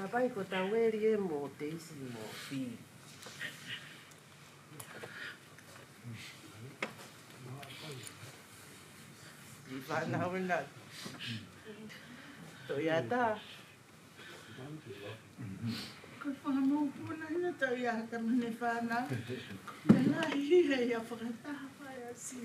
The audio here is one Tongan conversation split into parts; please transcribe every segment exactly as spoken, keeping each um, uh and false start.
Hapai ko Taueli ē mo Teisi mo Fili. ʻI fānau ena. Toiata. Ko e fānau puna ena Toiata mo ʻene fānau. Ko e lahi ia fakataha fai asi.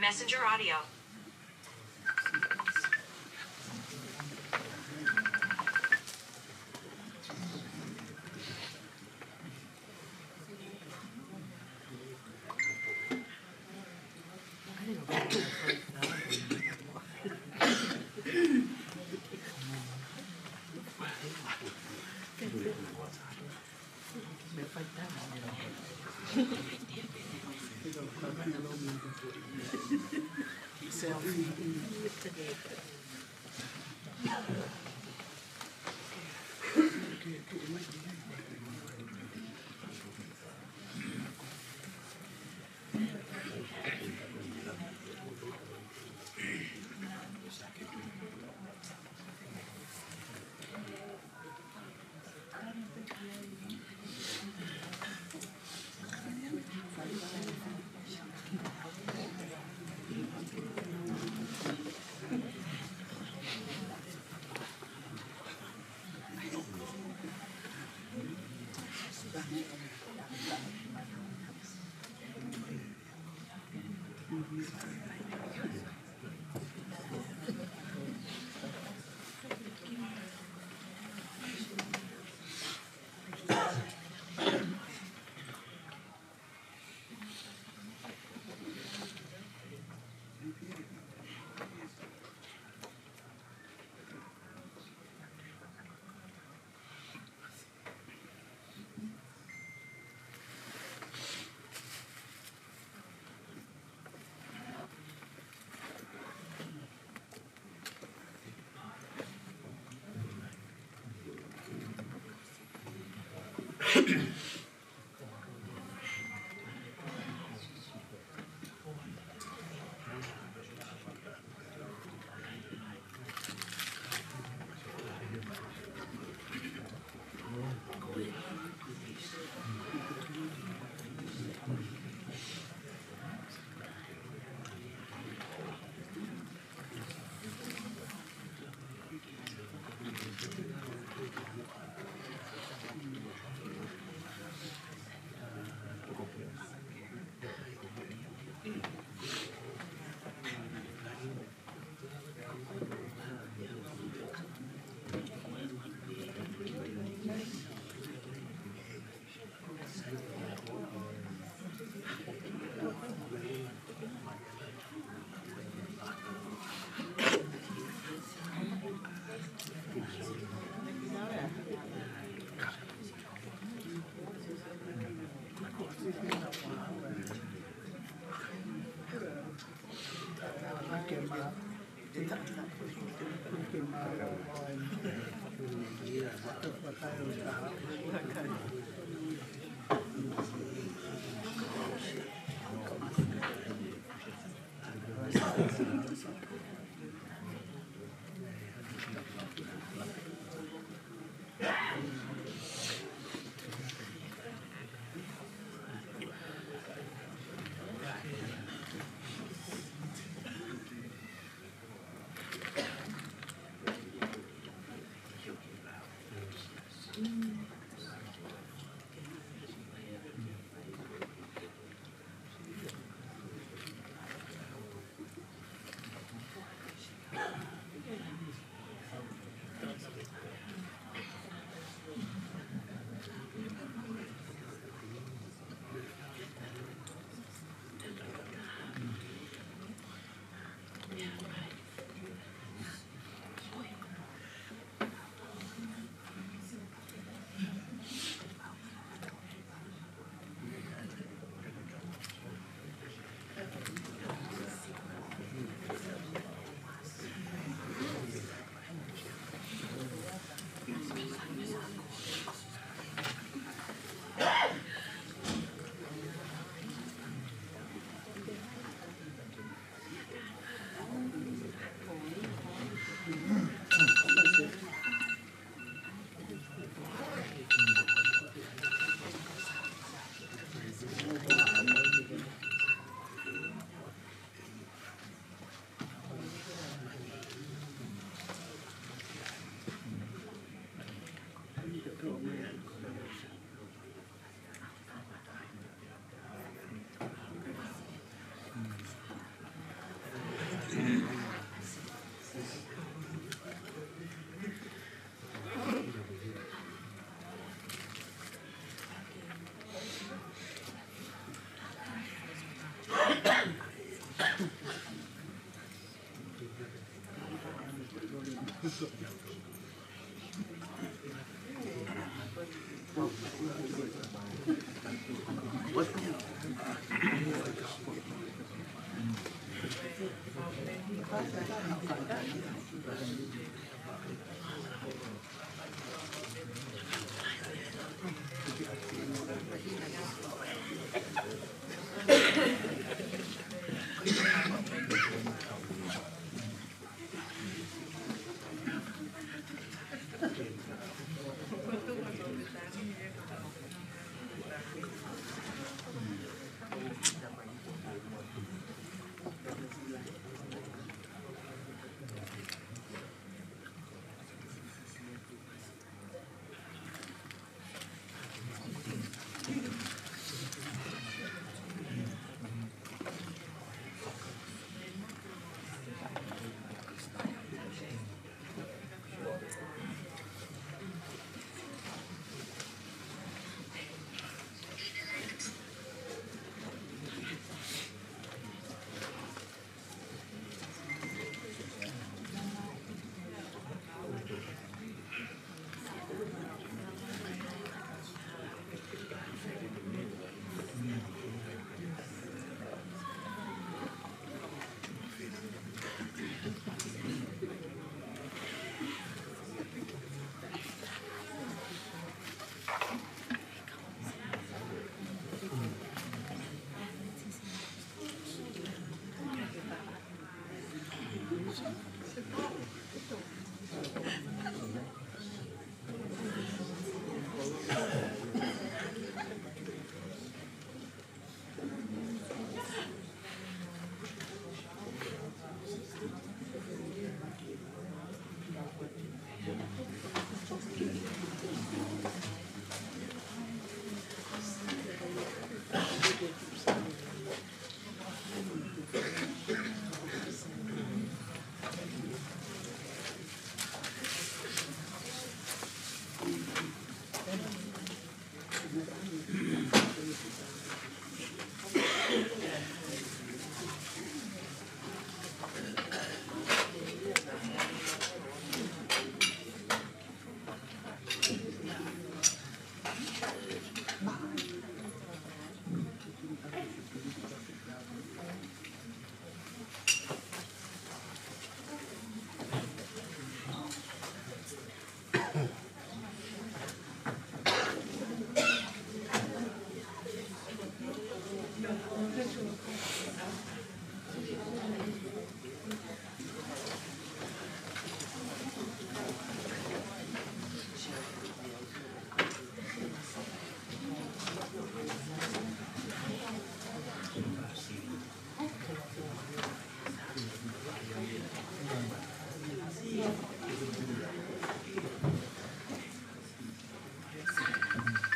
Messenger audio.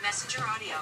Messenger audio.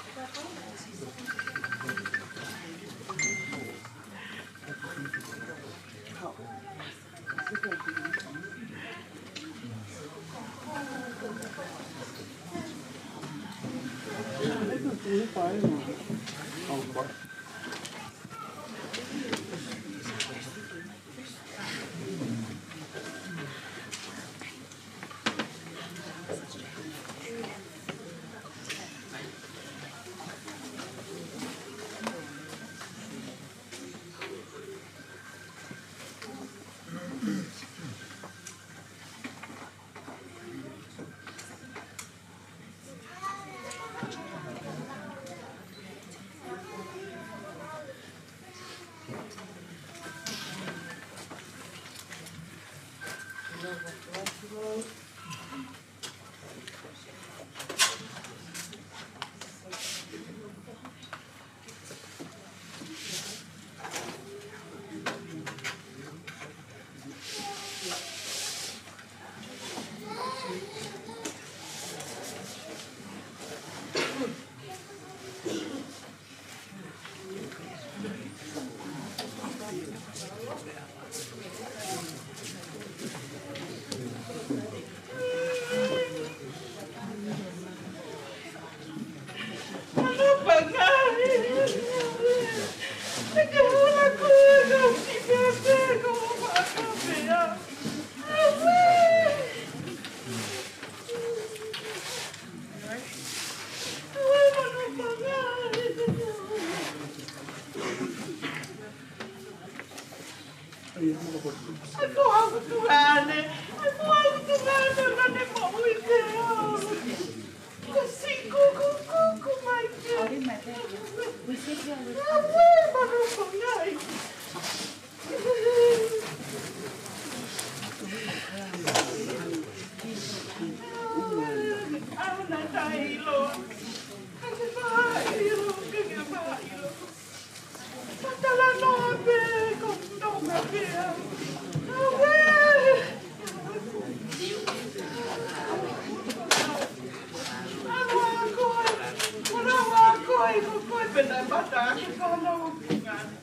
Taʻaki fānau ʻo fungani.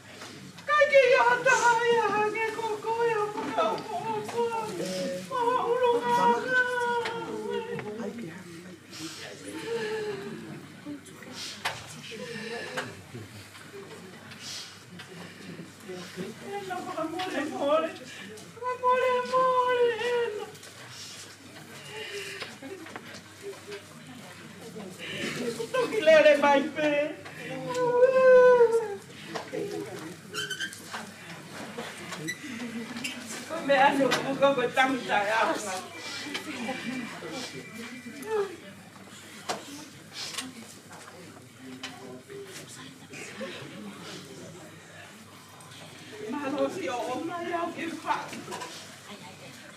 Kae kei ʻi ai ha taha ia hangē ko koe ʻo fakaʻofoʻofa mo ʻulungaanga. ʻEna, fakamolemole. Fakamolemole, ʻEna. Toki lele mai pē. Ko e meʻa ʻoku ou kau ko e tangata ʻe au. Mālō siʻi ʻomai au ke u haʻu.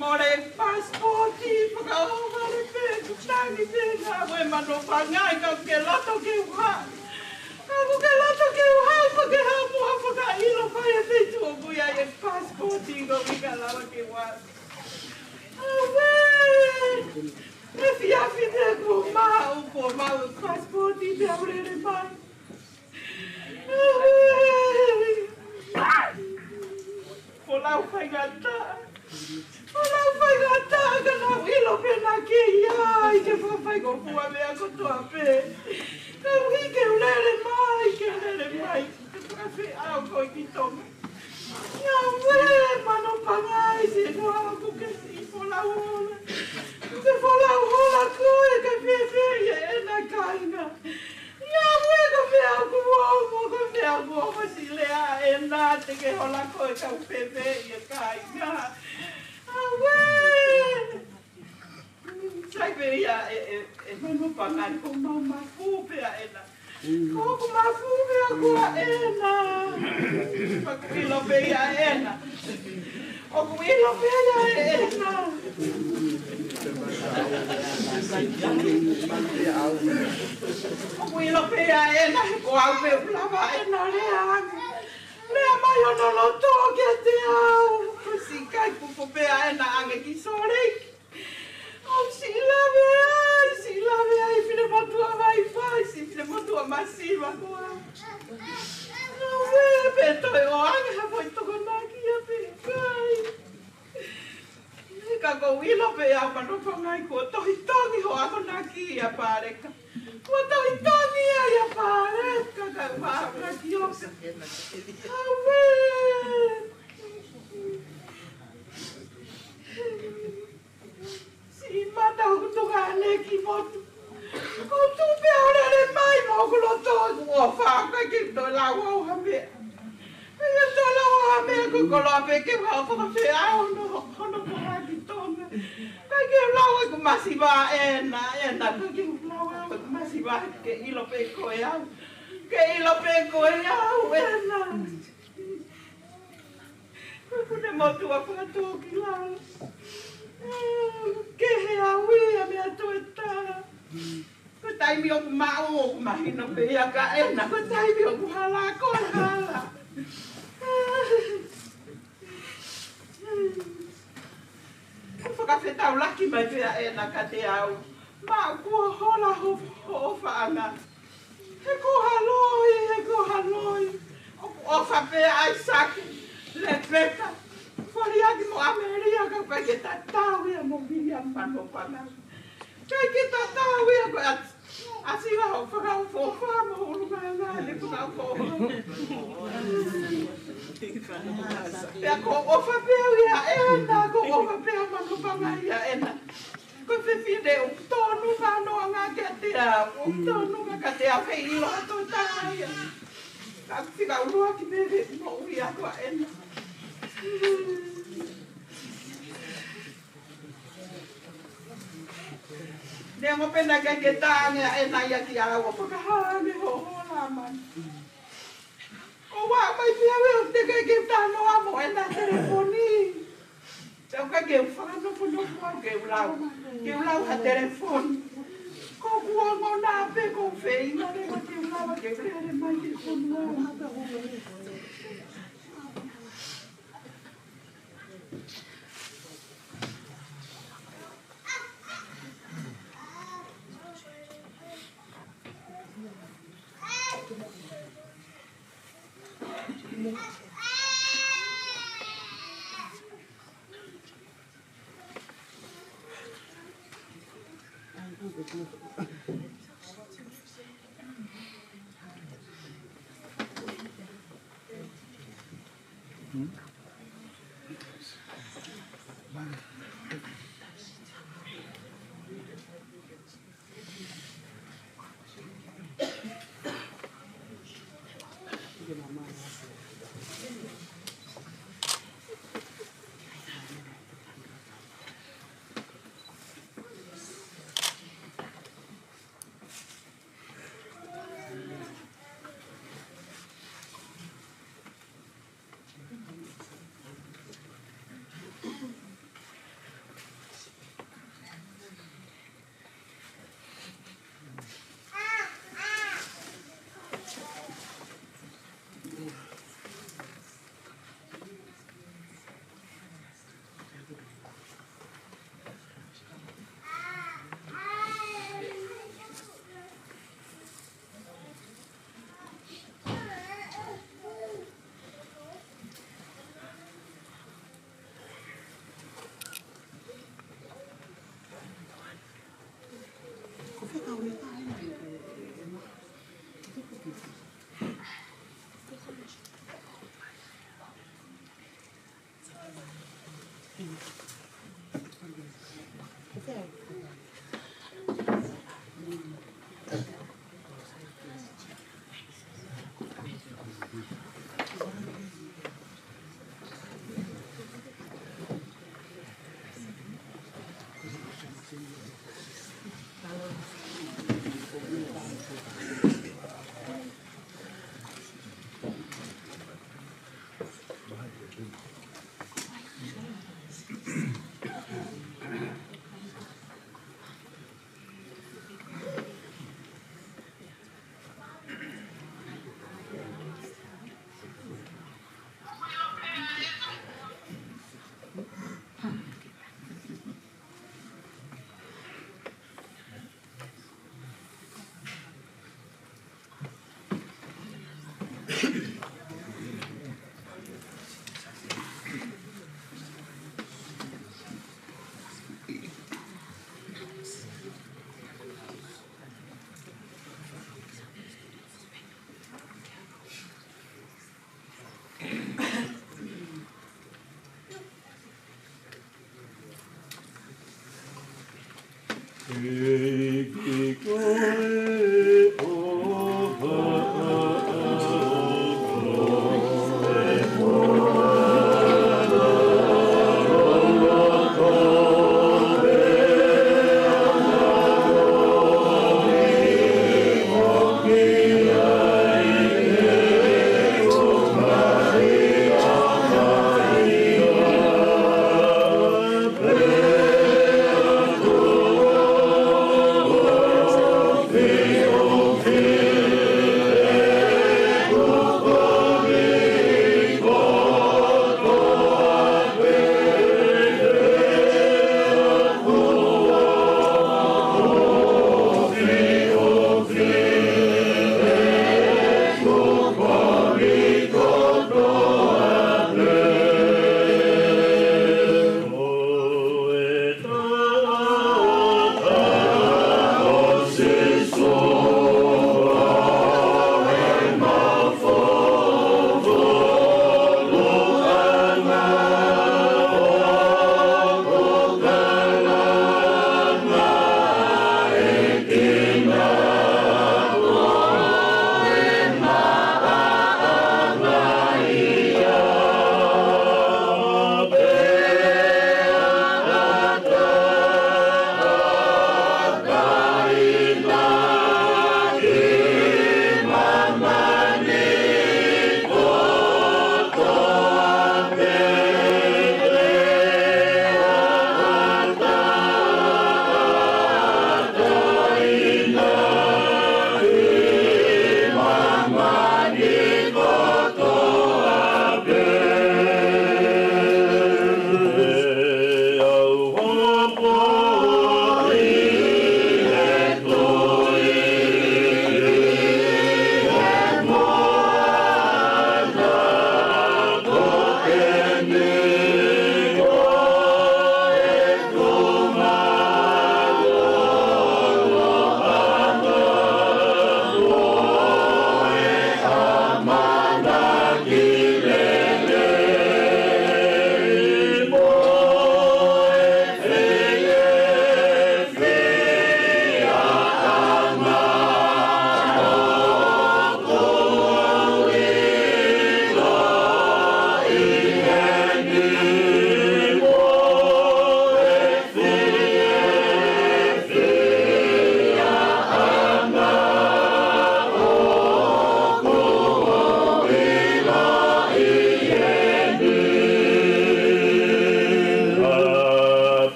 Mole pasipoti, fakaʻohovale pē, kuo tangi pē, ngāue manupanga, ka ʻoku ke loto ke u haʻu. Ka ʻoku ke loto ke u haʻu, pea ke haʻu mo ha fakaʻilo ko e feituʻu ʻoku ʻi ai e pasipoti, ko e ʻikai lava ke u haʻu. Auē! Efiafi pē kuo maʻu, kuo maʻu e pasipoti pea u lele mai. Folau faingataʻa. Folau faingataʻa ka naʻá ku ʻilo pē naʻá ke ʻi ai ke fakafaingofua meʻa kotoa pē. Ka ʻuhi ke u lele mai, ke u lele mai. Ke fakafeʻao koe ki Tonga. Ngāue manupanga ʻi he ʻuhinga ʻoku ke siʻi folau hola. Ke folau hola koe ke fēfē ʻi heʻena kāinga. Ngāue ko e meʻa ʻoku ou, ko e meʻa ʻoku ou siʻi lea ʻEna te ke hola koe kau fēfē ʻi he kāinga. Auē! Sai pē ia ʻe, ʻe, ʻe manupanga ʻi ko mau mafu pē ʻa ʻEna. Ko hoku mafu pē ʻa ko ʻEna. ʻOku ʻilo pē ia ʻEna. ʻOku ʻilo pē ia ʻEna. ʻOku ʻilo pē ia ʻEna, he ko au pē ʻoku lava ʻEna lea ange. Lea mai hono loto kiate au. Ko e siʻi kai pupo pē ʻa ʻEna ange ki Sōleki. ʻOku siʻi lave ai, siʻi lave ai, finemotuʻa vaivai, siʻi finemotuʻa masiva ko au. Ngāue pē toe ʻoange ha foʻi tokonaki ia pē kai. Ka ʻoku ou ʻilo pē ʻa manupanga ʻi kuo tohi tongi ho akonaki ʻia Paleka. Kuo tohi tongi ia ʻia Paleka, ka u akonaki ʻo ka. Auē! Siʻi mata ʻoku tuka ane ki motu. ʻOku ou tuʻu pē ʻo lele mai mo hoku loto ʻoku ʻofa ʻikai ke toe lau au ha meʻa. ʻIkai ke toe lau au ha meʻa ko e koloa pē ke u haʻu ʻo fakafeʻao hono, hono koa ki Tonga. ʻIkai ke u lau ʻeku masiva ʻEna, ʻEna ʻikai ke u lau au ʻeku masiva ke ʻilo pē koe au. Ke ʻilo pē koe au ʻEna. Ko e finemotuʻa fakatōkilalo. Kehe au ia mei he toe tā. Ko e taimi ʻoku maʻu ʻoku mahino pē ia ka ʻEna. Ko e taimi ʻoku hala ko e hala. Fakafetaulaki mai pē ʻa ʻEna kiate au. Maʻu kuo hola ho, hoʻo ʻofaʻanga. He ko ha loi, he ko ha loi. ʻOku ʻofa pē ʻa ʻAisake, Lepeka. Foliaki mo ʻAmelia ka ʻoku ʻikai ke tatau ia mo Viliami Manopanga. ʻIkai ke tatau ia ko e ʻa, ʻa Sila hoʻo fakaʻofoʻofa mo hoʻo ʻulungaanga ne fakaʻofoʻofa. Pea ʻoku ou ʻofa pē au ia ʻEna, ʻoku ou ʻofa pē au Manopanga ia ʻEna. Ko e fefine ʻoku tonu ngā noa ngā kiate au, ʻoku tonu ngā kiate au, kei ʻilo atu tā ia. Ka fika ʻuluaki pē ke moʻui ʻa ko ʻEna. Neongo pē naʻe ʻikai ke tā ange ʻa ʻEna ia kiate au ʻo fakahā ange hoʻo hola mai. ʻOua mai pē au ʻo teʻeki ke u talanoa mo ʻEna telefoni. Tau ka ke u fakanofonofo au ke u lau. Ke u lau ha telefoni. Ko kuo ngona pē ko feinga le ko ke u lau ke u lele mai ke u lau.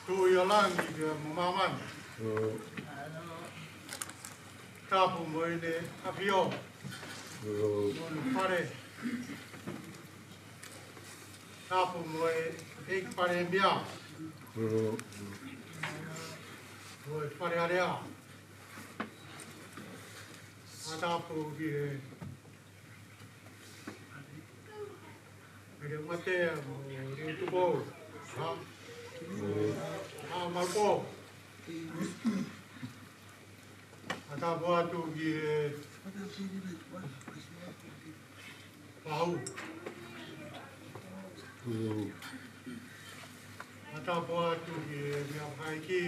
Tuʻi ʻo langi pea mo māmani. Tapu mo ʻEne ʻAfio. Mo hono fale. Tapu mo e ʻEiki Palēmia. Mo e Fale Alea. Fakatapu ki he Mele Matea mo Liu Tupou. Ha? Ha, Malupo. Fakatapu atu ki he Pahu. Fakatapu atu ki he meʻa fakaiki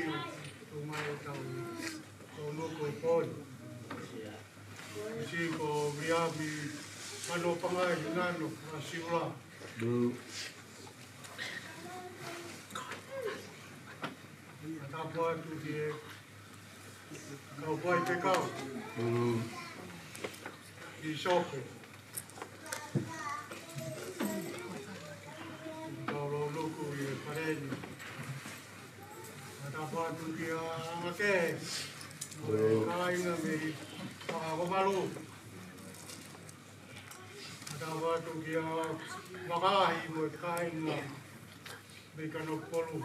ʻo mai ʻetau tōnounou ko e pō ni. Sisi ko Viliami Manopangai Hinano Masiula. Fakatapu atu ki he kau faifekau. Pīsope. Kau loloku ʻi he fale ni. Fakatapu atu kia Angake. Mo e kāinga mei Fakakomalu. Fakatapu atu kia Vakahi mo e kāinga mei Kanokupolu.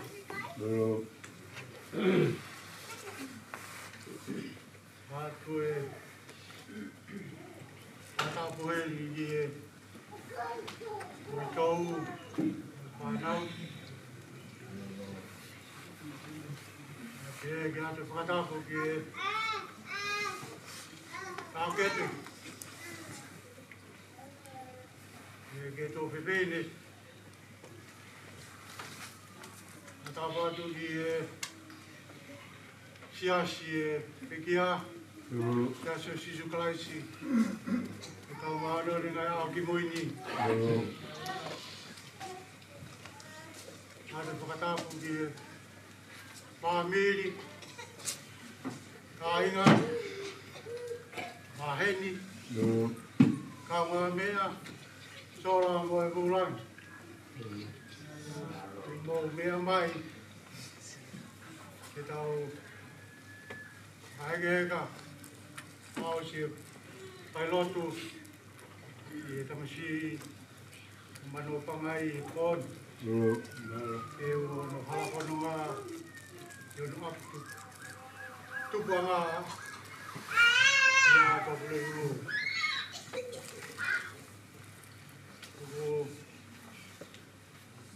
Atu e fakatapu heni ki he ʻOikou, fānau. Ke, ke ʻoatu e fakatapu ki he taʻokete. Ke, ke tō fefine. Fakatapu atu ki he Siasi ʻo e pekia, Siasi ʻo Sīsū Kalaisi ʻo e Kau Māʻoniʻoni ʻi he Ngaahi ʻAho Kimui ni. ʻOatu e fakatapu ki he fāmili, kāinga, maheni, kaungāmeʻa, sola mo e vūlangi. Mou meʻa mai ke tau fakahekeheka ʻa e failotu ʻi he tamasiʻi Manopangai ʻi he pō ni. Ke ʻoua naʻa hala fononga, ke ʻoua naʻa ʻapi tupuʻanga ʻi he ʻaho Pulelulu. ʻOku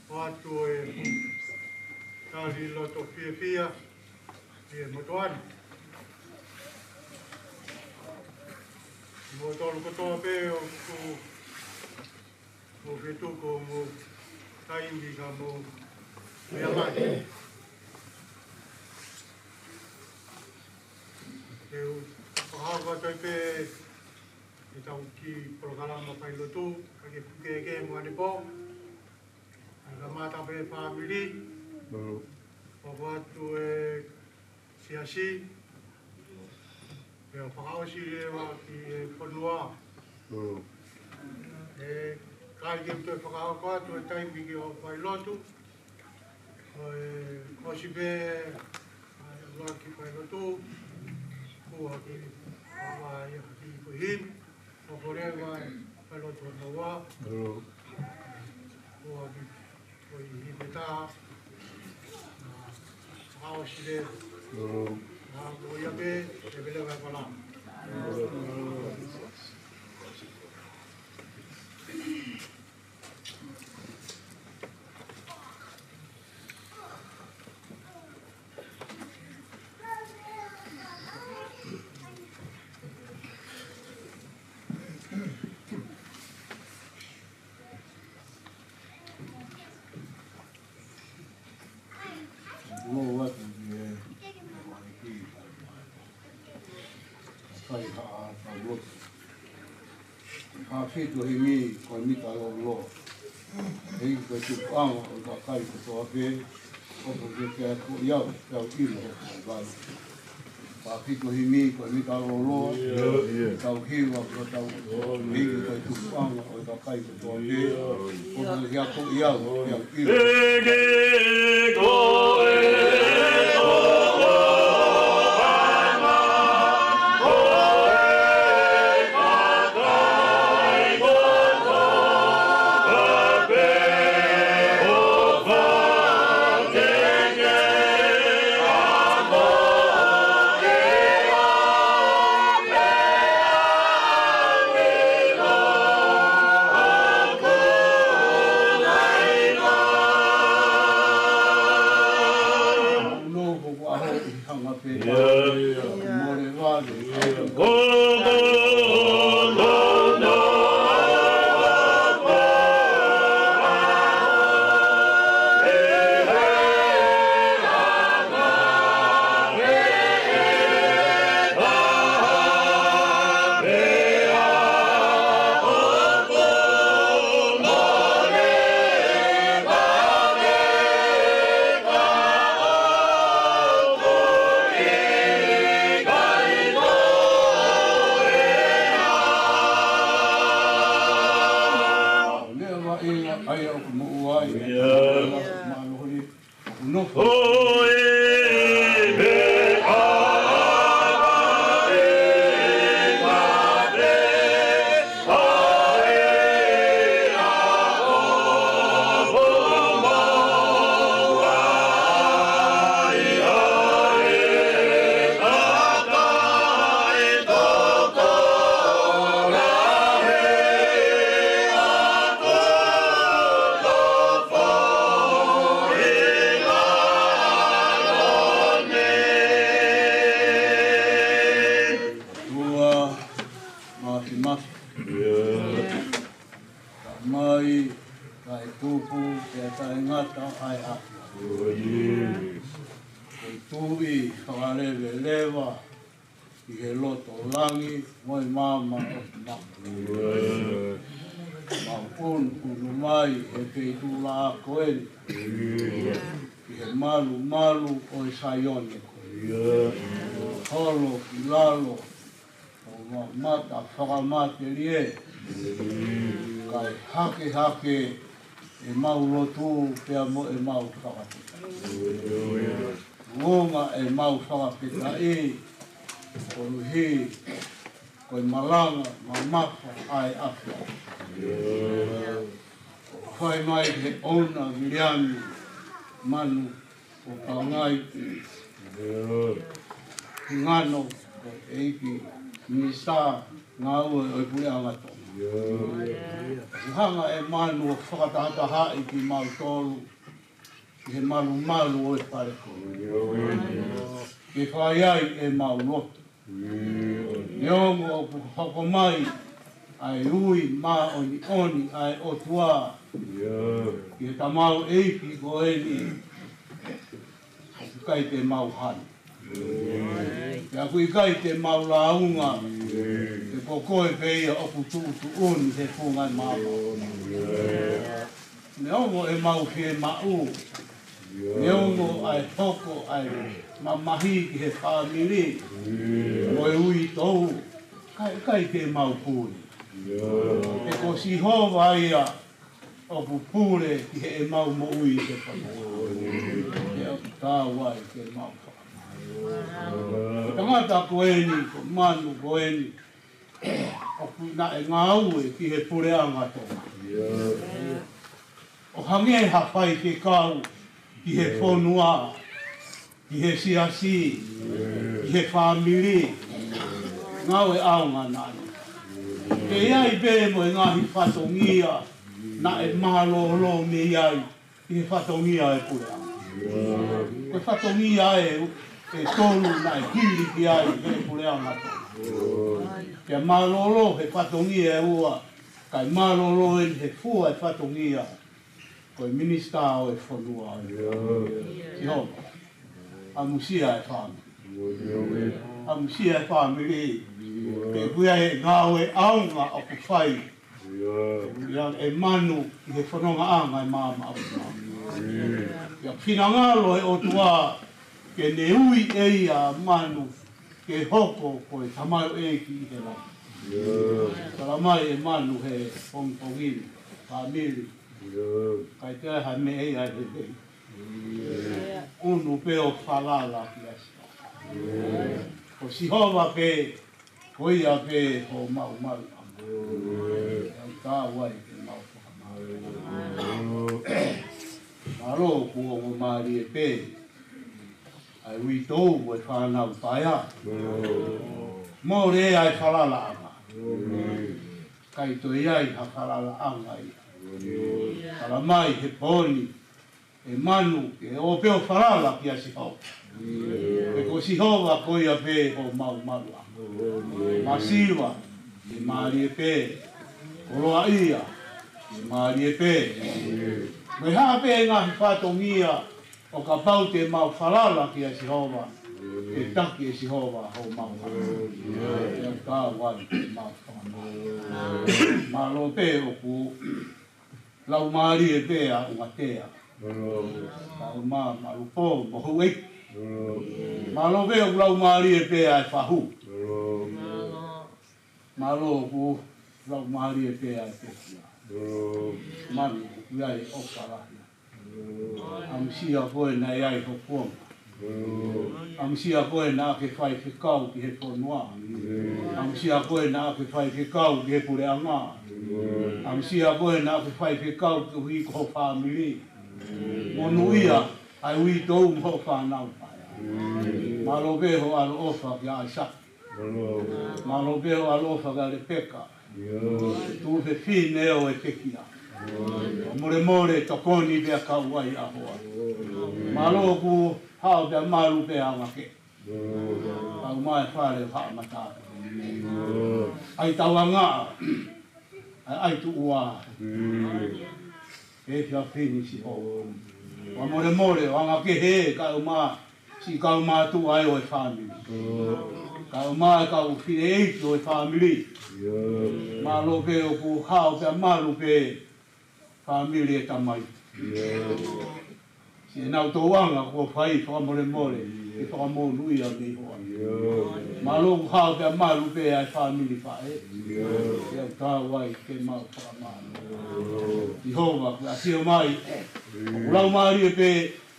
ʻoatu e tali loto fiefia ʻi he motuʻa ni. Mo tolu kotoa pē ʻoku mou fetuku mo taimi ka mou meʻa mai. Ke u fakahoko atu ai pē ʻetau kiʻi polokalama failotu, ka ke puke ke mo ane pō. Ka mata pē fāmili. Fakahoko atu e Siasi, pea fakaʻosi leva ki he fonua. ʻE ʻikai ke u toe fakahoko atu e taimi ki hoʻo failotu. ʻOsi pē ʻa e ʻuluaki failotu, kuo hiki ʻa e hiki ko e himi. Ko e leva e failotu hono ua. Kuo hiki ko e himi ʻe taha. ʻOsi leva. Ko ia pē, ʻe leva e fala. Kuo ʻoatu ki he ʻEiki, kai haʻa tau lotu. Haʻa fitu himi ko e mita lōloa. ʻEiki ko e tupuʻanga ʻo e kakai kotoa pē, ʻoku ke ke ako ia, ke au ʻilo hoʻo vai. Haʻa fitu himi ko e mita lōloa, tau hiva ko tau. ʻEiki ko e tupuʻanga ʻo e kakai kotoa pē, ʻoku ke ako ia, ke au ʻilo. ʻEiki ko e Hanga pē mole vale. Leva ia, ʻa ia ʻoku moʻua ai. Mālō hoʻi. ʻOku nofo. Ua, mafimafi. Mai, kae tupu, pea taʻengata ʻa e ʻAfiona. Ko e Tuʻi fakaleveleva ʻi he loto langi mo e maama ʻoku maʻu. Mau ʻunuʻunu mai he feituʻu laʻā ko eni, ʻi he malumalu ʻo e Saione ko eni. Holo ki lalo, ʻo mamata fakamatelie, kae hakehake ʻemau lotu pea mo ʻemau fakafetaʻi. Kuonga ʻemau fakafetaʻi, koeʻuhi ko e malanga mamafa ʻa e ʻAfiona. Fai mai he ʻouna Viliami Manu ʻo Pangai, ngano ko e ʻEiki Minisitā Ngāue ʻo e Puleʻanga Tonga. Hanga ʻe Manu ʻo fakatahatahaʻi kimautolu ʻi he malumalu ʻo e fale ko eni, ke fai ai ʻemau lotu. Neongo ʻoku hoko mai ʻa e ui māʻoniʻoni ʻa e ʻOtua ki he tamaioʻeiki ko eni, ʻoku ʻikai te mau hanu. Pea ʻoku ʻikai te mau lāunga, he ko koe pē ia ʻoku tuʻutuʻuni he funga ʻo e maama. Neongo ʻemau fiemaʻu, neongo ʻa e hoko ʻa e mamahi ki he fāmili mo e uitou, kae ʻikai te mau pule. He ko Sihova ia ʻoku pule ki heʻemau moʻui he fakamoʻui. Pea ʻoku taau ai ke mau fakamaʻu. Ko e tangata ko eni, ko Manu ko eni, ʻoku naʻe ngāue ki he Puleʻanga Tonga. ʻO hangē ha faifekau ki he fonua, ki he siasi, ki he fāmili, ngāue ʻaonga naʻe. Pea ʻi ai pē mo e ngaahi fatongia naʻe mālōlō mei ai ʻi he fatongia ʻo e Puleʻanga. Ko e fatongia ʻe, ʻe tolu naʻe hili ki ai ʻe he Puleʻanga Tonga. Pea mālōlō he fatongia ʻe ua, kae mālōlō eni he fua ʻo e fatongia, ko e Minisitā ʻo e Fonua. Sihova, ʻamusia e fāmili. ʻAmusia e fāmili. Ke kuia e ngāue ʻaonga ʻoku fai ʻe ia, ʻe Manu ʻi he fonongaʻanga ʻo e maama ʻo e maama. Pea finangalo e ʻOtua ke ne ui ʻe ia ʻa Manu ke hoko ko e tamaioʻeiki ʻi he langi. Tala mai ʻe Manu he pongipongi ni, fāmili, ʻikai toe ʻi ai ha meʻa ia he vei. ʻUnu pē ʻo falala ki ai. Ko Sihova pē, ko ia pē homau maluʻanga. ʻOku taau ai ke mau fakamaʻu. Mālō kuo ongo mālie pē ʻa e uitou mo e fānau paea. Mole ʻa e falalaʻanga. ʻIkai toe ʻi ai ha falalaʻanga ia. Tala mai he pō ni, ʻE manu, ke ō pē ʻo falala kia Sihova. He ko Sihova ko ia pē homau maluʻanga. Masiva, ʻe mālie pē. Koloaʻia, ʻe mālie pē. Mo e hā pē ngaahi fatongia, ʻo kapau te mau falala kia Sihova, ʻe taki ʻe Sihova homau maluʻanga. ʻE au tau ai ke mau fakamālō. Mālō pē ʻoku laumālie pē ʻa Ungatea. Kae ʻumaʻā Malupō mo Houʻeiki. Mālō pē ʻoku laumālie pē ʻa e fahu. Mālō ʻoku laumālie pē ʻa e pekia. Manu ʻoku ʻi ai ʻofa lahi. ʻAmusia koe naʻe ʻi ai ho kuonga. ʻAmusia koe naʻa ke faifekau ki he fonua. ʻAmusia koe naʻa ke faifekau ki he puleʻanga. ʻAmusia koe naʻa ke faifekau koeʻuhi ko ho fāmili. Monūʻia ʻa e uitou mo hoʻo fānau paea. Mālō pē hoʻo ʻaloʻofa kia ʻAisake. Mālō pē hoʻo ʻaloʻofa kia Lepeka. Tuofefine ʻo e pekia. Fakamolemole tokoni pea kau ai ʻa hoa. Mālō ʻoku hao pea malu pē ʻa Angake. Kau mai fale ʻo haʻa mata. ʻAi tauanga. ʻAi, ʻai tuʻu ā. ʻE fia finisi ho. Fakamolemole ʻo Angake he kau mā, siʻi kau mātuʻa ʻo e fāmili. Kau mā, kau fineʻeiki ʻo e fāmili. Mālō pē ʻoku hao pea malu pē fāmili ʻe tamai. Siʻenau tōʻonga kuo fai, fakamolemole, ke fakamonūʻia mei hoa. Mālō ʻoku hao pea malu pē ʻa e fāmili faʻē. ʻE au tau ai ke mau fakamālō. Sihova, kuo ʻafio mai. ʻOku laumālie pē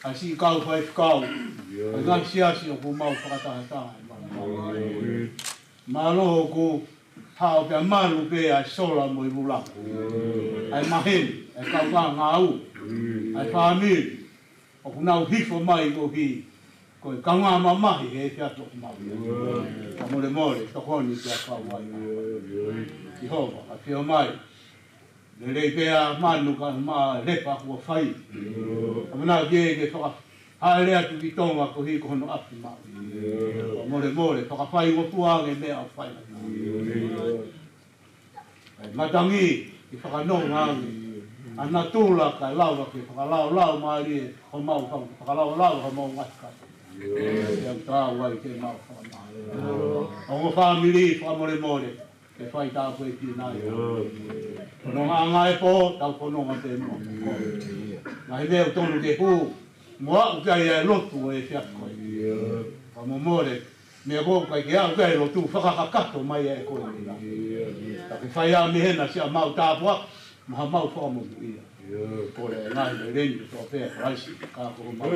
ʻa siʻi kau faifekau. ʻA e ngaahi siasi ʻoku mau fakatahataha. Mālō ʻoku hao pea malu pē ʻa e sola mo e vula. ʻA e maheni, ʻa e kaungā ngāue, ʻa e fāmili. ʻOku nau hifo mai koeʻuhi ko e kaungā mamahi he efiafi ʻoku mau ʻi ai. Fakamolemole, tokoni pea kau ai. Sihova, ʻafio mai. Lelei pē ʻa Manu kae ʻumaʻā Lepa kuo fai. ʻAmanaki ke fakahāʻele atu ki Tonga koeʻuhi ko hono ʻapi maʻu. Fakamolemole, fakafaingofua ange meʻa ʻoku fai. ʻA e matangi, ke fakanonga ange ʻa natula kae lava ke fakalaulaumalie homau fau, fakalaulaumalie homau ngaahi kato. ʻE au tau ai ke mau fakamālō. Ongo fāmili, fakamolemole. Ke fai tāpuekina ia. Ko hono ngaahi pō, tau fononga pē mo. Ngaahi meʻa ʻoku tonu ke hū, mo aʻu ki ai ʻa e lotu ʻo e efiafi ko eni. Fakamolemole, meʻa ko ē ʻoku ʻikai ke aʻu ki ai e lotu, fakakakato mai ʻe koe ni. Ka ke fai ā mei hena siʻa mau tāpuaki, mo ha mau fakamonūʻia. Kole ngaahi lelei ni kotoa pē ʻa Kalaisi, ka ko homau.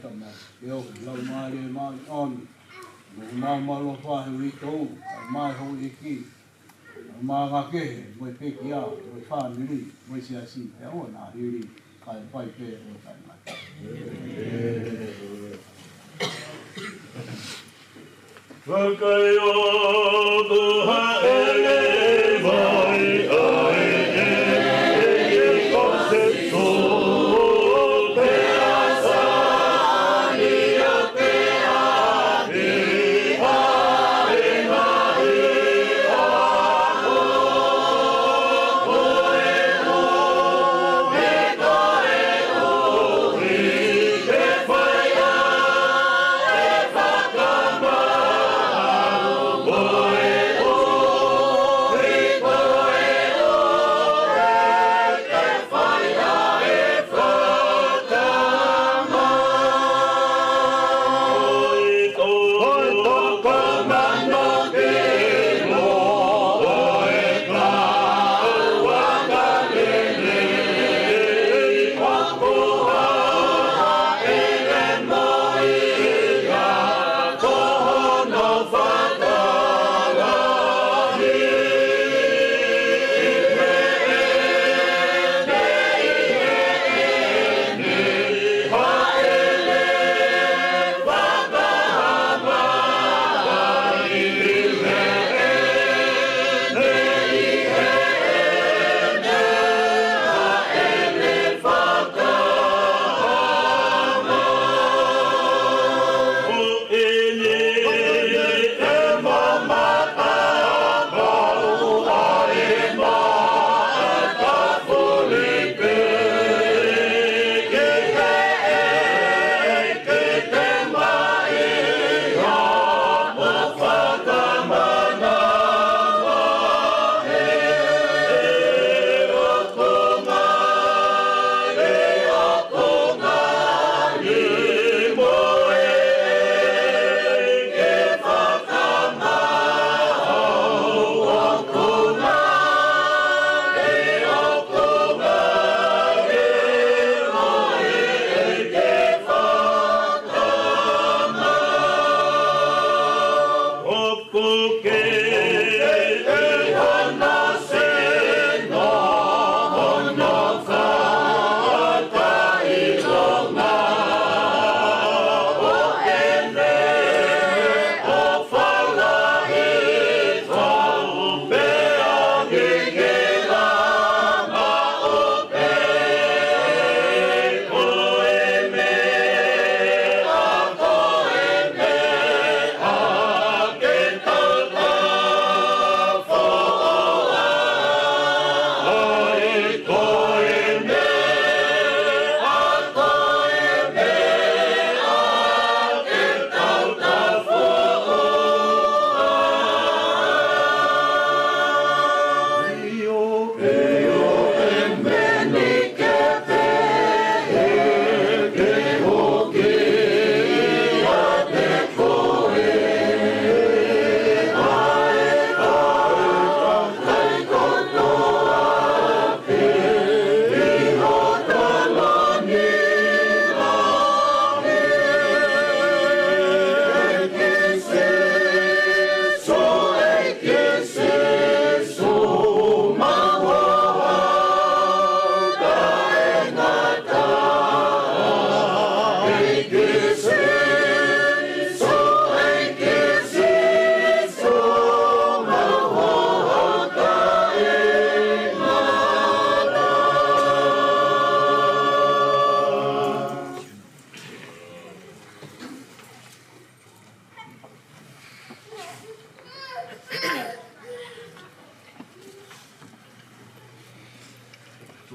Tama, ʻEiki, Laumālie Māʻoniʻoni, mo e maama ʻofa he uitou, mai houʻeiki, maama kehe, mo e pekia, mo e fāmili, mo e siasi, ʻo aʻu ki he hili, kae fai pē ʻo taʻengata.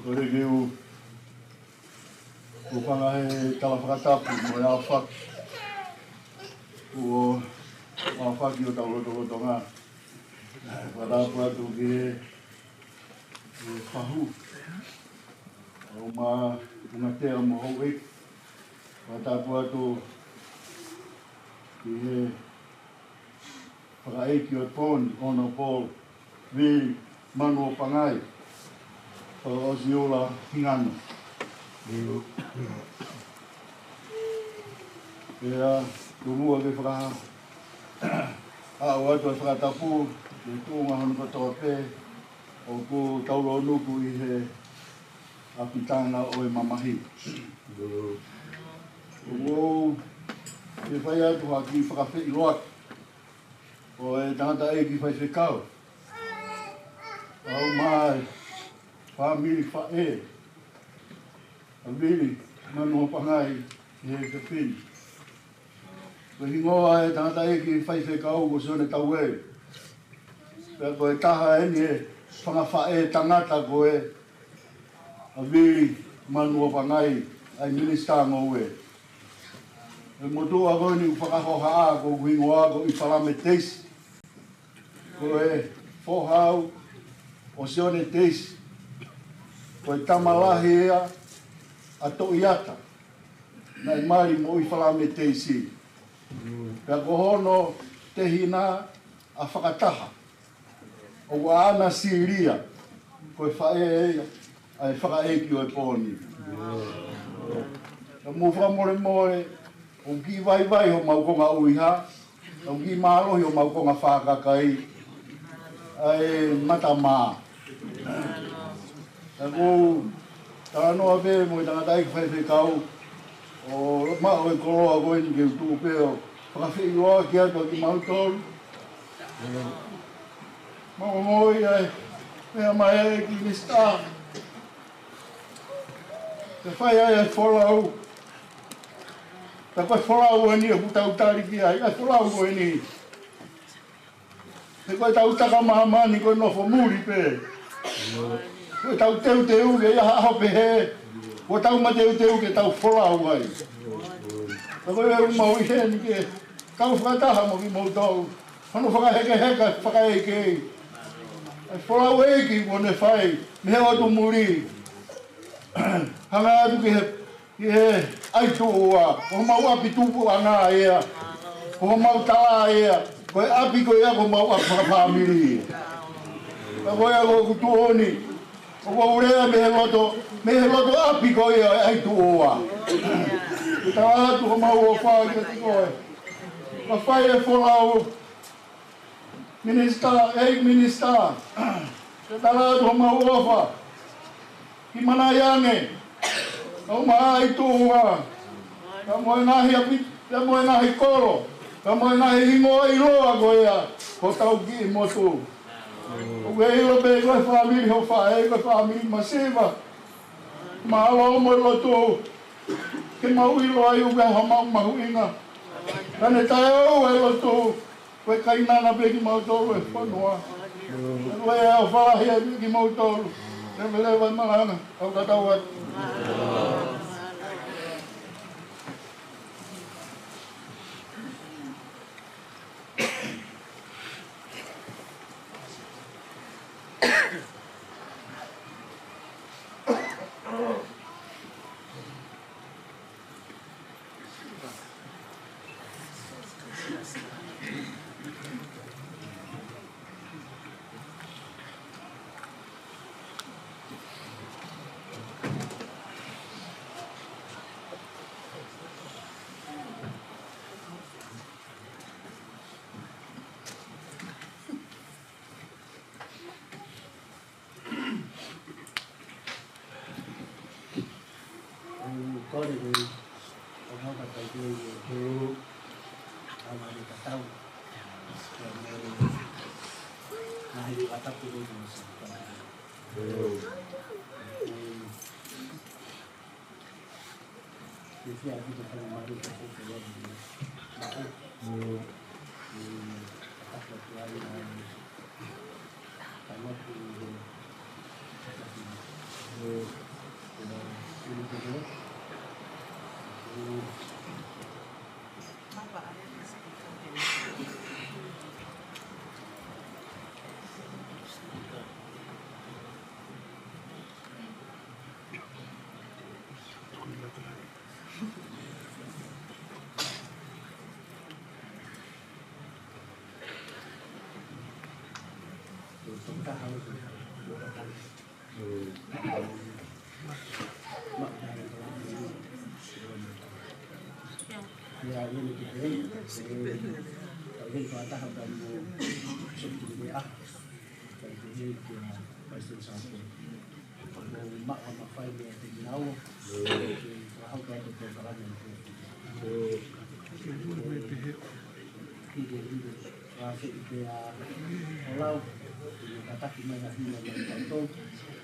Ko e kiu, ko e fanga he tala fakatapu mo e aofaki. Ko e aofaki ʻo tau lotolotonga. Fakatapu atu ki he, ki he fahu. ʻUmaʻā, ʻUngatea mo houʻeiki. Fakatapu atu ki he fakaʻeiki ʻo Tupou ni, Honourable Vili Manuopangai. Fakaʻosi ʻola hingano. Pea, tuku muʻa ke fakahaʻu atu e fakatapu, ke tuʻunga hono kotoa pē, ʻoku tau lōnuku ʻi he ʻapitanga ʻo e mamahi. ʻOku ou fie fai atu ha kiʻi fakafeʻiloaki. Ko e tangataʻeiki faifekau, ʻa e fāmili faʻē, ʻa Vili Manuapangai ʻi he fefine. Ko e hingoa e tangataʻeiki faifekau ko Sione Tauele. Pea ko e taha eni e fanga faʻē tangata ko ē ʻa Vili Manuapangai, ʻa e minisitā ngoue. Ko e motuʻa ko eni ʻoku fakahohaʻa ko hoku hingoa ko ʻIfalame Teisi. Ko e foha au ʻo Sione Teisi. Ko e tama lahi ia ʻa Toʻiata, naʻe mali mo ʻIfalame Teisi. Pea ko hono tehina ʻa Fakataha, ʻoku ʻaʻana Silia, ko e faʻē ia ʻa e fakaʻeiki ʻo e pō ni. Ka mou fakamolemole, ʻoku kiʻi vaivai homau konga ʻuhiha, ʻoku kiʻi mālohi homau konga fakakai, ʻa e mata mā. Ka ʻoku ou talanoa pē mo e tangataʻeiki faifekau, ʻo maʻu e koloa ko eni ke u tuʻu pē ʻo fakafeʻiloaki atu kimautolu. Mo, mo ia e, meʻa mai e kiʻi minisitā. Ke fai ai e folau. Ka ko e folau eni ʻoku tau tali ki ai, e folau ko eni. He ko e tau taka māmani ko e nofo muli pē. Ko e tau teuteu ke ia haʻo pehē, ko e tau mateuteu ke tau folau ai. Ka ko e ʻumaʻā eni ke tau fakataha mo kimoutolu. Hono fakahekeheka fakaʻeiki. E folau ʻeiki kuo ne fai mei he ʻotu muli. Hanga atu ki he ʻi he ʻAituʻoa, ko homau ʻapi tupuʻanga ia, ko homau tala ia, ko e ʻapi ko ia ko homau ʻapi fakafāmili. Ka ko ia ko ʻeku tuʻu ni, ʻoku ou lea mei he loto, mei he loto ʻapi ko ia ʻo e ʻAituʻoa. Ke tala atu homau ʻofa kiate koe. Ka fai e folau, Minisitā, ʻEiki Minisitā, ke tala atu homau ʻofa ki Manaiange, ʻa homau ʻAituʻoa, pea mo e ngaahi ʻapi, pea mo e ngaahi kolo, pea mo e ngaahi hingoa ʻiloa ko ia ʻo hotau kiʻi motu. ʻOku ke ʻilo pē ko e fāmili hoʻo faʻē, ko e fāmili masiva. Mālō mo e lotu ke mau ʻilo ai ʻoku ʻi ai homau mahuʻinga. Ka ne taʻeʻoua e lotu, ko e kainanga pē kimautolu e fonua. Ko e ʻofa lahi ʻa kimautolu. Leveleva e malanga, ʻoku tatau atu. ʻOku ou kole ke u ʻofa atu kiate koe, ʻoku ou ʻamanaki tatau. Ke mele. Naʻe hili fakatapu koe mo sa. Ia, ia ni ki he, e, ka hei fakataha pea mo Sōpitini Meʻa, ka hei ki he Palesiteni Sāpē. Ko maʻu ha mafai mei he tēkina ua, ke fakahoko atu e polokalama ni. Hiki, hiki, ka fēʻi pē ʻa Folau, ke kātaki mai ha himi maʻatautolu,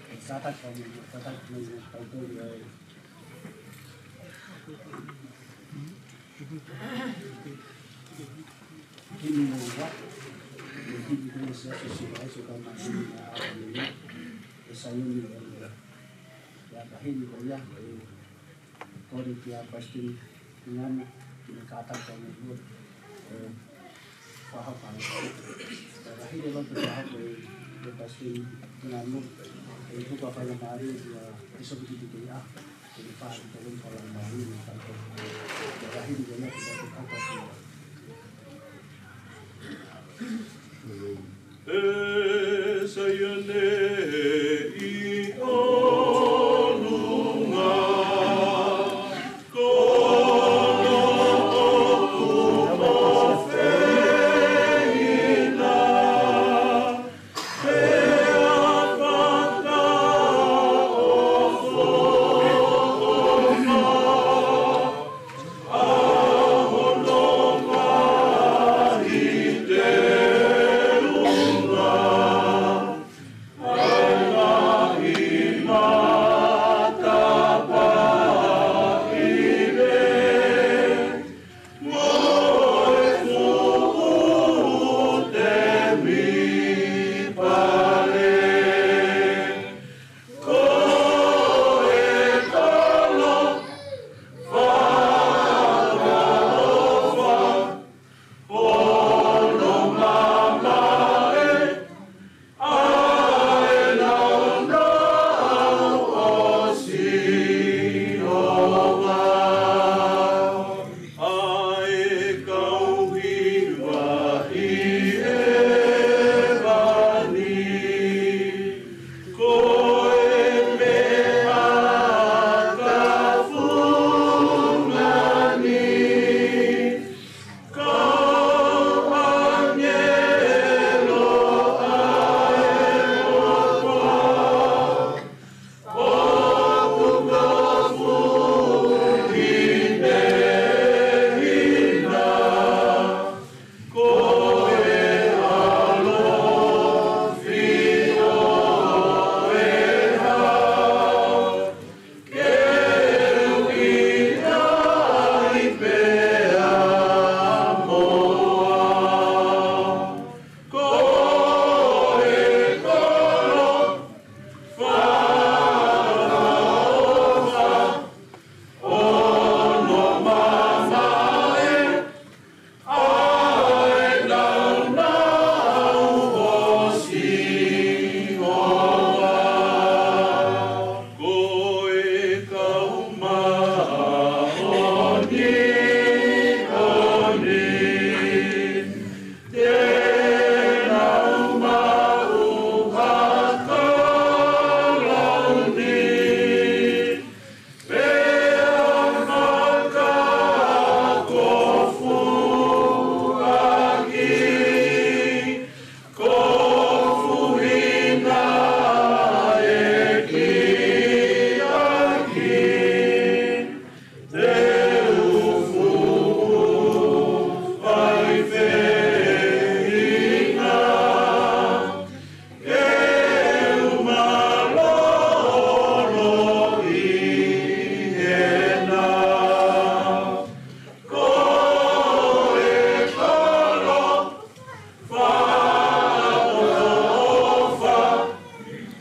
ke kātaki mai, kātaki mai maʻatautolu ia e himi mo ua, mo e himi ko e Siasi Siva Iso ka ma himi na a ni, e Saione ʻo e ua. Ia ka himi ko ia, e kole kia Palesiteni Ngana, ke ne kātaki mai ʻo, e, fakahoko. Ka hili loto fakahoko e, e Palesiteni Ngana, e tuku ʻa e faingamālie ia e Sōpitini Meʻa, ke ne fai ki he tolong falamālie ni tanto. Ia hili ko ia ke ne fakahoko. E Saione ʻi ʻolunga, ko hoku ʻofeina, pea fakaʻofoʻofa. Ko e kolo fakaʻofoʻofa hono mamae, ʻa e naunau ʻo Sihova. ʻA e kau hiva ʻi hēvani, ko e meʻa ka fungani. Kau ʻāngelo ʻa e ʻOtua, ʻoku kofuhia ʻi he hina, ko e ʻalofi ʻo e hau, ke u ʻiloʻi pea mo au. Ko e kolo fakaʻofoʻofa hono mamae, ʻa e naunau ʻo Sihova. Ko e kau māʻoniʻoni, te nau maʻu ha kalauni, pea fakakofuʻaki, kofuhia ʻe he kiʻaki. Te u fuʻu faifeinga, ke u mālōlō ʻi hena. Ko e kolo fakaʻofoʻofa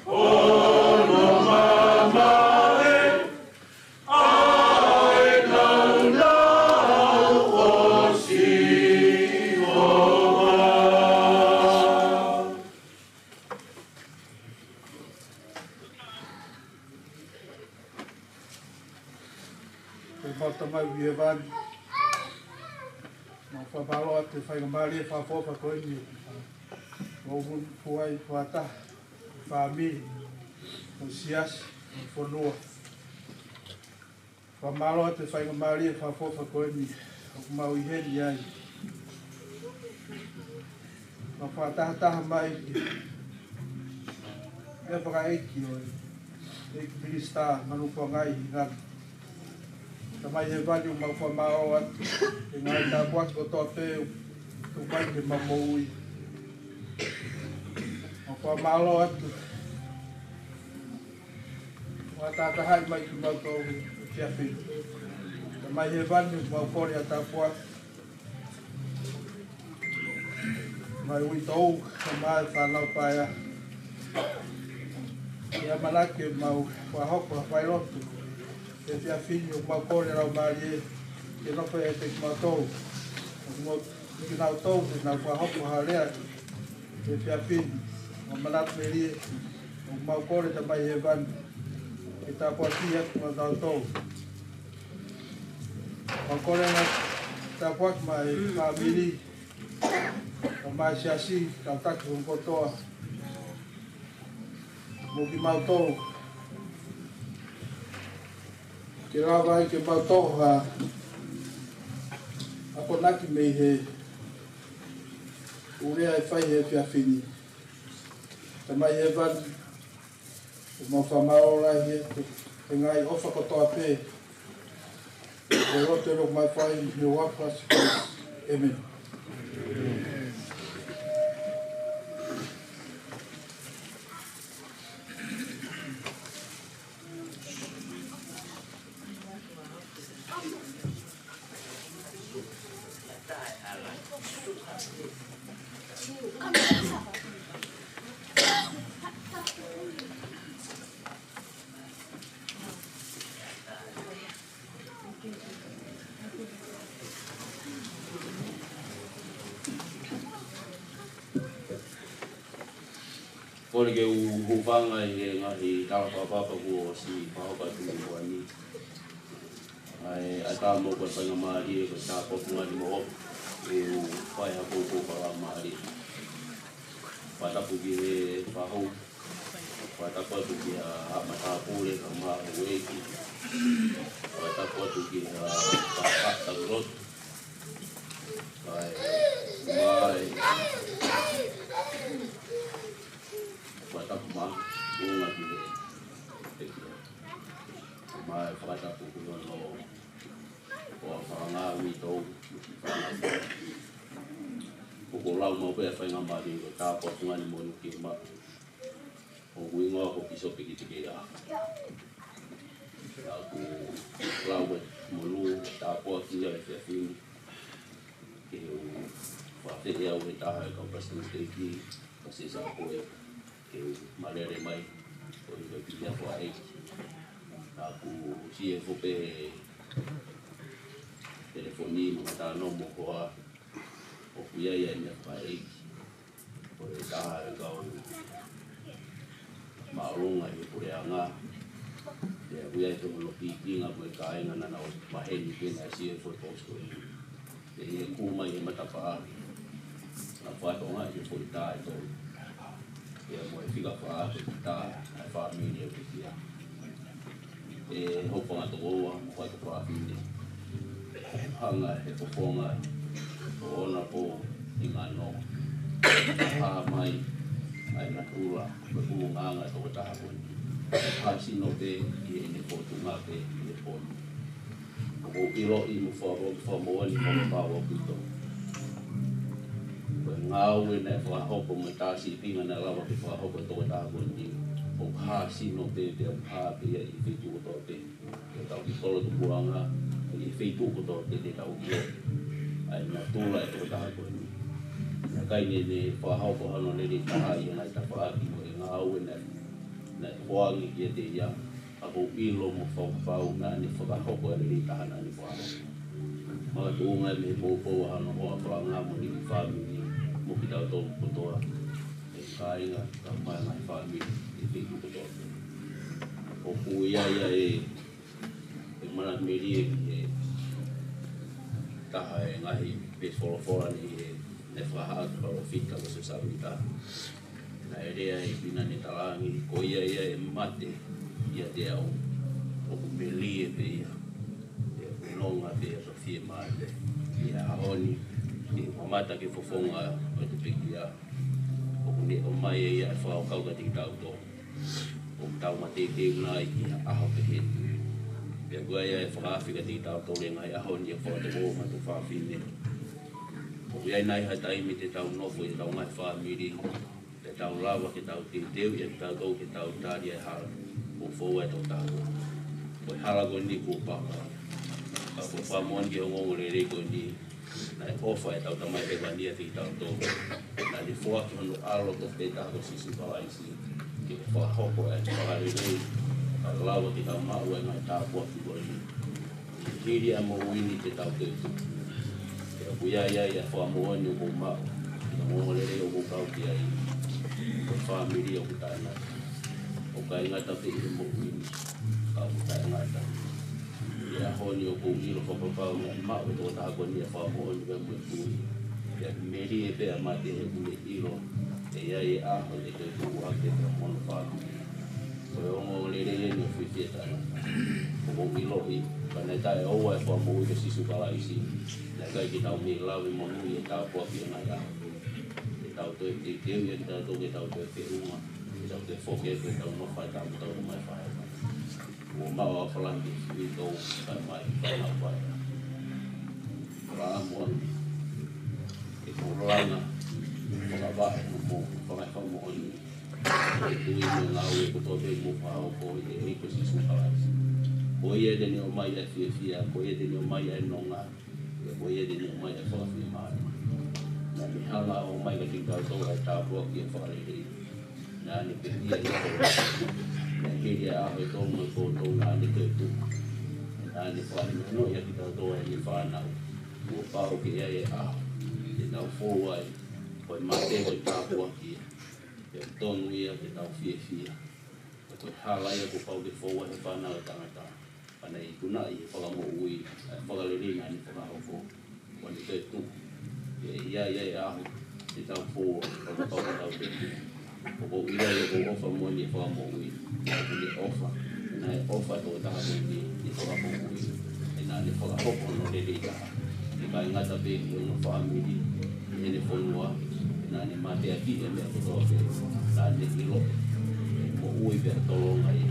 hono mamae, ʻa e naunau ʻo Sihova. Ko e mau Tamai ʻi hēvani, mau fakamālō atu he faingamālie fakaʻofoʻofa ko eni, mau unu puai fakataha, fāmili, mo e siasi, mo e fonua. Fakamālō atu he faingamālie fakaʻofoʻofa ko eni, ʻoku mau ʻi heni ai. Mau fakatahataha mai ki he fakaʻeiki ʻo e ʻEiki Minisitā Manukuangai Hingano. Tamai Hēvani, ʻoku mau fakamālō atu he ngaahi tāpuaki kotoa pē ʻoku tuku mai ke mau moʻui. Mau fakamālō atu ʻo fakatahatahaʻi mai kimautolu he efiafi ni. Tamai Hēvani, ʻoku mau kole ʻa e tāpuaki mai uitou, tamai, fānau paea. ʻI he ʻamanaki ke mau fakahoko ha failotu he efiafi ni, ʻoku mau kole Laumālie ke nofo ʻiate kimautolu. ʻOku mau kinautolu te nau fakahoko ha lea he efiafi ni. ʻOku mau manatu melie, ʻoku mau kole Tamai Hēvani ke tāpuakiʻi ʻa kimautolu. Mau kole ʻa e tāpuaki mai he fāmili, ʻa e siasi, kau taki hon kotoa, mo kimautolu. Ke lava ai ke mau toʻo ha akonaki mei he ʻū lea ʻe fai he efiafi ni. Tamai Hēvani, ʻoku mau fakamālō lahi atu he ngaahi ʻofa kotoa pē. Ko e lotu eni ʻoku mau fai ʻi he huafa ʻo Sīsū Kalaisi. ʻĒmeni. Kole ke u hūfanga ʻi he ngaahi tala fakatapu kuo ʻosi fakahoko atu he ʻaho ni. ʻA e, ʻa e tā mo ko e faingamālie, ko e tā ko e fungani mo ʻoku, ʻe u fai ha poupou fakalaumālie. Fakatapu ki he fakahoko, fakatapu atu ki he haʻa matāpule, kae ʻumaʻā houʻeiki. Fakatapu atu ki he haʻa, haʻa, haʻa lotu. Kae ʻumaʻā e fakatapu māʻolunga ki he pekia. Kae ʻumaʻā e fakatapu ki hono ʻo fakaʻaongaʻi ʻa e uitou. ʻOku ou lau maʻu pē ʻa e faingamālie ko e tā ko e fungani mo ʻoku ke maʻu. ʻOku hingoa ko Pīsope Kitekeʻiaha. ʻOku ou lau e monū, tāpuaki ʻa e efiafi ni. Ke u fakafeʻiloaki au he taha e kau palesiteni siteiki, Pasesa Koe, ke u malele mai, ʻo ʻi he pili ʻa e fakaʻeiki. ʻOku ou sio hifo pē he telefoni mo e talanoa mo e hoa, ʻoku ʻi ai ʻa e meʻa fakaʻeiki. Ko e taha e kau māʻolunga ʻi he puleʻanga. Pea ʻoku ʻi ai hono pīkinga mo e kāinga naʻa nau maheni pē naʻe sio he foto ko eni. Pea ʻi he kū mai he matapā, naʻe fakatokangaʻi e foʻi tā ʻe tolu. Pea mo e fika fā ko e tā ʻa e fāmili ʻo e pekia. ʻE houʻeiki fanga tokoua mo e kau fafine. Hanga he fofonga ʻo ʻona pō ʻi ngano. Hā mai ʻa e natula, ko e ʻulungaanga ʻo e tokotaha ko eni. Hā sino pē ʻi heʻene fōtunga pē ʻi he pō ni. ʻOku ou ʻiloʻi mo fakamoʻoni, fakamoʻoni, fakapapau ʻaupito. Ko e ngāue naʻe fakahoko mo e tā sīpinga naʻe lava ke fakahoko ʻe he tokotaha ko eni. ʻOku hā sino pē, pea ʻoku hā pē ia ʻi he feituʻu kotoa pē. Ke tau ki kolo tupuʻanga, ʻi he feituʻu kotoa pē te tau ʻi ai. ʻA e natula ʻo e tokotaha ko eni. Naʻe ʻikai ke ne fakahoko hano lelei taha ʻi he ngaahi tafaʻaki mo e ngāue naʻe, naʻe hoangi kiate ia. ʻOku ou ʻilo mo fakapapau naʻa ne fakahoko ʻa e lelei taha naʻa ne fakahoko. Makatuʻunga mei he poupou ʻa hono hoa, faʻahinga mo e niʻihi fāmili mo kitautolu kotoa. ʻE kāinga, kae ʻumaʻā e ngaahi fāmili ʻi he feituʻu kotoa. ʻOku ʻi ai ʻa e, e manatu melie ki he taha e ngaahi peesi folofola ni he, naʻe fakahā ʻe he palōfita ko Siosefa Sāmita. Naʻe lea ʻi he pina ne talaange, ko ia ia ʻe mate ʻiate au, ʻoku melie pē ia, ʻoku nonga pē ʻa e fiemālie. ʻI he ʻaho ni, ʻi he mamata ki he fofonga ʻo e pekia, ʻoku ne ʻomai ʻe ia e fakakaukau kiate kitautolu ʻoku tau mateuteu nai ki ha ʻaho pehē ni. Pea ʻoku ʻi ai e fakaafe kiate kitautolu he ngaahi ʻaho ni ʻo e fakatouʻosi mo e tuofāfine. ʻOku ʻi ai nai ha taimi te tau nofo ʻi heʻetau ngaahi fāmili, te tau lava ke tau teuteuʻi ʻa kitautolu ke tau tali ʻa e hala kuo foua ʻe he tokotaha ko ē. Ko e hala ko eni kuo papa. Ka ko e fakamoʻoni ki he ongoongolelei ko eni, naʻe ʻofa ʻetau Tamai Hēvani kiate kitautolu. Naʻa ne foaki hono ʻAlo tofu taha ko Sīsū Kalaisi ke fakahoko ʻa e fakalelei, kae lava ke tau maʻu ʻa e ngaahi tāpuaki ko eni. Hili ʻa e moʻui ni te tau toetuʻu. Pea ʻoku ʻi ai ʻa e fakamoʻoni ʻoku ou maʻu ʻi he ongoongolelei ʻoku ou kau ki ai, ko e fāmili ʻoku taʻengata. ʻOku ʻikai ngata pē ʻi he moʻui ni, ka ʻoku taʻengata. ʻI he ʻaho ni ʻoku ou ʻilo fakapapau naʻe maʻu ʻe he tokotaha ko eni ʻa e fakamoʻoni pea mo e tui. Pea melie pē ʻa e mate he ʻoku ne ʻilo ʻe ʻi ai e ʻaho ʻe toetuʻu hake pea mo hono fāmili. Ko e ongoongolelei eni ʻoku fiefia taha. ʻOku ou ʻiloʻi, ka naʻe taʻeʻoua e Fakamoʻui ko Sīsū Kalaisi, naʻe ʻikai ke tau mei lava ʻo monūʻia e tāpuaki ʻo e ngaahi ʻaho. Te tau toe teuteuʻi ʻa kitautolu ke tau toe feʻunga, ke tau toe foki atu ke tau nofo ʻi he tau tau mai fai. Kuo maʻu ʻa Falani ki he uitou, kae ʻomai fānau paea. Fakamoʻoni, ʻe kau langa, fakavaʻe mo fakamoʻoni. Tui mo e ngāue kotoa pē ʻoku mou fakahoko ʻi he ʻEiki ko Sīsū Kalaisi. Ko ia te ne ʻomai ʻa e fiefia, ko ia te ne ʻomai ʻa e nonga, ko ia te ne ʻomai ʻa e fakafiemālie. Naʻa ne hanga ʻo ʻomai kiate kitautolu ʻa e tāpuaki ʻo e fakalelei. Naʻa ne pekia ʻi he kolosi. Naʻe hili ʻa e ʻaho ʻe tolu mo e kōtolu naʻa ne toetuʻu. Naʻa ne fakahinohinoʻi ʻa kitautolu ʻa ʻene fānau. Kuo pau ke ʻi ai e ʻaho te tau fou ai, ko e mate ko e tāpuaki ia. Pea tonu ia ke tau fiefia. Ko e hala ia kuo pau ke foua ʻe he Fānau ʻa Tangata. Pea naʻe ikunaʻi ʻe he Fakamoʻui ʻa e fakalelei naʻa ne fakahoko, kuo ne toetuʻu. Pea ʻi ai ʻa e ʻaho te tau foua, pea kuo pau ke tau toetuʻu. ʻOku ou ʻiloʻi ʻoku ou ʻofa moʻoni he Fakamoʻui, ʻoku ne ʻofa, naʻe ʻofa ʻa e tokotaha ko eni he Fakamoʻui, he naʻa ne fakahoko hono lelei taha. ʻIkai ngata pē ʻi hono fāmili, ʻi heʻene fonua, naʻa ne mateakiʻi e meʻa kotoa pē, naʻa ne ʻilo ʻe moʻui pea tolonga ia.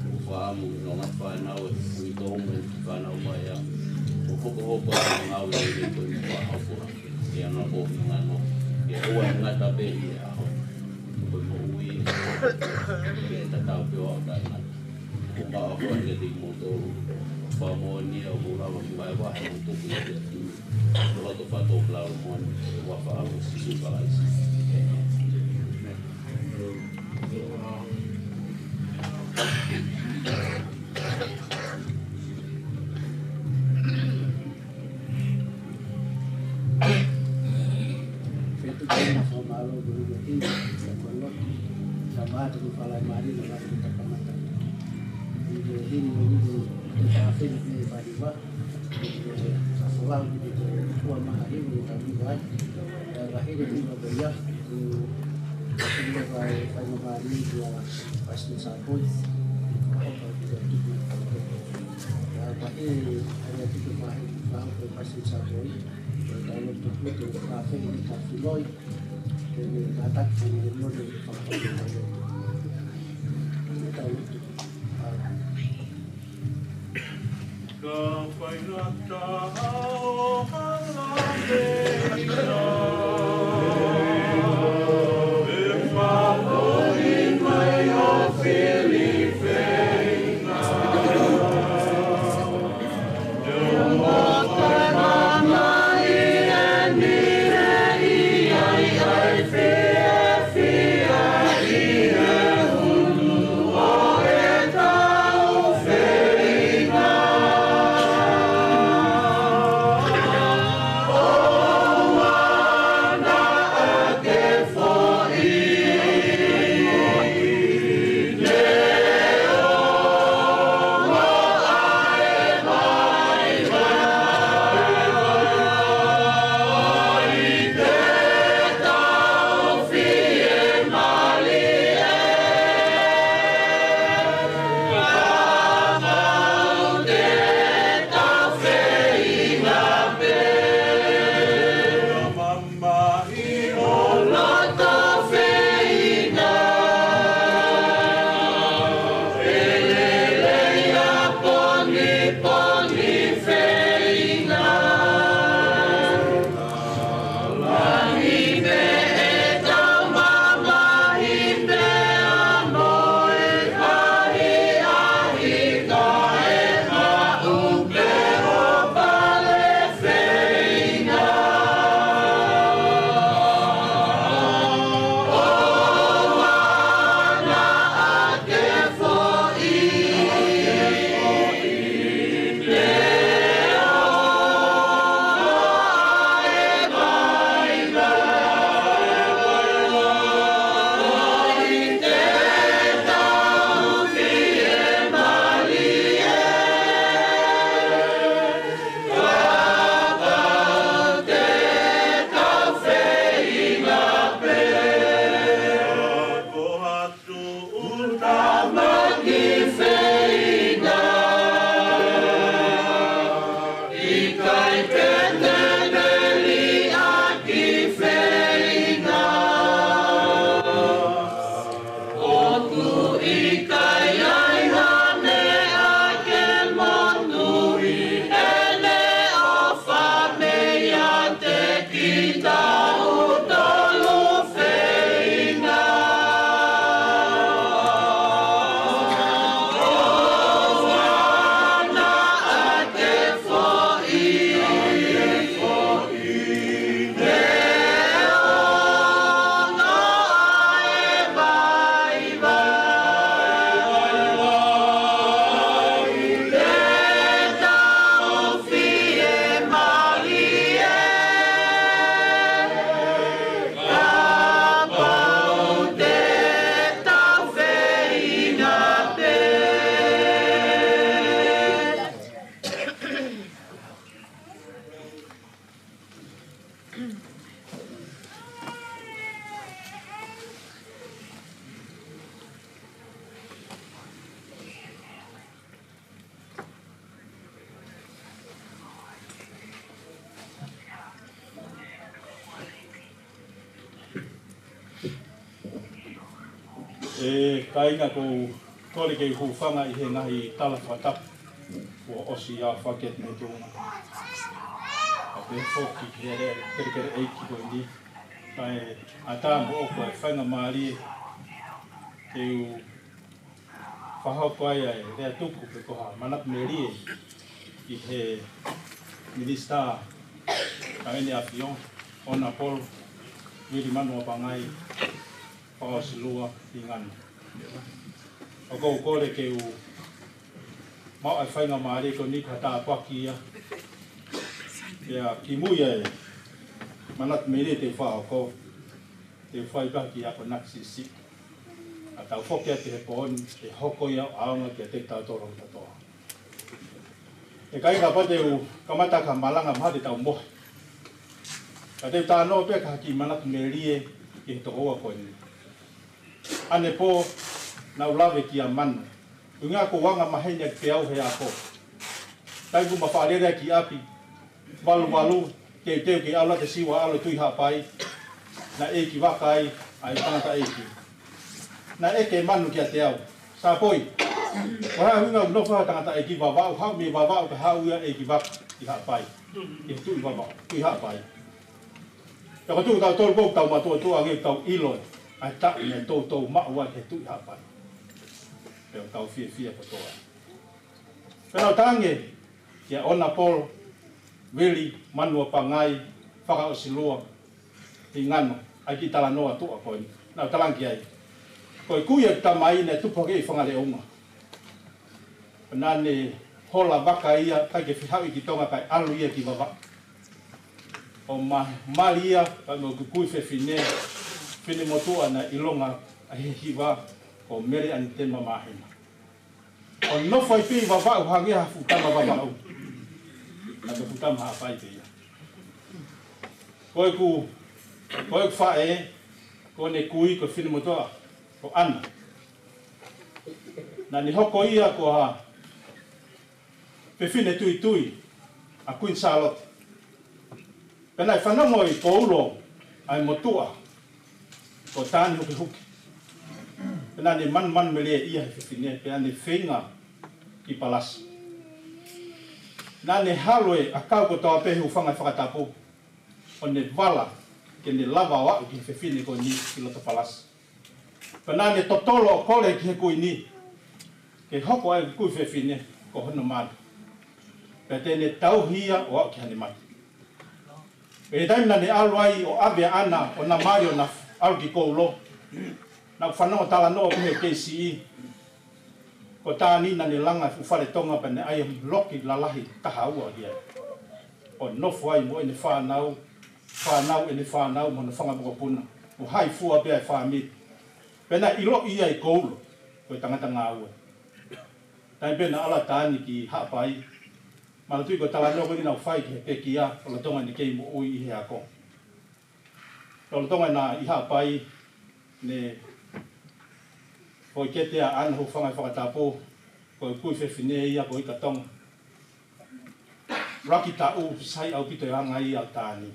ʻOku ou fakaʻamu ke ʻi ai e ngaahi fānau ʻe uitou mo e fānau paea, ʻo hokohoko ʻa e ngāue lelei ko eni ʻo fakahoko ʻi he ʻaho ko eni ʻo ngano, ke ʻoua ʻe ngata pē ʻi he ʻaho, ko e moʻui, ke tatau pē ʻo aʻu taʻengata. Ko e ʻofa ʻa e ʻEiki kiate kimoutolu, fakamoʻoni ʻoku mou lava ke vahevahe mo tuku ia ki he ʻEiki. Ko e loto fakatōkilalo moʻoni, ʻi he huafa ʻo Sīsū Kalaisi. ʻĒmeni. Fetuʻu ki he fakamālō ko e hini, ko e lotu, ka mate ko e fala mari na la ko e takamata. ʻI he hini ko e hini, ko e tafeni ko e faliva, ko e fasolau ki he ko e kua maha hiu ko e tamuva ai. Ka hini ko e ia, ko e hini ko e fai, fai mari ko e Palesiteni Sāpoi. Ko e hini ko e hini ko e fai mari ko e Palesiteni Sāpoi. Kāinga, ʻoku ou kole ke u hūfanga ʻi he ngaahi tala fakatapu kuo ʻosi aofaki atu mei tuʻa. Kae pehē foki ki he kelekele ʻeiki ko eni. Kae ʻatā moʻoku ʻa e faingamālie ke u fakahoko ai ʻa e lea tuku pe ko ha manatu melie ʻi he Minisitā ʻa ʻEne ʻAfio, Honourable Vili Manuapangai Fakaʻosilua Hingano. ʻOku ou kole ke u maʻu ʻa e faingamālie ko eni ko ha tāpuaki ia. Pea kimui ʻa e manatu melie te u fakahoko, te u fai pē ha kiʻi akonaki siʻisiʻi. ʻA tau foki atu he pō ni, ʻe hoko ia ʻo ʻaonga kiate kitautolu kotoa. ʻE kāinga, kapau te u kamata ka malanga mahalo te tau mohe. Ka te u talanoa pē ki ha kiʻi manatu melie ki he tokoua ko eni. ʻAnepō naʻá ku lave kia Manu. ʻUhinga ʻoku ou anga maheni ʻaki pē au he ako. Taimi ʻoku ma faʻa lele ai ki ʻapi, valuvalu, teuteu ke ʻalu atu e siua ʻalu ki Tuʻi Haʻapai, naʻe ʻeikivaka ai ʻa e tangataʻeiki. Naʻe ʻeke ʻe Manu kiate au, Sāpoi, ko e hā e ʻuhinga ʻoku nofo ai e tangataʻeiki Vavaʻu, haʻu mei Vavaʻu kae haʻu ia ʻo ʻeikivaka ʻi Haʻapai, ʻi he Tuʻi Vavaʻu, Tuʻi Haʻapai. Pea ko kitautolu ʻoku tau matuʻotuʻa ange ʻoku tau ʻilo ʻa e taʻu naʻe toutou maʻu ai he Tuʻi Haʻapai. Pea ʻoku tau fiefia kotoa. Pea naʻá ku talaange kia Honourable Vili Manuapangai Fakaʻosilua Hingano ʻa e kiʻi talanoa tuʻa ko eni. Naʻá ku talaange ki ai, ko e kui ʻeku tamai naʻe tupu hake ʻi Fangaleʻunga. Pea naʻá ne hola vaka ia, ʻikai ke fie haʻu ia ki Tonga, kae ʻalu ia ki Vavaʻu. ʻO ma-, mali ia pea mo ʻeku kui fefine, finemotuʻa naʻe ʻilonga ʻa e hiva ko Mele Anitema Māhina. ʻO nofo ai pē ʻi Vavaʻu, hangē ha fuʻu tama Vavaʻu. Naʻe fuʻu tama Haʻapai pē ia. Ko ʻeku, ko ʻeku faʻē, ko ʻene kui ko e finemotuʻa ko ʻAna. Naʻá ne hoko ia ko ha fefine tuitui ʻa Kuini Sālote. Pea naʻe fanongo ʻi Koulo ʻa e motuʻa ko Tani Hukihuki. Pea naʻá ne manumanu melie ia he fefine, pea ne feinga ki Palasi. Naʻá ne halo e ʻakau kotoa pē he hūfanga he fakatapu, ʻo ne vala ke ne lava ʻo aʻu ki he fefine ko eni ki loto Palasi. Pea naʻá ne totolo ʻo kole ki he kuini ke hoko ʻa e kui fefine ko hono mali. Pea te ne tauhi ia ʻo aʻu ki haʻane mate. Pea ʻi he taimi naʻá ne ʻalu ai ʻo ʻave ʻa ʻAna ʻo na mali ʻo na ʻalu ki Koulo, naʻá ku fanongo talanoa pē he K C E, ko Tani naʻá ne langa e fuʻu fale Tonga pea ne ʻai e loki lalahi taha ua ia, ʻo nofo ai mo ʻene fānau, fānau ʻene fānau mo hono fanga mokopuna, mo hai fua pē ʻa e fāmili. Pea naʻe ʻiloʻi ia ʻi Koulo ko e tangata ngāue. Taimi pē naʻe ʻalu ai ʻa Tani ki Haʻapai, manatuʻi ko e talanoa ko eni naʻá ku fai ki he pekia ʻo lolotonga ʻene kei moʻui ʻi he ako. Lolotonga ʻena ʻi Haʻapai, ne foʻi kete ʻa ʻAna, hūfanga he fakatapu, ko e kui fefine ia ko Ika Tonga. Laki taʻu, sai ʻaupito e anga ia ʻo Tani.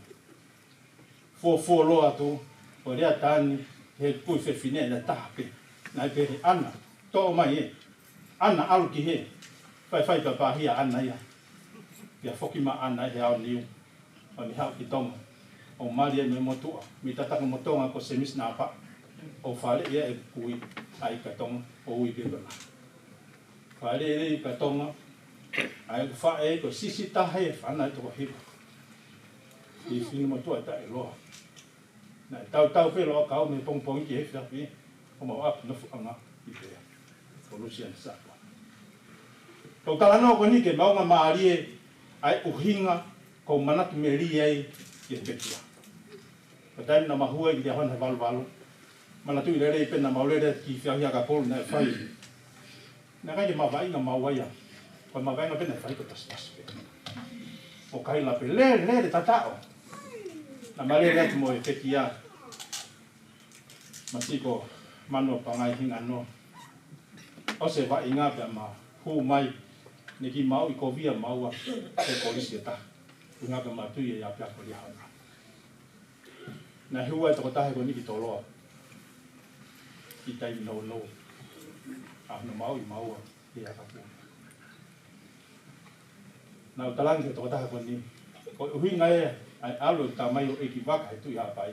Fuofuoloa atu, ko e lea ʻa Tani ki he kui fefine naʻe taha pē. Naʻe pehē, ʻAna, toʻo mai ē. ʻAna, ʻalu ki hē. Faifai pē pāhia ʻa ʻAna ia. Pea foki mai ʻa ʻAna ʻi he ʻaho niu, ʻo ne haʻu ki Tonga, ʻo mali ai mo e motuʻa, mei Tatakamotonga ko Semisi Napaʻu, ʻo faleʻi ai ʻeku kui ʻa Ika Tonga, ʻo ui pē ko ʻAna. Faleʻi ʻa Ika Tonga, ʻa ʻeku faʻē ko e siʻisiʻi taha he fānau ʻe toko hiva. Kiʻi finemotuʻa taʻeʻiloa. Naʻe tautau pē ʻa e ʻakau mei he pongipongi ki he efiafi, ʻo mau ʻapi nofoʻanga ʻi Pea, ko Lusiana Sapa. Ko e talanoa ko eni ke maʻu ngali mālie ʻa e ʻuhinga ʻoku ou manatu melie ai ki he pekia. Ko e taimi naʻá ma hū ai ki Liahona he valuvalu, manatuʻi lelei pē naʻa mau lele ki Fiahi Akapulu naʻe fai. Naʻe ʻikai ke ma vaʻinga maua ia. Ko e ma vaʻinga pē naʻe fai ko e tasitasi pē. ʻO kaila pē, lele, lele, tataʻo. Naʻa ma lele atu mo e pekia, masiʻi ko Manuapangai Hingano. ʻOsi e vaʻinga pea ma hū mai, ne kiʻi maʻu ʻi Kovia maua he kolisi ʻe taha. Ui ngā pea ma tui e ʻapiako Liahona. Naʻe hū ai e tokotaha ko eni ki Toloa ʻi he taimi nounou. ʻa hono maʻu ʻi maua ʻi he ʻakapulu. Naʻa ku talaange ki he tokotaha ko eni, ko e ʻuhinga ia ʻa e ʻalu ʻo tamai ʻo ʻeikivaka he Tuʻi Haʻapai.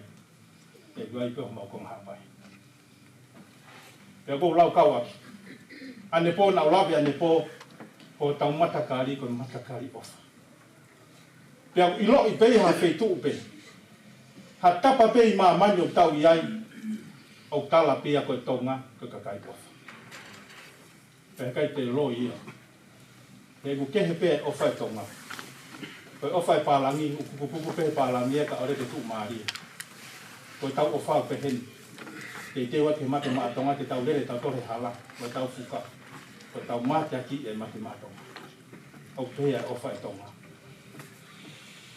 ʻE ʻi ai pē homau konga Haʻapai. Pea ʻoku ou lau kau ʻaki. ʻAnepō, naʻa ku lave ʻanepō, ko hotau matakali, ko e matakali ʻofa. Pea ʻoku ʻiloʻi pē ʻi ha feituʻu pē, ha tapa pē ʻi māmani ʻoku tau ʻi ai, ʻoku tala pē ia ko e Tonga ko e kakai ʻofa. Pea ʻikai te u loi ia. He ʻoku kehe pē ʻa e ʻofa ʻa e Tonga. Ko e ʻofa ʻa e pālangi, ʻoku pukupuku pē ʻa e pālangi ia kae ʻoua ke tuʻumālie. Ko ʻetau ʻofa ʻoku pehē ni. Teuteu atu he mate maʻa Tonga, te tau lele tautolu he hala, ko ʻetau fuka. Ko ʻetau mateakiʻi ʻa e mate maʻa Tonga. ʻOku pehē ʻa e ʻofa ʻa e Tonga.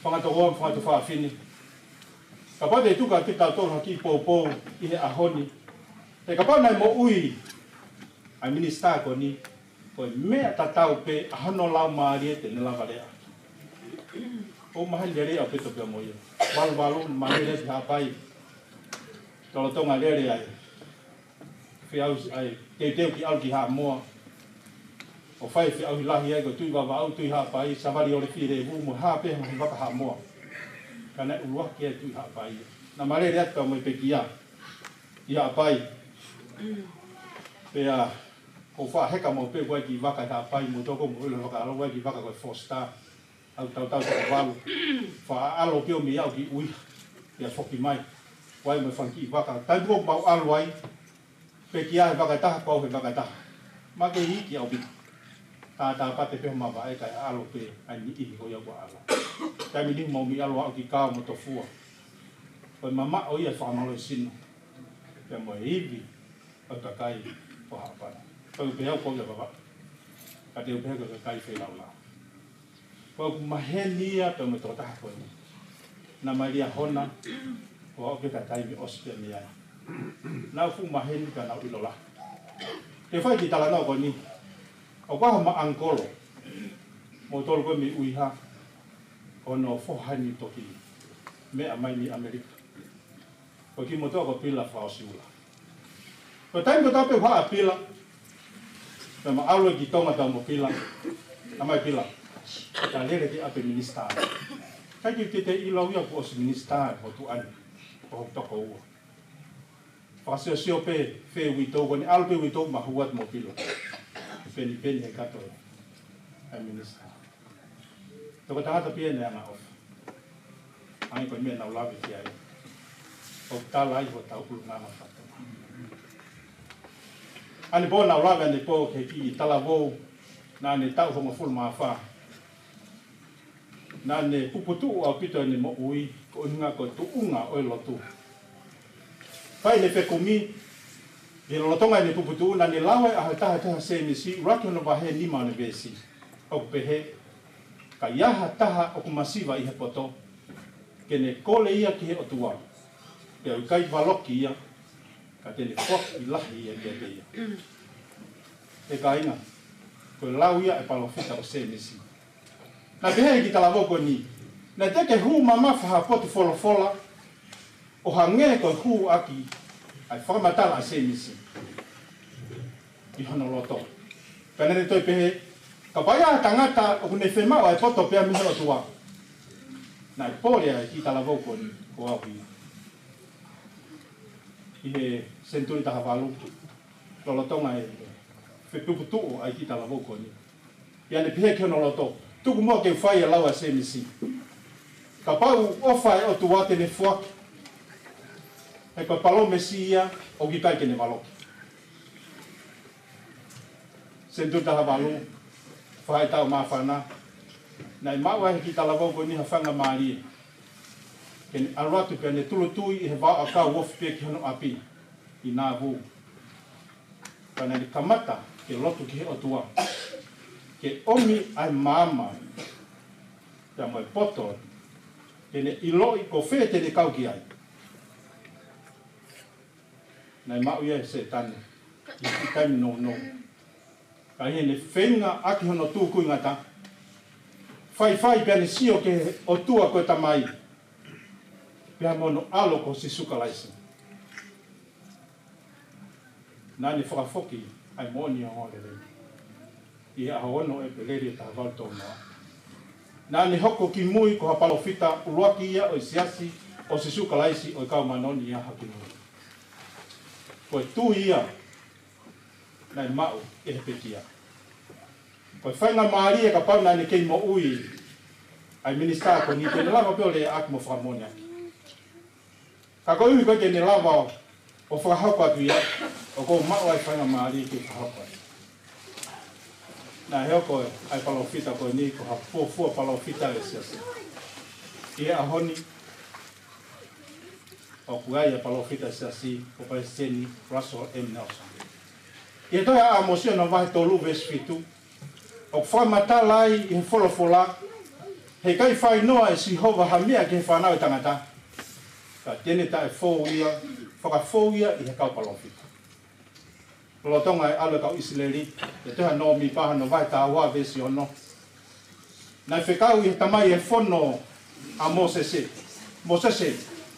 Fanga tokoua mo e fanga tuofāfine. Kapau te u tuku atu kiate kitautolu ha kiʻi poupou ʻi he ʻaho ni. He kapau naʻe moʻui ʻa e minisitā ko eni, ko e meʻa tatau pē ʻa hono laumālie te ne lava lea. ʻOku maheni lelei ʻaupito pea mo ia. Valuvalu, mālie lea ki Haʻapai. Lolotonga lele ai. Feʻauhi ai, teuteu ke ʻalu ki Haʻamoa. ʻO fai feʻauhi lahi ai ko e Tuʻi Vavaʻu, Tuʻi Haʻapai, Savali ʻo e Fielēvū mo e hā pē ha ngaahi vaka Haʻamoa. Ka naʻe ʻuluaki ʻa e Tuʻi Haʻapai. Naʻa ma lele atu pea mo e pekia ʻi Haʻapai. Pea ʻoku ou faʻa heka maʻu pē ʻeku ʻai ki vaka ʻi Haʻapai mo toko mo ʻilo vaka ʻalu ʻai ki vaka ko e Four Star. ʻAlu tautau toko valu. Faʻa ʻalu pē ʻo mei aʻu ki ʻUiha. Pea foki mai. ʻO ʻai mo e fanga kiʻi vaka. Taimi ko ē ʻoku mau ʻalu ai. Pekia he vaka ʻe taha, ko au he vaka ʻe taha. Ma kei iiki ʻaupito. Tātāpate pē homau vaʻe kae ʻalu pē ʻa e niʻihi ko ia ʻoku ʻalu. Taimi ni mau mei ʻalu aʻu ki Kao mo Tofua. Ko e mamaʻo ia ʻa e fakamālohisino. Pea mo e ivi ʻo e kakai ʻo Haʻapai. Ko e pehē au ko ia Vavaʻu. Ka te u pehē ko e kakai feilaulau. Ko ʻeku maheni ia pea mo e tokotaha ko eni. Naʻa ma lia hona, ko au pē ka taimi ʻosi pē mei ai. Naʻa ku fuʻu maheni ka naʻa ku ʻilo lahi. Te u fai e kiʻi talanoa ko eni, ʻoku ʻi ai homa ʻangikolo, mo tolu ko ē mei ʻUiha, ko hono foha ni toki meʻa mai mei ʻAmelika. Ko e kiʻi motuʻa ko Pila Fakaʻosiʻula. Ko e taimi ko ē tau pē ʻuha ʻa Pila. Pea ma ʻalu ki Tonga pea mo Pila. ʻA mai Pila. Ka lele ki ʻapi minisitā. ʻIkai ke te ʻilo ia kuo ʻosi minisitā ʻa e motuʻa ni. Ko hoku tokoua. Fakasiosio pē, fē uitou, ko ʻene ʻalu pē uitou ma hū atu mo Pila. Penipeni he kato ʻa e minisitā. Toko tangata pē ia naʻe angaʻofa. ʻA ia ko e meʻa naʻa ku lave ki ai. ʻOku tala ai hotau ʻulungaanga fakatonga. ʻAnepō naʻa ku lave ʻanepō ki he kiʻi talavou naʻa ne taʻu hongofulu mā fā. Naʻa ne puputuʻu ʻaupito ʻene moʻui, ko e ʻuhinga ko e tuʻunga ʻo e lotu. Fai ʻene fekumi, ʻi he lolotonga ʻene puputuʻu, naʻa ne lau ai ʻa e taha taha Sēmisi, ʻuluaki hono vahe, nima ʻo ʻene veesi. ʻOku pehē, ka ʻi ai ha taha ʻoku masiva ʻi he poto, ke ne kole ia ki he ʻOtua, pea ʻoku ʻikai valoki ia, ka te ne foaki lahi ia kiate ia. ʻE kāinga, ko e lau ia ʻa e palōfita ko Sēmisi. Naʻe pehē ʻe he kiʻi talavou ko eni, naʻe teʻeki ke hū mamafa ha potu folofola, ʻo hangē ko e hū ʻaki ʻa e fakamatala ʻa Sēmisi ʻi hono loto. Pea naʻa ne toe pehē, kapau ʻe ʻi ai ha tangata ʻoku ne fiemaʻu ʻa e poto pea mei he ʻOtua. Naʻe pole ʻa e kiʻi talavou ko eni, ko au ia. ʻI he senituli taha valu, lolotonga e fepuputuʻu ʻa e kiʻi talavou ko eni. Pea ne pehē ki hono loto, tuku muʻa ke u fai e lau ʻa Sēmisi. Kapau ʻoku ʻofa ʻa e ʻOtua te ne foaki. He ko e palōmesi ia ʻoku ʻikai ke ne valoki. Senituli taha valu, faʻahitaʻu māfana, naʻe maʻu ai ʻe he kiʻi talavou ko eni ha faingamālie. Ke ne ʻalu atu pea ne tūʻulutui ʻi he vaoʻakau ofi pē ki hono ʻapi ʻi Nāvū. Pea naʻa ne kamata ke lotu ki he ʻOtua. Ke ʻomi ʻa e maama. Pea mo e poto. Ke ne ʻiloʻi ko fē te ne kau ki ai. Naʻe maʻu ia ʻe Sētane. ʻI he taimi nounou. Ka ʻi heʻene feinga ʻaki hono tūkuingata. Faifai pea ne sio ki he ʻOtua ko e Tamai. Pea mo hono ʻAlo ko Sīsū Kalaisi. Naʻa ne fakafoki ʻa e moʻoni ʻo e ongoongolelei. ʻI he ʻaho ono ʻo ʻEpeleli ʻo e taha valu tolu noa, naʻa ne hoko kimui ko ha palōfita ʻuluaki ia ʻo e Siasi ʻo Sīsū Kalaisi ʻo e Kau Māʻoniʻoni ʻi he ʻaho Kimui. Ko e tui ia naʻe maʻu ʻe he pekia. Ko e faingamālie kapau naʻa ne kei moʻui ʻa e minisitā ko eni, te ne lava pē ʻo lea ʻaki mo fakamoʻoni ʻaki. Ka koeʻuhi ʻoku ʻikai ke ne lava ʻo fakahoko atu ia, ʻoku ou maʻu ʻa e faingamālie ke fakahoko atu. Naʻe hoko ʻa e palōfita ko eni ko ha fuofua palōfita ʻo e Siasi. ʻI he ʻaho ni, ʻoku ʻi ai ʻa e palōfita ʻo e Siasi, ko Palesiteni Russell M. Nelson. ʻI he tohi ʻa ʻĀmosi hono vahe tolu veesi fitu, ʻoku fakamatala ai ʻi he folofola, he ʻikai fai noa ʻe Sihova ha meʻa ki he fānau ʻa e tangata, ka te ne taʻefou ia, fakafou ia ʻi he kau palōfita. Lolotonga e ʻalu ʻa e kau ʻIsileli, ʻi he tohi ʻa Nōmipa hono vahe taha ua veesi ono, naʻe fekau ʻe he tamai ʻo e fono ʻa Mōsese: Mōsese,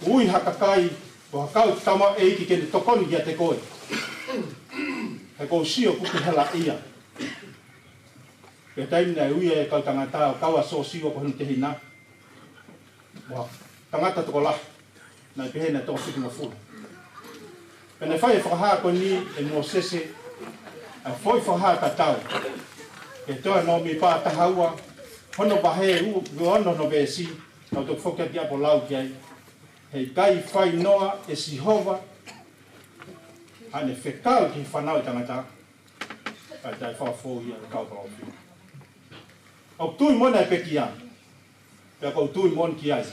ui ha kakai, ko ha kau tamaioʻeiki ke ne tokoni kiate koe, he ʻoku ou sio kuo ke helaʻia. Pea taimi naʻe ui ai e kau tangata ʻo kau ʻa Sōsiua ko hono tehina, mo ha tangata tokolahi, naʻe pehē naʻe toko fitungofulu. Pea naʻe fai e fakahā ko eni ʻe Mōsese ʻa e foʻi fakahā tatau. ʻI he tohi ʻa Nōmipa taha ua, hono vahe ua, ono hono veesi, naʻa ku toki foki atu ʻo lau ki ai: He ʻikai fai noa ʻe Sihova haʻane fekau ki he fānau ʻa e tangata, ka te ne taʻefou ia ʻi he kau palōfita. ʻOku tui moʻoni ʻa e pekia, pea ʻoku ou tui moʻoni ki ai.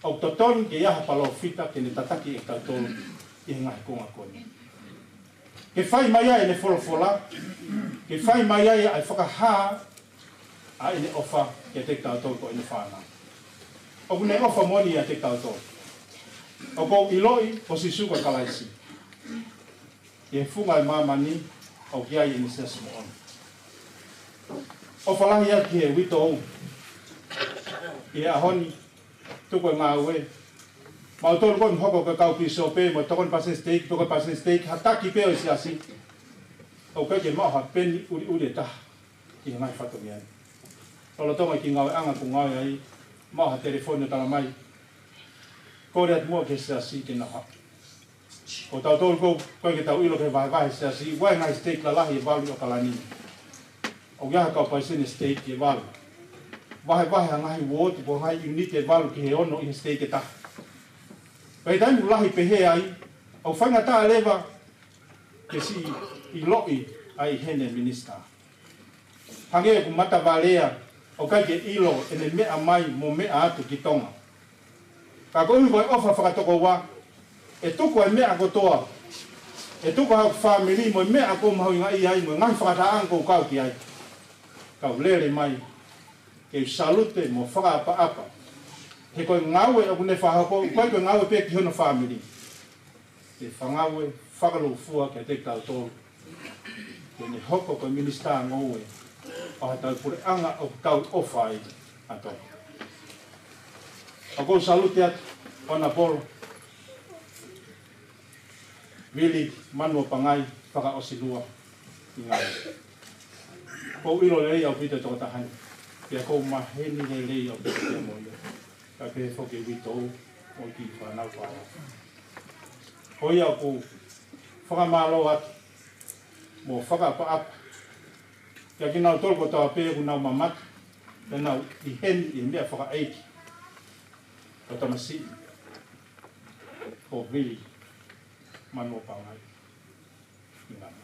ʻOku totonu ke ʻi ai ha palōfita ke ne tataki kitautolu ʻi he ngaahi konga ko eni. Ke fai mai ai ʻene folofola, ke fai mai ai ʻa e fakahā ʻa ʻene ʻofa kiate kitautolu ko ʻene fānau. ʻOku ne ʻofa moʻoni ʻiate kitautolu. ʻOku ou ʻiloʻi ko Sīsū ko e Kalaisi. ʻI he funga ʻo e māmani ʻoku ʻi ai ʻene Siasi moʻoni. ʻOfa lahi atu ki he uitou ʻi he ʻaho ni, tuku e ngāue. Mautolu ko eni ʻoku hoko ko e kau pīsope mo e tokoni palesiteni siteiki, tokoni palesiteni siteiki, ha taki pē ʻo e Siasi, ʻoku ʻikai ke maʻu ha peni ʻuliʻuli ʻe taha ʻi he ngaahi fatongia ni. Lolotonga e kiʻi ngāueʻanga ʻoku ngāue ai, maʻu ha telefoni ʻo tala mai, kole atu muʻa ki he Siasi ke nau haʻu. Ko tautolu ʻoku ʻikai ke tau ʻilo ki he vahevahe ʻa e Siasi, ʻoku ʻi ai e ngaahi siteiki lalahi ʻe valu ʻi ʻAokalani. ʻOku ʻi ai ha kau palesiteni siteiki ʻe valu. Vahevahe ha ngaahi uooti pe ngaahi ʻiuniti ʻe valu ki he ono ʻi he siteiki ʻe taha. Pea ʻi he taimi ʻoku lahi pehē ai, ʻoku faingataʻa leva ke siʻi ʻiloʻi ai ʻe heni e minisitā. Hangē ʻoku matavalea, ʻoku ʻikai ke ʻilo ʻene meʻa mai mo meʻa atu ki Tonga. Ka koeʻuhi ko e ʻofa fakatokoua, ʻe tuku ʻa e meʻa kotoa, ʻe tuku ʻa hoku fāmili mo e meʻa ʻoku ou mahuʻingaʻia ai mo e ngaahi fakatahaʻanga ʻoku ou kau ki ai, kau lele mai ke u salute mo fakaʻapaʻapa. He ko e ngāue ʻoku ne fakahoko, ʻoku ʻikai ko e ngāue pē ki hono fāmili. Ke fakaʻapaʻapa, fakalūkufua kiate kitautolu. Ke ne hoko ko e minisitā ngoue ʻo ha tau puleʻanga ʻoku tau ʻofa ai ʻa Tonga. ʻOku ou salute atu, Honourable Vili Manuapangai Fakaʻosilua ʻIngata. ʻOku ou ʻilo lelei ʻaupito e tokotaha ni. Pea ʻoku ou maheni lelei ʻaupito pea mo ia. Kae pehē foki e uitou mo e kiʻi fānau pālangi. Ko ia ʻoku ou fakamālō atu mo fakaʻapaʻapa kiate kinautolu kotoa pē ʻoku nau mamata, pea nau ʻi heni ʻi he meʻa fakaʻeiki ʻo e tamasiʻi ko Vili Manuapangai ʻIngata.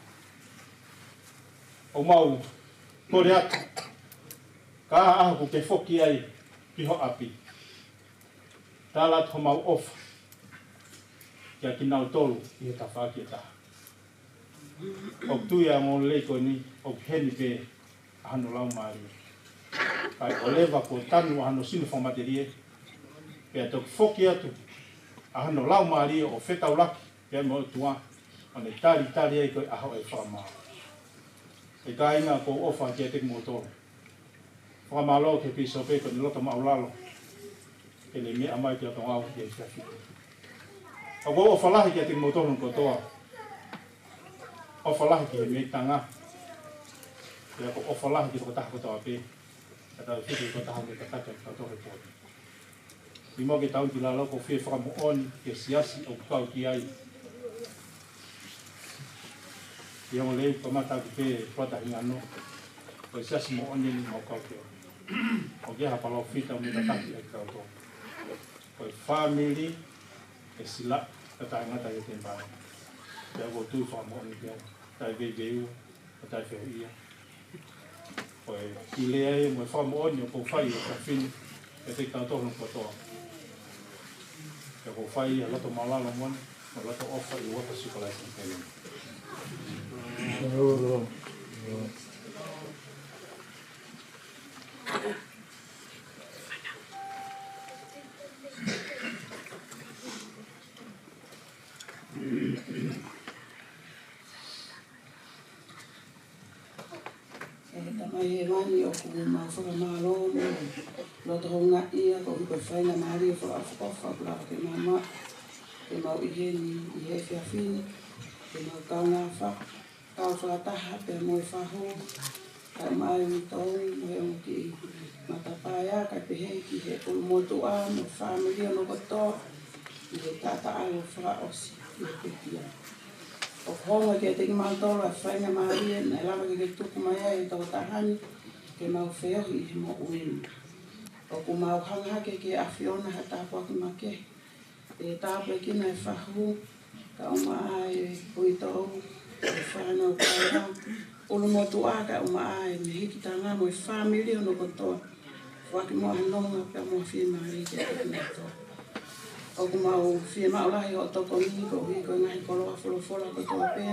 ʻOku mau kole atu, ka ʻaho ʻoku ke foki ai ki ho ʻapi, tala atu homau ʻofa kiate kinautolu ʻi he tafaʻaki ʻe taha. ʻOku tui ʻa e ongoongolelei ko eni ʻoku ʻi heni pē ʻa hono laumālie. Kae ʻoua leva kuo tanu ʻa hono sino fakamatelie, pea toki foki atu ʻa hono laumālie ʻo fetaulaki pea mo e ʻOtua, ʻo ne talitali ai ko e ʻaho ʻo e fakamaau. ʻE kāinga, ʻoku ou ʻofa kiate kimoutolu. Fakamālō ki he pīsope ko ʻene loto māʻulalo ke ne meʻa mai ki he ʻOtua ʻi he efiafi ni. ʻOku ou ʻofa lahi kiate kimoutolu kotoa. ʻOfa lahi ki he mei tanga. Pea ko e ʻofa lahi ki he tokotaha kotoa pē. Ka tau fiti ko taha me kakata ki tau tohe tohe. Ni mo ke tau ki lalo ko fie fakamoʻoni ki he siasi ʻoku kau ki ai. Ia mo lei kamata ki he pata hingano. Ko e siasi moʻoni ni mau kau ki ai. ʻOku ʻi ai ha palōfita me kakati ai ki tau tohe. Ko e fāmili ʻe sila ka taʻengata ia te mbai. Pea ko tui fakamoʻoni ki ai. Tai veiveiua, tai fehuʻia. Ko e ki lea ia mo e fakamoʻoni ʻoku ou fai ʻi he efiafi ni, ʻe te kau tono kotoa. Pea ʻoku ou fai ʻi he loto mālōlō moʻoni, mo e loto ʻofa ʻi he huafa ʻo Sīsū Kalaisi. ʻĒmeni. ʻE Tamai Hēvani, ʻoku mau fakamālō mo loto houngaʻia koeʻuhi ko e faingamālie fakaʻofoʻofa kuo lava ke mau maʻu, ke mau ʻi heni ʻi he efiafi ni, ke mau kaungā fa-, kau fakataha pea mo e fahu, kae ʻumaʻā e uitou mo e ongo kiʻi matapā, kae pehē ki he ʻulumotuʻa mo e fāmili hono kotoa ʻi he taʻataʻalo fakaʻosi ʻi he pekia. ʻOku hoko kiate kimautolu ʻa e faingamālie naʻe lava ke ke tuku mai ai e tokotaha ni ke mau feohi ʻi he moʻui ni. ʻOku mau hanga hake ki he ʻAfiona ha tāpuaki makehe ʻe tāpuekina e fahu, kae ʻumaʻā e uitou, e fānau kava, ʻulumotuʻa, kae ʻumaʻā e mehikitanga mo e fāmili hono kotoa. Foaki muʻa ha nonga pea mo e fiemālie kiate kinautolu. ʻOku mau fiemaʻu lahi hoʻo tokoni koeʻuhi ko e ngaahi koloa folofola kotoa pē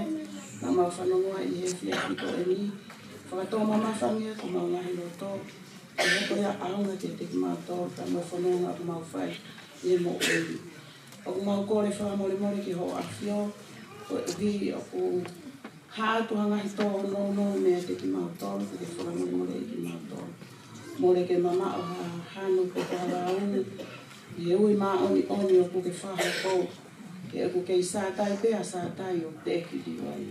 naʻa mau fanongoa ʻi he efiafi ko eni. Fakatō mamafa ange ʻa homau ngaahi loto, ʻa e hoko ia ʻaonga kiate kimautolu pea mo e fononga ʻoku mau fai ʻi he moʻui ni. ʻOku mau kole fakamolemole ki hoʻo ʻAfio, koeʻuhi ʻoku hā atu ha ngaahi tōnounou meiate kimautolu, ke ke fakamolemoleʻi kimautolu. Mole ke mamaʻo ha hanu pe ko ha vaunu, ʻi he ui māʻoniʻoni ʻoku ke fakahoko, he ʻoku kei Sātai pē ʻa Sātai ʻoku teʻeki liliu ai.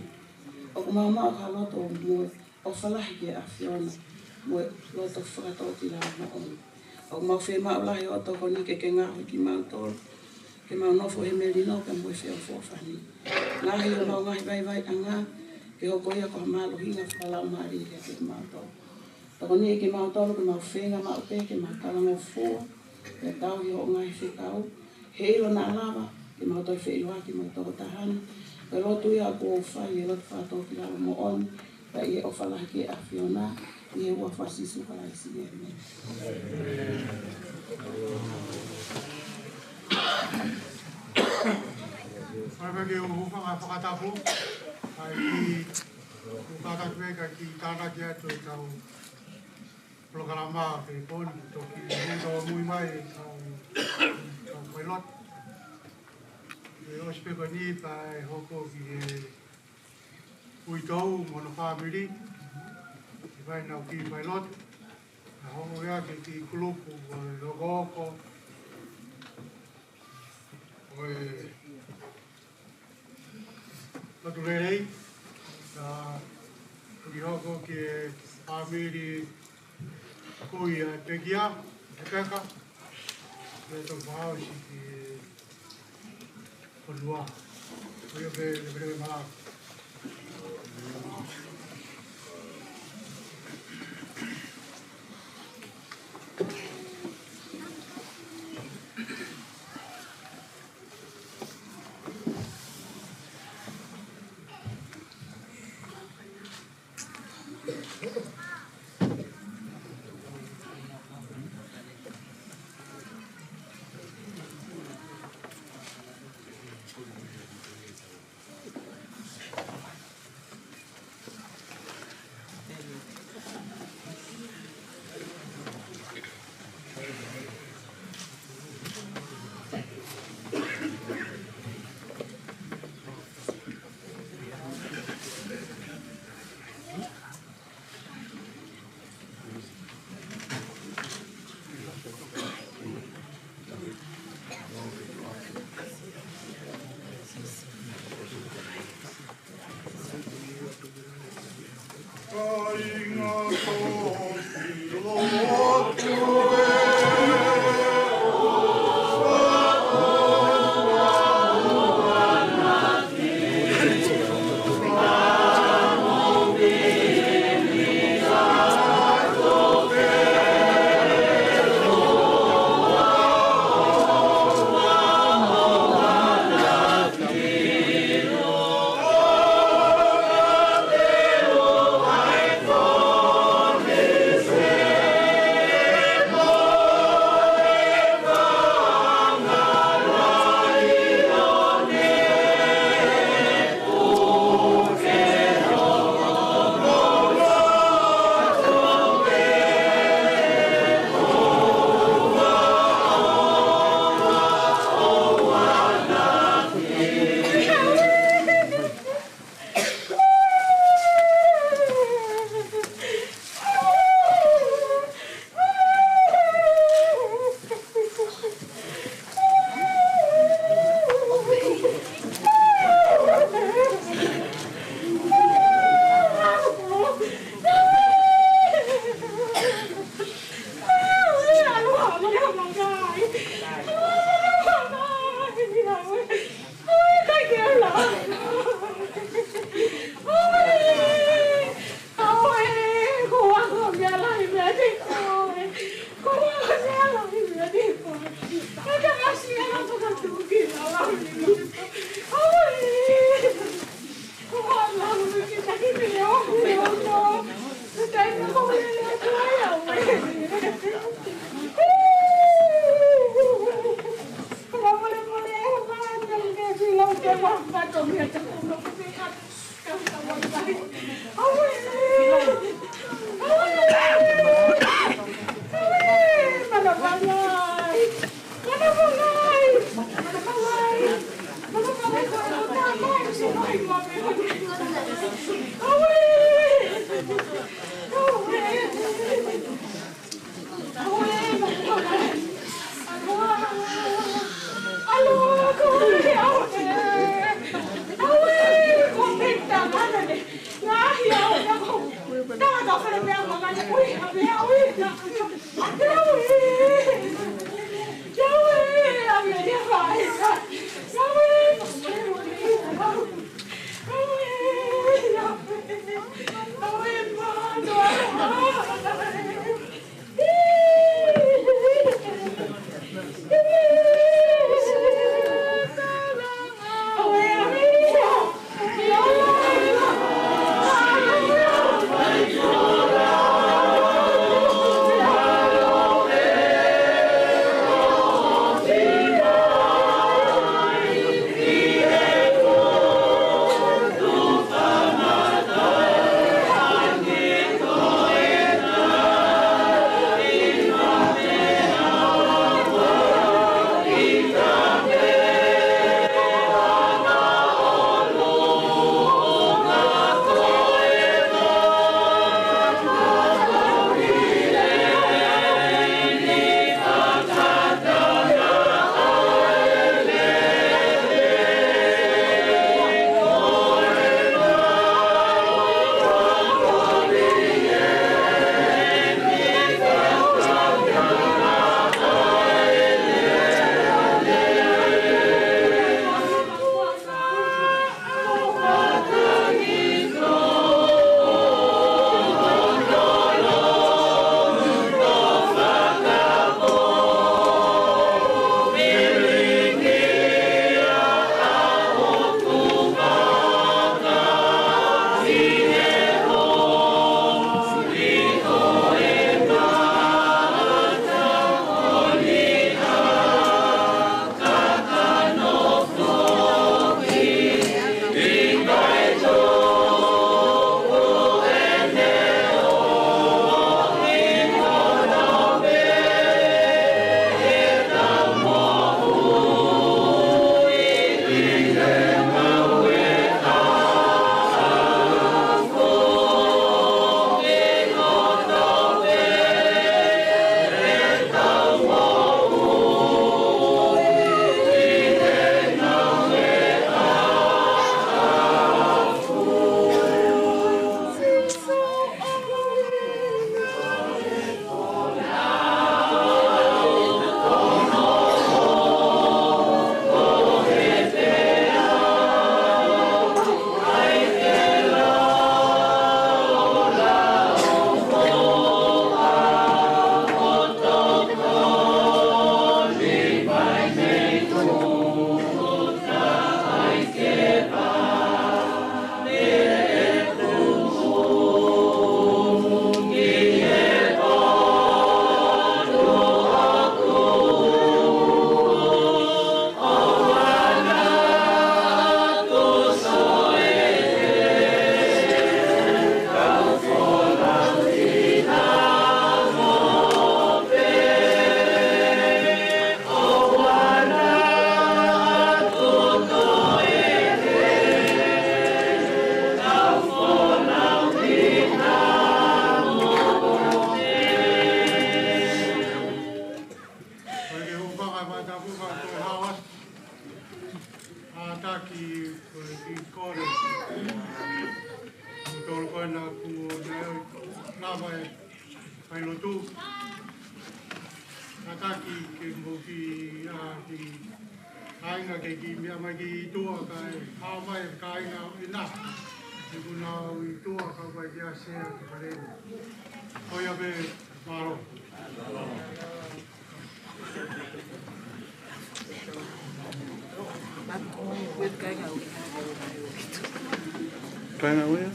ʻOku mau maʻu ha loto mo e ʻofa lahi ki he ʻAfiona, mo e loto fakatōkilalo moʻoni. ʻOku mau fiemaʻu lahi hoʻo tokoni ke ke ngaohi kimautolu, ke mau nofo he melino pea mo e feʻofoʻofani. Ngaohi homau ngaahi vaivaiʻanga, ke hoko ia ko ha mālohinga fakalaumālie kiate kimautolu. Tokoniʻi kimautolu ke mau feinga maʻu pē ke mau talangofua, ke tauhi hoʻo ngaahi fekau, heiʻilo naʻa lava ke mau toe feʻiloaki mo e tokotaha ni. Ko e lotu ia ʻoku ou fai, ʻi he loto fakatōkilalo moʻoni, pea ʻi he ʻofa lahi ki he ʻAfiona, ʻi he huafa ʻo Sīsū Kalaisi, ʻēmeni. Kae pehē ke u hūfanga he fakatapu, kae kiʻi, u kātaki pē kae kiʻi tānaki atu ʻetau polokalama ke poni, toki hū tau mui mai ʻetau, ʻetau pailot. ʻE ʻosi pē ko eni pea ʻe hoko ki he uitou mo hono fāmili, ke fai ʻenau kiʻi pailot. Naʻe hoko ia ki he kiʻi kulupu ʻo e lokooko ʻo e Lotu Lelei, ka ʻoku hoko ki he fāmili ko ia ʻa e pekia, ʻa e peka, ʻa e toki fakaʻosi ki he fonua. Ko ia pē, leveleve malanga. Failotu, kātaki ke mou kiʻi, ʻa, kiʻi kāinga ke kiʻi meʻa mai ki tuʻa kae hao mai e kāinga ʻi na. Ke kuna ʻi tuʻa ka pai kia sea ki pare. ʻOia pē, mālō. Kāinga ʻuia?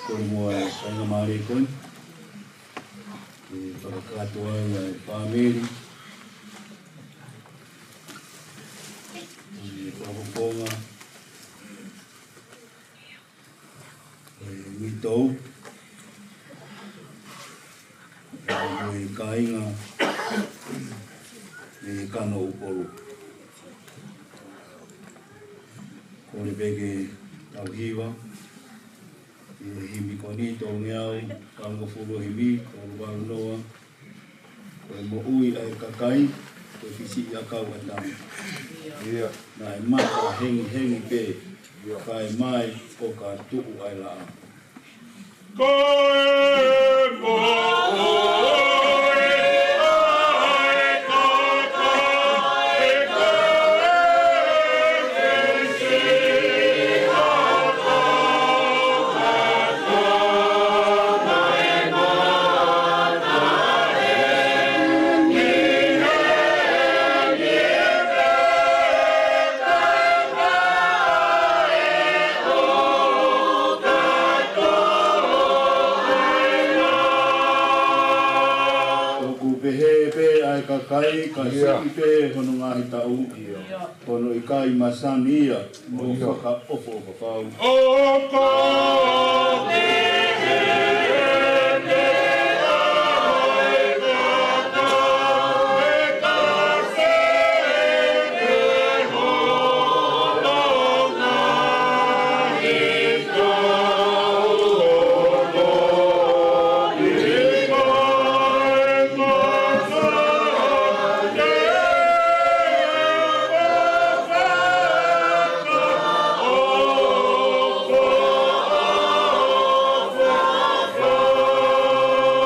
Ko e moʻoni e faingamālie ko eni ke fakakakato ai ʻa e fāmili ʻo e fakafofonga ʻo e Uitou, ʻa e kāinga ʻi Kanoʻupolu. Kole pē ke tau hiva ʻi he himi ko eni, tolungeau valungofulu himi, tolu valu noa. Ko e moʻui ʻa e kakai, ko e fisiʻiʻakau ʻa Tama. ʻIo. Naʻe mata hengihengi pē, ʻio, kae mai ʻo ka tuʻu ʻa e laʻā. Ko e moʻui ʻa e kakai, ko e fisiʻiʻakau ʻa Tama. ʻOku pehē pē ʻa e kakai, ka, ʻio, siʻi pē hono ngaahi taʻu. ʻIo. Hono ʻikai masani ia mo, ʻio, fakaʻofoʻofa fau. ʻOku pehē pē ʻa e kakai, ka siʻi pē hono ngaahi taʻu.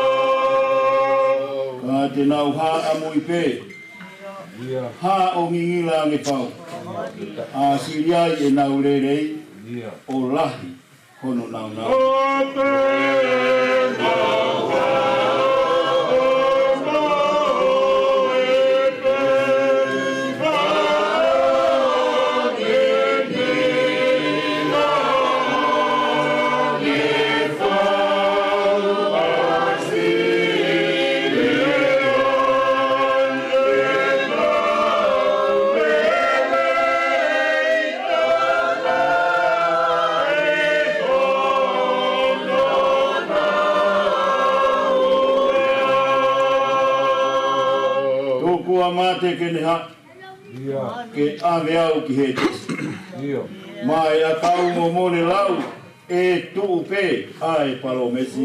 Ka te nau hā ʻamui pē, ʻio, hā ʻo ngingila ange fau, ʻa sili ai ʻenau lelei, ʻio, ʻo lahi hono nāunau. Tuku ʻa mate ke ne haʻu, ʻio, ke ʻave au ki Hētesi. ʻIo. Maʻa e ʻakau mo mole lau, ʻe tuʻu pē ʻa e palōmesi.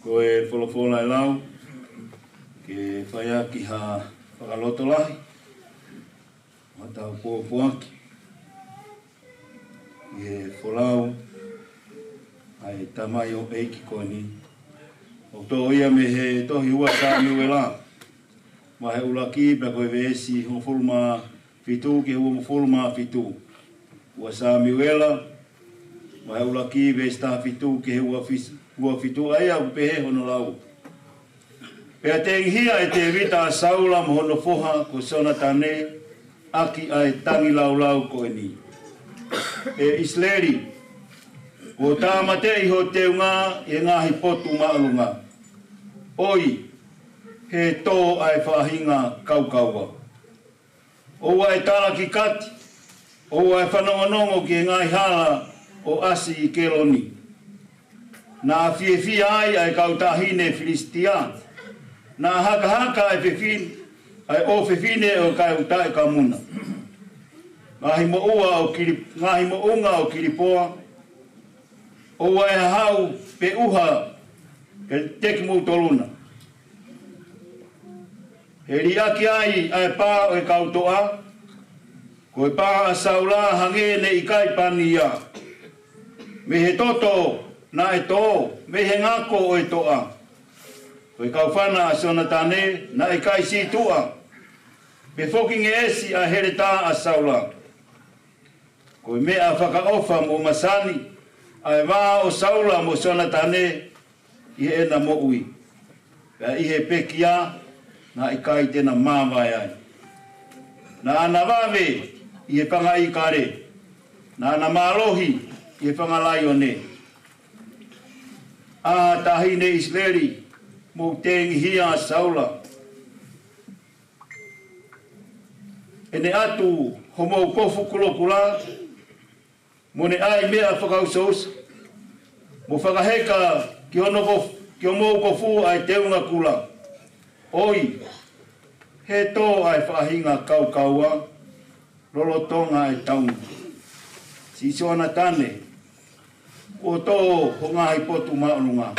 Ko e folofola ʻe lau, ke fai ʻaki ha fakalotolahi, mo tau pōpoaki ʻi he folau ʻa e tamaioʻeiki ko eni. ʻOku toʻo ia mei he tohi ua Samiuela, vahe ʻuluaki pea ko e veesi hongofulu mā fitu ki he uofulu mā fitu. Ua Samiuela, vahe ʻuluaki veesi taha fitu ki he ua fis-, ua fitu, ʻa ia ʻoku pehē hono lau. Pea tengihia ʻe Tēvita ʻa Saula mo hono foha ko Sonatane ʻaki ʻa e tangilāulau ko eni: ʻE ʻIsileli, kuo tāmateʻi ho teunga ʻi he ngaahi potu māʻolunga, ʻoi, he tō ʻa e faʻahinga kaukaua. ʻOua ʻe talakikati, ʻoua ʻe fanongonongo ki he ngaahi hala ʻo ʻAsikeloni, naʻa fiefia ai ʻa e kau taʻahine Filisitia. Naʻa hakahaka ʻa e fefine, ʻa e ʻofefine ʻo e kau taʻekamuna. Ngaahi moʻua ʻo Kili-, ngaahi moʻunga ʻo Kilipoa, ʻoua ʻe hahau pe ʻuha Ke teki mou toluna. He liʻaki ai ʻa e pā ʻo e kau toʻa, ko e pā ʻa Saula hangē ne ʻikai pani ia. Mei he toto naʻe tō, mei he ngako ʻo e toʻa. Ko e kaufana ʻa Sionatane naʻe ʻikai sītuʻa, pe foki ngeʻesi ʻa e heletā ʻa Saula. Ko e meʻa fakaʻofa mo masani ʻa e vā ʻo Saula mo Sionatane ʻi heʻena moʻui. Pea ʻi he pekia naʻe ʻikai te na māvae ai. Naʻa na vave ʻi he fanga ʻīkale, naʻa na mālohi ʻi he fanga laione. ʻA taʻahine ʻIsileli, mou tengihia ʻa Saula. ʻE ne ʻatu homou kofu kulokula, mo ne ʻai meʻa fakausousa, mo fakaheka ki hono kof-, ki homou kofu ʻa e teunga kula. ʻOi, he tō ʻa e faʻahinga kaukaua lolotonga ʻa e taunga. Siʻi Sionatane, kuo tō ho ngaahi potu māʻolunga.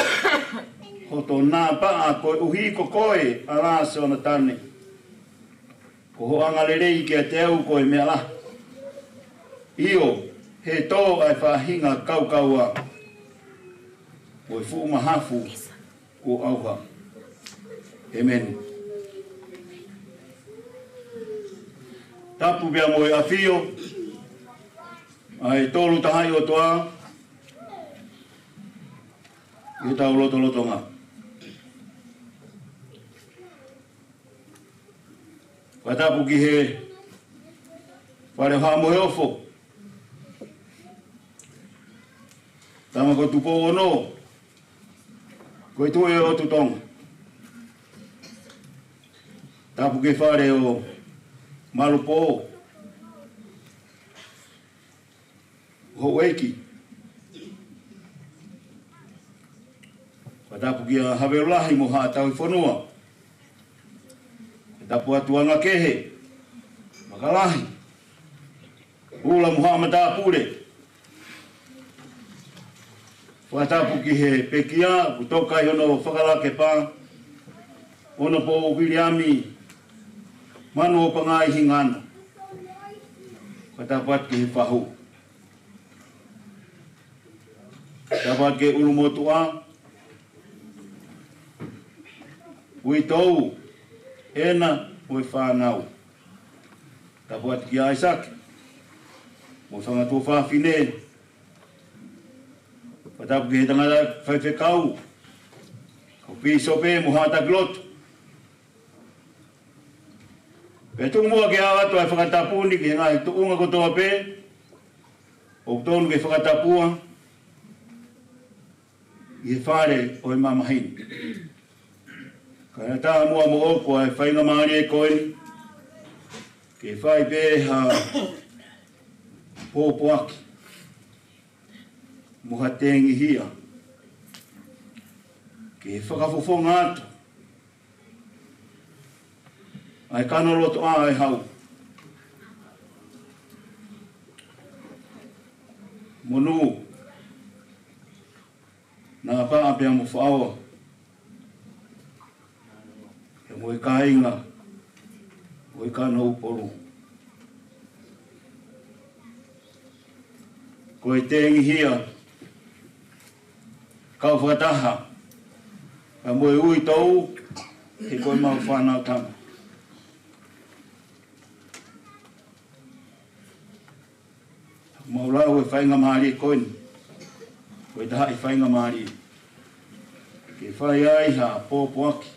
Hoto napaʻa koeʻuhi ko koe, ʻa Sionatane. Ko hoʻo angalelei kiate au ko e meʻa lahi. ʻIo, he tō ʻa e faʻahinga kaukaua, ko e fuʻu mahafu kuo ʻauha. ʻEmeni. Tapu pea mo e ʻafio ʻa e Tolu Tahaʻi ʻOtua ʻi hotau lotolotonga. Fakatapu ki he Fale ʻo Haʻa Moheofo, Tama ko Tupou Ono, ko e Tuʻi ʻo e ʻOtu Tonga. Tapu ki he Fale ʻo Malupō, Houʻeiki. Fakatapu kia Havelu Lahi mo Haʻa Tauhi Fonua. Fakatapu atu Angakehe, Makalahi, Ula mo Haʻa Matāpule. Fakatapu ki he pekia, kuo toka ʻi hono fakalake pā, Honopo Viliami Manu ʻo Pangai Hingano. Fakatapu atu ki he fahu. Tapu atu ki he ʻulumotuʻa, uitou, ʻena mo e fānau. Tapu atu kia ʻAisake mo e fanga tuofāfine. Fakatapu ki he tangataʻi faifekau, ko Pīsope mo Haʻa Taki Lotu. Pea tuku muʻa ke ʻoatu ʻa e fakatapu ni ki he ngaahi tuʻunga kotoa pē ʻoku tonu ke fakatapua ʻi he fale ʻo e mamahi ni. Kae ʻatā muʻa moʻoku ʻa e faingamālie ko eni ke fai pē ha pōpoaki mo ha tengihia ke fakafofonga atu ʻa e kano lotoʻā ʻa e hau. Monū, Napaʻa pea mo Faʻao, pea mo e kāinga ʻo e kano ʻUpolu. Ko e tengihia, kau fakataha pea mo e uitou, he ko e mau fānau tama. Mau lau e faingamālie ko eni, ko e tahaʻi faingamālie ke fai ai ha pōpoaki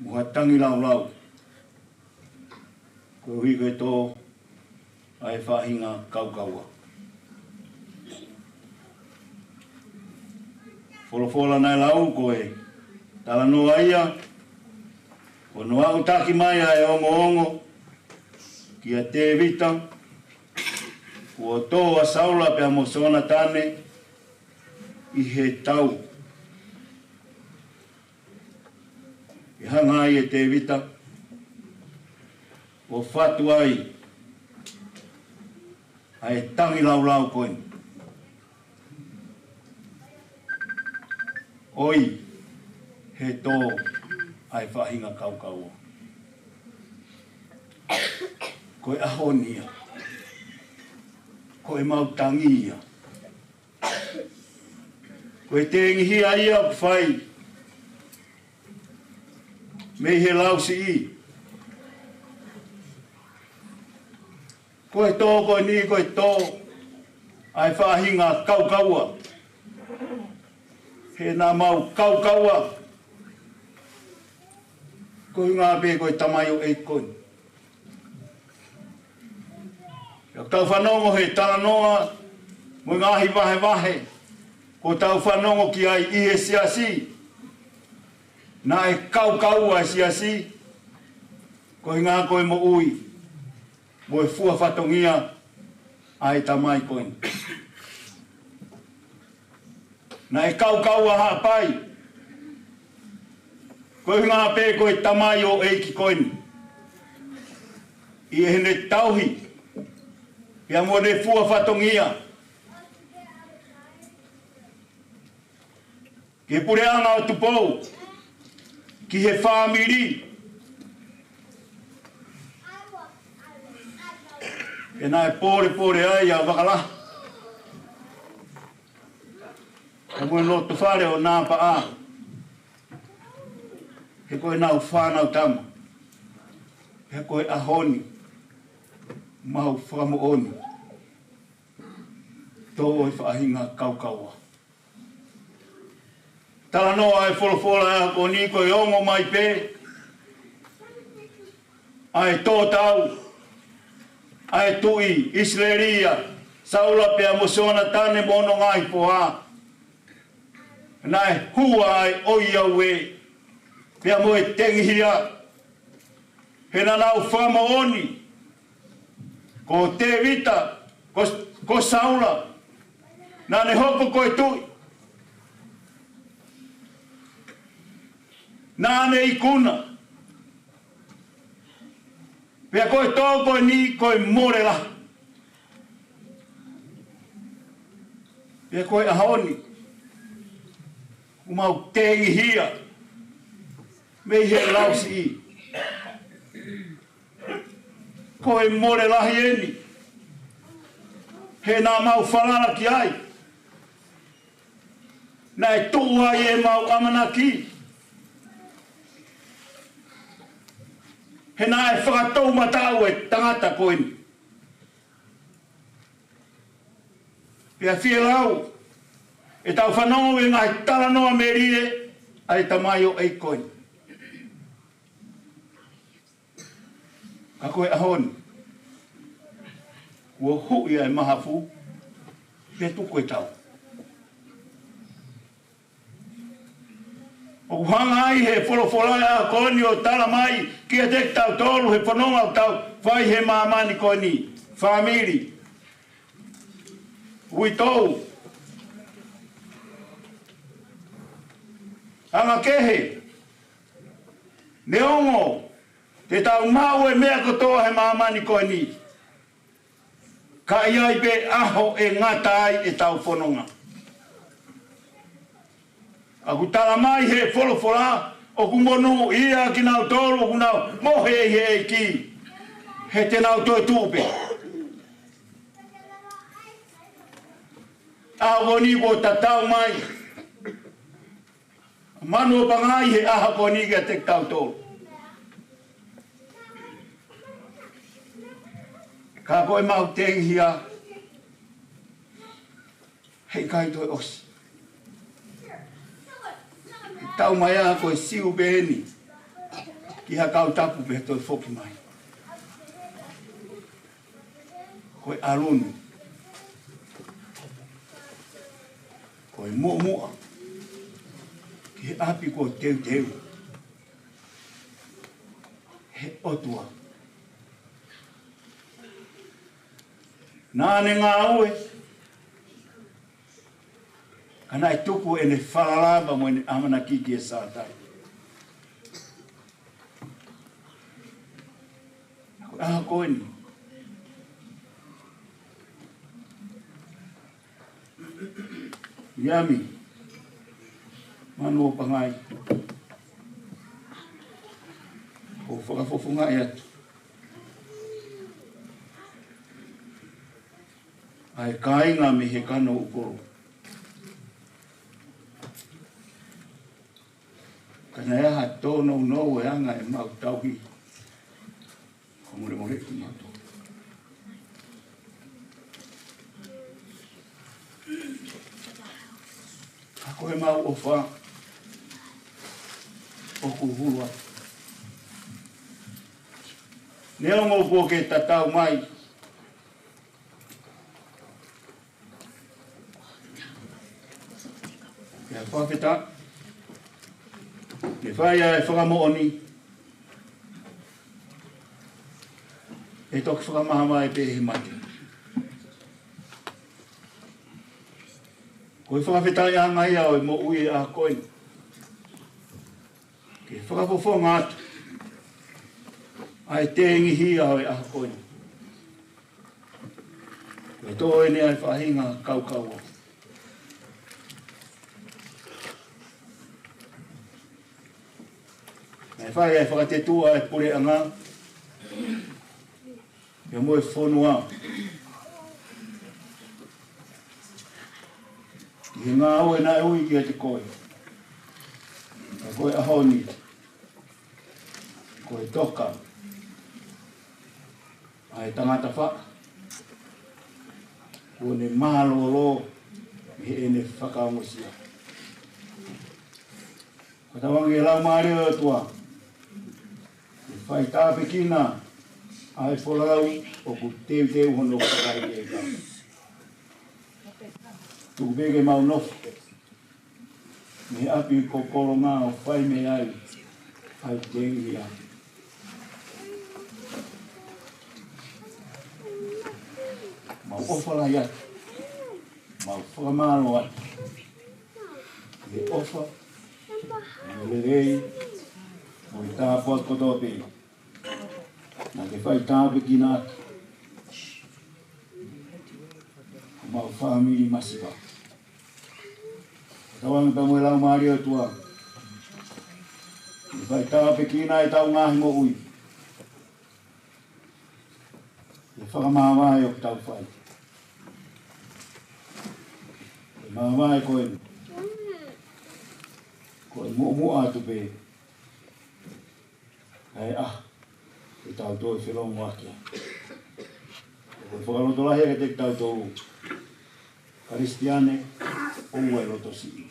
mo ha tangilāulau, koeʻuhi ko e tō ʻa e faʻahinga kaukaua. Folofola naʻe lau ko e talanoa ia, ko hono aʻutaki mai ʻa e ongoongo kia Tēvita, kuo tō ʻa Saula pea mo Sionatane ʻi he tau. ʻE hanga ai ʻe Tēvita ʻo fatu ai ʻa e tangilāulau ko eni. ʻOi, he tō ʻa e faʻahinga kaukaua. Ko e ʻaho ni ia. Ko e mau tangi ia. Ko e tengihia ia ʻoku fai mei he lausiʻi. Ko e tō ko eni, ko e tō ʻa e faʻahinga kaukaua. He naʻa mau kaukaua. Ko e ʻuhinga pē ko e tamaioʻeiki ko eni. ʻOku tau fanongo he talanoa mo e ngaahi vahevahe kuo tau fanongo ki ai ʻi he siasi. Naʻe kaukaua e siasi. Ko e ʻuhinga ko e moʻui mo e fua fatongia ʻa e tamai ko eni. Naʻe kaukaua Haʻapai. Ko e ʻuhinga pē ko e tamaioʻeiki ko eni. ʻI heʻene tauhi pea mo ʻene fua fatongia ki he puleʻanga ʻo Tupou, ki he fāmili. Pea naʻe pōlepole ai ʻa Vakalahi pea mo e loto fale ʻo Napaʻa. He ko ʻenau fānau tama. He ko e ʻaho ni mau fakamoʻoni. Tō e faʻahinga kaukaua. Talanoa e folofola ʻa e ʻaho ni ko e ongo mai pē ʻa e tō tau ʻa e tuʻi ʻIsileli ʻa Saula pea mo Sionatane mo hono ngaahi foha. Naʻe hua ai ʻo ia ue pea mo e tengihia. He naʻa nau fakamoʻoni ko Tēvita, ko, ko Saula, naʻa ne hoko ko e tuʻi. Naʻa ne ikuna. Pea ko e tō ko eni ko e mole lahi. Pea ko e ʻaho ni ʻoku mau tengihia mei he lausiʻi. Ko e mole lahi eni. He naʻa mau falala ki ai. Naʻe tuʻu ai ʻemau ʻamanaki. He naʻe fakatoumataʻu e tangata ko eni. Pea fielau ʻetau fanongo he ngaahi talanoa melie ʻa e tamaioʻeiki ko eni. Ka ko e ʻaho ni, kuo huʻi ʻa e mahafu, pea tuku e tau. ʻOku hanga ai he folofola ʻa e ʻaho ni ʻo tala mai kiate kitautolu he fononga ʻoku tau fai he māmani ko eni, fāmili, uitou, anga kehe, neongo te tau maʻu e meʻa kotoa he māmani ko eni, ka ʻi ai pē ʻaho ʻe ngata ai ʻetau fononga. ʻOku tala mai he folofola, ʻoku monūʻia kinautolu ʻoku nau mohe ʻi he ʻEiki, he te nau toetuʻu pē. ʻAho ni kuo tatau mai. Manu ʻo pangai he ʻaho ko eni kiate kitautolu. Ka ko e mau tengihia, heʻikai toe ʻosi. Tau mai ā ko e siu pē eni ki ha kau tapu pea toe foki mai. Ko e ʻalunu, ko e muʻomuʻa ki he ʻapi kuo teuteu he ʻOtua. Naʻa ne ngāue, ka naʻe tuku ʻene falala pea mo ʻene ʻamanaki kia Sātai. Ko e ʻaho ko eni, Iami, Manu ʻo Pangai, ʻoku ou fakafofongaʻi atu ʻa e kāinga mei he Kano ʻUkolo. Ka naʻe ʻi ai ha tōnounou ʻo e anga ʻemau tauhi, fakamolemole kimautolu. Ka ko ʻemau ʻofa ʻoku hulu atu. Neongo kuo ke tatau mai ʻi he fakafetaʻi, ke fai ʻa e fakamoʻoni, ʻe toki fakamāvae pē he mate. Ko e fakafetaʻiʻanga ia ʻo e moʻui ʻa ko eni, ke fakafofonga atu ʻa e tengihia ʻo e ʻaho ko eni. Ko e tō eni ʻa e faʻahinga kaukaua. Naʻe fai ʻa e fakatetuʻa ʻa e puleʻanga pea mo e fonua ʻi he ngāue naʻe ui kiate koe. Ka ko e ʻaho ni, ko e toka ʻa e tangata faʻa kuo ne mālōlō mei heʻene fakaongosia. Ka tauange Laumālie ʻo e ʻOtua, ke fai tāpuekina ʻa e folau ʻoku teuteu hono fakaʻekeʻeka. Tuku pē ke mau nofo mei he ʻapi kokolonga ʻo fai mei ai ʻa e tengihia. Mau ʻofa lahi atu, mau fakamālō atu he ʻofa, mo e lelei, mo e tāpuaki kotoa pē naʻa ke fai tāpuekina atu homau fāmili masiva. Tauange pea mo e Laumālie ʻo e ʻOtua, ke fai tāpuekina ʻetau ngaahi moʻui he fakamāvae ʻoku tau fai. He māvae ko eni, ko e muʻomuʻa atu pē ʻa e ʻaho te tau toe felōngoaki ai. Ko e fakalotolahi ʻa kitautolu Kalisitiane ʻoua ʻe loto siʻi.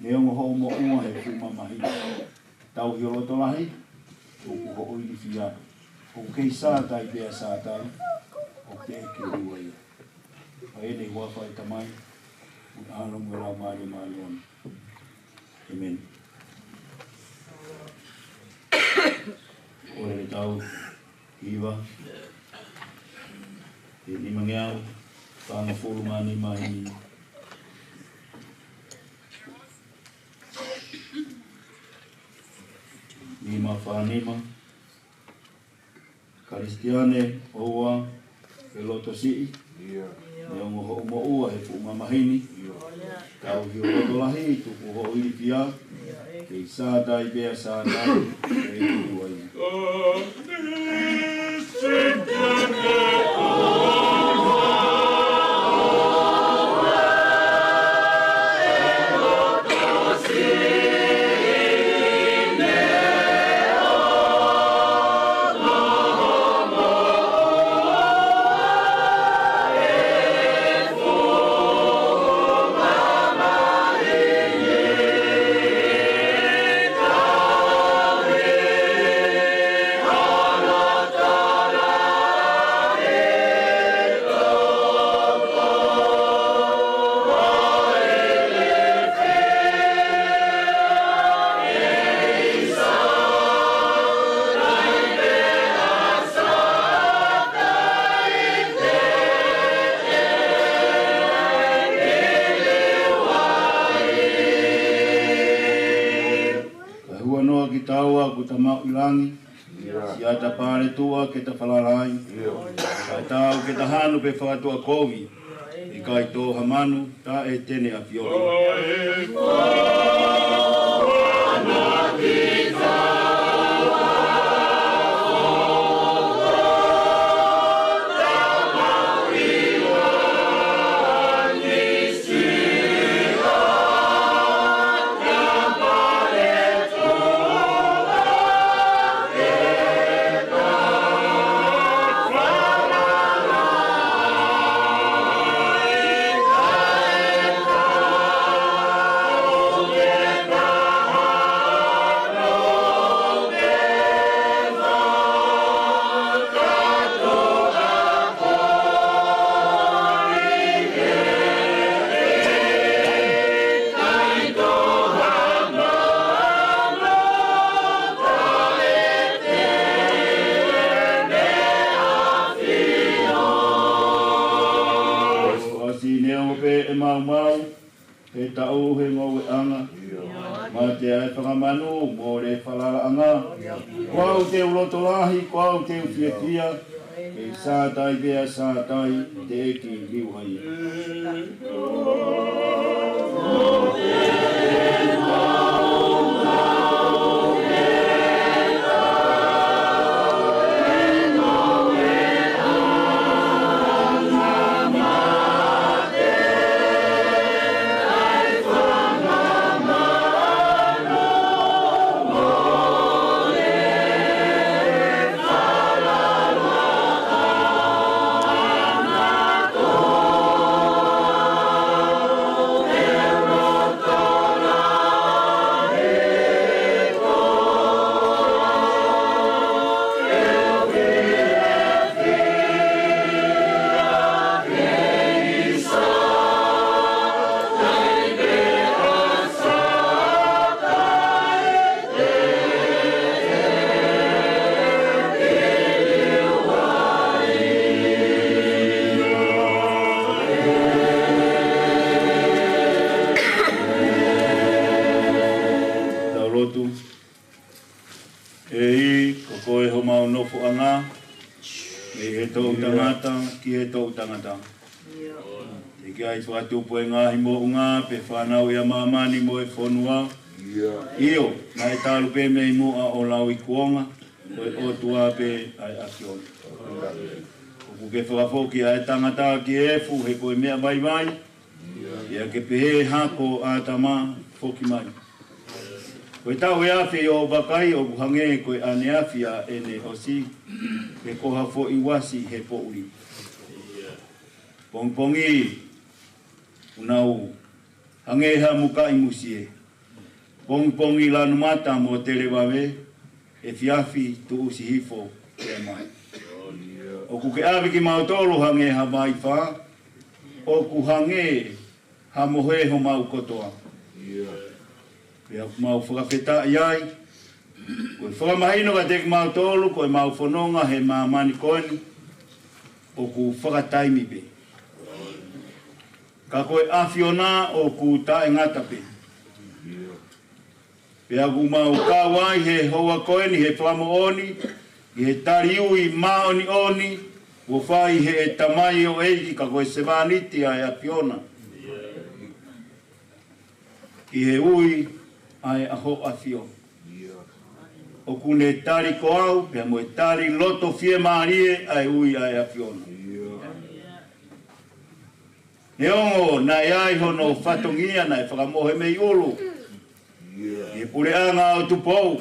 Neongo hoʻo moʻua he fuʻu mamahi, tauhi ho loto lahi, ʻoku hoʻo ilifia, ʻoku kei Sātai pea Sātai, ʻoku teʻeki ke ua ia. ʻI heʻene huafa ʻe Tamai, mo e ʻAlo mo e Laumālie Māʻoniʻoni. ʻĒmeni. Kole ke tau hiva he nimangeau fāngofulu mā nima, himi nima fā nima. Kalisitiane ʻoua ʻe loto siʻi. ʻIo. Neongo hoʻo moʻua he fuʻu mamahi ni. ʻIo. Tauhi ho loto lahi, tuku hoʻo ilifia. ʻIo. Kei Sātai pea Sātai, ʻe ua ia. Kae huanoa kitaua ʻoku ta maʻu ʻi langi, siʻa ta paletuʻa ke ta falala ai. Kae tau ke ta hanu pe fakatuʻakovi, ʻikai tō ha manu taʻe tene ʻa fioli. Taʻu he ngoueʻanga, mate ʻa e fanga manu, mole falalaʻanga. Ko au te u loto lahi, ko au te u fiefia, kei Sātai pea Sātai, teʻeki liu ai. Tau lotu. ʻEiki, ko koe homau nofoʻanga, mei he toʻu tangata ki he toʻu tangata. Teʻeki ai fakatupu e ngaahi moʻunga pe fānau ʻi māmani mo e fonua. ʻIo, naʻe talu pē mei muʻa ʻo lauikuonga, ko e ʻOtua pē ʻa e ʻAfiona. ʻOku ke fakafoki ʻa e tangata ki he efu he ko e meʻa vaivai, pea ke pehē hako ʻa ʻĀtama foki mai. Ko e taʻu ʻe afe ʻi hoʻo vakai ʻoku hangē ko e ʻaneafi ʻa ʻene ʻosi, pe ko ha foʻi uasi he poʻuli. Pongipongi ʻoku nau hangē ha mukaʻi musie. Pongipongi lanu mata mo televave, efiafi tuʻusi hifo pea mai. ʻOku ke ʻave kimautolu hangē ha vaifā, ʻoku hangē ha mohe homau kotoa. Pea ʻoku mau fakafetaʻi ai, ko e fakamahino kiate kimautolu, ko ʻemau fononga he māmani ko eni, ʻoku fakataimi pē. Ka ko e ʻAfiona ʻoku taʻengata pē. Pea ʻoku mau kau ai he houa ko eni he fakamoʻoni, ʻi he tali ui māʻoniʻoni, kuo fai ʻe he tamaioʻeiki ka ko e sevāniti ʻa e ʻAfiona. ʻI he ui ʻa e ʻAho ʻAfio. ʻOku ne tali ko au, pea mo e tali loto fiemālie ʻa e ui ʻa e ʻAfiona. Neongo naʻe ʻi ai hono fatongia naʻe fakamohe mei ʻulu ʻi he puleʻanga ʻo Tupou.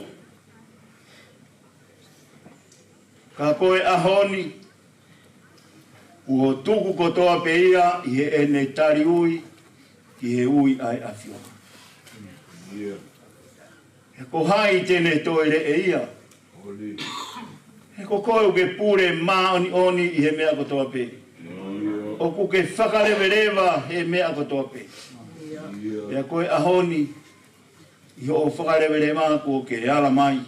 Ka ko e ʻaho ni, kuo tuku kotoa pē ia ʻi heʻene tali ui, ki he ui ʻa e ʻAfiona. He ko hai te ne toeleʻe ia? He ko koe ʻoku ke pule māʻoniʻoni ʻi he meʻa kotoa pē. ʻOku ke fakaleveleva he meʻa kotoa pē. Pea ko e ʻaho ni, ʻi hoʻo fakaleveleva kuo ke ala mai.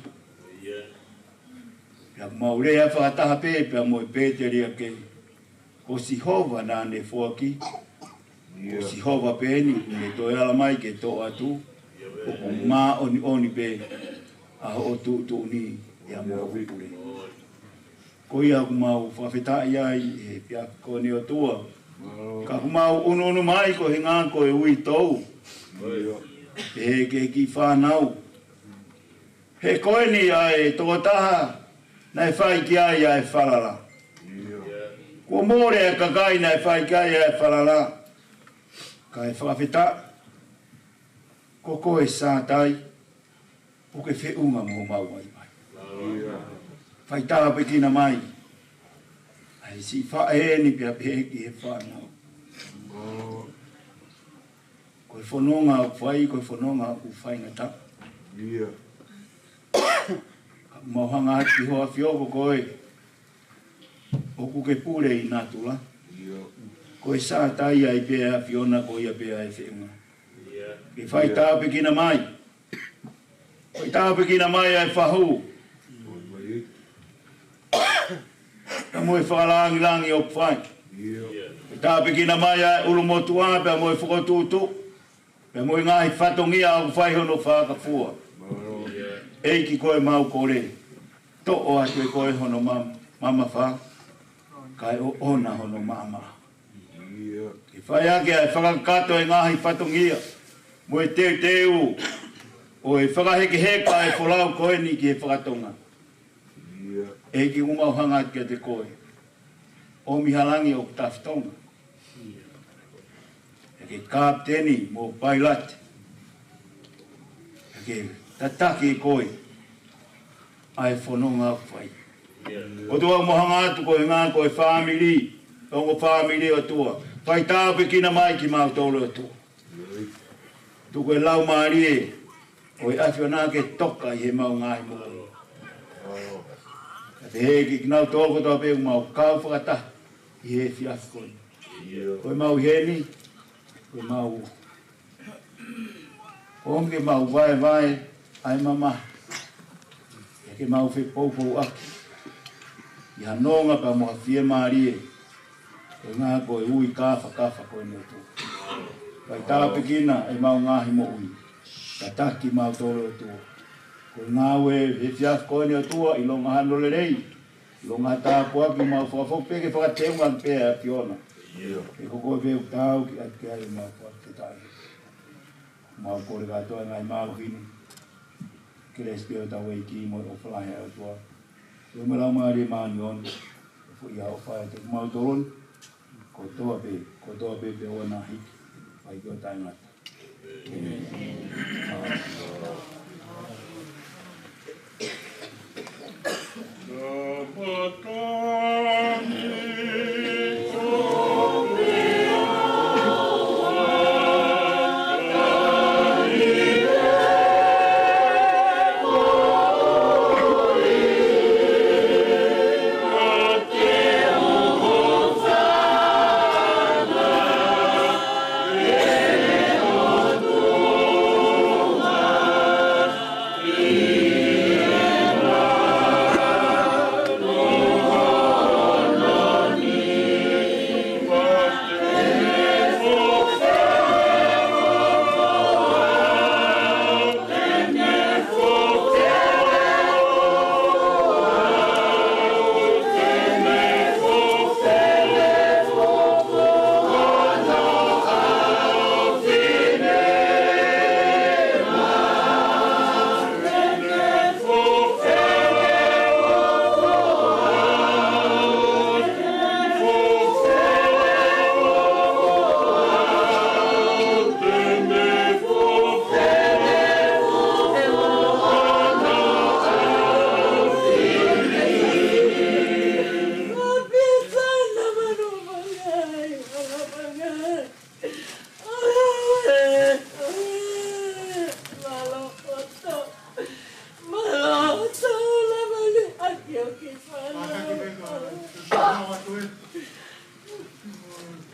Pea mau lea fakataha pē, pea mo e pēteliake. Ko Sihova naʻa ne foaki, ko Sihova pē eni, ne toe ala mai ke toʻo atu, ʻoku māʻoniʻoni pē ʻa hoʻo tuʻutuʻuni ʻi hoʻomou pule. Ko ia ʻoku mau fakafetaʻi ai he efiafi ko eni ʻOtua. Ka ʻoku mau ʻunuʻunu mai ko e ʻuhinga ko e uitou. He ke ki fānau. He ko eni ʻa e tokotaha naʻe fai ki ai ʻa e falala. Kuo mole ʻa e kakai naʻe fai ki ai ʻa e falala. Kae fakafetaʻi, ko koe Sātai, ʻoku ke feʻunga mo homau vaivai. Fai tāpuekina mai ʻa e siʻi faʻē ni pea pehē ki he fānau. Ko e fononga ʻoku fai, ko e fononga ʻoku faingataʻa. Ka mau hanga atu ki hoʻo ʻAfio ko koe, ʻoku ke pule ʻi natula. Ko e Sātai ai pē ʻa e ʻAfiona, ko ia pē ʻa e feʻunga. Ke fai tāpuekina mai. Fai tāpuekina mai ʻa e fahu. Pea mo e fakalāngilangi ʻoku fai. Fai tāpuekina mai ʻa e ʻulumotuʻa pea mo e fokotuʻutuʻu. pea mo e ngaahi fatongia ʻoku fai hono fakafua. ʻEiki, ko ʻemau kole, toʻo atu ʻe koe hono ma-, mamafa, kae ʻoʻona hono maama. Ke fai ʻaki ʻa e fakakakato ʻo e ngaahi fatongia mo e teuteu ʻo e fakahekeheka ʻa e folau ko eni ki he fakatonga. ʻEiki, ʻoku mau hanga atu kiate koe, ʻomi ha langi ʻoku tafitonga, ʻa e kapiteni mo e pailate, ʻa e tataki ʻe koe ʻa e fononga ʻoku fai. ʻOtua, ʻoku mau hanga atu koeʻuhi ko e fāmili, ongo fāmili, ʻOtua, fai tāpuekina mai kimautolu, ʻOtua. Tuku e Laumālie ʻo e ʻAfiona ke toka ʻi heʻemau ngaahi moʻui, kae pehē kiate kinautolu kotoa pē ʻoku mau kau fakataha ʻi he efiafi ko eni. Ko ʻemau ʻi heni, ko ʻemau ʻomi ke mau vaevae ʻa e mamahi, ʻa ia ke mau fepoupouaki ʻi ha nonga pea mo ha fiemālie, koeʻuhi ko e ui kāfakafa ko eni, ʻOtua. Fai tāpuekina ʻemau ngaahi moʻui, tataki kimautolu, ʻOtua. Ko e ngāue he efiafi ko eni, ʻOtua, ʻilonga hano lelei, ʻilonga ha tāpuaki, mau fakafoki pē ke fakateunga pē ʻa e ʻAfiona. He ko koe pē ʻoku tau ki ai, ki ai ʻemau fakafetaʻi. Mau kole kātoa e ngaahi mālohi ni, kelesi pē ʻa hotau ʻEiki mo e ʻofa lahi ʻa e ʻOtua, pea mo e Laumālie Māʻoniʻoni, ʻo foʻi ʻa ʻofa ʻiate kimautolu kotoa pē, kotoa pē pea ʻoua naʻa hiki, ʻo hiki ʻo taʻengata. ʻĒmeni.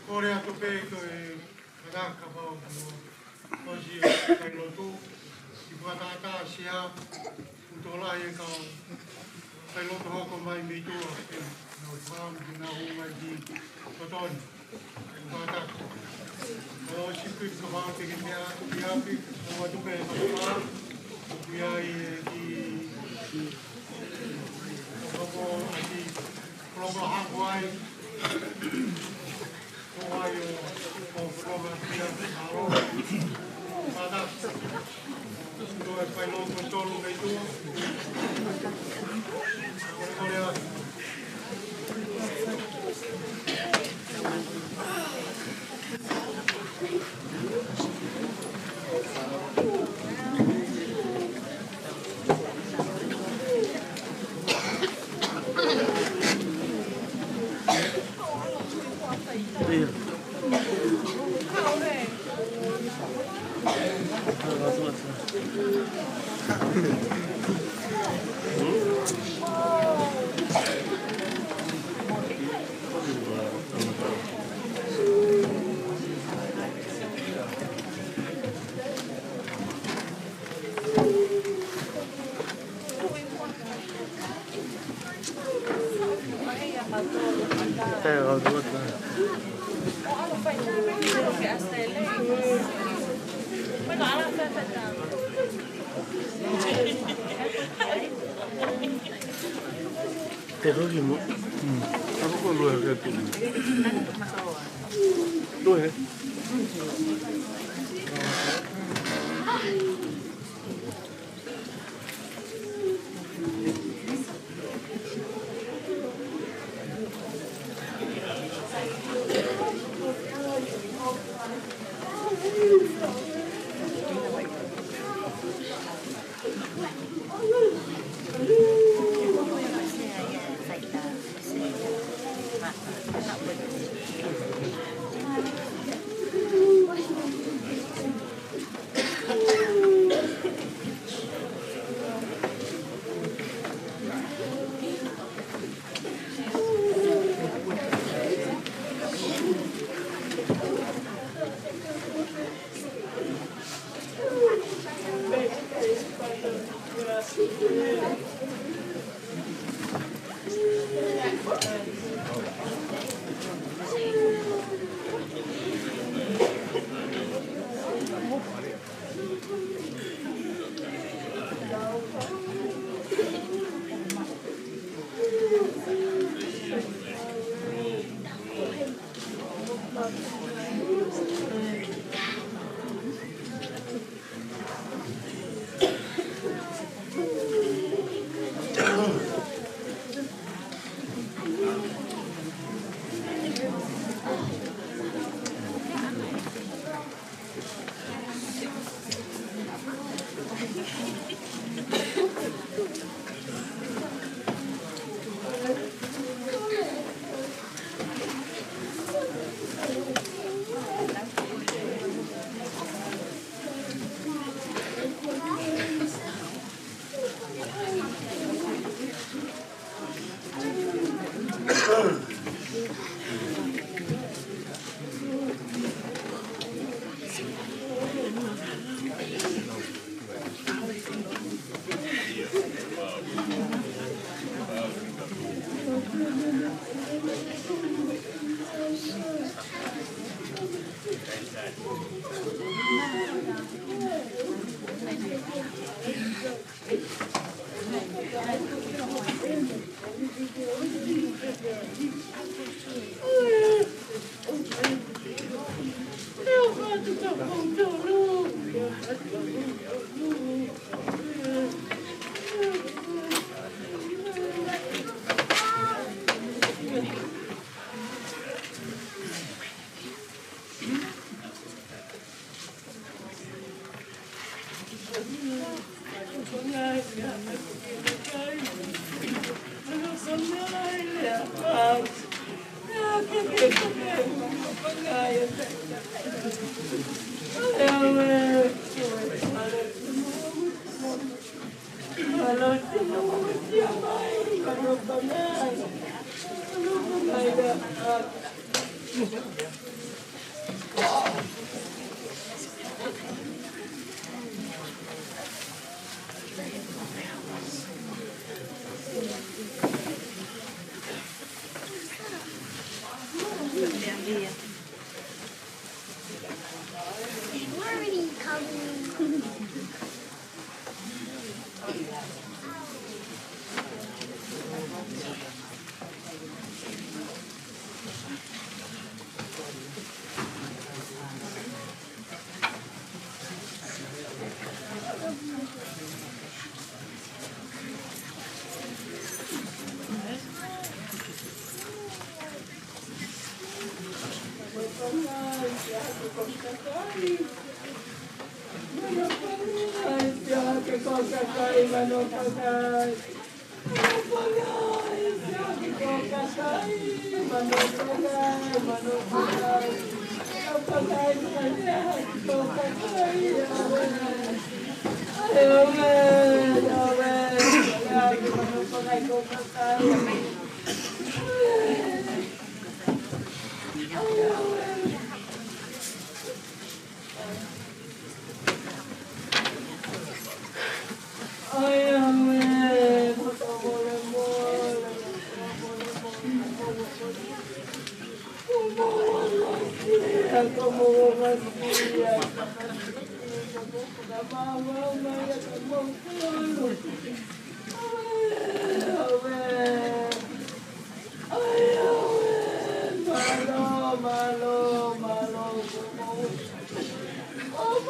Kole atu pē ko e manaka pau ko si e kai lotu, si pata ta si a, utola e kau kai lotu hoko mai mei tuʻa, nau fam, nau mai di totoni. Mātā. Ka ʻosi pē ka vau te ke mea atu ki api, ʻo atu pē ka vau, ʻoku ʻi ai e ki, ʻo ka vau ʻaki, koloma hako ai, ʻo ai ʻo, ʻo koloma ki api, ʻo, mātā. Ko ki mo. Apa ko lue ke tu? Lue.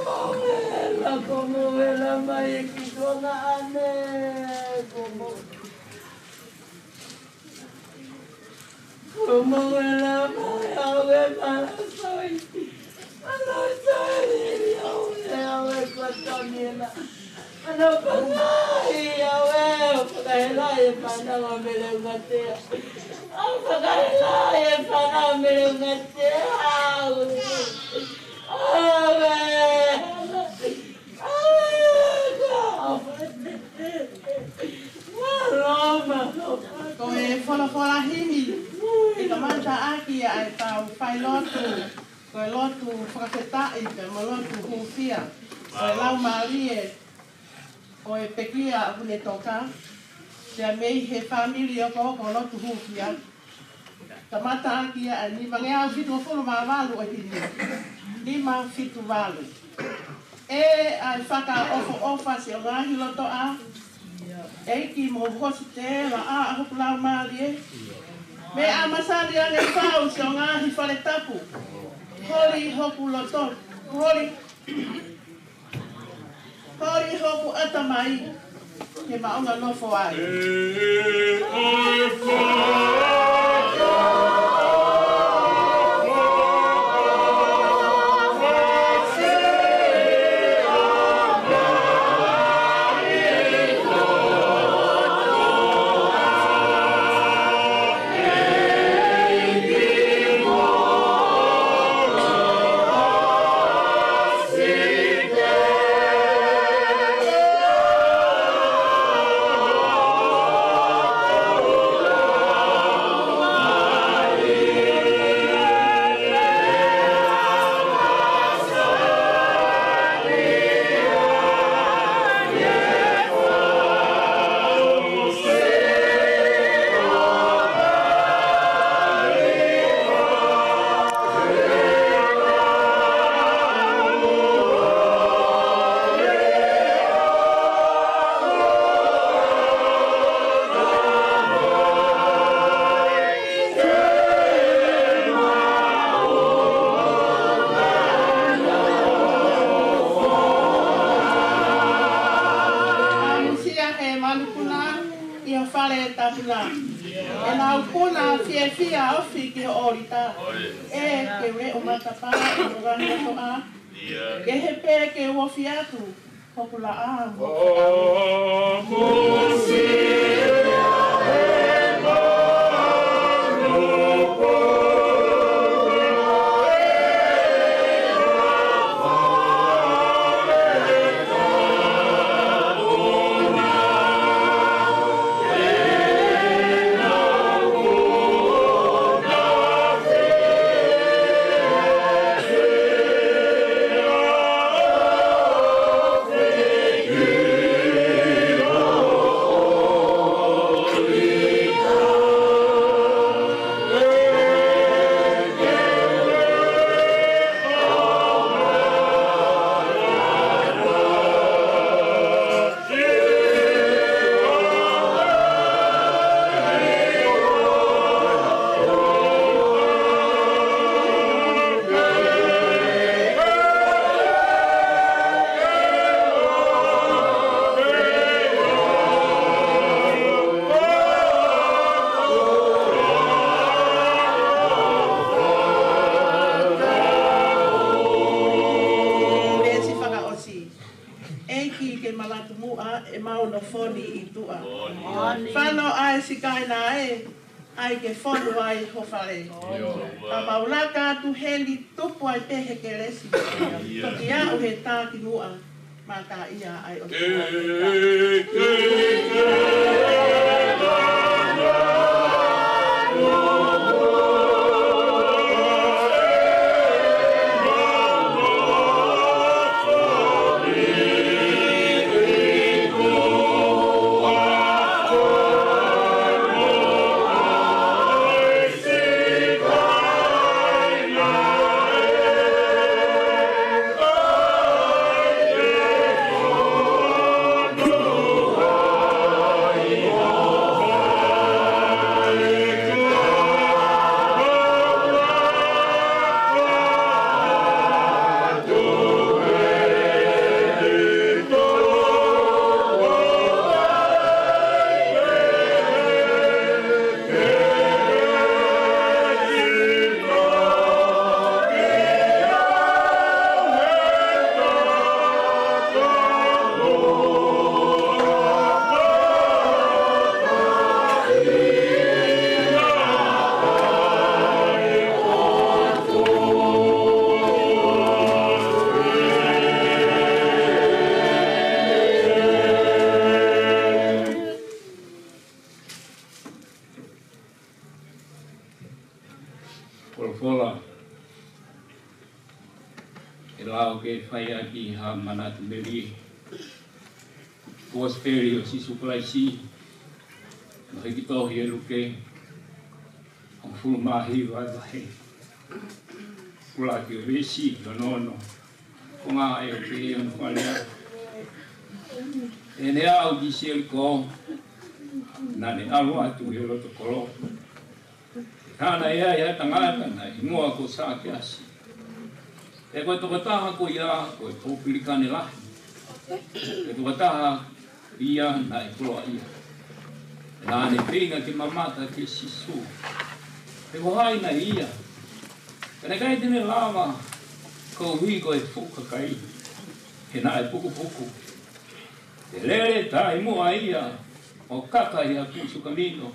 Moela, ko moela mai e ki tonga ane, ko mo-, ko moela mai au e malasoi. Malasoi au e, au e kua toniela. Ana pangai au e, fakahela e fānau a Mele Ungatea. Au fakahela e fānau a Mele Ungatea. Au. Au e. Ko e folofola himi, ʻe kamata ʻaki ʻa e tau failotu, ko e lotu fakafetaʻi, pea mo e lotu hūfia, ko e laumālie, ko e pekia ʻoku ne toka, pea mei he fāmili ʻoku, ko e lotu hūfia. Kamata ʻaki ʻa e nimangeau fitungofulu mā valu ʻo e himi. Nima fitu valu. ʻE ʻa e fakaʻofoʻofa siʻo ngaahi lotoʻā. ʻEiki mo hositela ʻa hoku laumālie. Meʻa masani ange fau siʻo ngaahi fale tapu. Holi hoku loto. Holi Holi hoku ʻatamai ke maʻunga nofo ai. ʻAmusia he manupuna ʻi he fale tapu na. ʻEnau puna fiefia ofi ki he ʻōlita. ʻE ke ueʻi ʻo matapā ʻi ho ngaahi lotoʻā. Kehe pē ke u ofi atu hoku laʻā mo hoku Veesi fakaʻosi. ʻEiki ke manatu muʻa ʻemau nofo ni ʻi tuʻa. Fano ʻa e sikaina ē, ʻai ke fonu ai ho fale. Ka mau laka atu heni tupu ai pē he kelesi. Toki aʻu he tā ki muʻa, mataʻia ai ʻo ʻE fai ʻaki ha manatu melie. Kosipeli ʻo Sīsū Kalaisi, naʻe hiki tohi ʻe Luke, hongofulu mā hiva ʻa e vahe. ʻUluaki ʻo e veesi, ono ono. Ko e ngaahi ʻaho ʻo e fale. ʻI heʻene aʻu ki Seliko, naʻa ne ʻalu atu ki he loto kolo. Ka naʻe ʻi ai ha tangata naʻe hingoa ko Sakeasi. Pea ko e tokotaha ko ia ko e pōpilikane lahi. Ko e tokotaha ia naʻe koloaʻia. Naʻa ne feinga ke mamata kia Sīsū, pe ko hai nai ia, ka naʻe ʻikai te ne lava koeʻuhi ko e fuʻu kakai, he naʻe pukupuku. Pea lele taʻimuʻa ia ʻo kaka ʻi ha pusu kamino,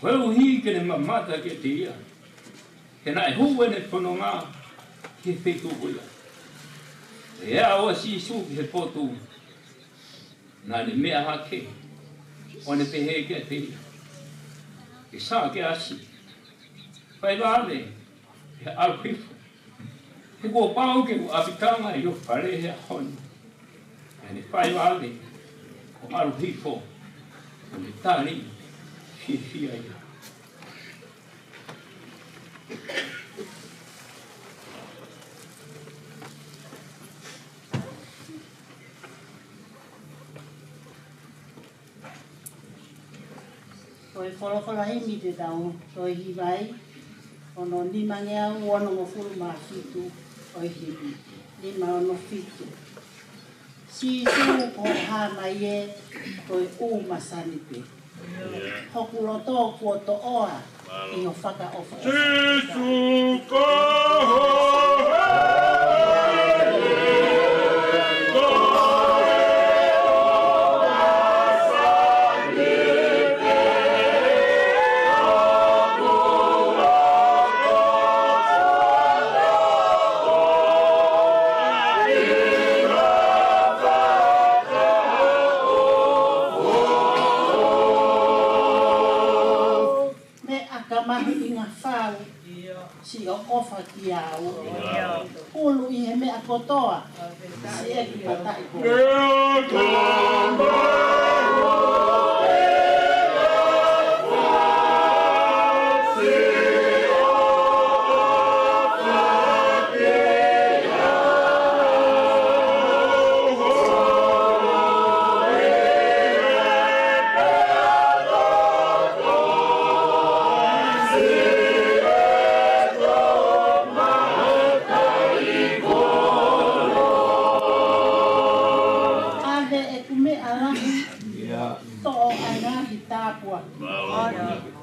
koeʻuhi ke ne mamata kiate ia, he naʻe hū ʻene fononga ki he feituʻu ko ia. Pea aʻu ʻa Sīsū ki he potu, naʻa ne meʻa hake, ʻo ne pehē kiate ia, Sakeasi, fai vave ke ʻalu hifo, he kuo pau ke u ʻapitanga ʻi ho fale he ʻaho ni. Naʻa ne fai vave ʻo ʻalu hifo, ʻo ne tali fiefia ia. Ko e folofola himi te tau toe hiva ai, hono nimangeau onongofulu mā fitu ʻo e himi, nima ono fitu. Sīsū, ko hoʻo hā mai ē, ko e ʻū masani pē. Hoku loto kuo toʻoa ʻi hoʻo fakaʻofoʻofa. Sīsū, ko hoʻo hā mai ē, ko e ʻū masani pē. Meʻa ka mahuʻinga fau siʻo ʻofa kiate au. Hulu ʻi he meʻa kotoa siʻeku mataʻikoloa. ʻAve ʻeku meʻa lahi, toʻo ʻa e ngaahi tāpuaki.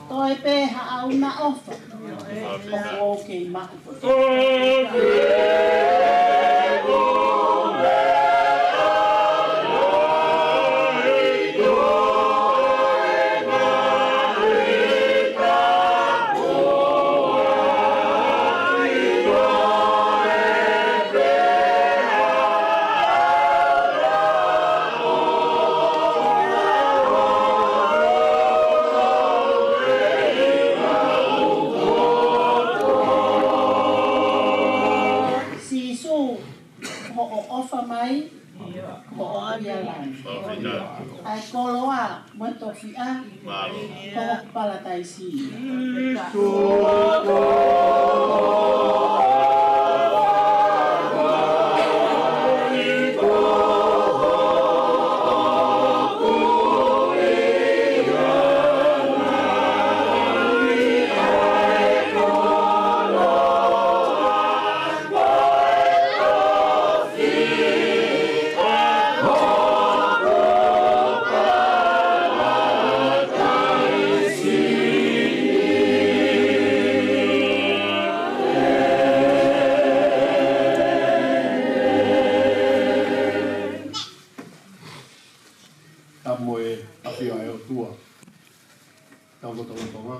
Toe pē haʻaku ʻofa, ʻoku ou kei maʻu kotoa. Sīsū, hoʻo ʻofa mai, hoʻo ʻalu ʻi langi. ʻA e koloa mo e tofiʻa, ko hoku palataisi. Tapu mo e ʻafio ʻa e ʻOtua. Tau lotolotonga.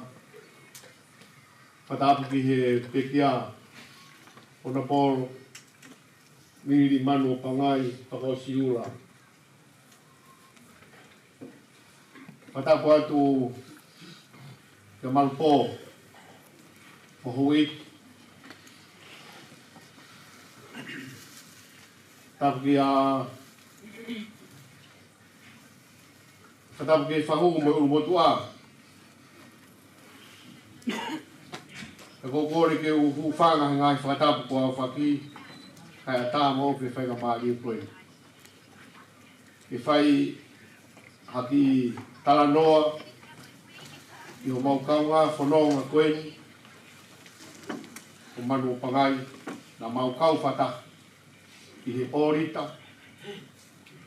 Fakatapu ki he pekia, Honourable Mili Manu ʻo Pangai Fakaʻosiʻula. Fakatapu atu kia Malupō, mo e houʻeiki. Tapu ki a, tapu ki he fahu mo e ʻulumotuʻa. ʻE ko e kole ke u hūfanga he ngaahi fakatapu kuo aofaki, kae ʻatā mo ke fai ka mālie koe. Ke fai ha kiʻi talanoa ʻi homau kaungā fononga ko eni ʻo Manu ʻo Pangai, naʻa mau kau fakataha ʻi he ʻōlita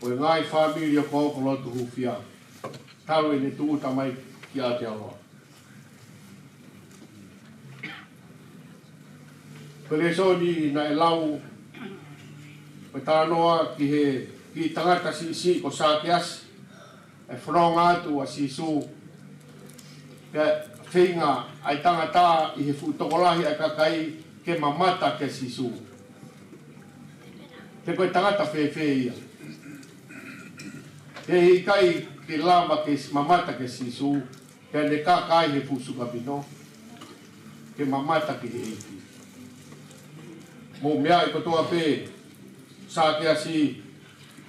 ʻo e ngaahi fāmili ʻo Koʻokoʻo Lotu Hufia, talu ʻene tūʻuta mai ki Aotearoa. Ko e lēsoni naʻe lau, ko e talanoa ki he kiʻi tangata siʻisiʻi ko Sākeasi, ʻa e fononga atu ʻa Sīsū, pea feinga ʻa e tangata ʻi he fuʻu tokolahi ʻa e kakai ke mamata kia Sīsū. He ko e tangata fēfē ia? He ʻikai ke lava ke mamata kia Sīsū, pea ne kaka ai he fuʻu suka pino, ke mamata ki he ʻEiki. Mou meaʻi kotoa pē, Sākeasi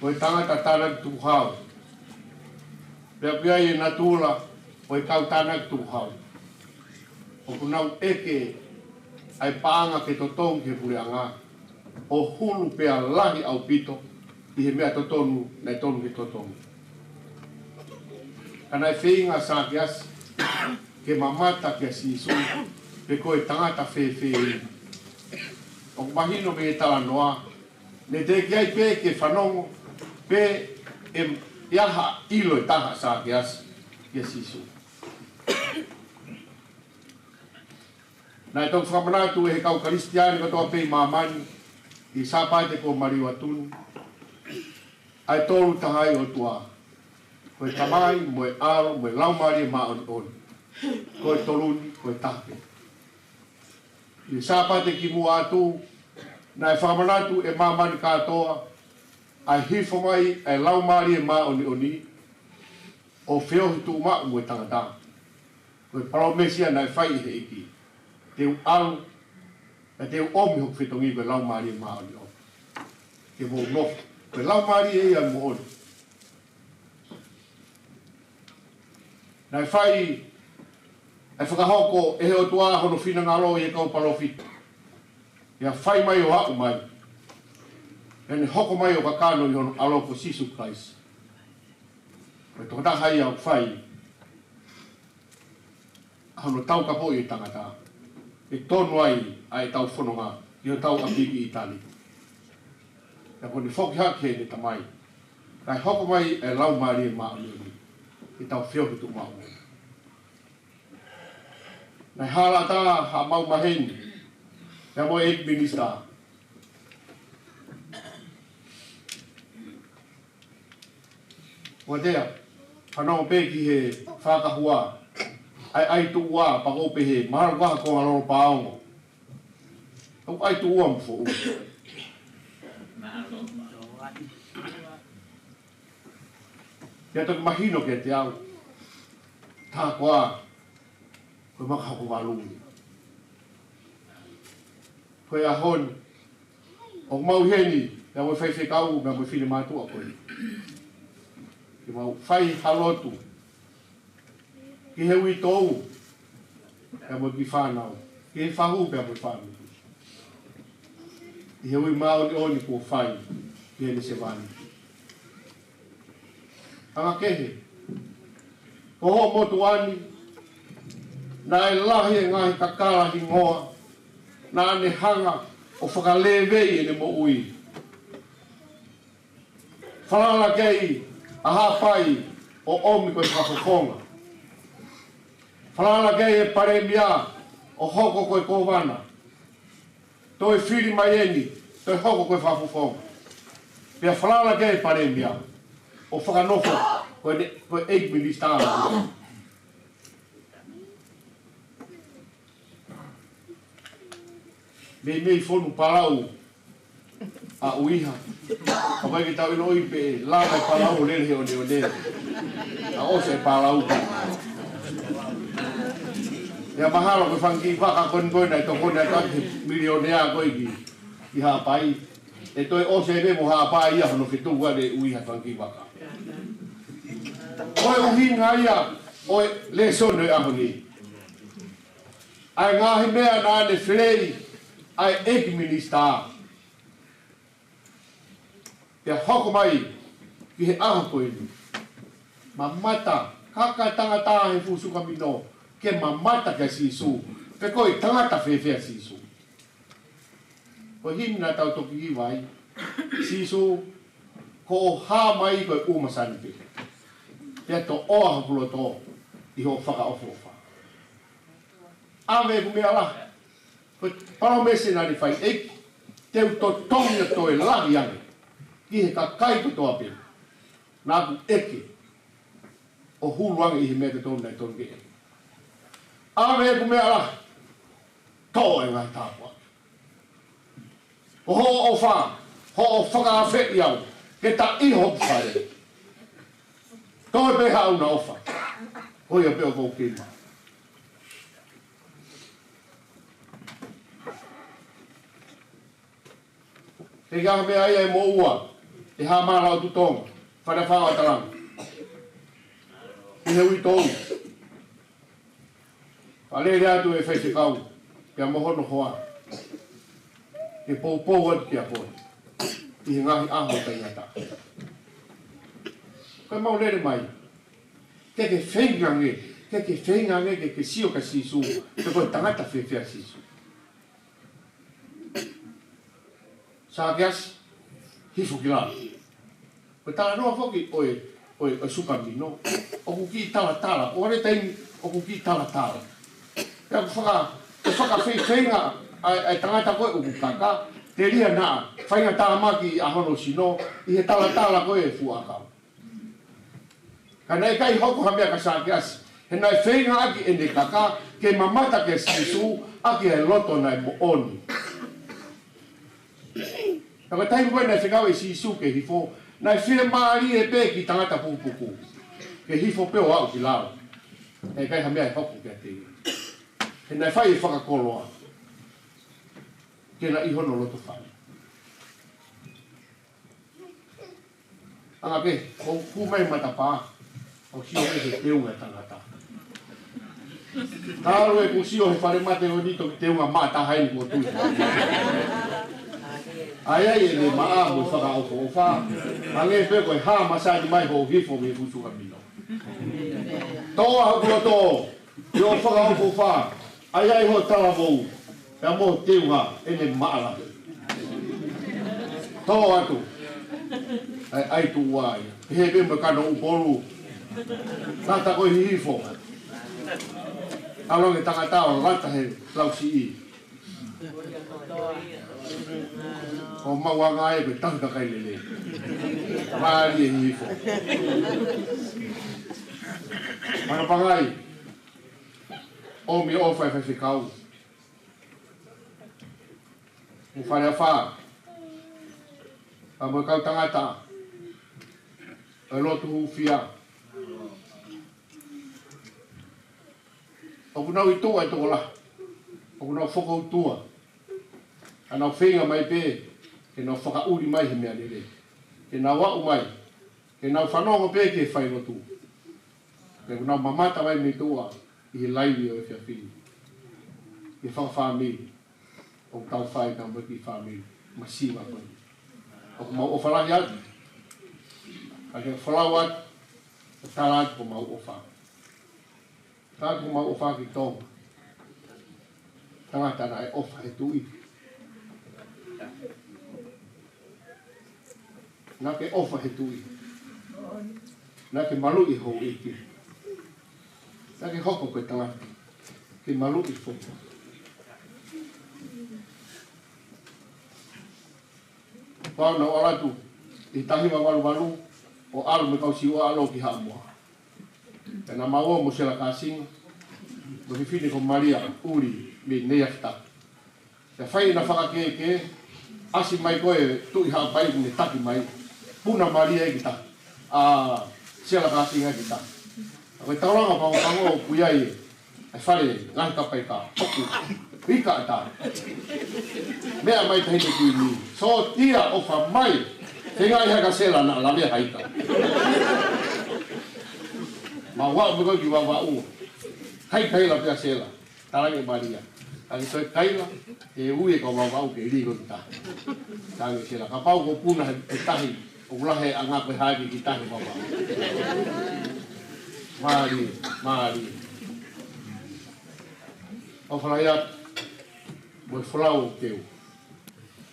ko e tangata tānaki tukuhau. Pea ʻoku ʻi ai e natula ʻo e kau tānaki tukuhau, ʻoku nau ʻeke ʻa e paʻanga ke totongi ki he puleʻanga, ʻo hulu pea lahi ʻaupito ʻi he meʻa totonu naʻe tonu ke totongi. Ka naʻe feinga ʻa Sākeasi ke mamata kia Sīsū, pe ko e tangata fēfē ia. ʻOku mahino mei he talanoa, ne teʻeki ai pē ke fanongo pe ʻe ʻi ai ha ʻilo ʻe taha ʻa Sākeasi kia Sīsū. Naʻe toki fakamanatu ʻe he kau Kalisitiane kotoa pē ʻi māmani, ʻi he Sāpate kuo maliu atu ni, ʻa e Tolu Tahaʻi ʻOtua, ko e Tamai, mo e ʻAlo, mo e Laumālie Māʻoniʻoni. Ko e tolu ni, ko e taha pē. ʻI he Sāpate kimuʻa atu, naʻe fakamanatu ʻe māmani kātoa ʻa e hifo mai ʻa e Laumālie Māʻoniʻoni ʻo feohi tuʻumaʻu mo e tangata. Ko e palōmesi ia naʻe fai ʻe he ʻEiki: Te u ʻalu, pea te u ʻomi hoku fetongi, ko e Laumālie Māʻoniʻoni, ke mou nofo. Ko e Laumālie ia moʻoni. Naʻe fai, ʻe fakahoko ʻe he ʻOtua hono finangalo ʻi he kau palōfita, pea fai mai ʻo aʻu mai, pea ne hoko mai ʻo kakano ʻi hono ʻAlo ko Sīsū Kalaisi. Ko e tokotaha ia ʻoku fai ʻa hono taukapoʻi e tangata, ʻe tonu ai ʻa ʻetau fononga ʻi hotau ʻapi ʻi ʻItali. Pea kuo ne foki hake heʻene Tamai, kae hoko mai e Laumālie Māʻoniʻoni ke tau feohi tuʻumaʻu. Naʻe hala ʻatā haʻamau maheni, pea mo e ʻeiki minisitā. Ua tea, fanongo pē ki he fakahua, ʻai, ʻai tuʻua, pea ko e pehē, mahalo ko ha konga lolo paongo. ʻOku ʻai tuʻua mo foʻu. Pea toki mahino kiate au, tā koā, ko e maka hoko valu. Ko e ʻaho ni, ʻoku mau ʻi heni, pea mo e faifekau, pea mo e finemātuʻa ko eni, ke mau fai ha lotu ki he uitou, pea mo e kiʻi fānau, ki he fahu, pea mo e fāmili, ʻi he ui māʻoniʻoni kuo fai ki heʻene sevāniti. Anga kehe, ko hoʻo motuʻa ni, naʻe lahi e ngaahi kakala hingoa naʻa ne hanga ʻo fakalēvei ʻene moʻui. Falala ki ai ʻa Haʻapai ʻo ʻomi ko e fakafofonga. Falala ki ai e palēmia ʻo hoko ko e kōvana. Toe fili mai eni, toe hoko ko e fakafofonga. Pea falala ki ai e palēmia ʻo fakanofo ko e, ko e ʻeiki minisitā. Meimei fonu palau ʻa ʻUiha. ʻOku ʻikai ke tau ʻiloʻi pe lava e palau ʻo lele he ʻoneʻone. ʻA ʻosi e palau. Pea mahalo ko e fanga kiʻi vaka ko eni ko ē naʻe tokoni atu ai he milionea ko ē ki, ki Haʻapai. ʻE toe ʻosi ʻene mo haʻapai ia hono fetuʻu ʻa e ui ha fanga kiʻi vaka. Ko e ʻuhinga ia ʻo e lēsoni ʻo e ʻaho ni. ʻA e ngaahi meʻa naʻa ne fili ai ʻa e ʻEiki Minisitā. Pea hoko mai ki he ʻaho ko eni. Mamata, kaka tangata he fuʻu sukamino, ke mamata kia Sīsū, pe ko e tangata fēfē ʻa Sīsū. Ko e himi naʻa tau toki hiva ai, Sīsū, ko hoʻo hā mai ko e ʻuma sani pē. Pea toʻoa hoku loto ʻi hoʻo fakaʻofoʻofa. ʻAve ʻeku meʻa lahi. Ko e palōmesi naʻa ne fai ʻEiki, te u totongi ʻo toe lahi ange ki he kakai kotoa pē naʻa ku ʻeke ʻo hulu ange ʻi he meʻa totonu naʻe tonu ke ʻeke. ʻAve ʻeku meʻa lahi, toʻo e ngaahi tāpuaki. Ko hoʻo ʻofa, hoʻo fakaafeʻi au ke ta ʻi hoku fale. Toe pē haʻu na ʻofa. Ko ia pē ʻoku ou kei maʻu. He ʻikai ha meʻa ia ʻe moʻua ʻe Hāmala ʻo Tutonga, Fale Fā ʻo ʻAtalanga. ʻI he uitou, fakalele atu e faifekau pea mo hono hoa ke poupou atu kia koe ʻi he ngaahi ʻaho taʻengata. Ko e mau lele mai, ke ke feinga ange, ke ke feinga ange ke ke sio kia Sīsū, pe ko e tangata fēfē ʻa Sīsū. Sākeasi, hifo ki lalo. Ko e talanoa foki ʻo e, ʻo e, ʻo e sukamino. ʻOku kiʻi talatala, ʻo e taimi ʻoku kiʻi talatala. Pea ʻoku faka-, ʻoku fakafeifeinga ʻa e, ʻa e tangata ko ē ʻoku kaka, telia naʻa faingatāmaki ʻa hono sino ʻi he talatala ko ē fuʻu ʻakau. Ka naʻe ʻikai hoko ha meʻa kia Sākeasi, he naʻe feinga ʻaki ʻene kaka ke mamata kia Sīsū ʻaki ʻa e loto naʻe moʻoni. Ka ko e taimi ko ē naʻe fekau ʻe Sīsū ke hifo, naʻe fiemālie pē ki he tangata pukupuku ke hifo pē ʻo aʻu ki lalo. Naʻe ʻikai ha meʻa ʻe hoko kiate ia. He naʻe fai e fakakoloa ke na ʻi hono loto fale. Anga ke, ʻoku kumi mai matapā, ʻo sio mai he teunga tangata. Talu ʻeku sio he falemate ʻo ni toki teunga mata hai ni ko tui. ʻAi ai ʻene maʻa mo e fakaʻofoʻofa, hangē pē ko e hā masani mai hoʻo hifo mei he fuʻu sukamino. Toʻoa hoku loto ʻi hoʻo fakaʻofoʻofa, ʻai ai hoʻo talavou, pea mo e teunga ʻene maʻala. Toʻo atu, ʻai, ʻai tuʻu ai, he pē mo e kano ʻupolu, lata ko e hihifo. ʻAlu ange tangata ʻo lata he lausiʻi. ʻO maʻu ange ai ko e tauhi kakai lelei. Mālie hihifo. Manapangai, ʻomi ʻofa e faifekau mo Faleafa, pea mo e kau tangata ʻo e lotu hūfia. ʻOku nau ʻi tuʻa e tokolahi. ʻOku nau fokoutua. Ka nau feinga mai pē ke nau fakaʻuli mai he meʻa lelei. Ke nau aʻu mai, ke nau fanongo pē ke fai lotu. Ke nau mamata mai mei tuʻa ʻi he laivi ʻo e efiafi ni. ʻI he fakafāmili ʻoku tau fai ka mo e kiʻi fāmili masiva ko eni. ʻOku mau ʻofa lahi atu. Ka ke folau atu, ʻo tala atu ko mau ʻofa. Tala atu ko mau ʻofa ki Tonga. Tangata naʻe ʻofa he tuʻi. Naʻa ke ʻofa he tuʻi. Naʻa ke maluʻi houʻeiki. Naʻa ke hoko ko e tangata ke maluʻi foki. Pau naʻa ku ʻalu atu ʻi he taha hiva valu valu ʻo ʻalu mo e kau Siua ʻalu ki Haʻamoa. Pea naʻa mau ō mo Sela Kāsinga, mo e fefine ko Malia ʻUli mei Neiafita. Pea fai ʻena fakakēkē, ʻasi mai ko e Tuʻi Haʻapai ʻoku ne taki mai, puna Malia ia ki tahi, ʻa Sela Kāsinga ia ki tahi. Ko e taulanga pangopango ʻoku ʻi ai e fale ngaahi kapai ka ʻoku Ika ʻatā. Meʻa mai taʻahine kuini. Sōtia ʻofa mai. Feingaʻi haka Sela naʻa lavea ha ika. Mau aʻu pē ko ē ki Vavaʻu. Kai kaila pē ʻa Sela. Talaange ʻe Malia. Ka ke toe kaila, ʻe ui e kau Vavaʻu ke lī ko ē ki tahi. Talaange ʻe Sela. Kapau ʻoku puna he, he tahi, ʻoku lahi e anga ko e hā ki tahi Vavaʻu. Mālie, mālie. ʻOfa lahi atu, mo e folau ʻoku teu.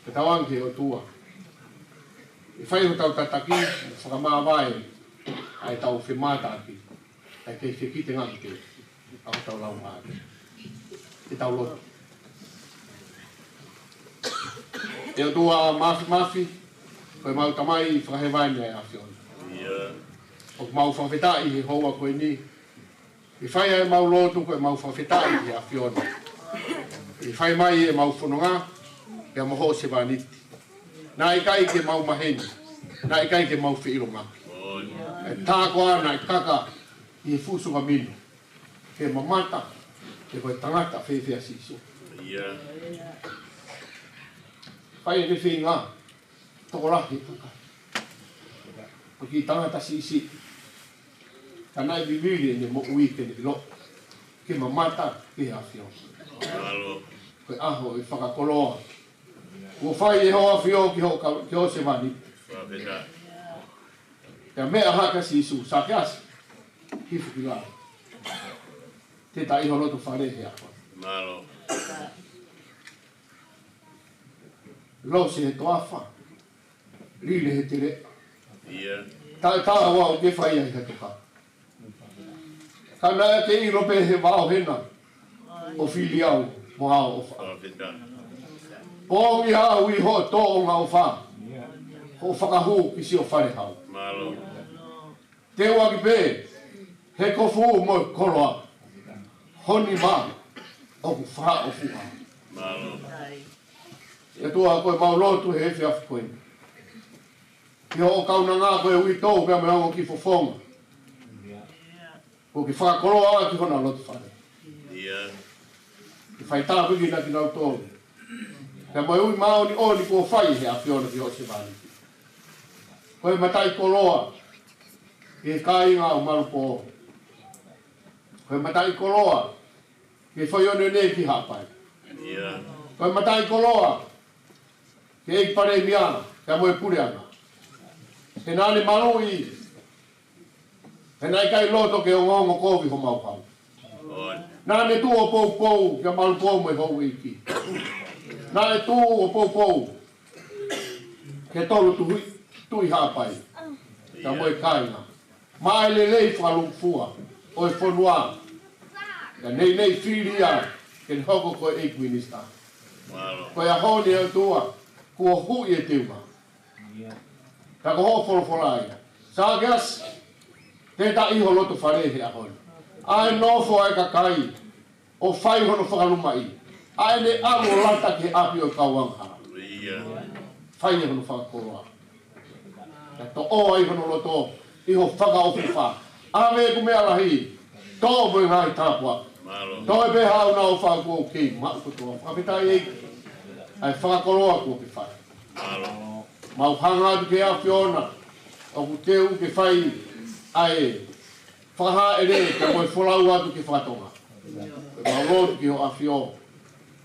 Ke tauange ki he ʻOtua. ʻE fai hotau tataki, mo fakamāvae, ʻa ʻetau femātaaki, ʻa e kei fekitenga ki te, ʻa hotau laumālie. Ke tau lotu. ʻE ʻOtua Māfimafi, ko ʻemau Tamai fakahēvani ʻa e ʻAfiona. ʻOku mau fakafetaʻi he houa ko eni, ʻi he fai ʻa ʻemau lotu ko ʻemau fakafetaʻi ki he ʻAfiona. ʻI he fai mai ʻemau fononga, pea mo hoʻo sevāniti. Naʻe ʻikai ke mau maheni, naʻe ʻikai ke mau feʻiloaki. ʻE tā koā naʻe kaka ʻi he fuʻu sukamino, ke mamata, pe ko e tangata fēfē ʻa Sīsū. Fai ʻene feinga, tokolahi e kakai. Ko e kiʻi tangata siʻisiʻi. Ka naʻe vivili ʻene moʻui ke ne ʻilo. Ke mamata ki he ʻAfiona. Ko e ʻaho ʻo e fakakoloa. Kuo fai ʻe hoʻo ʻAfio ki hoʻo ka-, ki hoʻo sevāniti. Pea meʻa hake ʻa Sīsū, Sakeasi. Hifo ki lalo. Te ta ʻi ho loto fale he ʻaho. Lose he toafa. Lile he teleʻa. Taʻetaau au ke fai ai ha toka. Ka naʻa ke ʻilo pē he vao hena. ʻO fili au mo hao ʻofa. Pongi au ʻi hoʻo tōʻonga ʻofa. Hoʻo fakahū ki siʻo fale hau. Teuaki pē, he kofu mo e koloa, ho nima ʻoku fakaʻofoʻofa. ʻE ʻOtua ko ʻemau lotu he efiafi ko eni. Ki hoʻo kaunanga ko e uitou pea mo e ongo kiʻi fofonga. Kuo ke fakakoloa ki hona loto fale. Ke fai tāpuekina kinautolu. Pea mo e ui māʻoniʻoni kuo fai he ʻAfiona ki hoʻo sevāniti. Ko e mataʻikoloa ki he kāinga ʻo Malupō. Ko e mataʻikoloa ki he Faionene ki Haʻapai. Ko e mataʻikoloa ki he ʻEiki Palēmia, pea mo e puleʻanga. He naʻa ne maluʻi, he naʻe ʻikai loto ke ongoongo kovi homau hau. Naʻa ne tuʻu ʻo poupou kia Malupō mo e houʻeiki. Naʻe tuʻu ʻo poupou ke tolu tuʻi, tuʻi Haʻapai. Pea mo e kāinga. Maʻa e lelei fakalūkufua ʻo e fonua. Ka naʻe ʻikai fili ia ke ne hoko ko e ʻEiki Minisitā. Ko e ʻaho ni ʻe ʻOtua, kuo huʻi e teunga. Ka ko hoʻo folofola ia. Sakeasi, te ta ʻi ho loto fale he ʻaho ni. ʻA e nofo ʻa e kakai, ʻo fai hono fakalumaʻi. ʻA ʻene ʻalu ʻo lata ki he ʻapi ʻo e kau angahala. Fai hono fakakoloa. Ka toʻo ai hono loto, ʻi ho fakaʻofoʻofa. ʻAve ʻeku meʻa lahi, toʻo mo e ngaahi tāpuaki. Toe pē haʻo nau fakaʻofoʻofa kei maʻu kotoa. Fakafetaʻi ʻEiki. ʻA e fakakoloa kuo ke fai. Mau hanga atu ki he ʻAfiona, ʻoku teu ke fai ʻa e fakahāʻele, ka mo e folau atu ki he fakatonga. Mau lotu ki hoʻo ʻAfio,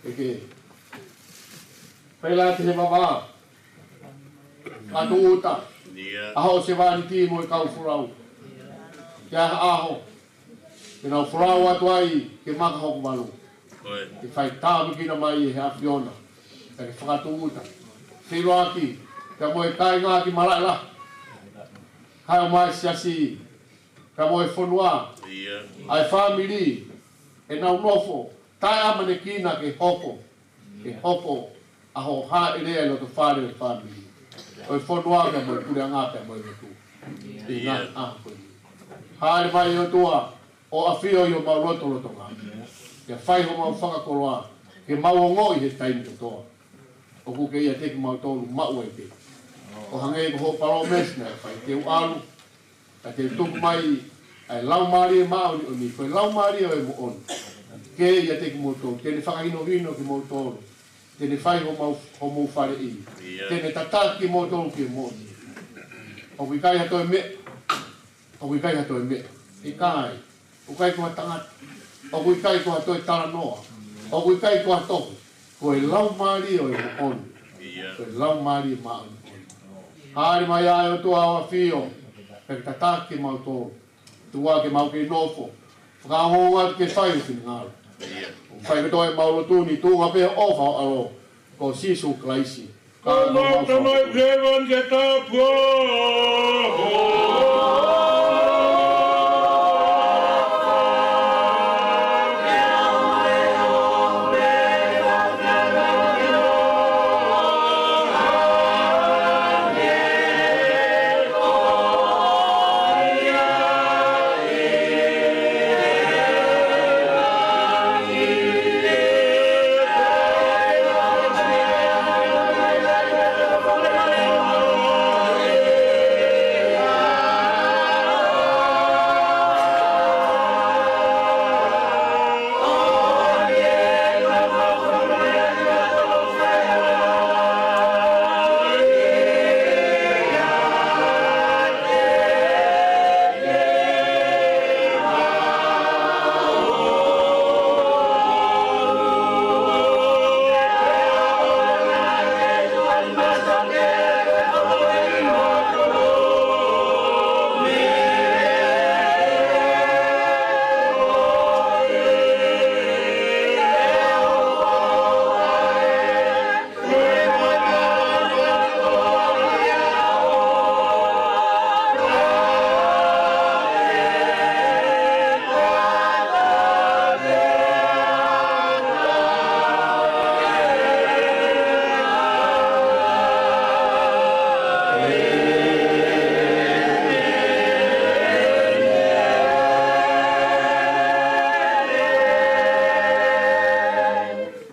ʻe ke fai lata he vavā, fakatūʻuta ʻa hoʻo sevāniti mo e kau folau. Ke ʻi ai ha ʻaho ke nau folau atu ai ki he maka hoku valu. Ke fai tāpuekina mai ʻe he ʻAfiona. Ka ke fakatūʻuta, feʻiloaki, pea mo e kāinga ki malaʻe lahi. Kae ʻumaʻā e siasi, pea mo e fonua. ʻA e fāmili, ʻenau nofo, taʻeʻamanekina ke hoko. Ke hoko ʻa hoʻo hāʻele ʻi loto fale ʻo e fāmili, ʻo e fonua pea mo e puleʻanga pea mo e lotu. ʻI he ngaahi ʻaho ko eni. Hāʻele mai ʻe ʻOtua, ʻo ʻafio ʻi homau lotolotonga. Ke fai homau fakakoloa, ke mau ongoʻi he taimi kotoa. ʻOku ke ʻiate kimautolu maʻu ai pē. ʻO hangē ko hoʻo palōmesi naʻe fai, te u ʻalu, ka te u tuku mai ʻa e Laumālie Māʻoniʻoni, ko e Laumālie ʻo e moʻoni. Ke ʻiate kimoutolu, te ne fakahinohino kimoutolu, te ne fai homou, homou faleʻi, te ne tataki kimoutolu ki he moʻoni. ʻOku ʻikai ha toe meʻa, ʻoku ʻikai ha toe meʻa, ʻikai, ʻoku ʻikai ko ha tangata, ʻoku ʻikai ko ha toe talanoa, ʻoku ʻikai ko ha tohi, ko e Laumālie ʻo e moʻoni, ko e Laumālie māʻoniʻoni. Haʻele mai ʻa e ʻOtua ʻo ʻafio, pea ke tataki kimautolu. Tuku ke mau kei nofo fakaongoongo atu ke fai ho finangalo. ʻOku fai kotoa ʻemau lotu ni tuʻunga pē he ʻofa ho ʻAlo ko Sīsū Kalaisi. Ko e Tamai Hēvani ke tāpuekina.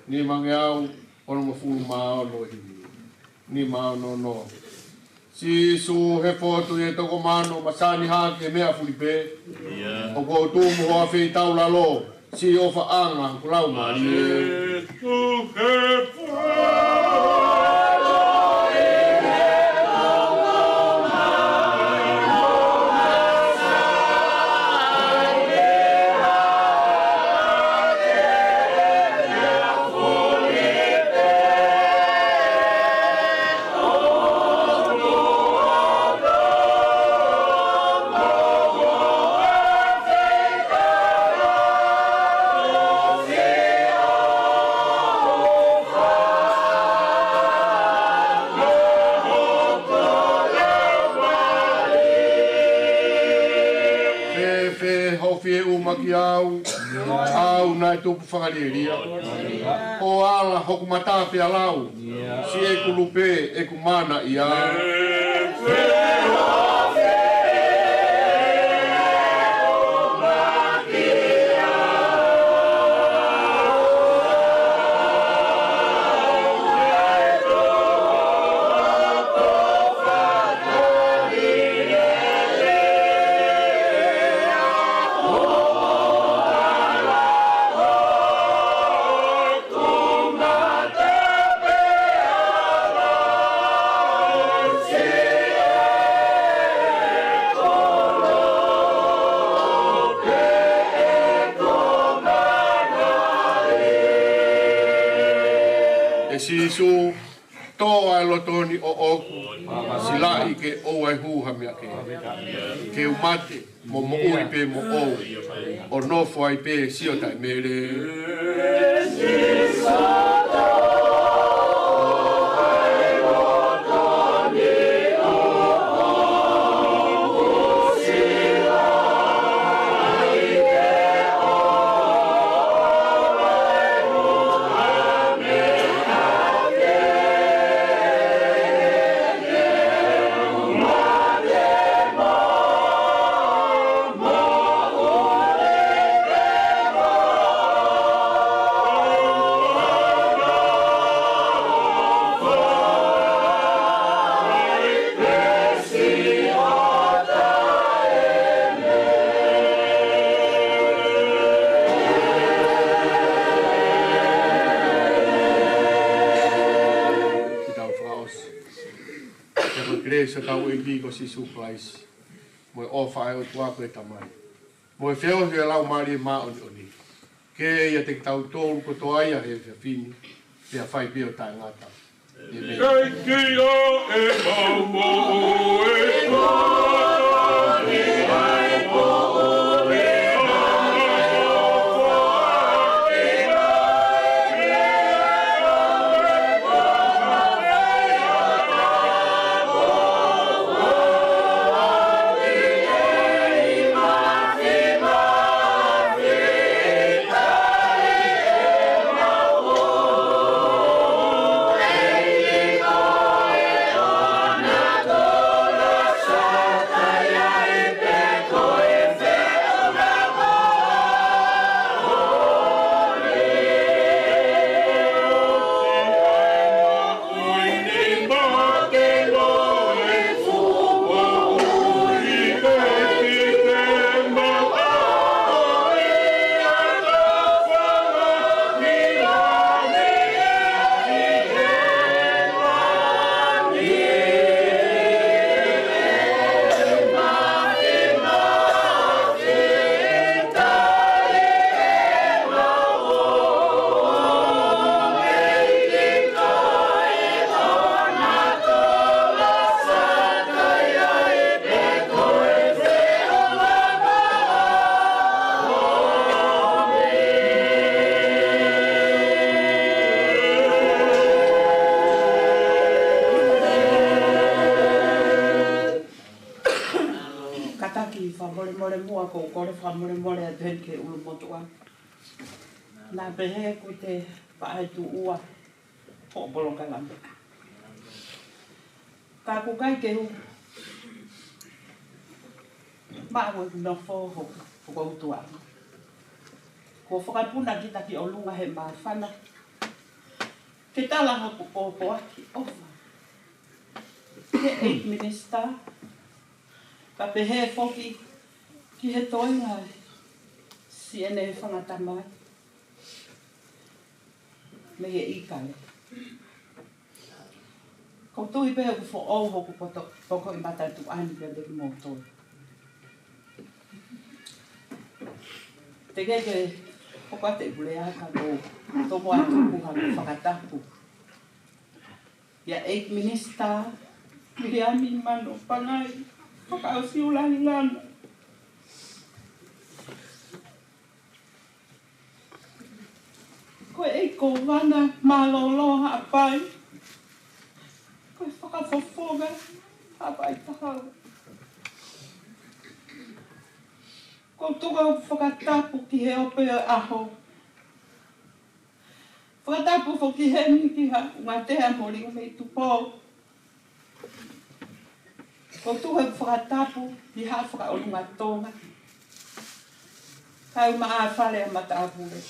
Nimangeau onongofulu mā ono, himi nima ono ono. Sīsū, he fotu ʻi he toko mano, masani hake he meʻa fuli pē. ʻOku ou tuʻu mo hoʻo feitaulalo, siʻi ʻofaʻanga hoku laumālie. Fēfē hoʻo fie ʻuma kiate au, ʻa au naʻe tupu fakalielia? ʻO ala hoku mata pea lau, siʻi ʻeku lupe, ʻeku mana ia. ʻE Sīsū, tō ʻa e loto ni ʻoʻoku, silaʻi ke ʻoua ʻe hū ha meʻa kehe. Ke u mate, mo moʻui pē moʻou, ʻo nofo ai pē sio taʻemele. Sētuata ʻEiki ko Sīsū Kalaisi, mo e ʻofa ʻa e ʻOtua ko e Tamai, mo e feohi ʻa e Laumālie Māʻoniʻoni, ke ʻiate kitautolu kotoa ia he efiafi ni, pea fai pē ʻo taʻengata. ʻĒmeni. ʻEiki ʻa e mau moʻui, Kātaki fakamolemole muʻa, ʻoku ou kole fakamolemole atu heni ki he ʻulumotuʻa. Naʻa pehē ʻoku te faʻa tuʻu ua hoʻo polokalama. Ka ʻoku ʻikai ke u maʻu e nofo hoku, hoku tuʻa. Kuo fakapuna kita ki ʻolunga he māfana. Ke tala hoku pōpoaki ʻofa ki he ʻEiki Minisitā, ka pehē foki ki he toenga siʻene fanga tamai mei he ʻIkale. ʻOku ou tui pē ʻoku foʻou hoku poto, poko ʻi matatuʻa ni pē te ki moutolu. Teʻeki ke hoko atu e pule aka ko tomo atu ku ha fakatapu. ʻIa ʻEiki Minisitā Viliami Mano Pangai Fakaʻosi Ulahingana. Ko e ʻEiki Kōvana mālōlō Haʻapai. Ko e Fakafofonga Haʻapai Tahaua. ʻOku ou tuku hoku fakatapu ki he ope ʻo e ʻaho. Fakatapu foki heni ki Haʻungatea mo Liu mei Tupou. ʻOku ou tuku hoku fakatapu ki Haʻa Fakaʻolunga Tonga, kae ʻumaʻā Fale ʻa Matāpule.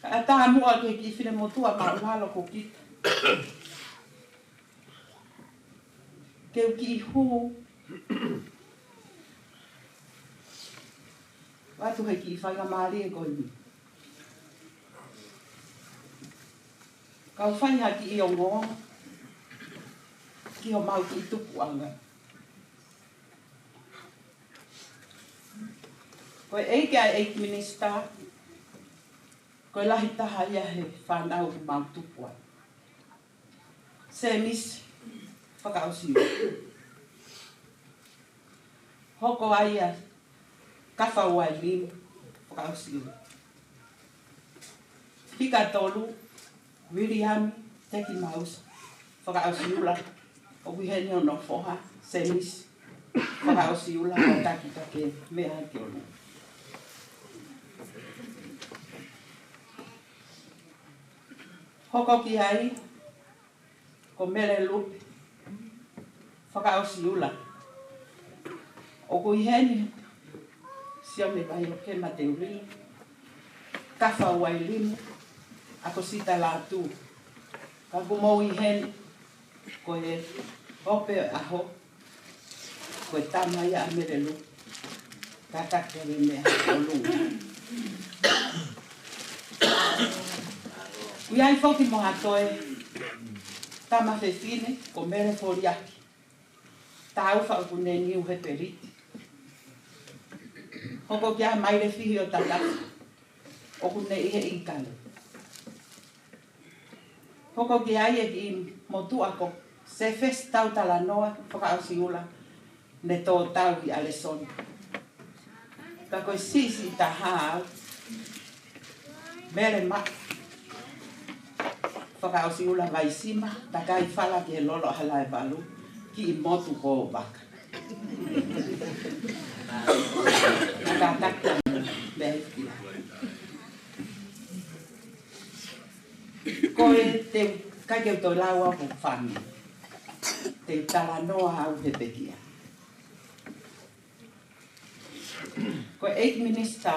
Kae ʻatā muʻa ki he kiʻi finemotuʻa māʻulalo ko kita. Ke u kiʻi hū atu he kiʻi faingamālie ko eni. Kau fai ha kiʻi ongoongo ki homau kiʻi tupuʻanga. Ko e ʻEiki ʻa e ʻEiki Minisitā, ko e lahi taha ia he fānau ʻoku mau tupu ai. Sēmisi Fakaʻosi. Hoko ai ʻa Kafauailimu Fakaʻosi. Hika tolu, Viliami Teki Mausa Fakaʻosi Ula, ʻoku ʻi heni hono foha, Sēmisi Fakaʻosi Ula, ʻo taki take meʻa ki ʻolunga. Hoko ki ai, ko Mele Lupe Fakaʻosi Ula. ʻOku ʻi heni Sione Vaioke Mateulilo, Kafauailimu, ʻa ko Sita Lātū. Ka ʻoku mou ʻi heni, ko e ope ʻaho, ko e tama ia ʻa Mele Lupe, ka taki ʻave meʻa ʻolunga. ʻOku ʻi ai foki mo ha toe tama fefine ko Mele Foliaki. Tau faʻu ʻoku ne niu he peliti. Hoko ki ai Maile Fihi ʻo Tatafu, ʻoku ne ʻi he ʻIkale. Hoko ki ai e kiʻi motuʻa ko Sefesi Tautalanoa Fakaʻosiʻula, ne tō tau ʻi ʻAlesoni. Ka ko e siʻisiʻi taha au, Mele Maʻa Fakaʻosiʻula Vaisima, takai fala ki he lolo ʻa Halaevalu, kiʻi motu ko Vaka. Naʻa ka taki mei ai ki ai. Ko e te u, ʻikai ke u toe lau au ko e fāmili. Te u talanoa au he pekia. Ko e ʻEiki Minisitā,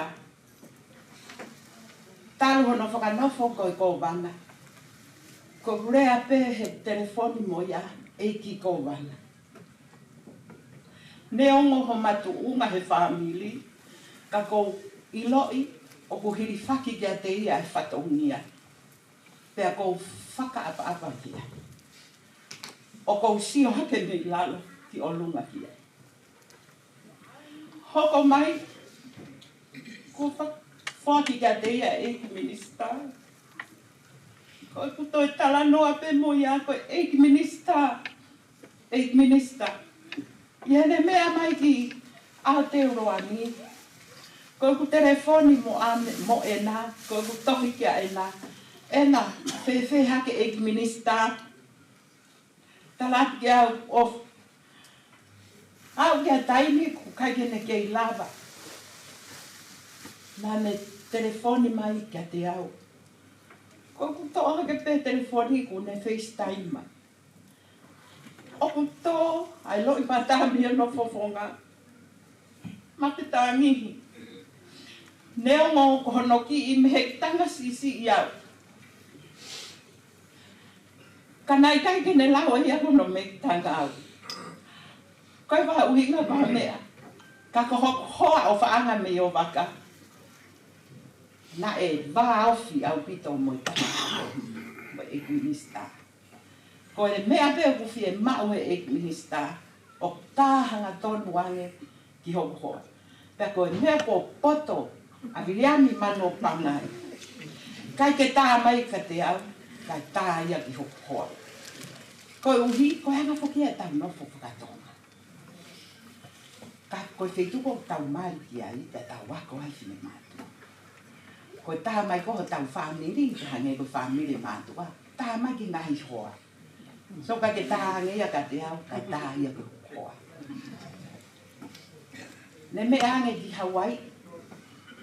talu hono fakanofo ko e Kōvana, ko e lea pē he telefoni mo ia, ʻEiki Kōvana. Neongo homa tuʻunga he fāmili, ka ʻoku ou ʻiloʻi ʻoku hilifaki kiate ia e fatongia. Pea ʻoku ou fakaʻapaʻapa ki ai. ʻOku ou sio hake mei lalo ki ʻolunga ki ai. Hoko mai, kuo fa-, foaki kiate ia e ʻEiki Minisitā. Ko ʻeku toe talanoa pē mo ia, ko e ʻEiki Minisitā, ʻEiki Minisitā. ʻI heʻene meʻa mai ki Aotearoa ni, ko ʻeku telefoni mo ʻAne, mo ʻEna, ko ʻeku tohi kia ʻEna. ʻEna, fēfē hake ʻEiki Minisitā? Tala atu kia au, ʻofa. Aʻu ki he taimi ʻoku ʻikai ke ne kei lava. Naʻa ne telefoni mai kiate au. Ko ʻeku toʻo hake pē telefoni kuo ne FaceTime mai. ʻOku tō ai e loʻimata mei hono fofonga. Mate tangihi. Neongo ko hono kiʻi mehekitanga siʻisiʻi au. Ka naʻe ʻikai ke ne lau ia hono mehekitanga au. Ko e vaʻuhinga vameʻa. Ka ko hoku hoa ʻofaʻanga mei ʻOvaka, naʻe vāofi ʻaupito mo e tama mo e ʻEiki Minisitā. Ko e meʻa pē ʻoku fiemaʻu he ʻEiki Minisitā, ʻoku tā hangatonu ange ki hoku hoa. Pea ko e meʻa ko poto ʻa Viliami Mano Pangai. ʻIkai ke tā mai kiate au, kae tā ia ki hoku hoa. Koeʻuhi, ko e anga foki ia ʻetau nofo fakatonga. Ka ko e feituʻu ʻoku tau mali ki ai, pea tau ako ai finemātuʻa. Ko e tā mai ko hotau fāmili, ʻikai hangē ko e fāmili mātuʻa. Tā mai ki he ngaahi hoa. So ʻikai ke tā ange ia kiate au, kae tā ia ki he hoa. Ne meʻa ange ki Hawaii,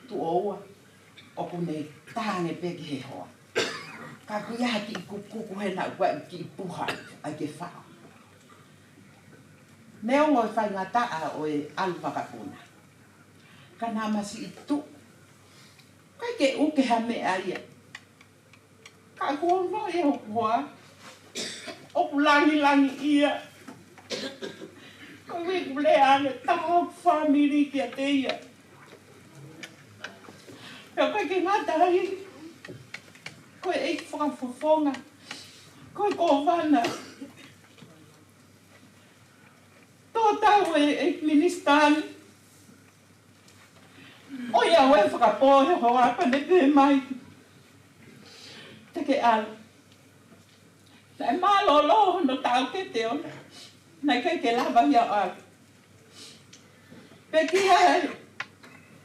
tuʻo ua, ʻoku ne tā ange pē ki he hoa. Ka ʻoku ʻi ai ha kiʻi kukuku hena ʻoku ʻi ai e kiʻi puha ʻa e kē faʻo. Neongo e faingataʻa ʻo e ʻalu fakapuna, ka naʻa ma siʻi tuʻu. ʻIkai ke ʻuke ha meʻa ia. Ka ʻoku ou ʻilo ʻe hoku hoa, ʻoku langilangiʻia. Ko e ʻuhi ʻoku lea ange tā hoku fāmili kiate ia. Pea ʻikai ke ngata ai, ko e ʻEiki Fakafofonga, ko e Kōvana. Tō tau e ʻEiki Minisitā ni. ʻOiauē fakapō he hoa pea ne pehē mai, te ke ʻalu. Naʻe mālōlō hono taʻokete ʻona, naʻe ʻikai ke lava ia ʻo ʻalu. Pekia ʻe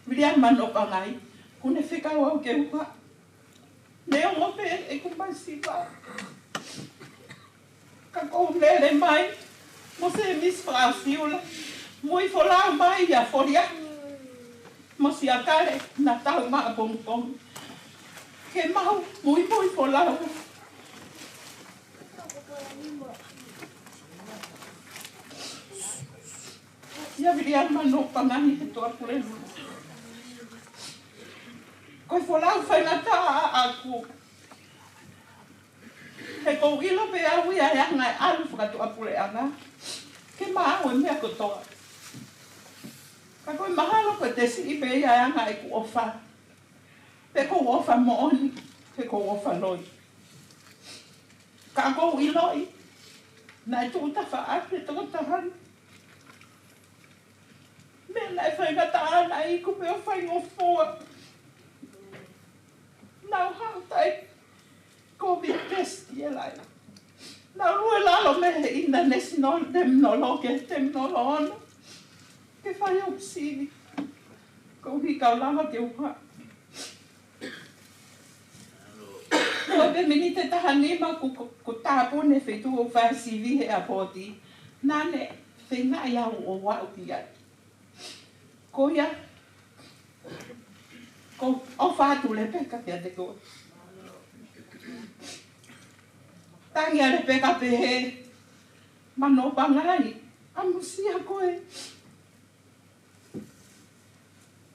Viliami Mano Pangai, kuo ne fekau au ke u haʻu. Neongo pē ʻeku masiva, ka ʻoku ou lele mai mo Sēmisi Fakaʻosiʻula, mo e folau mai ʻa Foliaki mo Siakale, naʻa tau maʻa pongipongi ke mau muimui folau. ʻIa Viliami Mano Pangai he Tuʻapulelulu. Ko e folau faingataʻa ʻaʻaku. He ʻoku ou ʻilo pē au ia e anga e ʻalu fakatuʻapuleʻanga, ke maʻu e meʻa kotoa. Ka ko e mahalo ko e te siʻi pē ia e anga ʻeku ʻofa. Pe ʻoku ou ʻofa moʻoni, pe ʻoku ou ʻofa loi. Ka ʻoku ou ʻiloʻi, Naʻe tuʻu tafaʻaki e tokotaha ni. Meʻa naʻe faingataʻa naʻe iku pē ʻo faingofua. Naʻa ku haʻu taʻe COVID test ia lahi. Naʻa ku lue lalo mei he International Terminal ki he Terminal ono ke fai hoku sivi. Ko u hika ʻo lava ke u haʻu. Ko e pē miniti ʻe taha nima kuo, kuo, kuo tāpuni e feituʻu ʻoku fai ai e sivi he ʻapooti. Naʻa ne feingaʻi au ʻo aʻu ki ai. Ko ia, ko u ʻofa atu Lepeka kiate koe. Tangi ʻa Lepeka pehē, Manopangai, ʻamusia koe.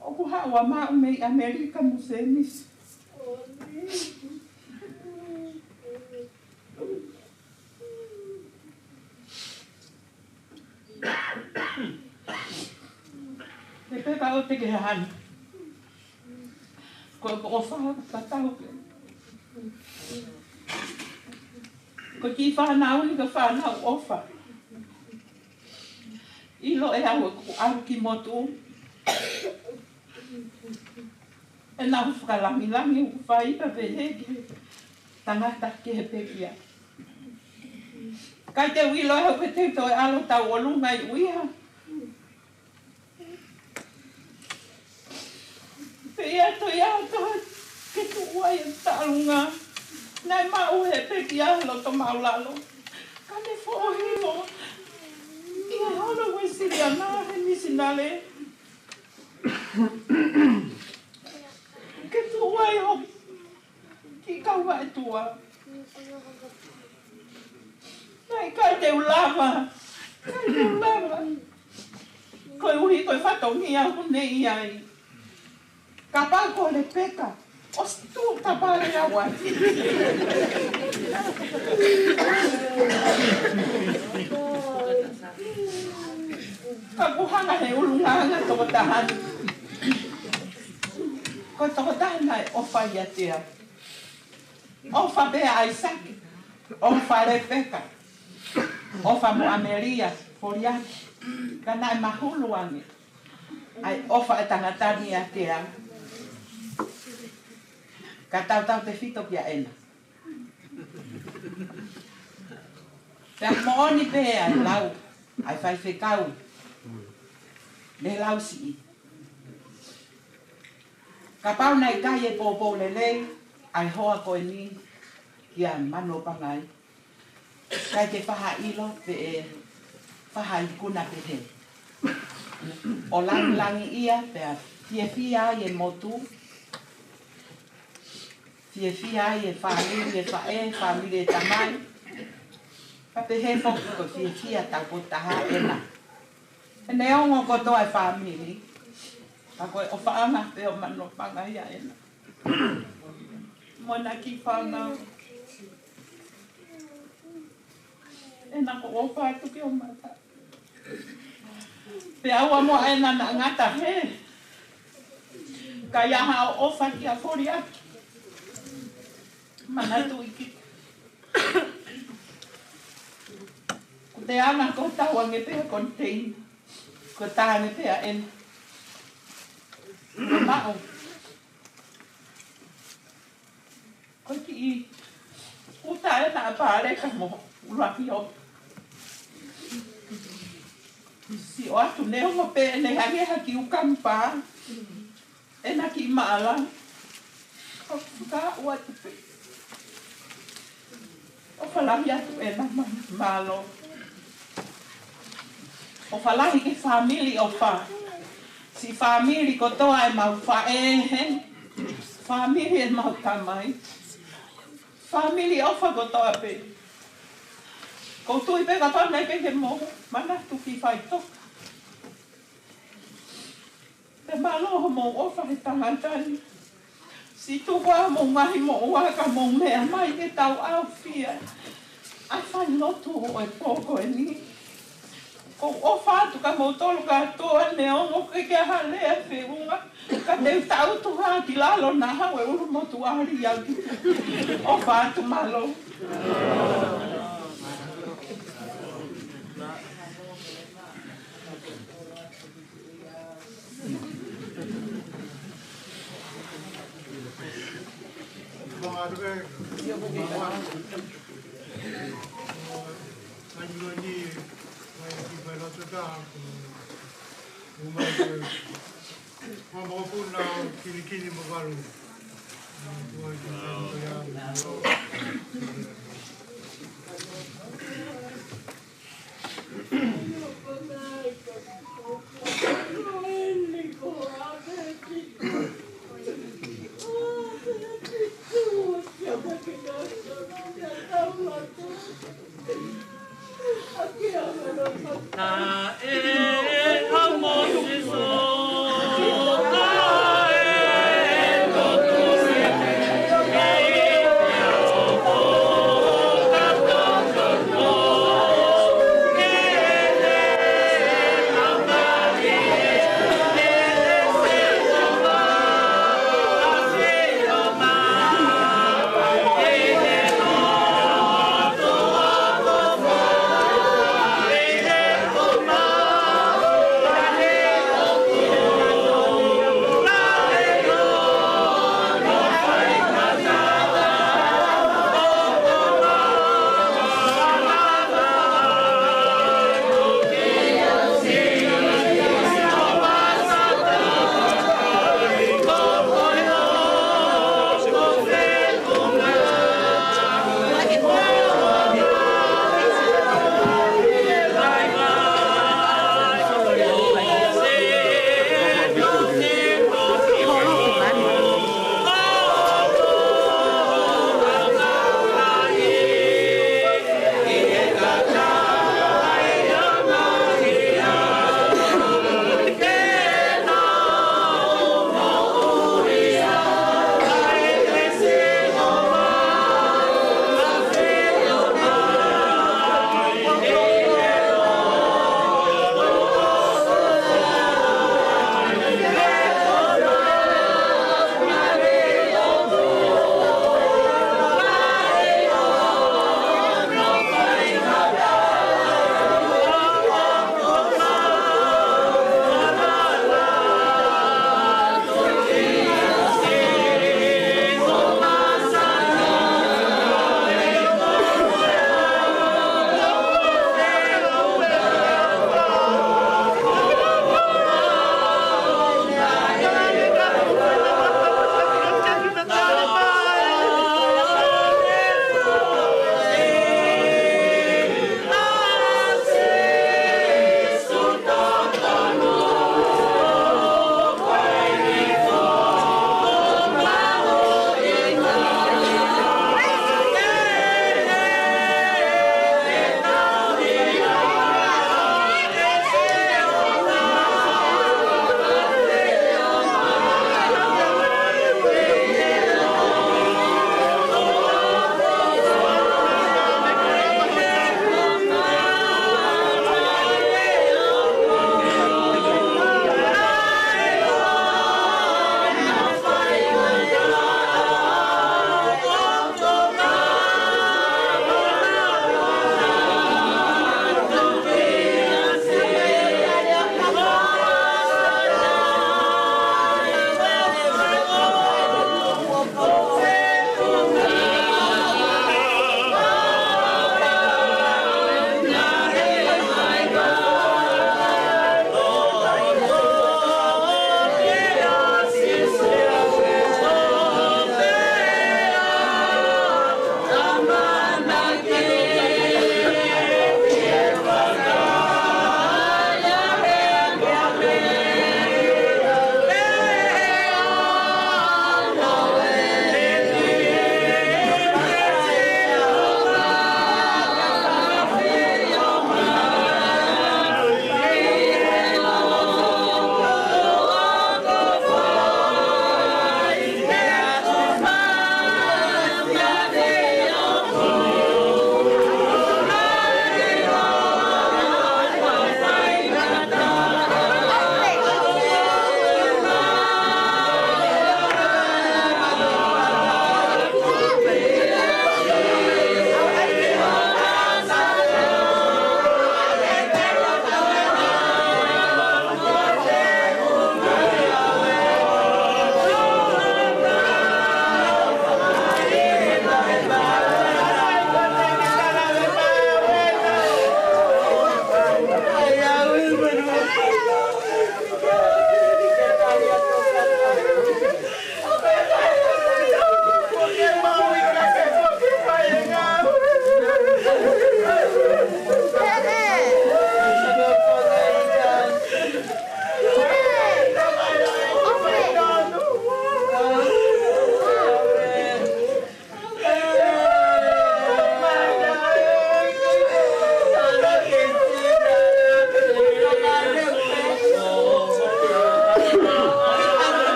ʻOku haʻu ʻa maʻu mei ʻAmelika mo Sēmisi. Lepeka, ʻoua te ke hahani. Ko, ko e ʻofa tatau pē. Ko e kiʻi fānau ni ko e fānau ʻofa. ʻIlo ʻe au ʻeku ʻalu ki motu, ʻenau fakalangilangi ʻoku fai pea pehē ki he tangata ki he pekia. ʻIkai te u ʻilo ʻe au pe te u toe ʻalu ʻo tauʻolunga ʻi ʻUiha. Pea ʻi ai ha taha ke tuʻu ai e taʻalunga. Naʻe maʻu ʻe he pekia loto māʻulalo. Ka ne foʻohifo ʻi he holo Uēsiliana he misinale ke tuʻu ai hoku kiʻi kau vaʻe tua. Naʻe ʻikai te u lava. ʻIkai te u lava. Koeʻuhi ko e fatongia ʻoku ne ʻi ai. Kapau ko Lepeka ʻosi tuʻu tapale au ai. Ka kuo hanga ʻe he ʻulungaanga tokotaha ni. Ko e tokotaha naʻe ʻofa ʻiate au. ʻOfa pē ʻa ʻAisake, ʻofa Lepeka, ʻofa mo ʻAmelia Foliaki, ka naʻe mahulu ange ʻa e ʻofa ʻa e tangata ni ʻiate au. Ka tautautefito kia ʻEna. Pea moʻoni pē ʻa e lau ʻa e faifekau Lelausiʻi. Kapau naʻe ʻikai e poupou lelei ʻa e hoa ko eni kia Manopangai, ʻikai ke faʻa ʻilo pe ʻe faʻa ikuna pehē. ʻO langilangiʻia pea fiefia ai e motu, fiefia ai e fāmili e faʻē, fāmili e tamai. Pea pehē foki ko e fiefia taupotu taha ʻEna. He neongo kotoa e fāmili, ka ko e ʻofaʻanga pē ʻo Manopangai ʻia ʻEna mo ʻena kiʻi fānau. ʻEna, ko u ʻofa atu ki hoʻo mata. Pea ʻoua muʻa ʻEna naʻa ngata hē, ka ʻi ai haʻo ʻofa kia Foliaki. Manatuʻi ki, ko te anga ko e tau ange pē ʻa e koniteina, ko e tā ange pē ʻa ʻEna. Maʻu. Ko e kiʻi uta ʻena ʻa Paleka mo ʻUluaki ʻo siʻi ʻoatu, neongo pē ʻene hangē ha kiʻi ukampa ʻena kiʻi maʻala. Ka u fakaaʻu atu pē. ʻOfa lahi atu ʻEna, mā-, mālō. ʻOfa lahi ki he fāmili ʻofa. Siʻi fāmili kotoa ʻemau faʻē, he fāmili ʻemau tamai. Fāmili ʻofa kotoa pē. Ko u tui pē kapau naʻe ʻikai ke mou manatu ki faʻitoka. Pea mālō hoʻomou ʻofa he tangata ni. Siʻi tuku ā hoʻomou ngaahi moʻua ka mou meʻa mai ke tau ʻaofia ʻa e failotu ʻo e pō ko eni. Ko u ʻofa atu kia moutolu kātoa, neongo ʻikai ke ʻi ai ha lea feʻunga, ka te u tangutu hake ki lalo naʻa haʻu e ʻulumotuʻa ʻo ʻalu au ki. ʻOfa atu, mālō.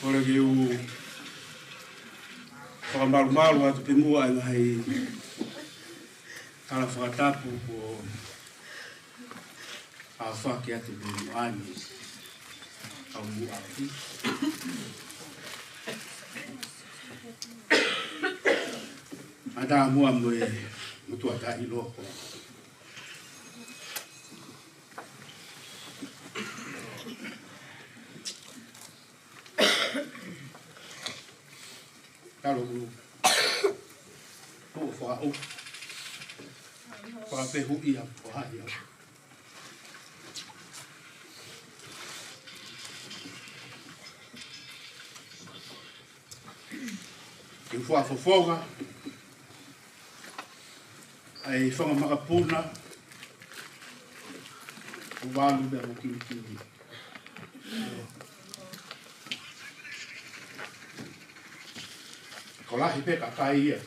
Kole ke u fakamalumalu atu pē muʻa ʻa e ngaahi tala fakatapu kuo aofaki atu pē muʻa ni ʻa e muʻaki. ʻA e tā muʻa mo e motuʻa taʻi loko. Talo ku. Tuʻu fakaʻu. Fakapehuʻia ko hai au. Ke u fakafofonga ʻa e fanga makapuna ʻo Valu pea mo Kilikili. Ko e lahi pē kakai ia.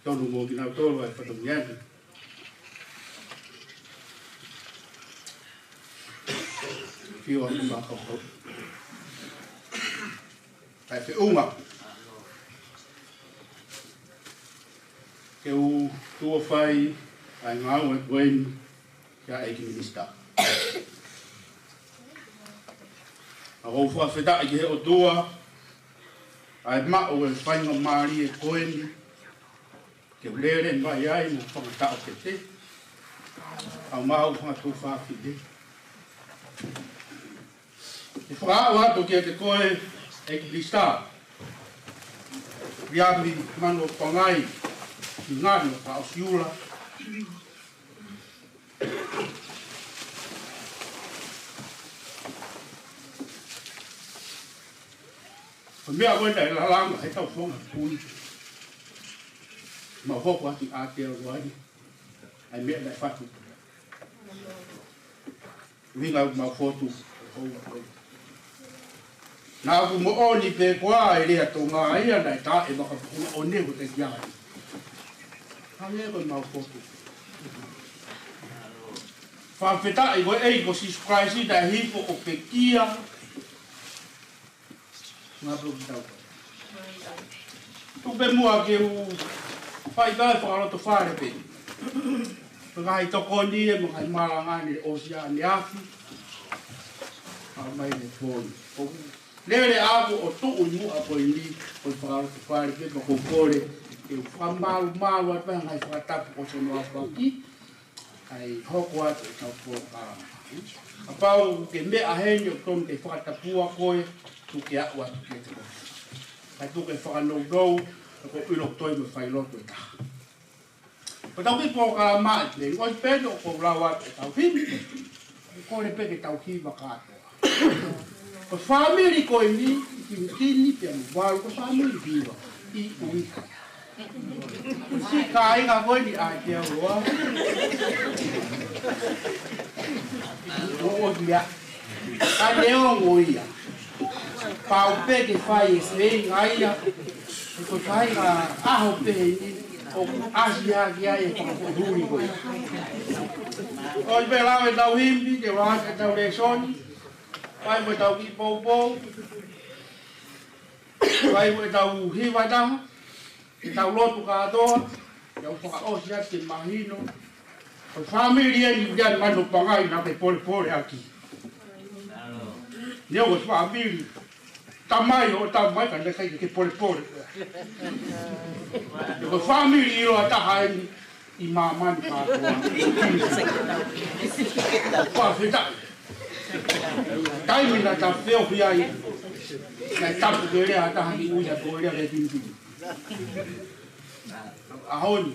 Tonu mo kinautolu ʻa e fatongia ni. Fiu ʻa e fakakaukau. Kae feʻunga ke u tuʻu ʻo fai ʻa e ngāue ko eni kia ʻEiki Minisitā. ʻOku ou fakafetaʻi ki he ʻOtua ʻa e maʻu e faingamālie ko eni ke u lele mai ai mo fanga taʻokete, ʻa e maʻu fanga tuofāfine. Ke fakaaʻu atu kiate koe, ʻEiki Minisitā, Iami Mano Pangai, Ngano Kaosiula. Ko e meʻa ko ē naʻe lalanga he tau fonga kui. Mau hoko atu ʻa te au ai. ʻAi meʻa naʻe fatu. Vinga mau fotu. Naʻa ku moʻoni pē koā e lea Tonga ia naʻe tā e makapuku o ne ko te kiai. Hangē ko e mau fotu. Fakafetaʻi ko e ʻEiki ko Sīsū Kalaisi naʻe hifo ʻo pekia. Ngā pō ki tau. Tuku pē muʻa ke u fai pē fakalotofale pē. Ko e ngaahi tokoni ē mo e ngaahi malanga ne ʻosi ʻaneafi. ʻA mai ne foni. ʻOku lele ʻaku ʻo tuʻu ʻi muʻa ko eni, ko e fakalotofale pē, pea ko e kole ke u fakamalumalu atu pē ngaahi fakatapu ʻosi hono aofaki. ʻAi hoko atu e tau polokalama. Kapau ke meʻa heni ʻoku tonu ke fakatapua koe, tuku ke aʻu atu kiate koe. Kae tuku ke fakanounou, ka ko e ʻilo ʻoku toe mo e failotu ʻe taha. Ko e tau kiʻi polokalama ʻi he ngoi pē ʻoku ou lau atu e tau himi. Kole pē ke tau hiva kātoa. Ko e fāmili ko eni, ʻi Kinikini pea mo Valu, ko e fāmili hiva ʻi ʻUiha. Ko e siʻi kāinga ko eni ʻa e Aotearoa. ʻO ia. Ka neongo ia, pau pē ke fai e feinga ia. Ko e feinga ʻaho pē eni ʻoku ʻasi hake ai e fakapoʻuli ko ia. ʻOi pē lau e tau himi, ke lau e tau lēsoni. Fai mo e tau kiʻi poupou. Fai mo e tau hiva taha. Ke tau lotu kātoa. Ke u fakaʻosi atu ke mahino. Ko e fāmili eni ʻa Mano Pangai naʻa ke polepole ʻaki. Neongo ko e fāmili. Tamai ʻo tamai ka naʻe ʻikai ke polepole. Ko e fāmili ʻiloa taha eni ʻi māmani kātoa. Fakafetaʻi. Taimi naʻa ta feohi ai, naʻe tapu ke lea ha taha ki ʻUiha ko e lea ki Kinikini. ʻAho ni,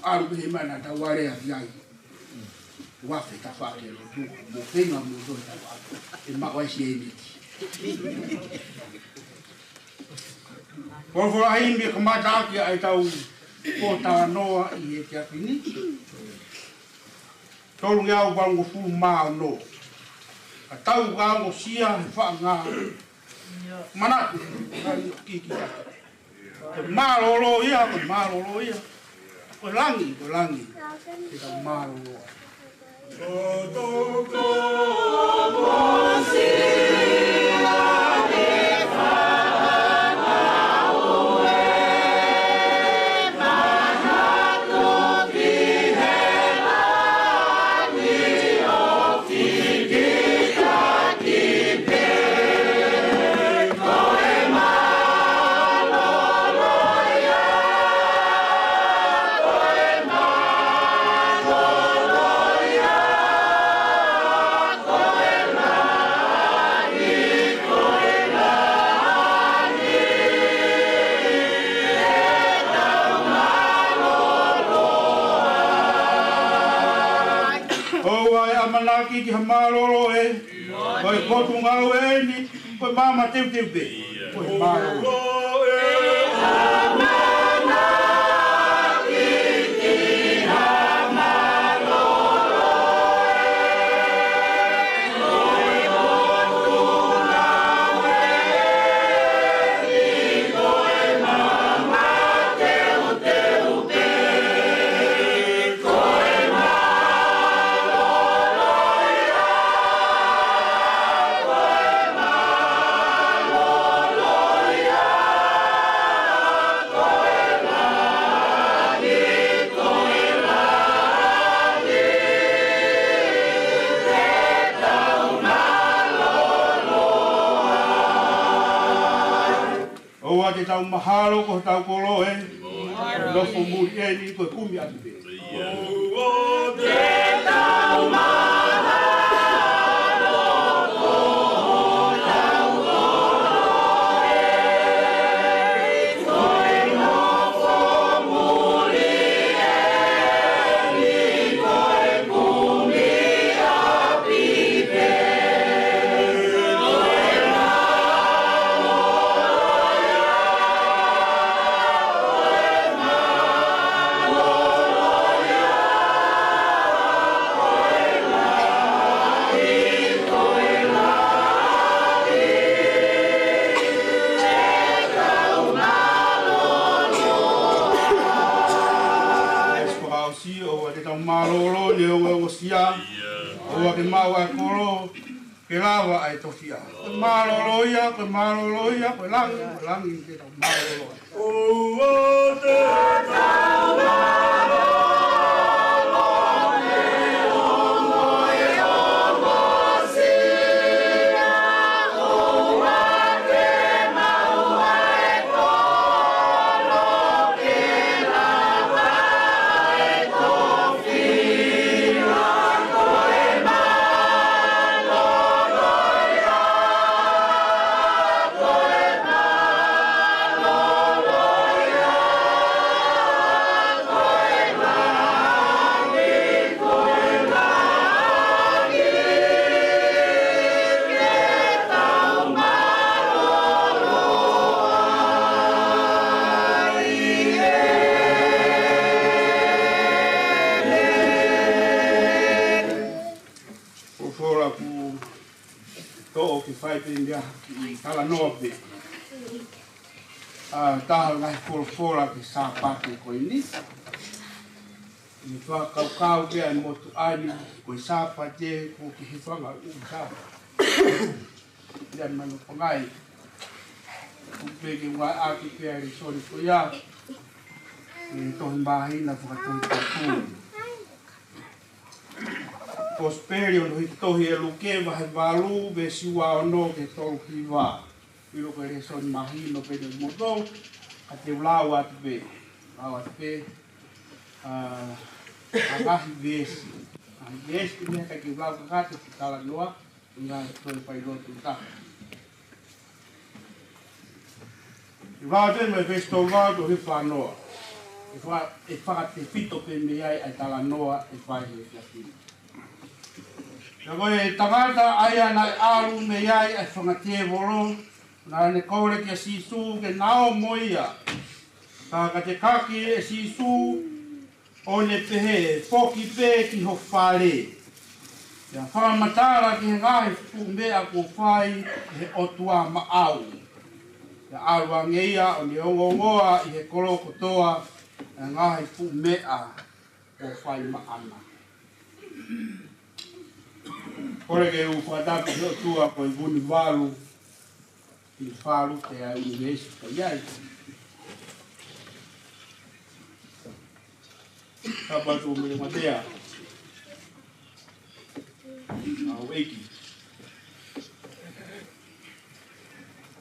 ʻalu pē he mana ta wale a ki ai. Ua fe ta fa ke lo tu, mo feinga mo to ta wa. E ma wa si e ni. Folofola ʻi he kamataʻaki ʻa e tau pōtalanoa ʻi he efiafi ni. Tolungeau valungofulu mā ono. Ka tau ka ongosia he faʻanga. Manatu, ka i kiki atu. Ko e mālōlō ia, ko e mālōlō ia. Ko e langi, ko e langi. Ke tau mālōlō. ʻOua ʻe ʻamanaki ki ha mālōlō ē, ko e potungāue eni, ko e maama teuteu pē, ko e mālōlō. ʻOua te tau mahalo ko hotau kolo ē, nofo muli eni ko e kumi atu pē. ʻOua te tau mahalo ko hotau kolo ē. Ia, ʻoua ke maʻu ʻa e kolo, ke lava ʻa e tofiʻa. Ko e mālōlō ia, ko e mālōlō ia, ko e langi, ko e langi, ke tau mālōlō. ʻOua te tau mālōlō, ʻoua te tau mālōlō. Folofola kuo toʻo ke fai pē mei ai ha kiʻi talanoa pē. ʻA, taha ngaahi folofola ki he Sāpate ko eni. ʻI he fakakaukau pē ʻa e motuʻa ni, ko e Sāpate ko e kiʻi fanga ʻū Sāpate. Ia manu pangai. Kuo pehē ke ngāueʻaki pē ʻa e lēsoni ko ia ʻi he tohi māhina fakatohitapu. Kosipeli hono hiki tohi ʻe Luke vahe valu, veesi ua ono ki he tolu hiva. ʻIlo ko e lēsoni mahino pē ʻeni moʻotautolu, ka te u lau atu pē, lau atu pē, ʻa, ʻa e ngaahi veesi. ʻA e veesi ko eni ka te u lau kakato ki he talanoa, ʻi he ngaahi toe failotu taha. ʻI he lau atu ʻeni mei he veesi tolu ua ki he fā noa. ʻE fa-, ʻe fakatefito pē mei ai ʻa e talanoa ʻe fai he efiafi ni. Pea ko e tangata ʻa ia naʻe ʻalu mei ai ʻa e fanga tēvolo, naʻa ne kole kia Sīsū ke na ō mo ia. Ka ka tekaki ʻe Sīsū, ʻo ne pehē, foki pē ki ho fale. Pea fakamatala ki he ngaahi fuʻu meʻa kuo fai ʻe he ʻOtua maʻau. Pea ʻalu ange ia ʻo ne ongoongoa ʻi he kolo kotoa ʻa e ngaahi fuʻu meʻa kuo fai maʻana. Kole ke u fakatapu ki he ʻOtua ko e vunivalu ʻi he falu te a ʻunivēsi ka i ai. Tapu atu mele matea. ʻA ʻEiki.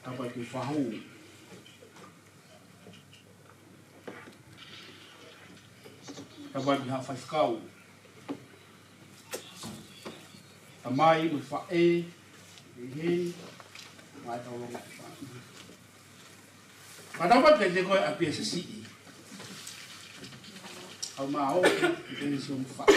Tapu atu fahu. Tapu atu ha faifekau. Tamai mo e faʻē, ʻi heni, mai tau longa. Ka tau pate te koe ʻa pia sasiʻi. Au mā o, te ni si o mo faʻē.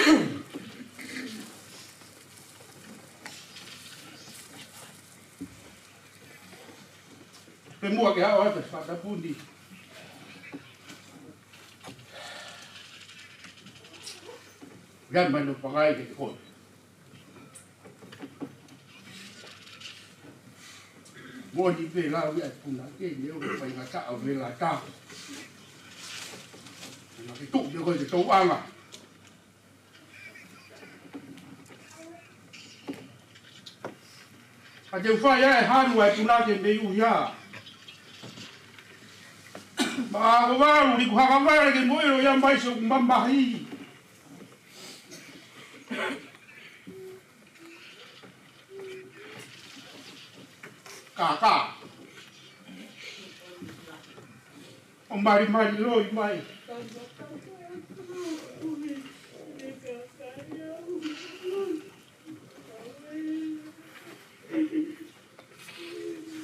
Pe mua ke hao atu e fakatapu ni. Ia manu pangai ke te koe. Moʻoni pē lau ia e puna ke ne o fai ngata au vela ta. Na ke tuʻu ia ko e te tau anga. Ka te u fai ʻa e hanu ʻa e puna ke mei uhi ā. Mā ko valu ni ku haka vale ke mo ʻilo ia mai so ku mamahi. Kākā. ʻO malimali loi mai.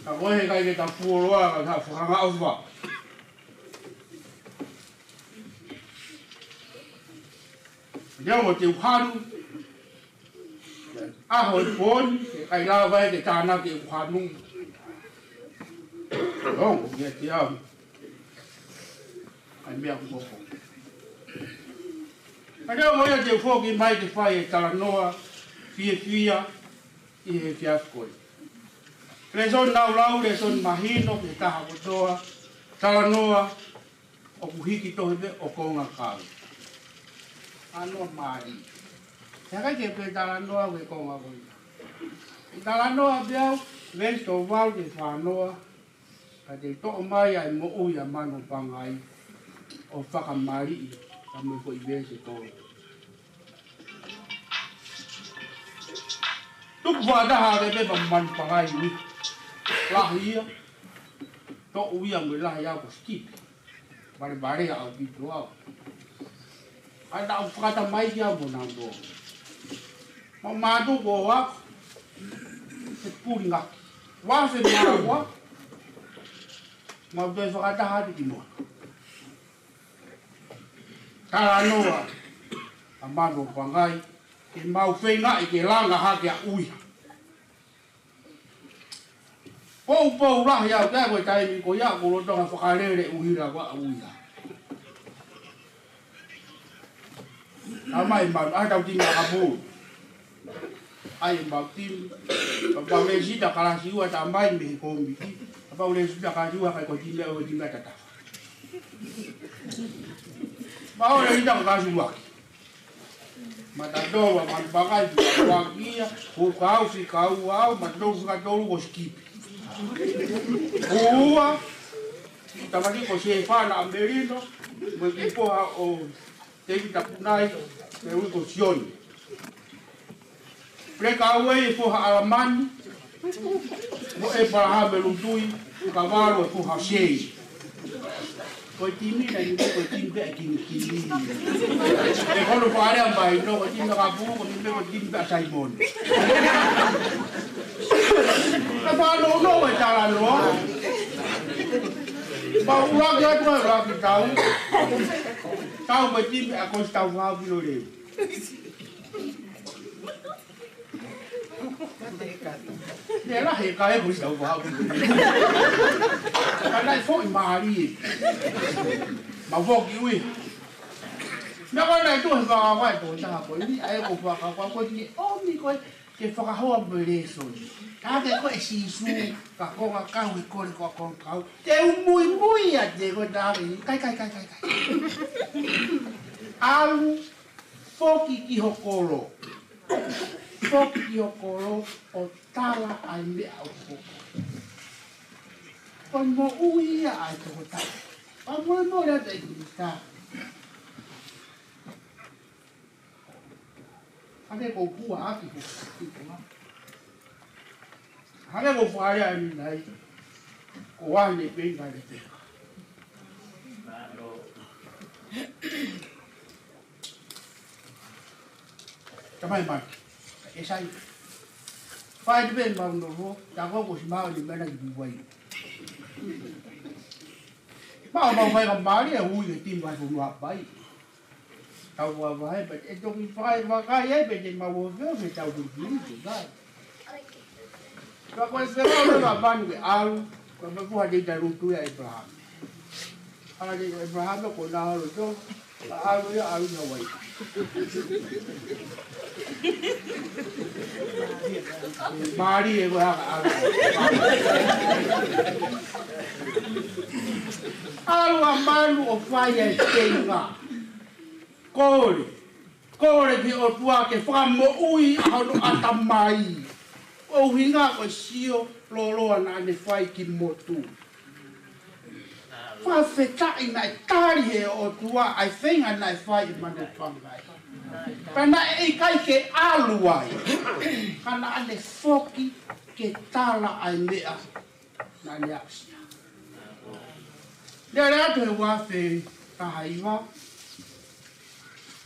Ka ko e he kai ke ta fuoloa, ka ta fuoloa ʻofa. Leo mo te u hanu. ʻAho e pō ni, ke kai lava e ke tānaki e ku hanu. Longo, ia te au. ʻAi meʻa ku koko. Ka leo mo ia te u foki mai ke fai e talanoa, fiefia, ʻi he efiafi ko eni. Lēsoni naʻa ku lau, lēsoni mahino, ki he taha kotoa, talanoa, ʻoku hiki tohi pē ʻo konga kau. ʻAno mali. He ʻikai ke pē talanoa au ki he konga ko ia. ʻI he talanoa pē au, veesi tolu valu ki he fā noa, ka te toʻo mai ʻa e moʻui ʻa Manu Pangai ʻo fakamaliʻi, ka mo e foʻi veesi tolu. Tuku fakataha ake pē pea Manu Pangai ui. Lahi ia, toʻu ia mo e lahi au ko Sikipi. Valevalea ʻaupito au. ʻA ia naʻa ku fakatamaiki au mo nautolu. Mau mātuku ʻo aku, he puli ngaki. Vase māua, mau toe fakataha atu ki motu. Talanoa ʻa Manu Pangai, ke mau feingaʻi ke langa hake ʻa ʻUiha. Poupou lahi au ki ai ko e taimi ko ia ʻoku lolotonga fakalele ʻuhila ko ʻUiha. Tamai Manu, ʻai tau timi ʻakapulu. ʻAi mau timi, kapau lēsita kalasi ua tamai mei he kōmiti, kapau lēsita kalasi ua kai ko e timi ʻa, ko e timi ʻa tatafa. Mau lēsita kalasi ua ki. Matatolu ʻa Manu Pangai, fika ua ki ia, ko kau fika ua au, matatolu fika tolu ko Sikipi. Ua, tamati ko Sefana ʻa Melino, mo e kiʻi foha ʻo Tēvita Punai, mo e ui ko Sione. Pule kau e foha ʻAlamani, mo ʻEpalahame Lutui, ka valu e foha Sei. Ko e timi naʻe ui ko e timi pē ʻa e kinikini. ʻE kono fakalea mai, no ko e timi ʻakapulu, ko e timi pē ko e timi pē ʻa Saimoni. Ka fanongo e talanoa. Mau ʻuluaki atu ai ʻuluaki tau. Tau ko e timi ʻa Kosi Tau Fau Pino Leu. Ne lahi e kae ko Kosi Tau Fau. Ka naʻe foʻi mālie. Mau foki ui. Meʻa ko ē naʻe tuʻu he fakakaukau ʻa e tokotaha ko eni, ʻa ia ko e fakakaukau ko eni, ʻomi ko ē ke fakahoa mo e lēsoni. Ka ke ko e Sīsū, ka ko ka kau he kole ko ka kau. Te u muimui ʻiate koe taha ni, kai, kai, kai, kai, kai. ʻAlu, foki ki ho kolo. Foki ki ho kolo, ʻo tala ʻa e meʻa ʻoku hoko. Ko e moʻui ia ʻa e tokotaha. Ka moʻui ʻa e tokotaha. Hake ko Pua Aki ko Pua. Hake ko Fale ʻa Ninai. Ko Ane Penga le Penga. Tamai Maki. ʻE sai. Fai te pē mau noho, ta ko ko si mau ni mena ki Puai. Mau mau fai ka mali e hui ke timi vai funu apai. Tau ua vai, but e toki fai vakai ai, but e mau o feo, but tau tu ki ni, tu kai. Ka ko e feo, ka ka manu ke au, ka me kuha de ta lutu ia Abraham. Ala de Abraham ko na alo to, ka alo ia, alo ia wai. Mali e wa alo. Alo a manu ʻo fai e keinga. Kole, kole ki he ʻOtua ke fakamoʻui ʻa hono ʻatamai. ʻUhinga ko e sio lōloa naʻa ne fai ki motu. Fakafetaʻi naʻe tali he ʻOtua ʻa e feinga naʻe fai ʻe Manu Pangai. Ka naʻe ʻikai ke ʻalu ai. Ka naʻa ne foki ke tala ʻa e meʻa naʻa ne aʻusia. Lele atu he uafe taha hiva,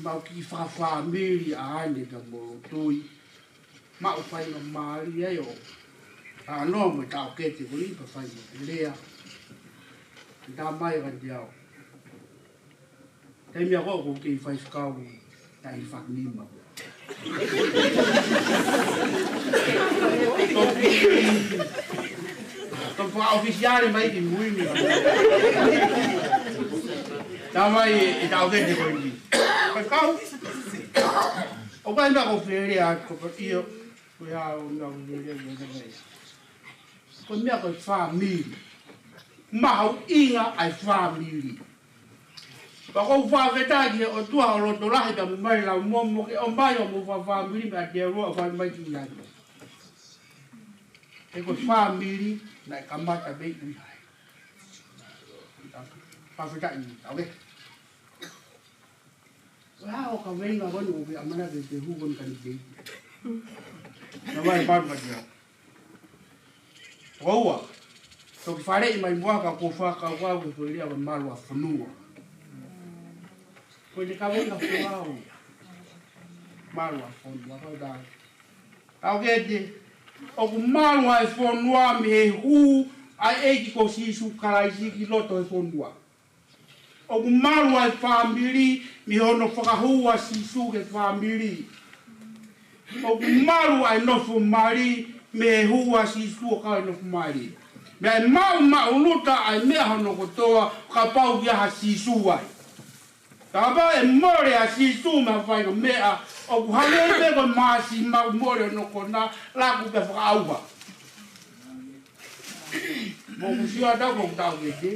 mau kiʻi fakafāmili ʻa Ane ka mo Lutui. Mau fai no mali ai ʻo. Ano mo tau kete ko ni pa fai mo lea. Tamai ka te au. Taimi ako ko kei fai fakau. Taʻi fakanima. Tau fakaʻofisiale mai ki mui ni. Tamai e tau kete ko ni. Fakau. ʻO kai na ko fele a ko pa io. Ko ia o na ko fele a ko fele. Ko e meʻa ko e fāmili. Mahuʻinga ʻa e fāmili. Pea ʻoku ou fakafetaʻi ki he ʻOtua ʻo loto lahi pea mo mai lau momo ke ʻomai ʻo mo fakafāmili mei ʻAotearoa ʻo fai mai ki ʻIulani. He ko e fāmili naʻe kamata mei ʻUihai. Fakafetaʻi, okay. Ua o ka venga wanu o ke amana ke te hu wanu kani kei. Na wai paru ka tia. Ua ua. Toki fale i mai mua ka ko fa ka ua ko ko lia ko malu a fonua. Ko le ka venga fua o ia. Malu a fonua ka da. Ka o ke te. ʻOku malu a fonua mei he hū ʻa e ʻEiki ko Sīsū Kalaisi ki loto he fonua. ʻOku malu ʻa e fāmili mei hono fakahū ʻa Sīsū ki he fāmili. ʻOku malu ʻa e nofo mali mei he hū ʻa Sīsū ʻo kau ʻi he nofo mali. Meʻa ʻe maʻu maʻuluta ʻa e meʻa hono kotoa kapau ʻoku ʻi ai ha Sīsū ai. Kapau ʻe mole ʻa Sīsū mei ha faʻahinga meʻa ʻoku hangē pē ko e māsi maʻu mole hono kona laku pea fakaʻauha. Mo ku sio atu ko tau ke te.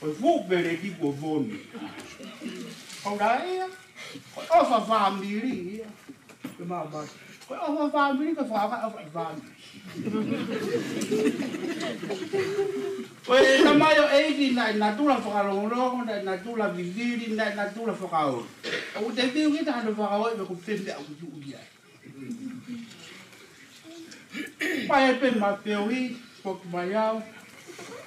Ko e fuʻu peleti kuo voni. Ko la ia. Ko e ʻofa fāmili ia. Ke mau masi. Ko e ʻofa fāmili ke faka ʻofa fāmili. Ko e tamai ʻo ʻEiki naʻe natula fakalongolongo, naʻe natula vivili, naʻe natula fakaoli. ʻOku te viu kita hano fakaoli, me ko pembe ʻoku tuʻu ia. Mai pē ma peohi, foki mai au,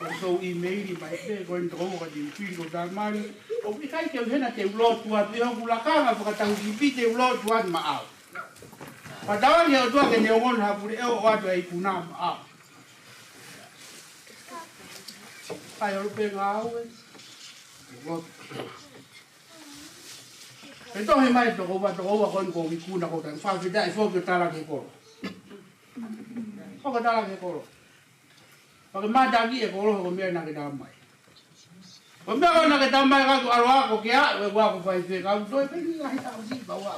ʻo sou ʻīmeili mai pē, ko eni toko ua ka te u pili ko tamai, ʻoku ʻikai ke u hena te u lotu atu, ʻi hoku lakanga fakatau ki pite u lotu atu maʻau. Pataoni ʻOtua ke ne ongona ha pule ʻeo ʻo atu ʻa e ikuna maʻau. Kai olu pē ngāue, u lotu. Pea tohi mai toko ua, toko ua ko eni ko ikuna ko tani. Fakafetaʻi foki ʻo tala ki he kolo. Foki ʻo tala ki he kolo. Pea ke mātaki e kolo ko e meʻa naʻa ke tala mai. Ko e meʻa ko ē naʻa ke tala mai ka ku ʻalu ako ke aʻu, ʻe ua ko fai fē ka u toe peni ahi taʻu si pa ua.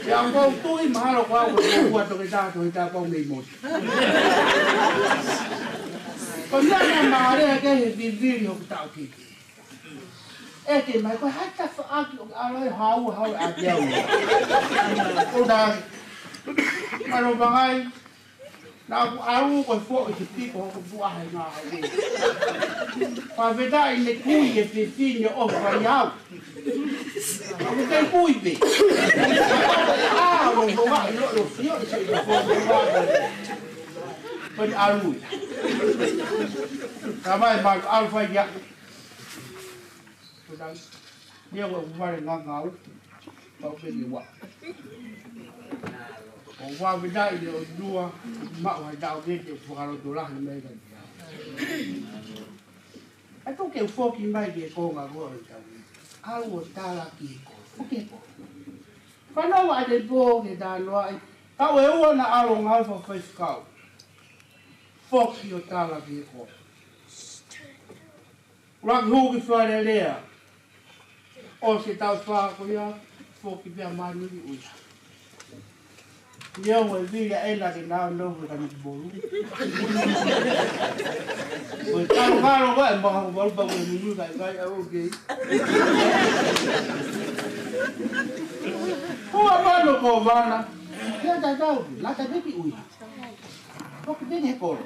Pea ko u tui mahalo ko au ko ua toke tā toke tā pau mei moti. Ko e meʻa naʻa mālea ke he vivili hoku taʻu ki. ʻEke mai, ko e hā e tafaʻaki ʻoku ʻalu ai hau, hau ʻa te au. Ko da, maro vangai, naʻa ku ʻalu ko e foʻi ki piko hoku puʻa hai ngā hau. Fakafetaʻi ne kui e fefine ʻo fai au. ʻOku kei kui pē. ʻA, mo e hoa ʻi loto fio, ʻi se ʻi loto fio. Ko e ʻalu ia. Ka mai, ma ʻalu fai ia. Ko tau, nia ua uvale ngangau, pau pē ni ua. ʻOku fakafetaʻi le ʻOtua, maʻu hai taʻu ke te fakalotolahi mai ka tia. ʻA toki u foki mai ke konga ko e tau. ʻAlu ʻo tala ki he kolo, foki he kolo. Fanongo ʻa te pō ke tanoaʻi, kau e ua naʻa ʻalu ngāue fakafaifekau. Foki ʻo tala ki he kolo. Ua ki hū ki Fale Alea. ʻOsi e taʻu fā ko ia, foki pea manuli uia. Ia mo e vili ʻa ena ke nau nau ko e kani ki bolu. Ko e tau ngalo ko e maha ko bolu pa ko e nunu kai kai au ke. Ko a mano ko vana. Ia ta tau, la ta beki uia. Foki pē he kolo.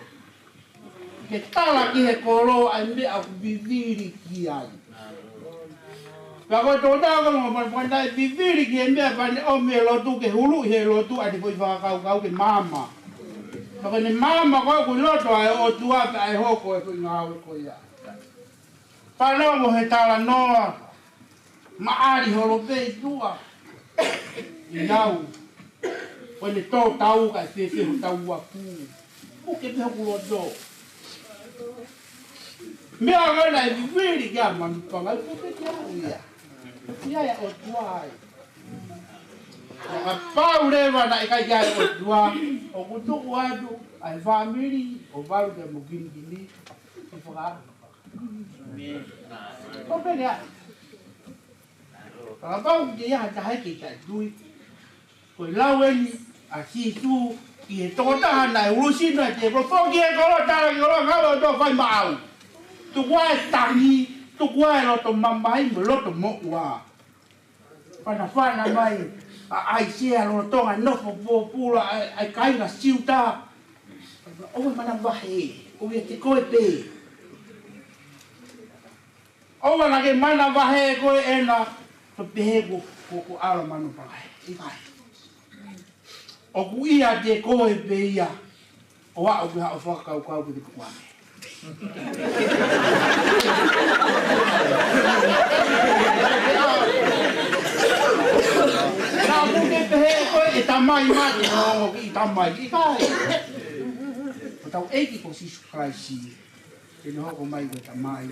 Ke tala ki he kolo ʻa e meʻa ʻoku vivili ki ai. Pea ko e tokotaha ko ē naʻe vivili ki he meʻa pea ne ʻomi e lotu ke hulu he lotu ʻa e foʻi fakakaukau ke maama. Pea ko ʻene maama ko ē ʻoku ʻi loto ʻa e ʻOtua pea ʻe hoko e foʻi ngāue ko ia. Fanongo he talanoa. Maʻali holo pē ʻi tuʻa. ʻI au. Ko ʻene tō tau ka e fēfē hotau uafu. Puke pē hoku loto. Meʻa ko ena ʻe vivili kia Manupanga, puke kia au ia. Kia ia ʻOtua ai. Kapau leva naʻe ʻikai kia ʻOtua, ʻoku tuku atu ʻa e fāmili ʻo Valu kia Mokinikini. ʻI faka- Ko pele a. Kapau ke ia tahe ke tai tui. Ko e lau eni ʻa Sīsū ki he tokotaha naʻe ulusino e tēpolo, foki he kolo, tala ki he kolo, ngalo to fai maʻau. Tuku ā e tangi, tuku ā e loto mamahi mo e loto moʻua. Fanafana mai ʻa ʻAisea lolotonga e nofo pōpula ʻa e, ʻa e kāinga Siuta. ʻOua manavahē, ʻoku ʻiate koe pē. ʻOua naʻa ke manavahē koe ʻena, ʻo pehē ko, ko, ko ʻAlo Manupaga. ʻIkai. ʻOku ʻiate koe pē ia, ʻo aʻu ki haʻo fakakaukau ki he tukuange. Naʻa mou pehē ko e tamai mate, ʻo ki tamai, ʻikai. Ko hotau ʻEiki ko Sīsū Kalaisi, te ne hoko mai ko e tamai.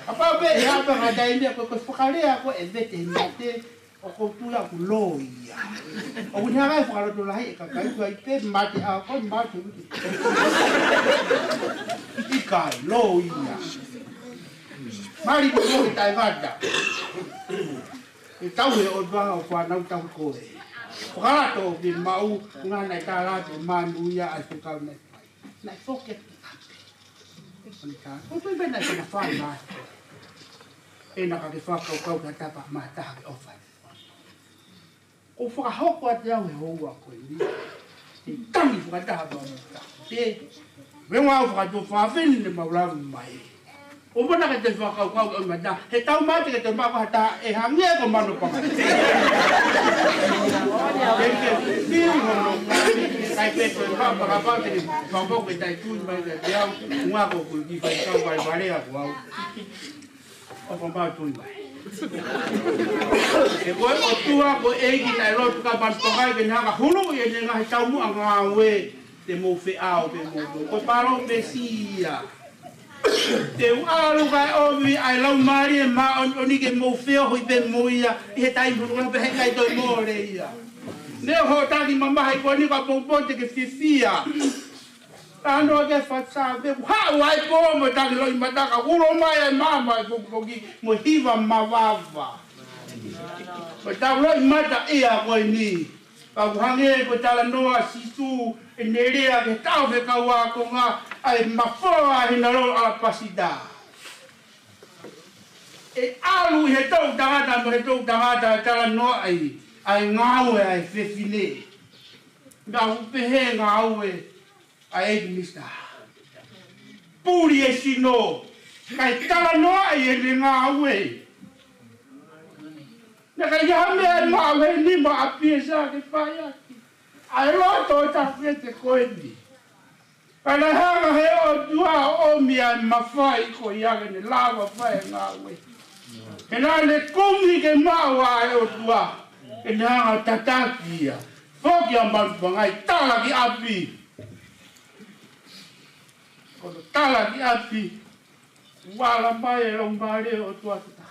Kapau pē ʻe hapa ka taimi ko, ko e fakalea ko e vete mate, ʻoku ou tui au ʻoku loi ia. ʻOku ne hanga ʻe fakalotolahi e kakai ʻoku ʻi ai pē mate ʻa ko e mate. ʻIkai, loi ia. Mali mo e taʻengata. ʻE tauhi ʻe he ʻOtua ʻa e fānau tauhi ko ē. Fakalato ke maʻu ngana e tālati ʻo manuia ʻa e fekau nei. Naʻe foki atu ki ʻapi. Ko e pē naʻe fanafana atu. ʻEna ka ke fakakaukau ki ha tapa mataha ke ʻofa. ʻOku fakahoko atu au he houa ko eni. Tangi fakataha pea mo ta. Te, me ua au fakatuʻu fafine ne mau lava mai. ʻOua naʻa ke toe fakakaukau ki ʻoe mata. He tau mate ke toe maʻu ha taha ʻe hangē ko Manupaga. Ke ke fiu hono kai pe toe fakapapau te ke fakapapau ke taʻetui mai kiate au. Ua ko kui ki fai kau vai valea ko au. ʻOku mau tui mai. He ko e ʻOtua ko e ʻEiki naʻe lotu kia Manupaga ke ne hanga huluʻi ʻene ngaahi taumuʻa ngāue. Te mou feʻao pē mo tō. Ko e palōmesia. Te u ʻalu kae ʻomi ʻa e Laumālie Māʻoniʻoni ke mou feohi pē mo ia ʻi he taimi hono ʻoku pehē ʻikai toe mole ia. Neongo hoʻo taki mamahi ko eni ka poupou te ke fiefia. Tano ke fata pē ku haʻu ai pō mo taki loʻimata ka ulo mai ai mama e pokipoki mo hiva mavava. Ko e tau loʻimata ia ko eni. Ka ʻoku hangē ko e talanoa ʻa Sīsū ʻene lea ki he kau fekau ākonga ʻa e mafola ʻi he lolo ʻalapasita. ʻE ʻalu ʻi he toʻutangata mo e toʻutangata ʻa e talanoaʻi ʻa e ngāue ʻa e fefine. Naʻa ku pehē ngāue ʻa e ʻeiki Misa. Puli e sino, kae talanoaʻi ʻene ngāue. Naʻe ʻikai ha meʻa ʻe maʻu he nima ʻa Piesa ke fai ʻaki ʻa e loto ʻo e tafete ko eni. Ka naʻe hanga he ʻOtua ʻo ʻomi ʻa e mafai ko ia ke ne lava fai e ngāue. He naʻa ne kumi ke maʻu ʻa e ʻOtua ke ne hanga tataki ia. Foki ʻa Manupaga ʻi tala ki ʻapi. Ko hono tala ki ʻapi, vala mai e Laumālie ʻo e ʻOtua tataki.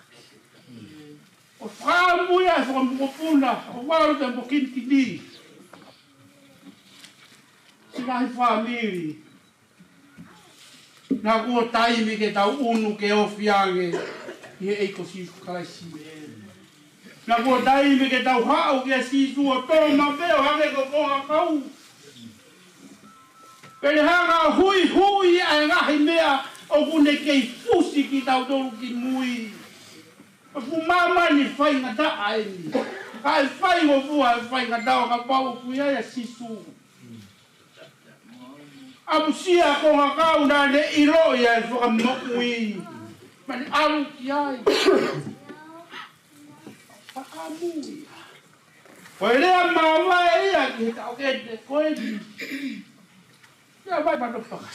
ʻO fakaʻamu ia e fakamokopuna, ʻo valu te mo kinikini. Siʻi ngaahi fāmili. Naʻa kuo taimi ke tau ʻunu ke ofi ange ʻi he ʻEiki ko Sīsū Kalaisi. Naʻa kuo taimi ke tau haʻu kia Sīsū ʻo tō mape ʻo hangē ko Kongakau. Pea ne hanga ʻo huihui ʻa e ngaahi meʻa ʻoku ne kei fusi kitautolu ki mui. ʻOku māmani faingataʻa eni. Kae faingofua e faingataʻa kapau ʻoku ʻi ai ʻa Sīsū. ʻAmusia Kongakau naʻa ne ʻiloʻi ʻa e fakamoʻui. Mani ʻalu ki ai. Fakamoʻui. Ko e lea māvae ia ki he taʻokete ko eni. Ia vai Manupaga.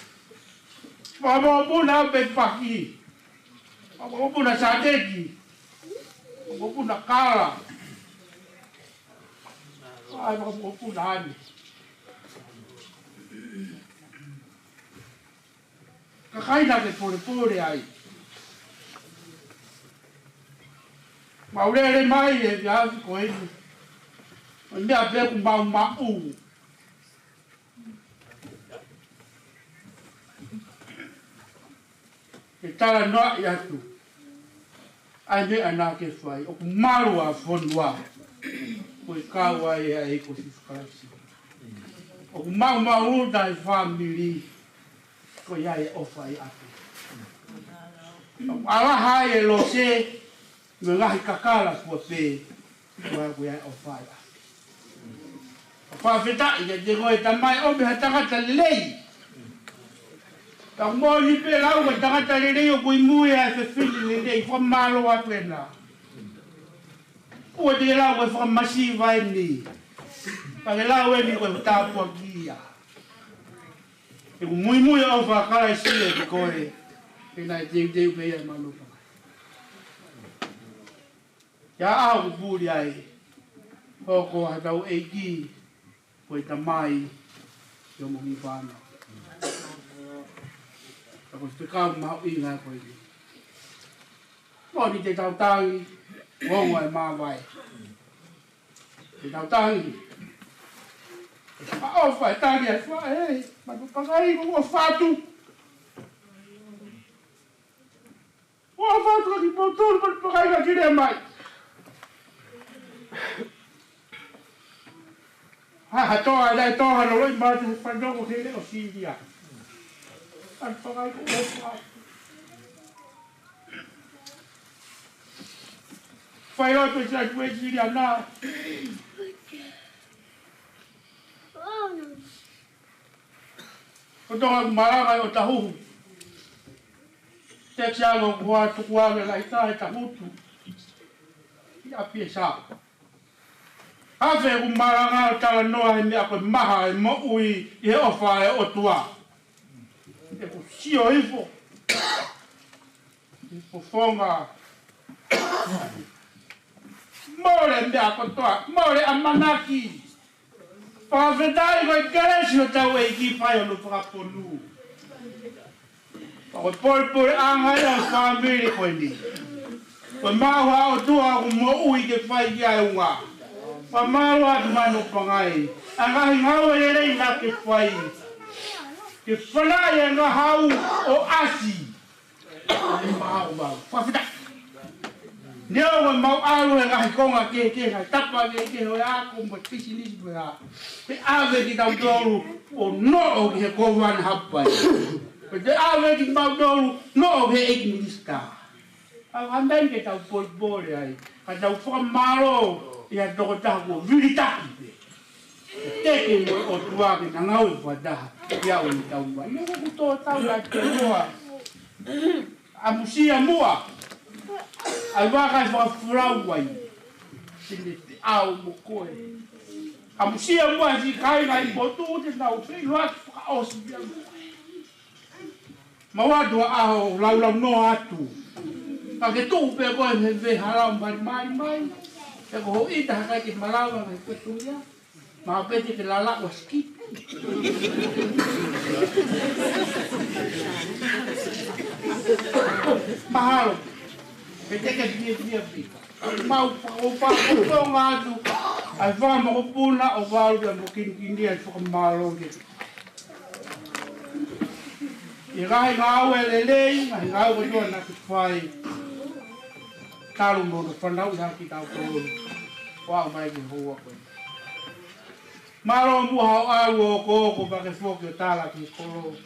Fakamokopuna ʻa Pepaki. Fakamokopuna Sateki. Fakamokopuna Kala. Ai, fakamokopuna ani. Kakai naʻa ke polepole ai. Mau lele mai e viafi ko eni. ʻO ne a peku mau maʻu. Ke talanoaʻi atu ʻa e meʻa naʻa ke fai, ʻoku malu ʻa fonua, ko e kau ai ʻa e ʻEiki ko Sīsū Kalaisi. ʻOku maumau ʻuta e fāmili, ko Ko ia e ʻofa ʻa e ʻapi. ʻAlaha ai e lose, mo e ngaahi kakala kuo pē, ko ia, ko ia e ʻofa ʻa e ʻapi. Fakafetaʻi kiate koe Tamai ʻomi ha tangata lelei. Tau moʻoni pē lau ko e tangata lelei ʻoku ʻi mui ʻa e fefine lelei, fakamālō atu ena. ʻOua te ke lau ko e fakamasiva eni. Pea ke lau eni ko e tāpuaki ia. He ʻoku muimui e ʻofa ʻa Kalaisi kiate koe. Pea naʻe teuteu pē ia ʻe Manu Panga. Ia ʻaho ʻoku puli ai. Hoko ha tau ʻEiki. Ko e Tamai. ʻI homo ngaahi fānau. Ka ko e fekau mahuʻinga ko eni. Moʻoni te tau tangi, ongo e māvae. Te tau tangi. ʻA ʻofa e tangi e fa, e, Manu Pangai, ʻoku ʻofa atu. ʻOku ʻofa atu kiate kimoutolu, Manu Pangai, ka kile mai. Ha, ha toa, ha toa, ha lolo i mate, he fanongo he leʻo Sīlia. Manu Pangai, ʻoku ʻofa atu. Fai loto ʻi he atu e Sīlia na. Ko Tonga ʻoku malanga ʻi ʻOtahuhu. Teʻeki ai ke u hoa tuku ange laʻi taha ʻe taha utu. ʻI ʻapi ʻe Sā. Afe ʻoku malanga ʻo talanoa he meʻa ko e maha e moʻui ʻi he ʻofa ʻa e ʻOtua. ʻOku sio hifo. ʻI he fofonga. Mole meʻa kotoa. Mole ʻamanaki. Fakafetaʻi ko e kelesi ʻo hotau ʻEiki fai hono fakaponu. Ko e polepoleʻanga ia ʻo e fāmili ko eni. Ko e maʻu ʻa e ʻOtua ʻoku moʻui ke fai ki ai e ʻuhinga. Fakamālō atu Manu Pangai. ʻA e ngaahi ngāue lelei naʻa ke fai. Ke fanaʻi e ngahau ʻo ʻasi. Mau, mau. Fakafetaʻi. Neongo ʻemau ʻalu he ngaahi konga kehekehe, ngaahi tapa kehekehe ʻo e ako mo e pisinisi mo e hā. Ke ʻave kitautolu ʻo noʻo ki he Kōvana Haʻapai. Ke ʻave kimautolu ʻo noʻo ki he ʻEiki Minisitā. ʻA e meʻa ke tau polepole ai. Ka tau fakamālō ʻi he tokotaha kuo vilitaki pē. Teke mo e ʻOtua ke na ngāue fakataha. Ia ʻo ni tau mai. Ia ʻoku tō tau ka te loa. ʻAmusia muʻa. ʻAi vaka ʻi fakafulau ai. Sine te au mo koe. ʻAmusia muʻa si kai ngai motu te nau fei loa fakaʻosi ia muʻa. Mau atu ʻa ʻaho laulau noa atu. Ka ke tuʻu pē koe he vehala malimali mai. He ko hoʻi taha kai ke malava mai koe tuia. Mau pete ke lala ua skipi. Mahalo. Pete ke fie fie fika. Mau pa o pa o tonga atu. ʻAi faka mo ko puna ʻo valu pea mo kinikini ʻai fakamālō ke. ʻI he ngaahi ngāue lelei, ngaahi ngāue kotoa naʻa ke fai. Talu mo hono fanauʻi hake kitautolu. ʻO aʻu mai ki he houa ko eni. Mālō muʻa hoʻo ʻalu ʻo okooko pea ke foki ʻo tala ki he kolo.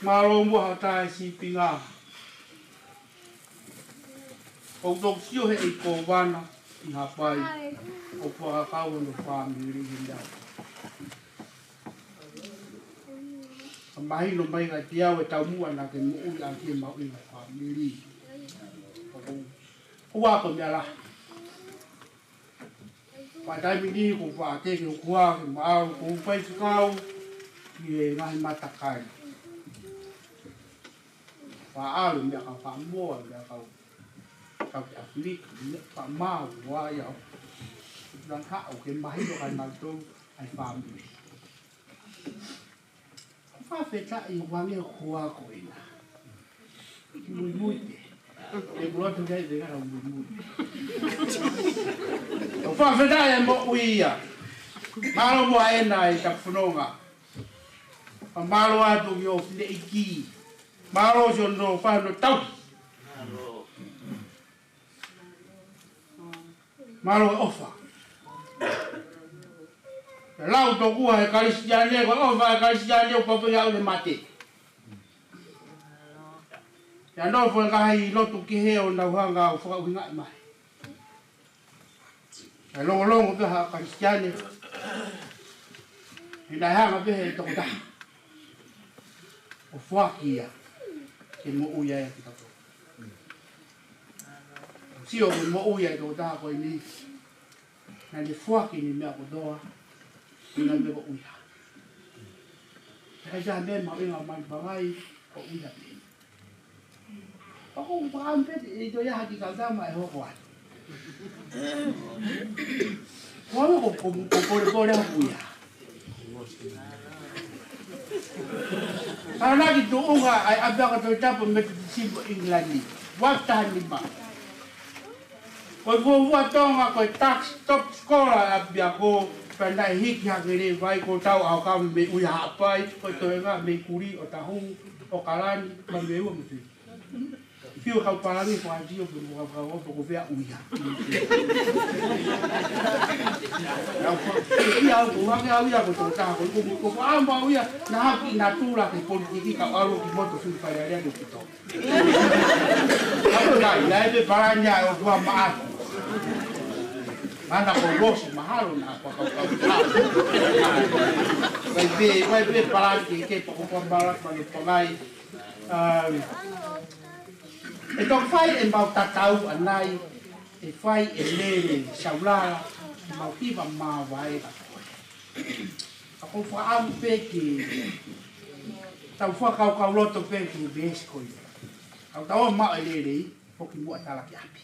Mālō muʻa hoʻo tā e sīpinga. ʻOku ou sio he ʻEiki Kōvana ʻi Haʻapai, ʻoku fakakau hono fāmili he meʻa. Ka mahino mai kiate au e taumuʻa naʻa ke moʻui ʻaki e maʻu ʻi he fāmili. ʻOku, ʻoku ako meʻa lahi. Pea taimi ni ʻoku ou faʻa teke ʻo kua ke maʻu ko u fai fekau ki he ngaahi matakali. Faʻa ʻalu meʻa kau Faʻamoa, meʻa kau, kau ki ʻAfilika, meʻa faʻa mau ua ia. Nang haʻu ke mahino kai mautolu ʻai fāmili. Fakafetaʻi ʻoku ange ʻo kua ko ena. Muimui pē. ʻE kua tu kai te kaka muimui. ʻOku fakafetaʻi e moʻui ia. Mālō muʻa ena ʻi he tapu fononga. Pea mālō atu ki hoʻo fineʻeiki. Mālō siʻono fai hono tau. Mālō e ʻofa. Pea lau tokua he Kalisitiane, ko e ʻofa e Kalisitiane ʻoku pau pē ke aʻu ki he mate. Pea nofo e ngaahi lotu kehe ʻo nau hanga ʻo fakaʻuhingaʻi mai. Naʻe longolongo pē ha Kalisitiane, he naʻe hanga pē he tokotaha ʻo foaki ia ke moʻui ai ʻa kitautolu. Sio, ko e moʻui ʻa e tokotaha ko eni, naʻá ne foaki ʻene meʻa kotoa, ʻene meʻa ko e ʻuhiha. Ka ʻi ai ha meʻa mahuʻinga ʻi Malupangai, ko e ʻuhiha pē. ʻOku ou fakaʻamu pē ʻe toe ʻi ai ha kiʻi kau tama ʻe hoko atu. Ko au ko, ko, ko polepole hoku ʻuhiha. Ka naʻe ki tuʻunga ʻa e ʻapiako Tohi Tapu Metotisi ʻo ʻIngilani, ua taha nima. Ko e fuofua Tonga ko e tax top scholar ʻapiako, pea naʻe hiki hake leva ai ko ʻetau ʻaho kau mei ʻUihaʻapai, ko e toenga mei Kulī, ʻOtahuhu, ʻOkalani, Manurewa mo Fili. Fiu kau pālangi ko ʻAtio pe mo kau kau ko fea ʻuhiha. Ia au ko hake au ia ko e tokotaha ko, ko, ko, ko ʻamu au ia, naʻe hiki natula ke politiki ka ʻalu ki moto suli Fale Alea ni ki to. Kae ʻai, ʻai pē palani ʻa e ʻOtua maʻaku. Mana ko Rosi mahalo na ko kau kau. Vai pē, vai pē palani ke ke pako pambala pale pangai. Um, ʻe toki fai ʻemau tatau ʻanai, ʻe fai ʻe lele saulala, ʻemau hiva māvae ka koe. Ka ʻoku ou fakaʻamu pē ke tau fakakaukauloto pē ki he veesi ko ia. Ka tau ō maʻu e lelei, foki muʻa tala ki ʻapi.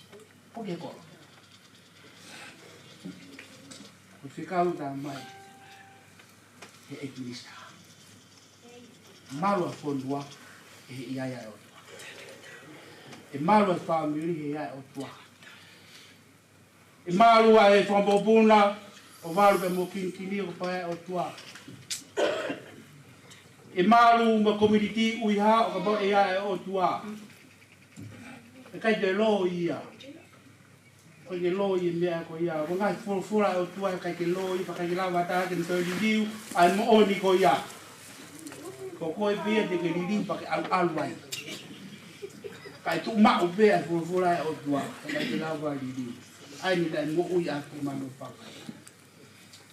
Foki he kolo. Ko e fekau tā mai he ʻEiki Minisitā. Malu ʻa e fonua ʻe ʻi ai ʻa e ʻOtua. ʻE malu ʻa e fāmili ʻe ʻi ai ʻa e ʻOtua. ʻE malu ʻa e fanga mokopuna ʻo Valu pea mo Kinikini ʻoku ʻi ai ʻa e ʻOtua. ʻE malu mo e community ʻUiha ʻo kapau ʻe ʻi ai ʻa e ʻOtua. ʻE ʻikai ke loi ia. ʻIkai ke loi e meʻa ko ia. Ko e ngaahi folofola ʻa e ʻOtua ʻe ʻikai ke loi, pea ʻikai ke lava ʻe ha taha ke ne toe liliu ʻa e moʻoni ko ia. Ko koe pē ia te ke liliu pea ke ʻalu, ʻalu ai. Kae tuʻu maʻu pē ʻa e folofola ʻa e ʻOtua, ʻe ʻikai ke lava liliu. ʻA eni naʻe moʻui ʻaki Manurewa Pangai.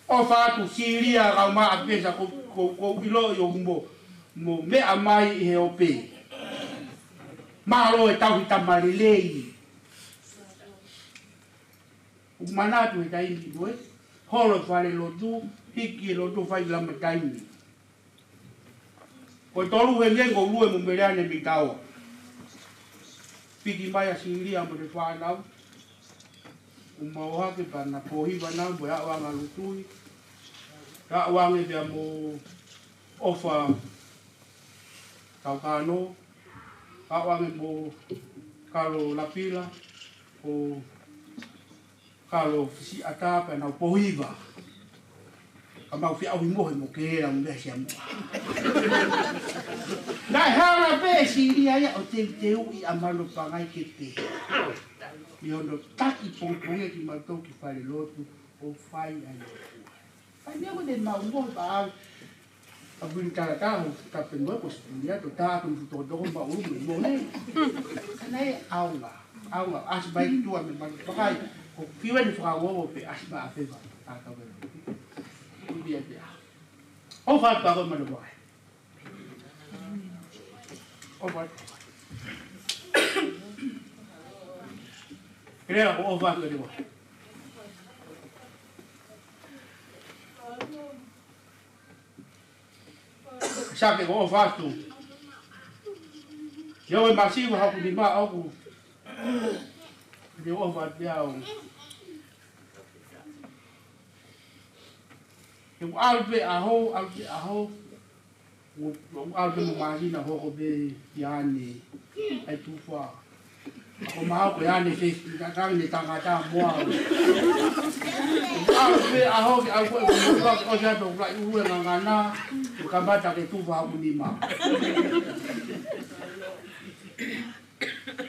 ʻOfa atu Silia kau mai ʻa Pesa, ko, ko, ko ʻilo ʻi ʻo mo, mo meʻa mai ʻi he ope. Mālō e tauhi tama lelei. ʻOku manatu he taimi ko ē, holo e fale lotu, hiki e lotu fai lama taimi. Ko e tolu he ngengo lue mo Meleane Mikaoa. Piki mai ʻa Silia mo ʻene fānau. ʻO mau ō hake pea na pōhiva na mo e ʻaʻuanga Lutui. ʻAʻuange pea mo ʻOfa Taukano. ʻAʻuange mo Kalo Lapila. Ko Kalo Fisiʻata pea nau pōhiva. Ka mau fia ʻauhi mohe mo ke lau meʻa sia moa. Naʻe hanga pē ʻe Silia ia ʻo teuteuʻi ʻa Manurewa Pangai ke pehē. ʻI hono taki pongipongia kimautolu ki fale lotu ʻo fai ai. Fai meʻa ko ē te mau mohe pea au. A wili tala tala ho tape mo ko Silia to ta ko ni toko toko ma ulu mo mo ne. Ka naʻe ʻaonga, ʻaonga, ʻasi mai ki tuʻa mei Manurewa Pangai. Ko kiwe ni fakaongo pē ʻasi mai ʻa Feva. Ta ka wela. Ko ia pē ʻa. ʻOfa atu ka ko Manurewa Pangai. ʻOfa atu. Kelea ko ʻofa atu Manurewa Pangai. Sake ko ʻofa atu. Ia ʻoe masiva haku ni ma ʻoku. Ia ʻofa atu ia ʻo. Ia ʻoku ʻalu pē ʻaho, ʻalu pē ʻaho. ʻOku, ʻoku ʻalu pē mo māhina hoko pē ia ʻa ʻene. ʻAi tufa. Ko mau ko ʻene fesi, ka ka ne tangata mo au. Au pē ʻaho ke au ko e ko au ke ʻosi atu ʻoku laʻi ʻulu e ngangana, ʻo kamata ke tufa haku nima.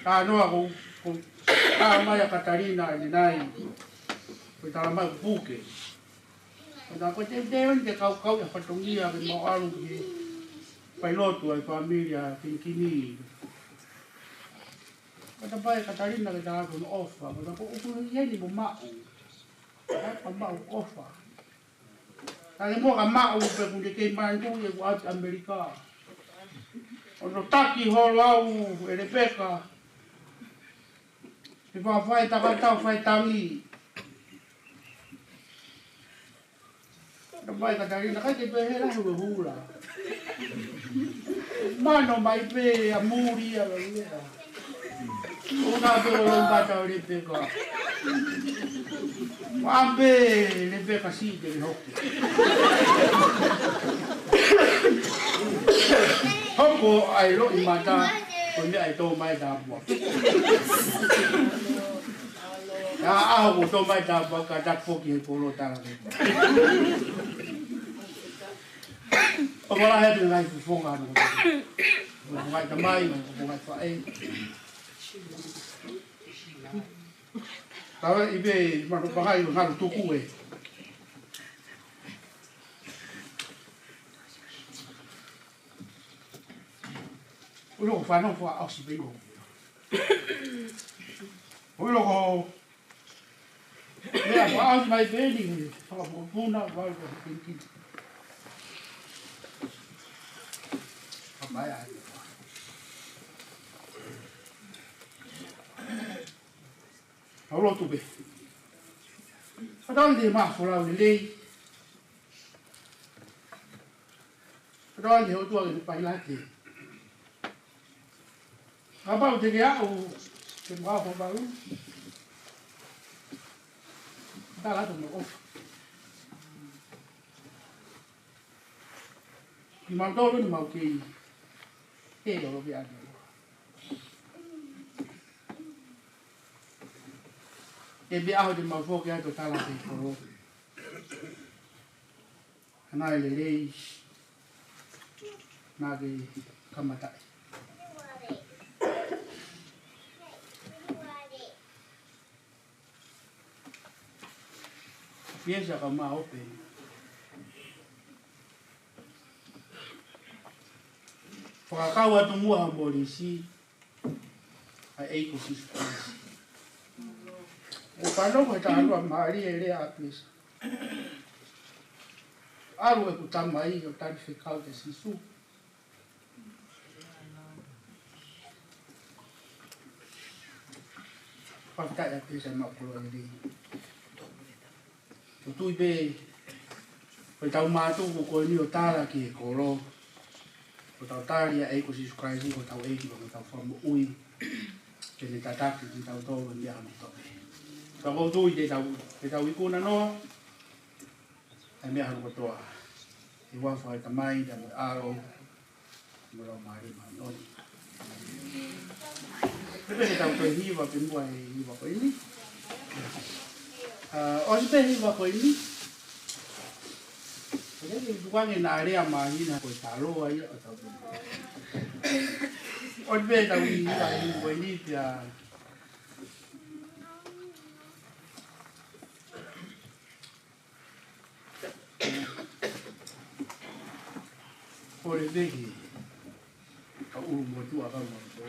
Ka noa ko, ko, ka mai ʻa Katalina ʻanenai, ko e tala mai ʻoku puke. Ko e taha ko e teuteu eni ke kaukau ʻi ha fatongia ke mau ʻalu ki he fai lotu ʻa e fāmili ʻa Kinikini. Ka ta pehē Katalina ke ta ako hono ʻofa, ka ta ko ʻoku ʻi heni mo maʻu. Ka maʻu ʻofa. Ka ke muʻa ka maʻu pē kuo ne kei manatuʻi ʻeku ʻalu ki ʻAmelika. ʻO no taki holo au ʻe Lepeka. Ke fai fai takatau fai tangi. Ka ta pehē Katalina, ʻikai te pehē lahi ʻeku hula. Mano mai pē ʻa muli ʻa la ia. ʻO na pē ʻo lou mata ʻo Lepeka. Maʻa pē Lepeka si te le hoki. Hoko ai loʻi mata, ko e meʻa ʻe tō mai tāpuaki. ʻA, ʻa, hoko tō mai tāpuaki, ka ta foki he kolo tala ke. ʻO wala he te ngai fofonga no. Fofonga tamai, fofonga faʻē. Tala i pe mano pangai ngalo tuku e. Ulo fano fo au si pe ilo. Ulo ko Ia, ʻo ʻalu mai pē ni, fakapupunga, ʻo ʻalu ko he kini. Ka mai ai. ʻAlu lotu pē. Ka tau ni te ma folau lelei. Ka tau ni he ʻOtua ke ne pailate. Kapau te ke aʻu, ke mau aʻu pau. Tala atu mo ʻofa. Kimautolu ni mau kei. Kei ʻolo pē atu. Ke pē ʻaho te mau foki atu tala ke kolo. Hanga ʻe lelei, naʻa ke kamataʻi. Piesa ka ma ope. Fakakau atu muʻa ha molisi, ʻa e ʻEiki ko Sīsū Kalaisi. ʻE fānau ko e taha lua mālie e lea ʻa Piesa. ʻAlu ʻeku tamai ʻo tali fekau kia Sīsū. Fakataʻi ʻa Piesa maʻu koloa lelei. ʻOku ou tui pē, ko ʻetau mātuku ko eni ʻo tala ki he kolo. Ko ʻetau tali ʻa e ʻEiki ko Sīsū Kalaisi, ko hotau ʻEiki, ko hotau Fakamoʻui. Ke ne tataki kitautolu ʻi he meʻa kotoa pē. Ka ʻoku ou tui te tau, te tau ikuna noa, ʻa e meʻa kotoa. ʻI he huafa ʻo e Tamai, pea mo e ʻAlo, mo e Laumālie Māʻoniʻoni. Pea pehē ke tau toe hiva pē muʻa he hiva ko eni. ʻA, ʻosi pē hiva ko eni. Pea ke tuku ange naʻa lea māhina ko e taloa ia ʻo tau pē. ʻOsi pē tau hiva he hiva ko eni pea Kole pē ki he kau ʻulumotuʻa kau mau tō.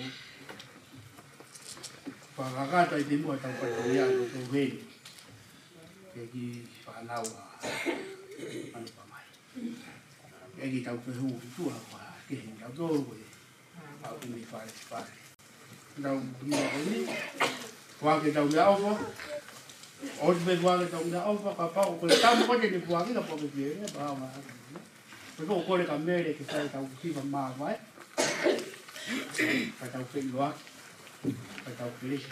Fakakakato ai pē muʻa ʻetau fatongia ʻo tō heni. Ke ki fānau ʻa Manu Pamai. Ke ki tau fehu ki tuʻa kua ke he tau tō ko e ʻa ʻumi fale fale. Tau hiva ko eni. Foaki ʻetau meʻaʻofa. ʻOsi pē foaki ʻetau meʻaʻofa, kapau ko e tama ko eni foaki ka foaki pē ʻe pau ma. Pea ko e kole ka Mele ke fai ʻetau hiva māvae. Ka tau feʻiloaki. Ka tau kelesi.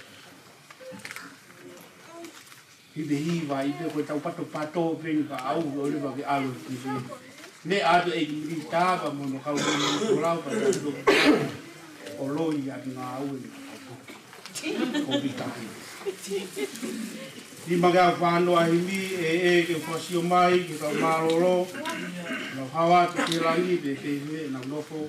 Hiva hiva, ʻi he ko ʻetau patopato pē ni ka ʻalu ʻo leva ke ʻalu ki he. Meʻa atu ʻEiki Minisitā pea mo hono kau mo hono kolau pea tau ʻo loi ʻa e ngāue ni. Ko Pita. Ni ma ke au fānau ʻa himi ʻe ʻEiki ke fosio mai ke kau mālōlō. Nau hao atu ki langi pē pehē nau nofo.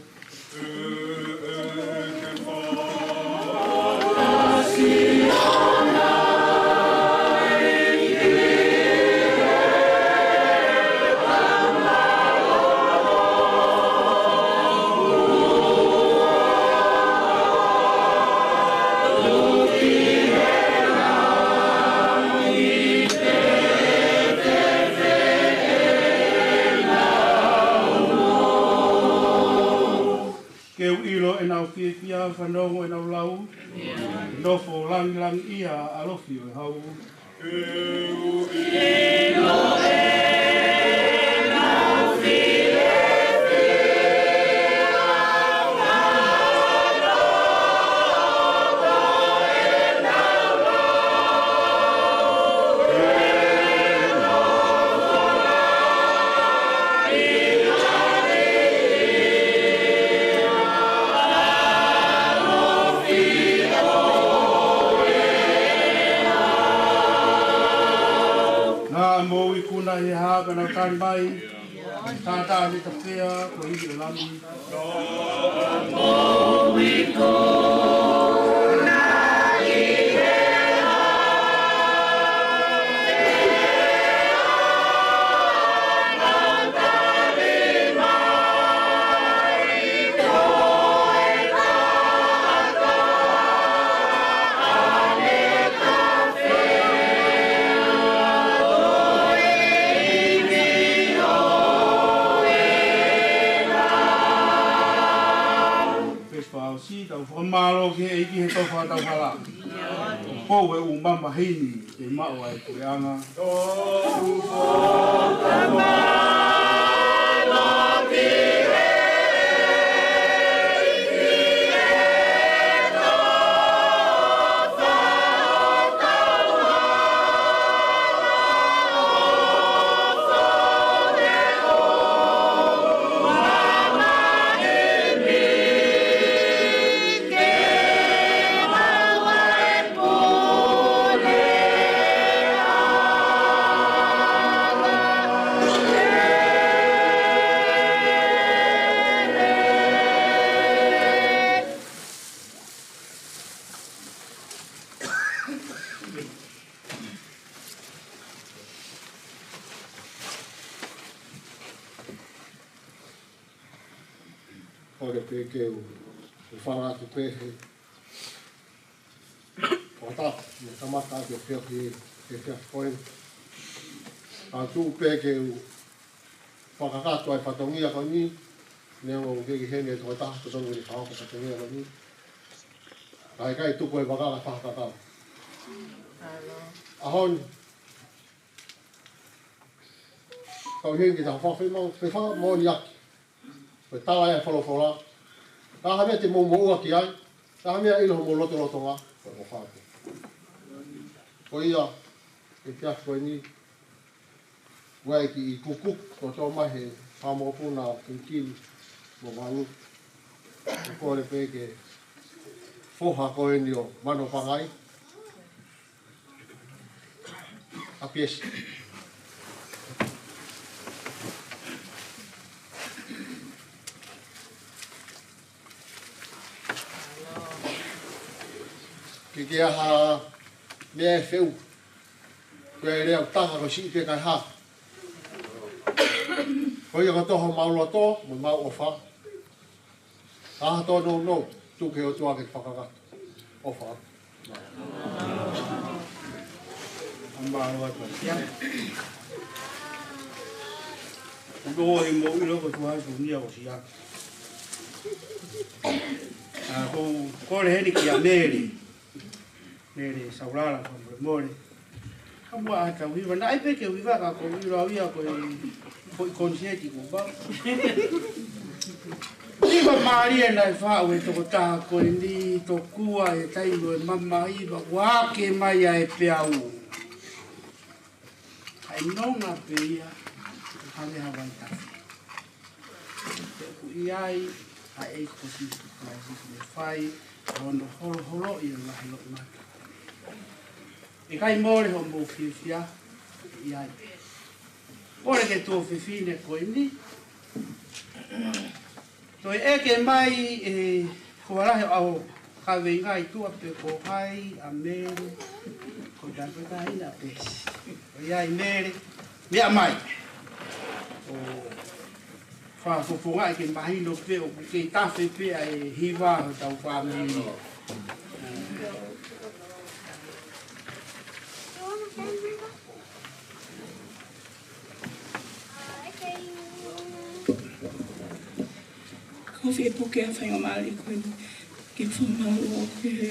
ʻOku ʻilo ʻenau fiefia, fanongo ʻenau lau. Nofo langilangiʻia ʻa e ʻalofi ʻo e hau. Naʻa mou ikuna ʻi he hā ka nau tali mai, Tangata ne tafea, ko e Hili ʻo e Lami. Pea fakaʻosi, tau fakamālō ki he ʻEiki he tofa tau hala. Pou e ʻū mamahi ni, ke maʻu ai e puleʻanga. Kole pē ke u, u fala atu pē he, ʻo tā, mo kamata atu pē ki he, he, he, ko e. Ka tuʻu pē ke u fakakakato ʻa e fatongia ko eni, neongo ʻoku ʻikai ke ʻi heni e tokotaha, totonu ke fakahoko e fatongia ko eni. Ka ʻe ʻikai tuku e vaka ka fakakakato. ʻAho ni, kau heni ke ta fafemau, fefakamoʻoniʻaki. Ko e tala ia ʻa e folofola. Ka ʻi ai ha meʻa te mou moʻua ki ai, ka ʻi ai ha meʻa ʻi homou lotolotonga, ko e ʻofa pē. Ko ia, ʻi he efiafi ko eni, ʻoku ʻi ai e kiʻi kuku, kuo tō mai he fanga mokopuna ʻo Kilikili mo Valu. ʻOku kole pē ki he foha ko eni ʻo Manofangai. ʻApiesi. Ke ke ʻi ai ha meʻa ʻe feʻunga. Ko e lea ʻoku taha ko e siʻi pē kae hā. Ko ia kotoa homau loto, mo homau ʻofa. Ka ʻi ai ha tōnounou, tuku ki he ʻOtua ke fakakakato. ʻOfa. ʻA mālō atu ia. ʻOku ou ʻilo ko e tuʻu ʻa e tuʻu ni ʻosi ia. ʻA, ʻoku ou kole heni kia Mele. Mele Saulala, fakamolemole. Ka muʻa ʻa e tau hiva, naʻe ʻai pē ke u hiva ka ʻoku ou ʻilo au ia ko e, ko e koniseti kuo pau. Hiva mālie naʻe faʻu ʻe he tokotaha ko eni, tokua ʻi he taimi ʻo e mamahi, ʻoku ake mai ʻa e peau. ʻA e nonga pē ia, hangē ha vaitafe. Pea ʻoku ʻi ai ʻa e ʻEiki ko Sīsū Kalaisi ʻoku ne fai ʻa hono holoholoʻi ʻo e ngaahi loʻimata. ʻIkai mole hoʻomou fiefia, ʻi ai. Kole ki he tuofefine ko eni. Toe ʻeke mai ʻe he kovalahi ʻo e kaveinga ʻi tuʻa pe ko hai ʻa Mele, ko e taha ko e taha ʻi ai ʻa Pesi. ʻOku ʻi ai Mele, meʻa mai. ʻO fakafofongaʻi ke mahino pē ʻoku kei tafe pē ʻa e hiva ʻo hotau fāmili. ʻOku ou fie puke ʻa e faingamālie ko eni ke u fakamālō ki he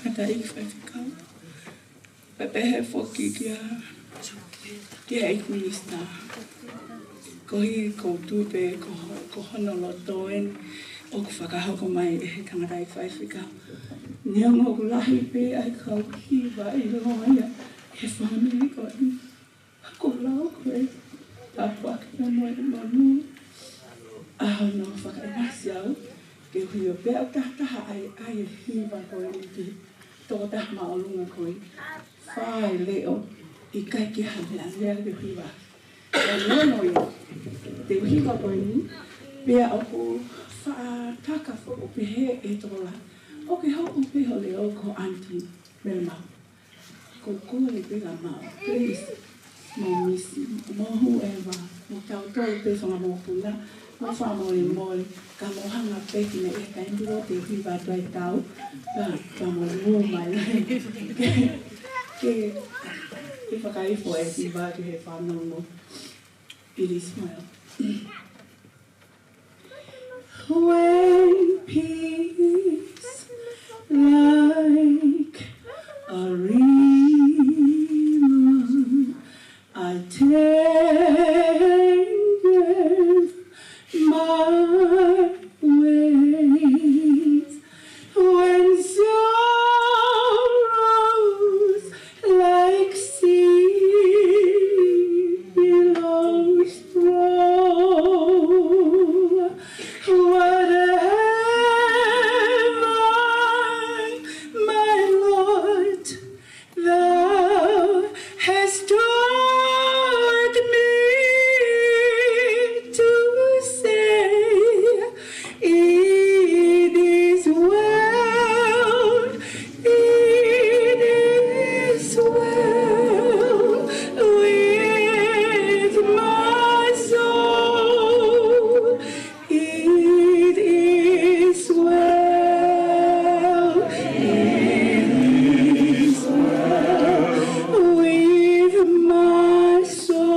tangataʻeiki faifekau. Pea pehē foki kia, kia ʻEiki Minisitā. Koeʻuhi ko e tuʻu pē ko, ko hono loto eni ʻoku fakahoko mai ʻe he tangataʻeiki faifekau. Neongo ʻoku lahi pē ʻa e kau hiva ʻi loto ia he fāmili ko eni. Ko e lau ko e tāpuaki pea mo e monū ʻa hono fakaʻinasi au ke u hiva pea ʻoku tahataha ai ʻa e hiva ko eni ki he tokotaha māʻolunga ko eni. Fai leʻo ʻikai ke ha meʻa lea ke u hiva. Ka neongo ia, te u hiva ko eni, pea ʻoku faʻa taka foʻou pehē ʻe he tokolahi. ʻOku ke hoko pē ho leʻo ko Aunty Melemau. Ko e kole pē ka mau, please. Mo Misi, mo whoever, mo tautolu pē fanga mokopuna, mo fakamolemole, ka mou hanga pē ki he meʻa ʻe taimi ʻo te u hiva atu ai tau, ka, ka mou mou mai. Ke, ke, ke fakaifo e hiva ki he fānau mo. It is well. When peace like a river attendeth my ways, when sorrows like sea billows roll, whatever, my Lord, thou hast taught me to say, it is well, it is well with my soul. It is well, it is well with my soul.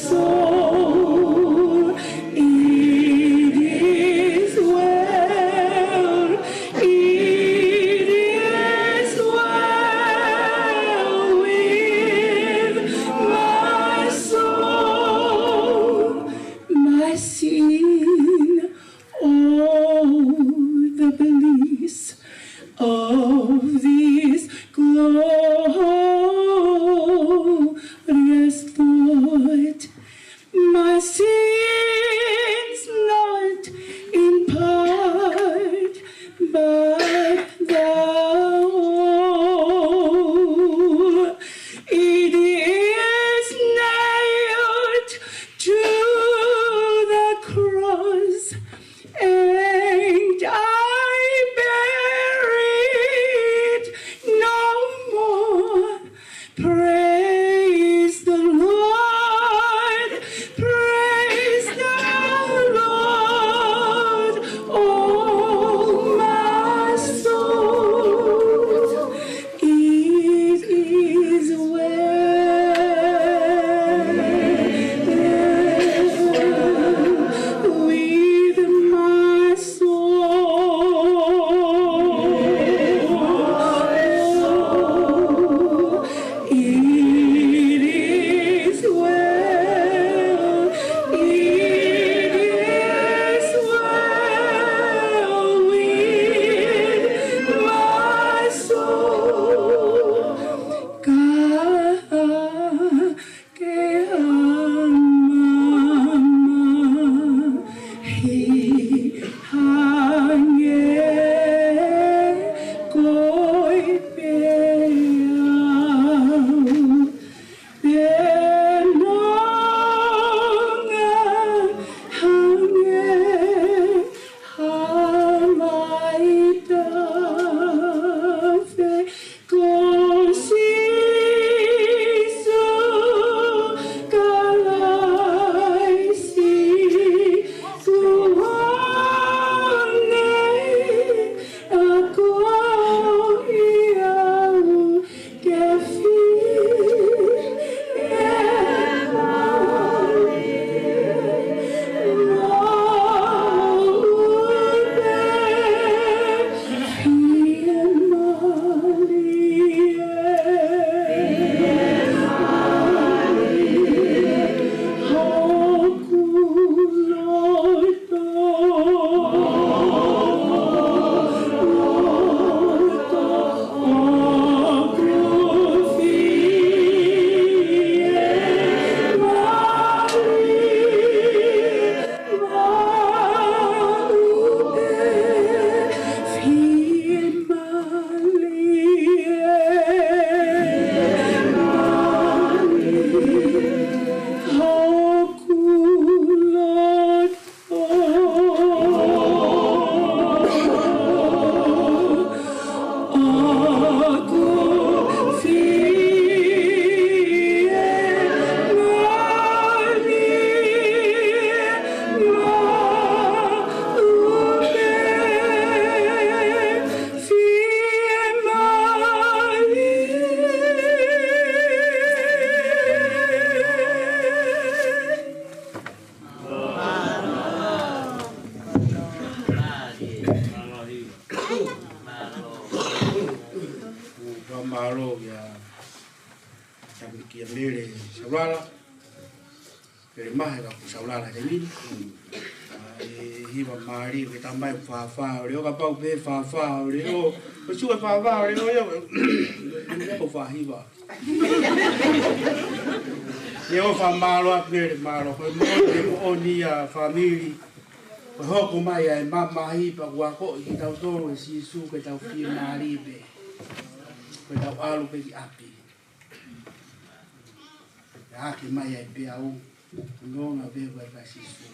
Soul, it is well, it is well with my soul. My sin, oh, the bliss of this glorious thought. My sins not in part, but the whole. It is nailed to the cross, and I bear it no more. Praise the Lord, praise Mālō. Mālō. Mālō. Mālō ia. Tami kia Mele Saulala. Mele Mahe ka ko Saulala te mini. ʻE hiva mālie ke tamai fāfā ʻo leʻo kapau pē fāfā ʻo leʻo. Ko sue fāfā ʻo leʻo ia. Ko fā hiva. Ia ʻofa mālō atu Mele mālō. Ko e moʻoni, ko e moʻoni ia fāmili. Ko e hoko mai ʻa e mamahi pea kuo akoʻi kitautolu ʻe Sīsū ke tau fiemālie pē. Ko e tau ʻalu pē ki ʻapi. ʻA ke mai ai pē au, nonga vewa ʻa Sīsū.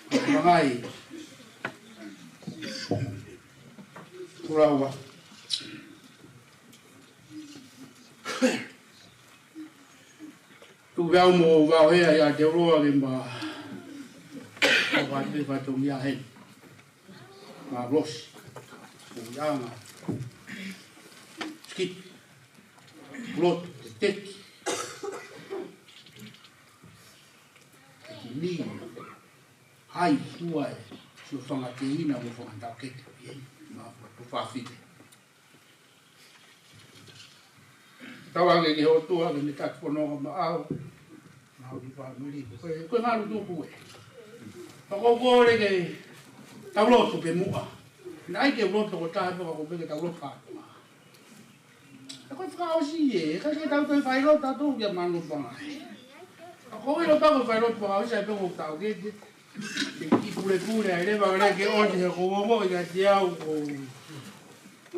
Mangai. Kulaua. Tuku pē au mo vao hea ia te uloa ke ma. Au atu pē fatongia heni. Ma Rosi. Ko ia nga. Skit. Lotu, te teki. Te ki ni. Hai, tua e. Sio fanga te ina mo fanga tau keke. Ia, ma, tu fafite. Tau ange ki he ʻOtua, ke ne taki pono ma au. Ma au ki fāmili. Ko e, ko e ngalu tuku e. Pea ko kole ke tau lotu pē muʻa. Naʻe ʻikai ke lotu ko taha pē ka ko pē ke tau lotu kātoa. ʻE ko e fakaʻosi ē, ʻikai ke tau toe failotu atu kia Manuʻopangai. ʻA ko ʻilo pē ko e failotu fakaʻosi ai pē ko tau ke, ke, ke ki pulepule ai leva lele ke ʻosi he ko ongo ʻikai te au ko.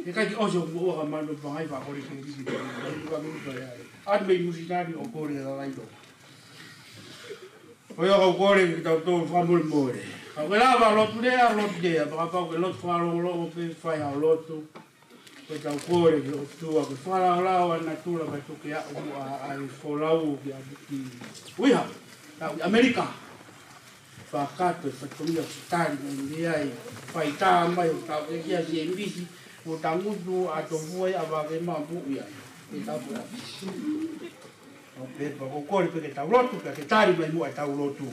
ʻIkai ke ʻosi ʻo moʻua kia Manuʻopangai fakakole ke ki, ke, ke, ke, ke, ke, ke, atu mei Nuʻusila ni ʻo kole la laito. Ko ia kau kole ke tau tō fakamolemole. Ka ko e lava lotu lea, lotu lea, pea kapau ke lotu fakalongolongo pē fai ha lotu. Ko e tau kole ki he ʻOtua, ko e fakalaolao ʻa natula ka tuku ke aʻu muʻa ʻa e folau ki ʻapi ki uiha, tau ki ʻAmelika. Fakakato e fatongia ki tali mai mei ai, fai tā mai ʻo tau ke kia si e misi, mo tangutu ʻa to fuai ʻa vake ma muʻi ai. Ke tau pula. ʻO pē pea ko kole pē ke tau lotu, pea ke tali mai muʻa e tau lotu.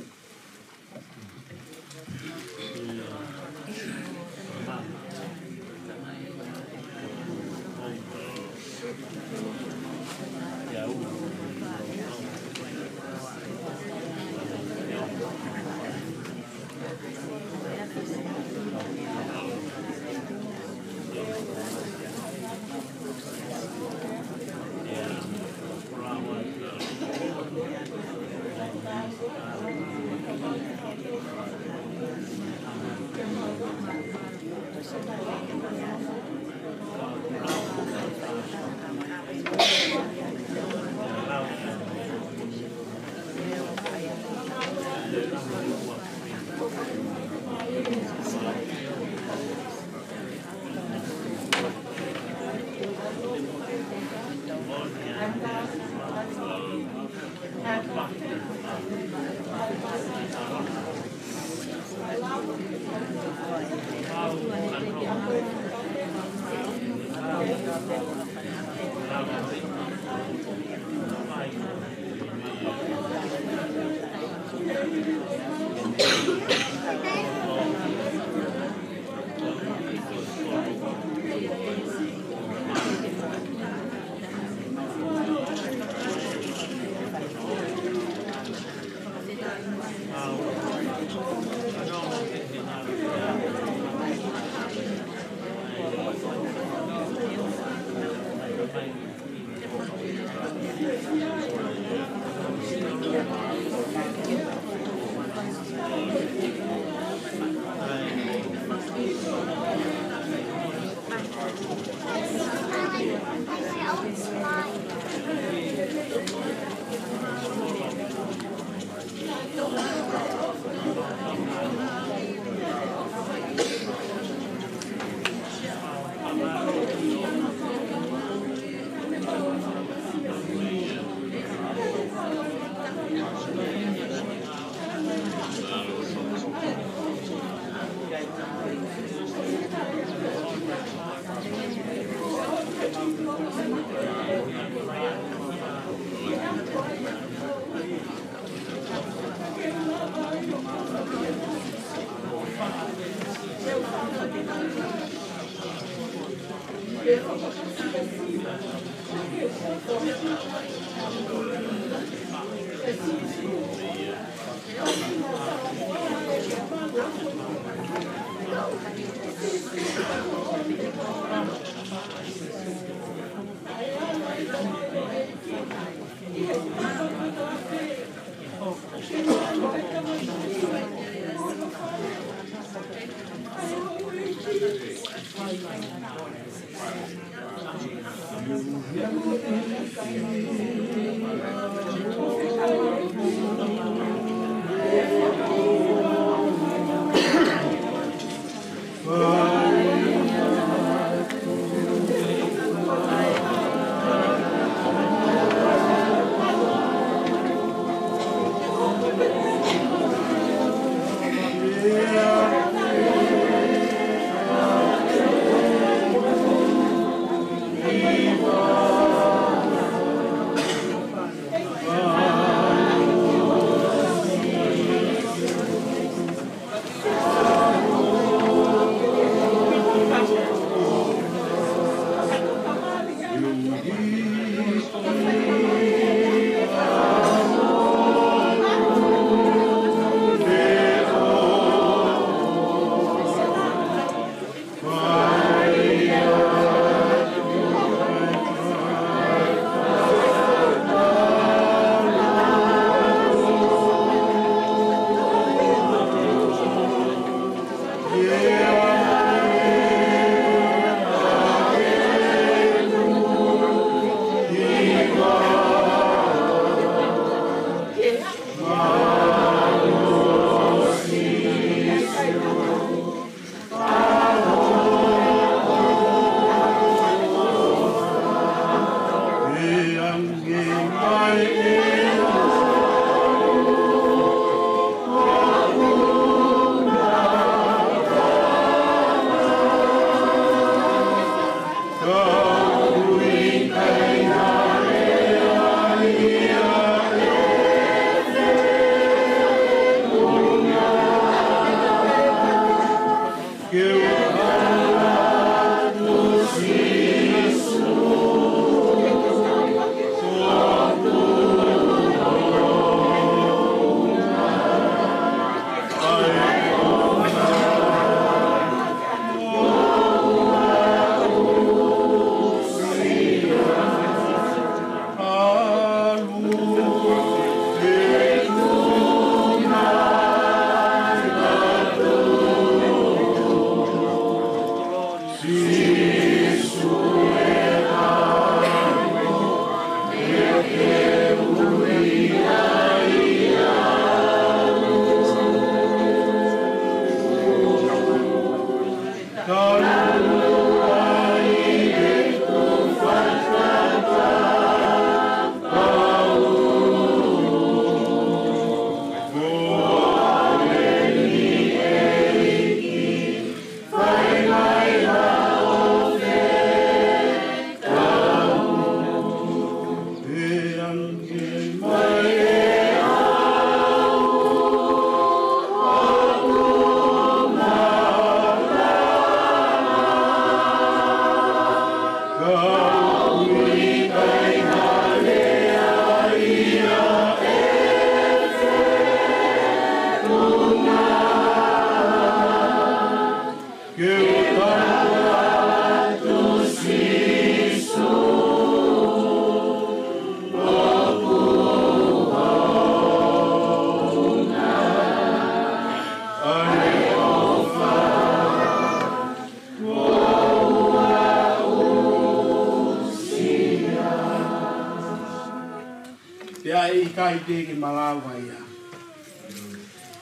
Pea ʻe ʻikai te ke malava ia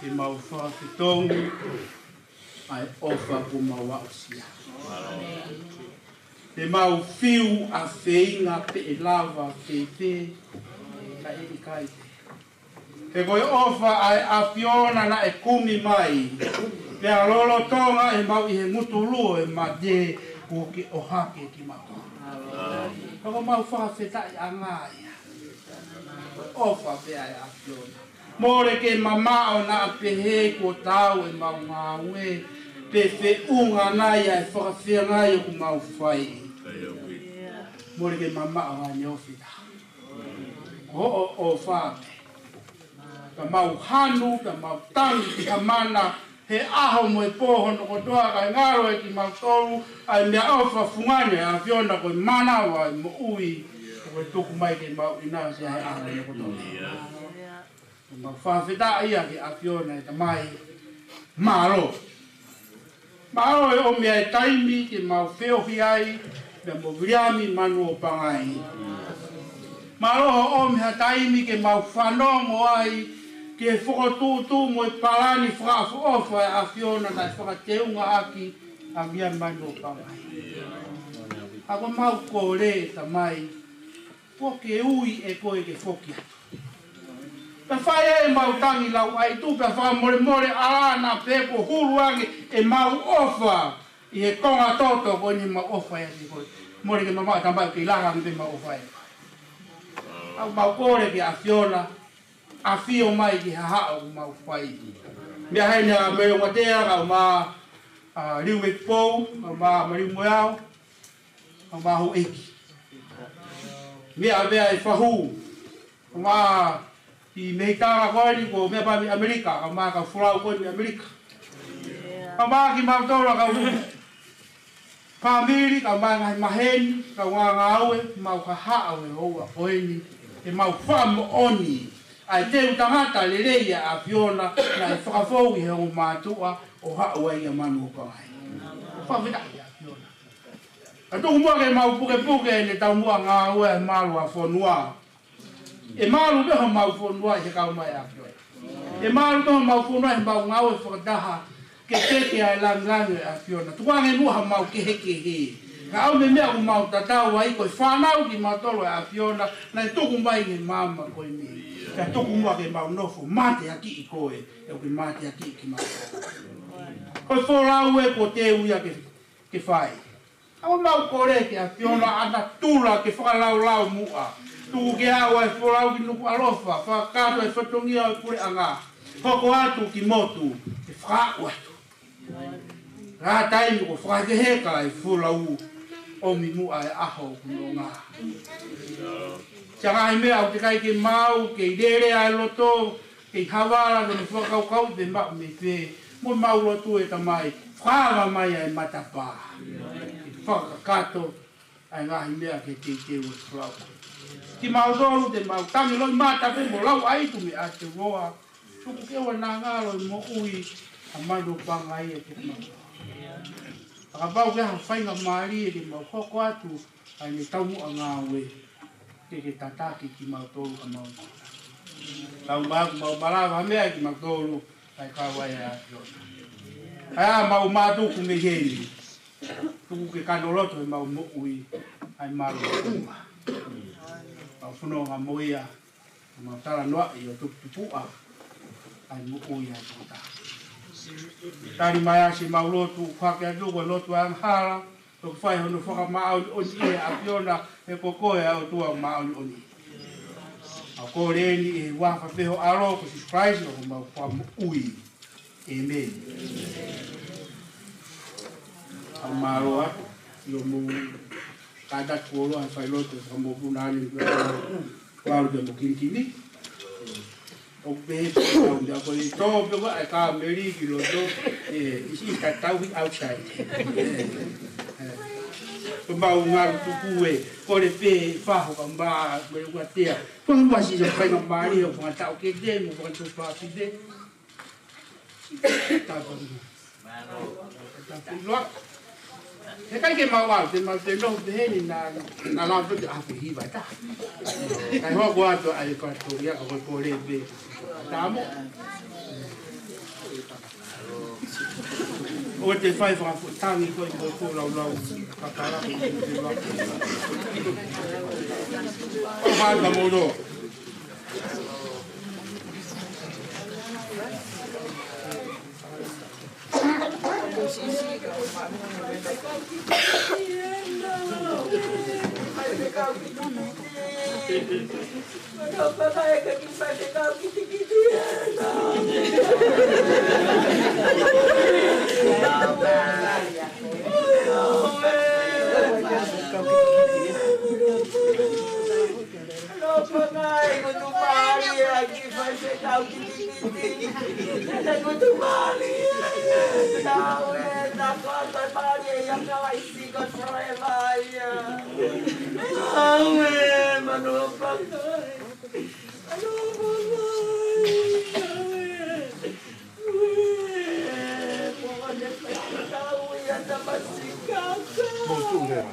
ke mau fakafetongi ʻa e ʻofa kuo mau aʻusia. Te mau fiu ʻa e feinga pe ʻe lava fēfē, ka ʻe ʻikai te. He ko e ʻofa ʻa e ʻAfiona naʻe kumi mai, pea lolotonga ʻemau ʻi he ngutu luo ʻo e mate, kuo ke ʻohake kimautolu. Ka ko ʻemau fakafetaʻiʻanga ia. ʻOfa pē ʻa e ʻAfiona. Mole ke mamaʻo naʻa pehē kuo taau ʻemau ngāue, pe feʻunga nai ʻa e fakafeangai ʻoku mau fai. Mole ke mamaʻo ʻa e ʻofeina. Ko hoʻo ʻofa pē. Ka mau hanu, ka mau tangi ki ha mana, he ʻaho mo e pō hono kotoa, kae ngalo ʻe kimautolu ʻa e meʻaʻofa fungani ʻa e ʻAfiona ko e manava ʻo e moʻui, ʻoku tuku mai ke mau ʻinasi ai he ʻaho hono kotoa. Mau fakafetaʻi ia ki he ʻAfiona ʻe Tamai. Mālō. Mālō e ʻomi ʻa e taimi ke mau feohi ai, Pea mo Viliami Manuopangai. Mālō hoʻo ʻomi ha taimi ke mau fanongo ai ki he fokotuʻutuʻu mo e palani fakaʻofoʻofa ʻa e ʻAfiona naʻe fakateunga ʻaki ʻa Viliami Manuopangai. ʻA ko mau kole Tamai, kuo ke ui ʻe koe ke foki atu. Pea fai ʻemau tangi lauʻaitū, pea fakamolemole ʻa e ʻaho ni pea kuo hulu ange ʻemau ʻofa ʻi he konga toto ko eni mau ʻofa ia ki koe. Mole ke mamaʻo Tamai ke langa ange pē ʻemau ʻofa ē. ʻOku mau kole ki he ʻAfiona, ʻafio mai ki he haʻo ʻoku mau fai. Meʻa heni ʻa Mele Ongatea, kae ʻumaʻā ʻa Liu Ekipou, kae ʻumaʻā Maliu Moeao, kae ʻumaʻā Houʻeiki. Meʻa pea ʻe fahu, kae ʻumaʻā ki Mehikana ko eni, ko meʻa pea mei ʻAmelika, kae ʻumaʻā kau folau ko eni ʻAmelika. Kae ʻumaʻā kimautolu ʻa e kau fāmili, kae ʻumaʻā e ngaahi maheni, kau ngāue, mau hahaʻo he houa ko eni, ke mau fakamoʻoni ʻa e teu tangata lelei ʻa e ʻAfiona, naʻe fakafou ʻi he ongo mātuʻa, ʻo haʻu ai ʻa Manuopangai. Fakafetaʻi ʻa e ʻAfiona. Ka tuku muʻa ke mau pukepuke ʻene taumuʻa ngāue ʻa e malu ʻa e fonua. ʻE malu pē homau fonua ʻi he kau mai ʻa e ʻAfiona. ʻE malu pē homau fonua ʻi heʻemau ngāue fakataha ke teke ʻa e langilangi ʻo e ʻAfiona. Tukuange muʻa haʻamau kehekehe. Ka ʻoku meimei ʻoku mau tatau ai ko e fānau kimautolu ʻa e ʻAfiona, naʻe tuku mai ki he māmani ko eni. Ka tuku muʻa ke mau nofo mateakiʻi koe, ʻoku ke mateakiʻi kimautolu. Ko e folau ē kuo teu ia ke, ke fai. ʻOku mau kole ki he ʻAfiona ʻa natula ke fakalaulau muʻa. Tuku ke aʻu ʻa e folau ki Nukuʻalofa, fakakakato e fatongia ʻo e puleʻanga. Hoko atu ki motu, ke fakaaʻu atu. Ka taimi kuo fakahekeheka e folau, ʻomi muʻa e ʻaho ʻoku nonga. Siʻa ngaahi meʻa ʻoku teʻeki ai ke maʻu, kei lele ʻa e loto, kei havala, kei fakakaukau pe maʻu mei fē, mo ʻemau lotu ē Tamai, fakaava mai ʻa e matapā. Fakakakato ʻa e ngaahi meʻa ke teuteu e folau. Kimautolu te mau tangi loʻimata pē mo lauʻaitū mei ʻAotearoa, tuku ke ʻoua naʻa ngalo e moʻui ʻa Manuopangai ʻiate kimautolu. Fakapapau ke ʻi ai ha faingamālie ke mau hoko atu ʻa ʻene taumuʻa ngāue, ke ke tataki kimautolu ka mau. Tau mau, mau malava ha meʻa kimautolu, kae kau ai ʻa e ʻAfiona. ʻA ia mau mātuku mei heni, tuku ke kano loto ʻemau moʻui ʻa e malu ʻa e ʻOtua. Mau fononga mo ia, mau talanoaʻi ʻo tuputupuʻa ʻa e moʻui ʻa e tangata. Tali mai ʻa siʻemau lotu, hake atu ko e lotu angahala, ʻoku fai hono fakamāʻoniʻoni ʻe he ʻAfiona, he ko koe ʻa e ʻOtua māʻoniʻoni. ʻOku kole eni ʻi he huafa pē ho ʻAlo ko Sīsū Kalaisi ko homau Fakamoʻui. ʻĒmeni. ʻOku mālō atu, ʻio mo kātaki kuo loa he failotu ʻa e Fakamoʻui Puna ʻAne, ʻoku ʻalu pē mo kinikini. ʻOku pehē pē ʻa e lau meʻa ko e tō pē ʻa e kāmeli ki loto, ē, isi tatau hi outside. Ē, ē. Ko mau ngalu tuku ē, kole pē faho ka mā, me ua tea. Ko e masi sa faingamālie, ʻo fakataʻokete, mo fakatau pāpite. Tāpuni. Tāpuni loa. He ʻikai ke mau ʻalu, te mau te nofo pehē ni naʻa, naʻa lau pē te ʻaho hiva ʻe taha. Kae hoko atu ʻa e kātoa ia ka ko e kole pē. Tāmo. ʻOua te fai fakafuatangi ko e mo e kōlaulau. Kakala ko e kōlaulau. ʻO hā ka mō loa. Lopa ngai, ko tu mali ʻa e kiʻi faifekau kiʻi kiʻi. Ko tu mali ʻa e, ʻaue, na ko atu e mali ʻa e ia Kalaisi ko forever ia. ʻAue, Manuopangai. Manuopangai, ʻaue. Ue, ko ʻene faifekau ia Tamasikaka. Mo tu leva.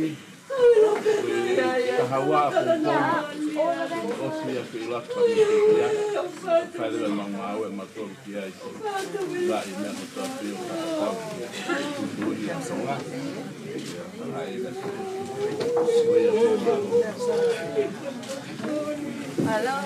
Ka hau a ko ko. ʻOsi ia ke ʻilo atu ka mea ia. Kae lele ma ngāue ma tolu ki ai. Laʻi mea ko tau pio ka tau. Ui ia songa. Hello.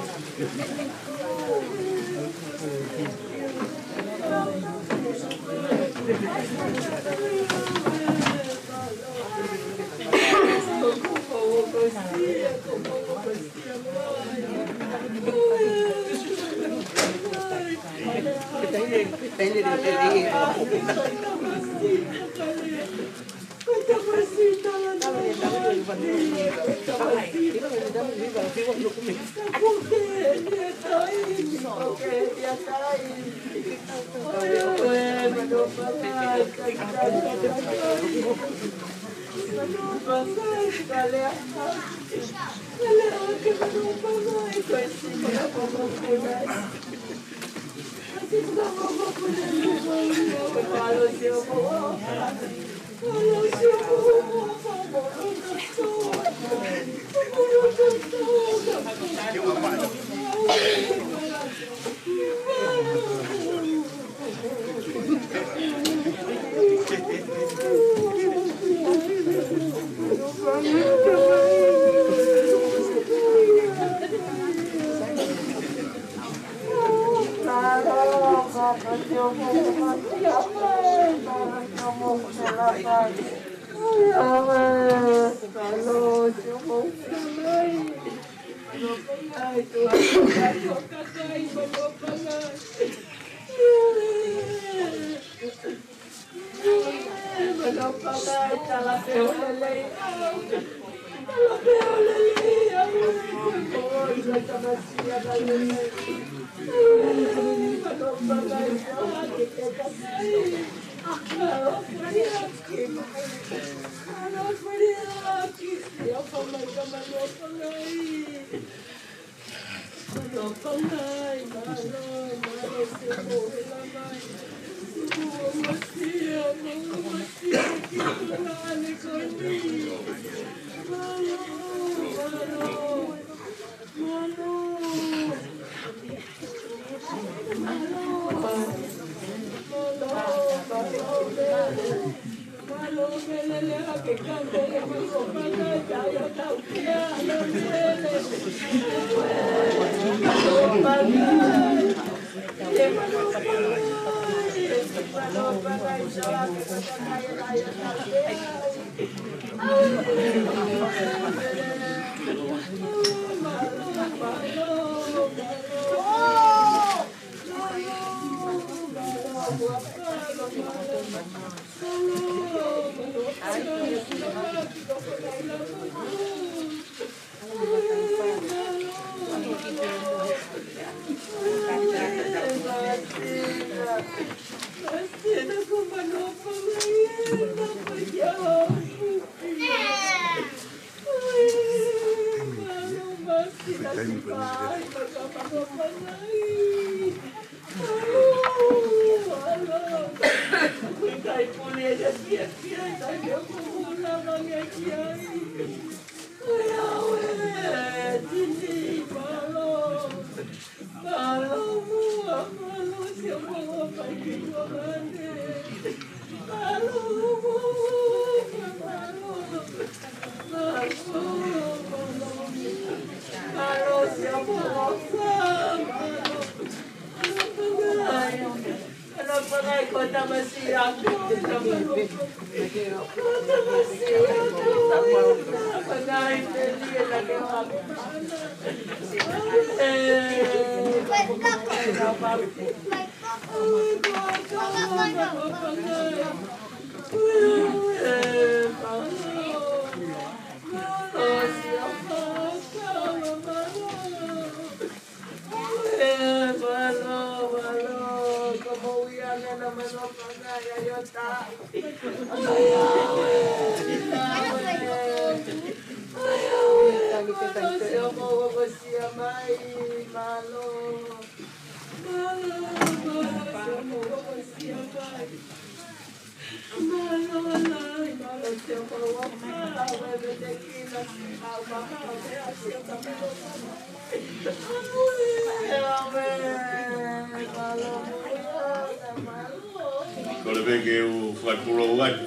Kole pē ke u fakatulou atu.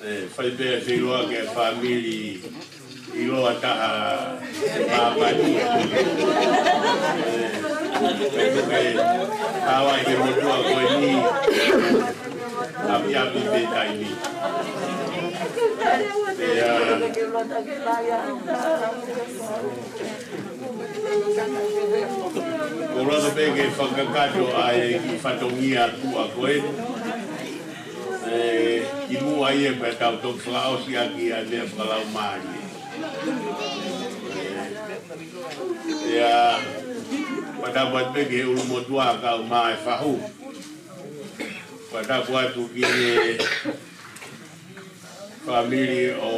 ʻE, fai pē ʻa e feiloaki ʻa e fāmili ʻiloa taha ʻe pāpani. ʻE, ʻe, ʻe, ʻa e motuʻa ko eni. ʻApiʻapi pē taimi. ʻIa, ko e loto pē ke fakakakato ʻa e kiʻi fatongia tuʻa ko ē. ʻE, kimuʻa ia pea tau toki fakaʻosi ʻaki ʻa e meʻa fakalaumālie. ʻIa, fakatapu atu pē ki he ʻulumotuʻa kae ʻumaʻā e fahu. Fakatapu atu ki he fāmili ʻo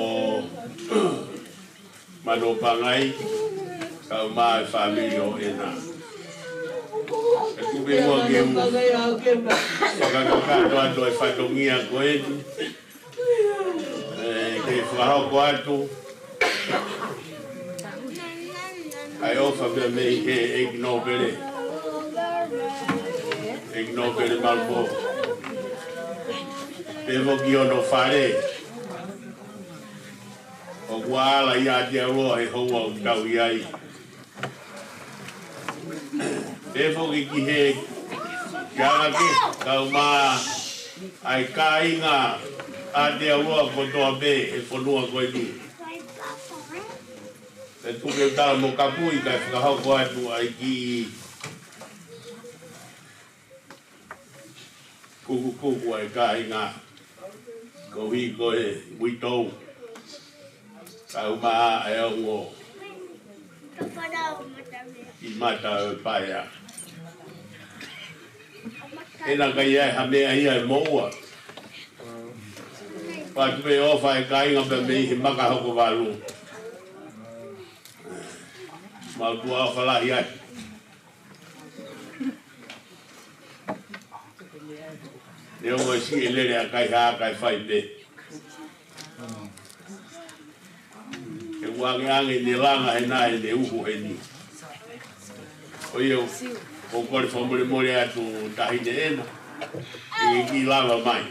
Manopangai, kae ʻumaʻā e fāmili ʻo ʻEna. ʻE tuku pē muʻa ke u fakakakato atu e fatongia ko eni. ʻE, ke fakahoko atu ʻa e ʻofa pea mei he ʻEiki Nōpele. ʻEiki Nōpele Malukō. Pea foki hono fale. ʻOku ala ia ʻa Aotearoa he houa ʻoku tau ʻi ai. Pea foki ki he, ki he ʻAkake, kae ʻumaʻā ʻa e kāinga ʻa Aotearoa kotoa pē he fonua ko eni. ʻE tuku ke u tala mo kapui kae fakahoko atu ʻa e kiʻi kukukuku ʻa e kāinga, koeʻuhi ko e uitou, kae ʻumaʻā e ongo ʻi mata ʻo e paea. ʻEna, ka ʻi ai ha meʻa ia ʻe moʻua. Pea tuku e ʻofa ʻa e kāinga pea mei he Makahokovalu. Mau tuʻa ʻofa lahi ai. Neongo e siʻi lele ʻa Kaihaʻa kae fai pē. ʻE ʻoange ange ne langa he naʻe ne uhu heni. ʻOiauē, ʻoku ou kole fakamolemole atu Taʻahine ʻEna. ʻE kiʻi lava mai.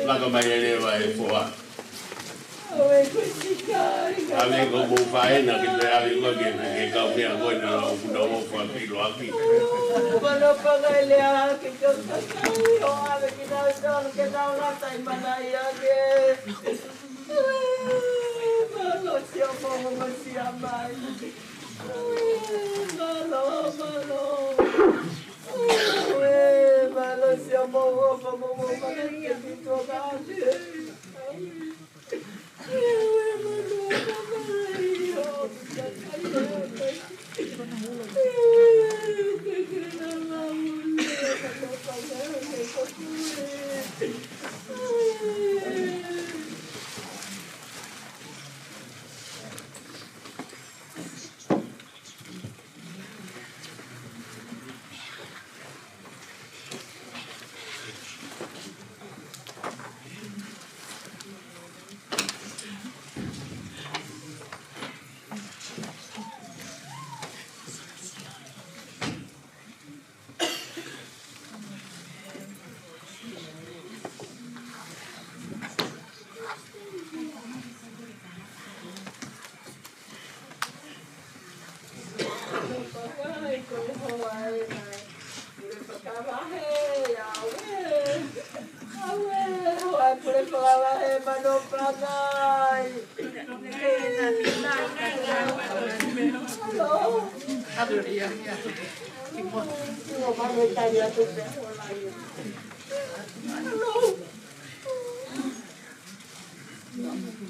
Laka mai e leva e foha. ʻAve ko mou faʻē na ke toe ʻave ko ke na ke kau meʻa ko ena lau kuna o fua pilo aki. Manopangai lea ke kau kakai o ʻave ki nau tonu ke nau lata ʻi mana ia ke. Mālō siʻa momo mo siʻa mai. Mālō, mālō. Mālō siʻa momo mo momo mai ke ki tō kāte. Ala e mano pangai. Alo. Alo.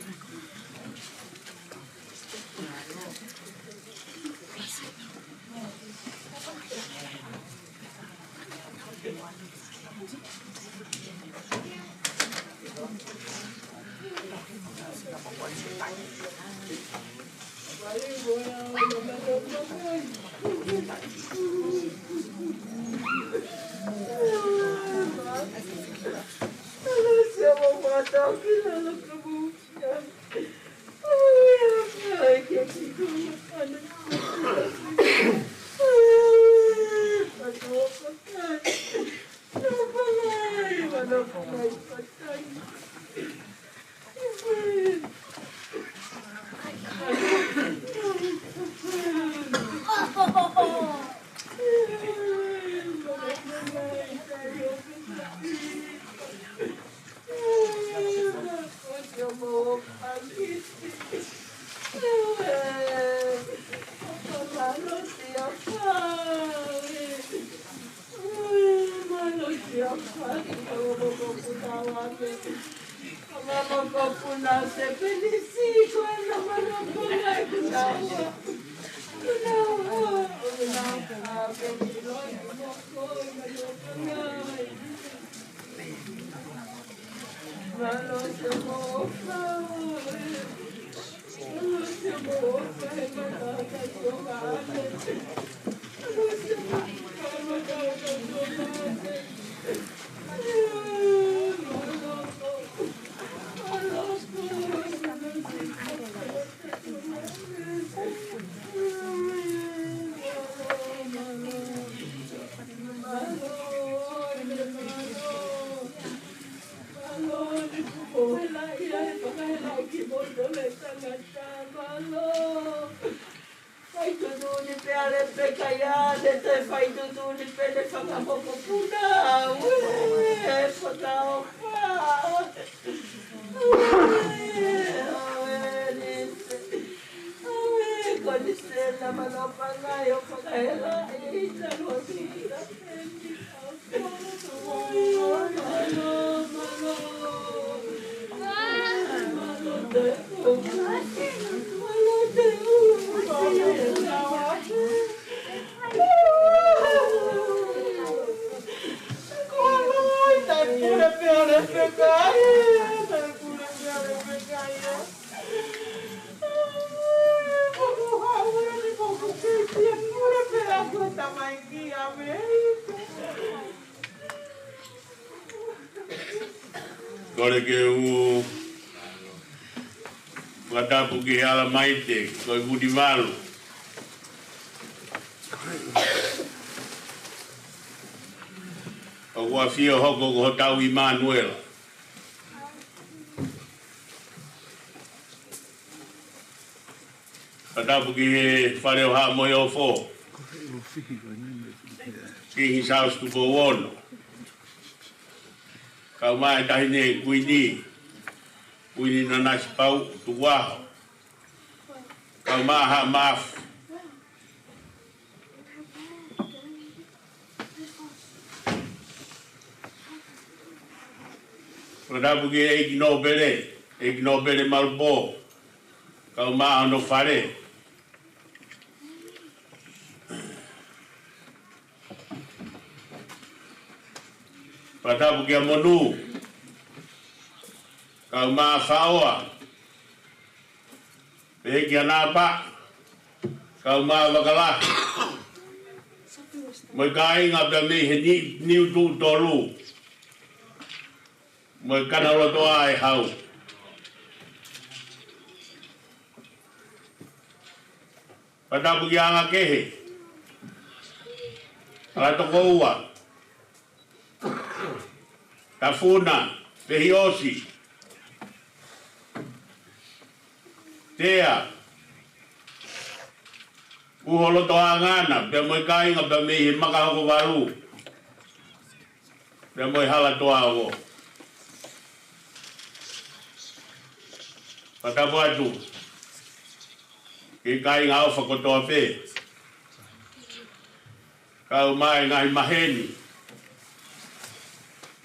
Faitotonu pē ʻa Lepeka ia, ne toe faitotonu pē ne fanga mokopuna. Ue, fakaʻofa. Ue, ue, ni se. Ue, ko ni se na mano pangai ʻo fakahela ʻi tanu ʻi ka peni. Kole ke u fakatapu ki he ʻalamaite, ko e Vunivalu. ʻOku ʻafio hoko ko hotau ʻImanuela. Fakatapu ki he Fale ʻo Haʻa Moheofo, Kingi Siaosi Tupou Ono, kae ʻumaʻā e Taʻahine Kuini, Kuini Nanasipauʻu Tukuʻaho, kae ʻumaʻā Haʻa Maʻafu. Fakatapu ki he ʻEiki Nōpele, ʻEiki Nōpele Malupō, kae ʻumaʻā hono fale. Fakatapu kia Monu, kae ʻumaʻā Faoa, pehē kia Napa, kae ʻumaʻā Vakalahi, mo e kāinga pea mei he Ni-, Niutuʻutolu, mo e Kanalotoʻa ʻe Hau. Fakatapu kia Angakehe, Alatokoua, Tafuna, Pehiosi, Tea, Uholotoʻangana, pea mo e kāinga pea mei he Makahokovalu, pea mo e Halatoa Oko. Fakatapu atu ki he kāinga ʻofa kotoa pē, kau mai ngaahi maheni,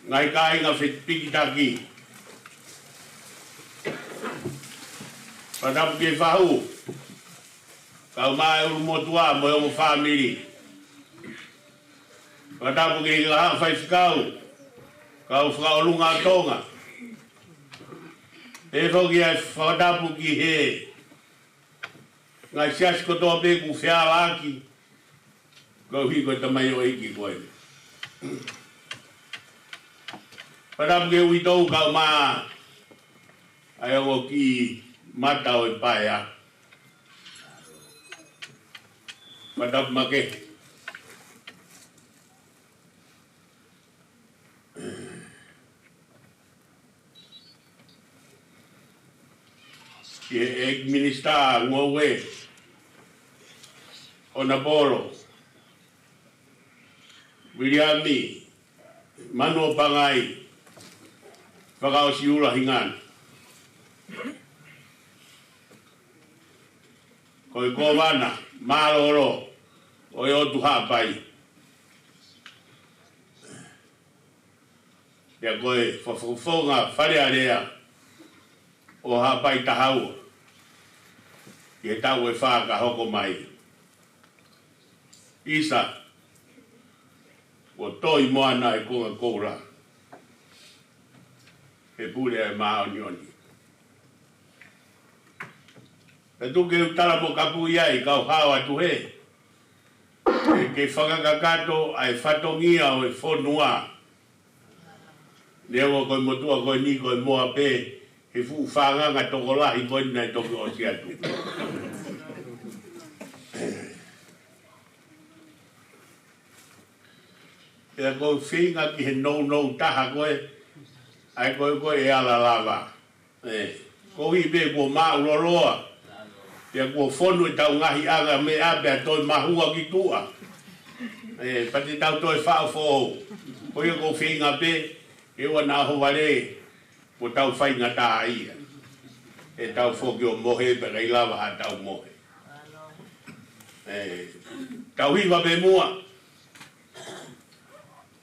ngaahi kāinga fepikitaki. Fakatapu ki he fahu, kau mai ʻulumotuʻa mo e ongo fāmili. Fakatapu ki he ngaahi faifekau, kau fakaʻolunga ʻo Tonga. Pehē foki ʻa e fakatapu ki he ngaahi siasi kotoa pē kuo fealaaki, koeʻuhi ko e tamaioʻeiki ko eni. Fakatapu ki he uitou kau mai ʻa e ongo kiʻi mata ʻo e paea. Fakatapu makehe ki he ʻEiki Minisitā Ngoue, Honourable Viliami Manuopangai Fakaʻosiʻula Hingano, ko e Kōvana mālōlō ʻo e ʻOtu Haʻapai. Pea ko e fakafofonga Fale Alea ʻo Haʻapai Taha Ua, ki he taʻu ʻe fā ka hoko mai. ʻIsa, kuo toi moana e konga koula, he pule ʻa e māʻoniʻoni. Pea tuku ke u tala mo kapuʻi ai, kau hao atu hē, ke fakakakato ʻa e fatongia ʻo e fonua. Neongo ko e motuʻa ko eni ko e moa pē, he fuʻu fānganga tokolahi ko eni naʻe toki ʻosi atu. Pea ko e feinga ki he nounou taha ko ē, ʻa e ko ē ko ē ʻe ala lava. ʻE, koeʻuhi pē kuo māʻuloloa, pea kuo fonu ʻetau ngaahi anga meʻa pea toe mahua ki tuʻa. ʻE, pea te tau toe faʻu foʻou. Ko ia ko e feinga pē, ʻe ua naʻa ho vale, kuo tau faingataʻaʻia. ʻE tau foki ʻo mohe, pea ʻikai lava haʻatau mohe. ʻE, tau hiva pē muʻa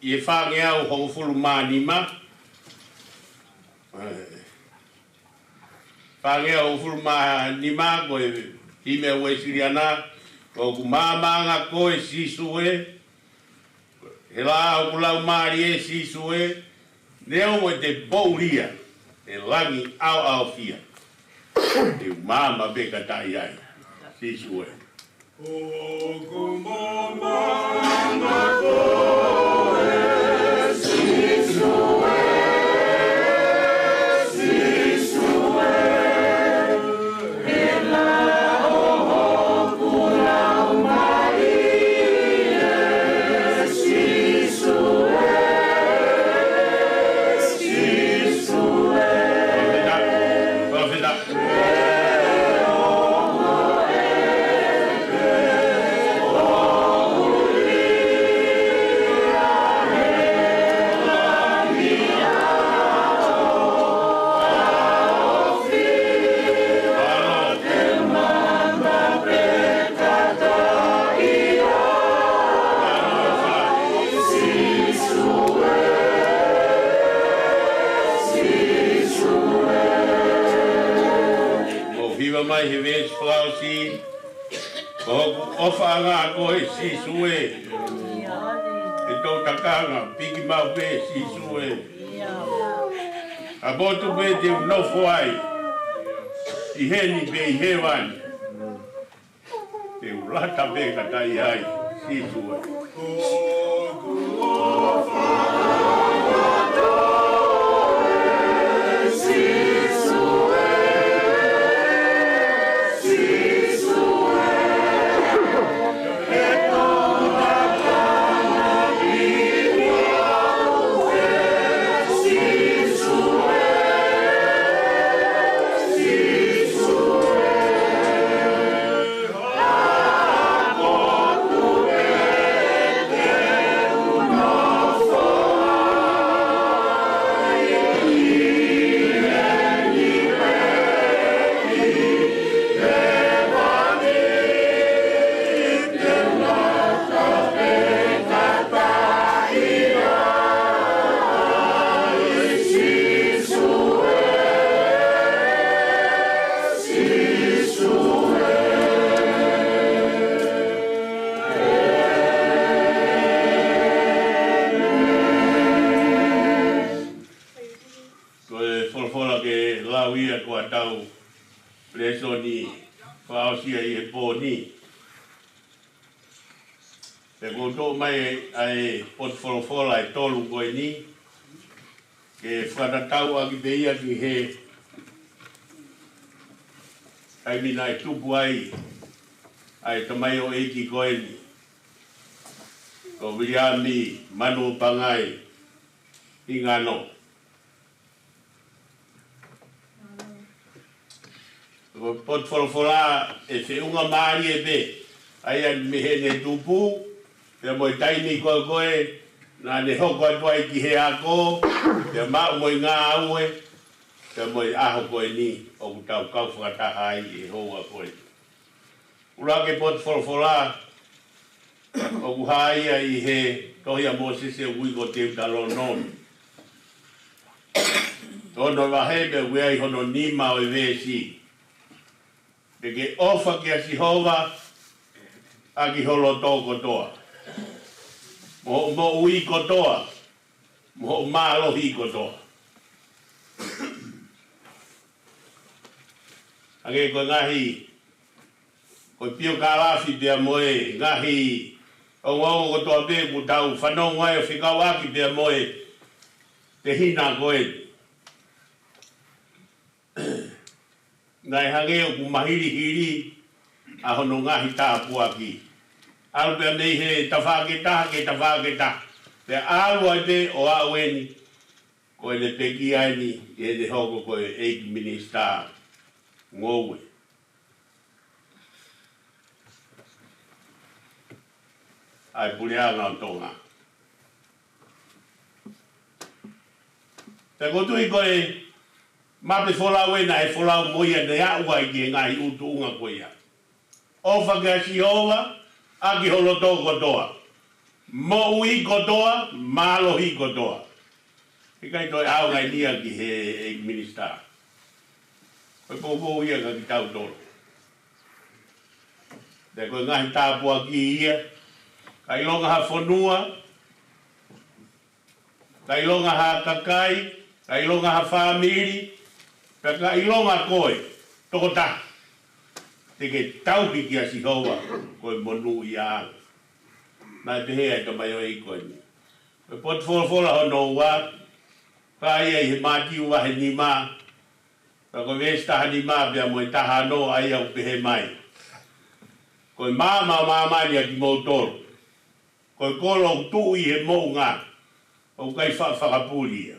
ʻi he fāngeau hongofulu mā nima. ʻE, fāngeau hongofulu mā nima ko e himi ʻa e Uēsiliana, ko ʻoku maama ange koe Sīsū ē, he laʻā hoku laumālie Sīsū ē, neongo ʻete poulia ʻi he langi ʻaoʻaofia, te u maama pē ka taʻi ai, Sīsū ē. ʻOku maama ange koe Sīsū ē, Sīsū ē, he laʻā hoku laumālie Sīsū ē, Sīsū ē. Mou hiva mai he veesi fakaʻosi. Ko hoku ʻofaʻanga koe Sīsū ē. He toʻu takanga, piki maʻu pē Sīsū ē. ʻA e potu pē te u nofo ai, ʻi heni pe ʻi hēvani, te u lata pē ka taʻi ai, Sīsū ē. Ia ko ʻetau lēsoni fakaʻosi ʻi he pō ni. Pea ʻoku ou toʻo mai ʻa e potu folofola ʻe tolu ko eni, ke fakatatau ʻaki pē ia ki he taimi naʻe tupu ai ʻa e tamaioʻeiki ko eni, ko Viliami Manu Pangai Hingano. Ko e potu folofola ʻe feʻunga mālie pē ʻa ia mei heʻene tupu, pea mo e taimi ko ē ko ē naʻa ne hoko atu ai ki he ako, pea maʻu mo e ngāue, pea mo e ʻaho ko eni ʻoku tau kau fakataha ai ʻi he houa ko eni. ʻUluaki potu folofola ʻoku hā ia ʻi he tohi ʻa Mōsese ʻoku ui ko Teutalōnome. Ko hono vahe pē ʻoku ʻi ai hono nima ʻo e veesi. Te ke ʻofa kia Sihova ʻaki ho loto kotoa, mo hoʻo moʻui kotoa, mo hoʻo mālohi kotoa. Hangē ko e ngaahi, ko e piokalafi pea mo e ngaahi ongoongo kotoa pē ʻoku tau fanongo ai ʻo fekauʻaki pea mo e tehina ko ē. Naʻe hangē ʻoku mahilihili ʻa hono ngaahi tāpuaki. ʻAlu pea mei he tafaʻaki ʻe taha ki he tafaʻaki ʻe taha. Pea ʻalu ai pē ʻo aʻu eni, ko ʻene pekia eni, ʻi heʻene hoko ko e ʻEiki Minisitā Ngoue ʻa e Puleʻanga ʻo Tonga. Pea ʻoku ou tui ko e mape folau ena ʻe folau mo ia naʻe aʻu ai ki he ngaahi ʻū tuʻunga ko ia. ʻOfa kia Sihova ʻaki ho loto kotoa, moʻui kotoa, mālohi kotoa. ʻIkai toe ʻaonga eni ia ki he ʻEiki Minisitā. Ko e poupou ia kia kitautolu. Pea ko e ngaahi tāpuaki ia, ka ʻilonga ha fonua, ka ʻilonga ha kakai, ka ʻilonga ha fāmili, pea ka ʻilonga koe tokotaha, te ke tauhi kia Sihova ko e monūʻiaʻanga. Naʻe pehē ʻe he tamaioʻeiki ko eni. Ko e potu folofola hono ua, pea ʻi he Mātiu vahe nima, pea ko e veesi taha nima pea mo e taha ono, ʻa ia ʻoku pehē mai: Ko e maama ʻo māmani ʻa kimoutolu. Ko e kolo ʻoku tuʻu ʻi he moʻunga, ʻoku ʻikai faʻa fakapuli ia.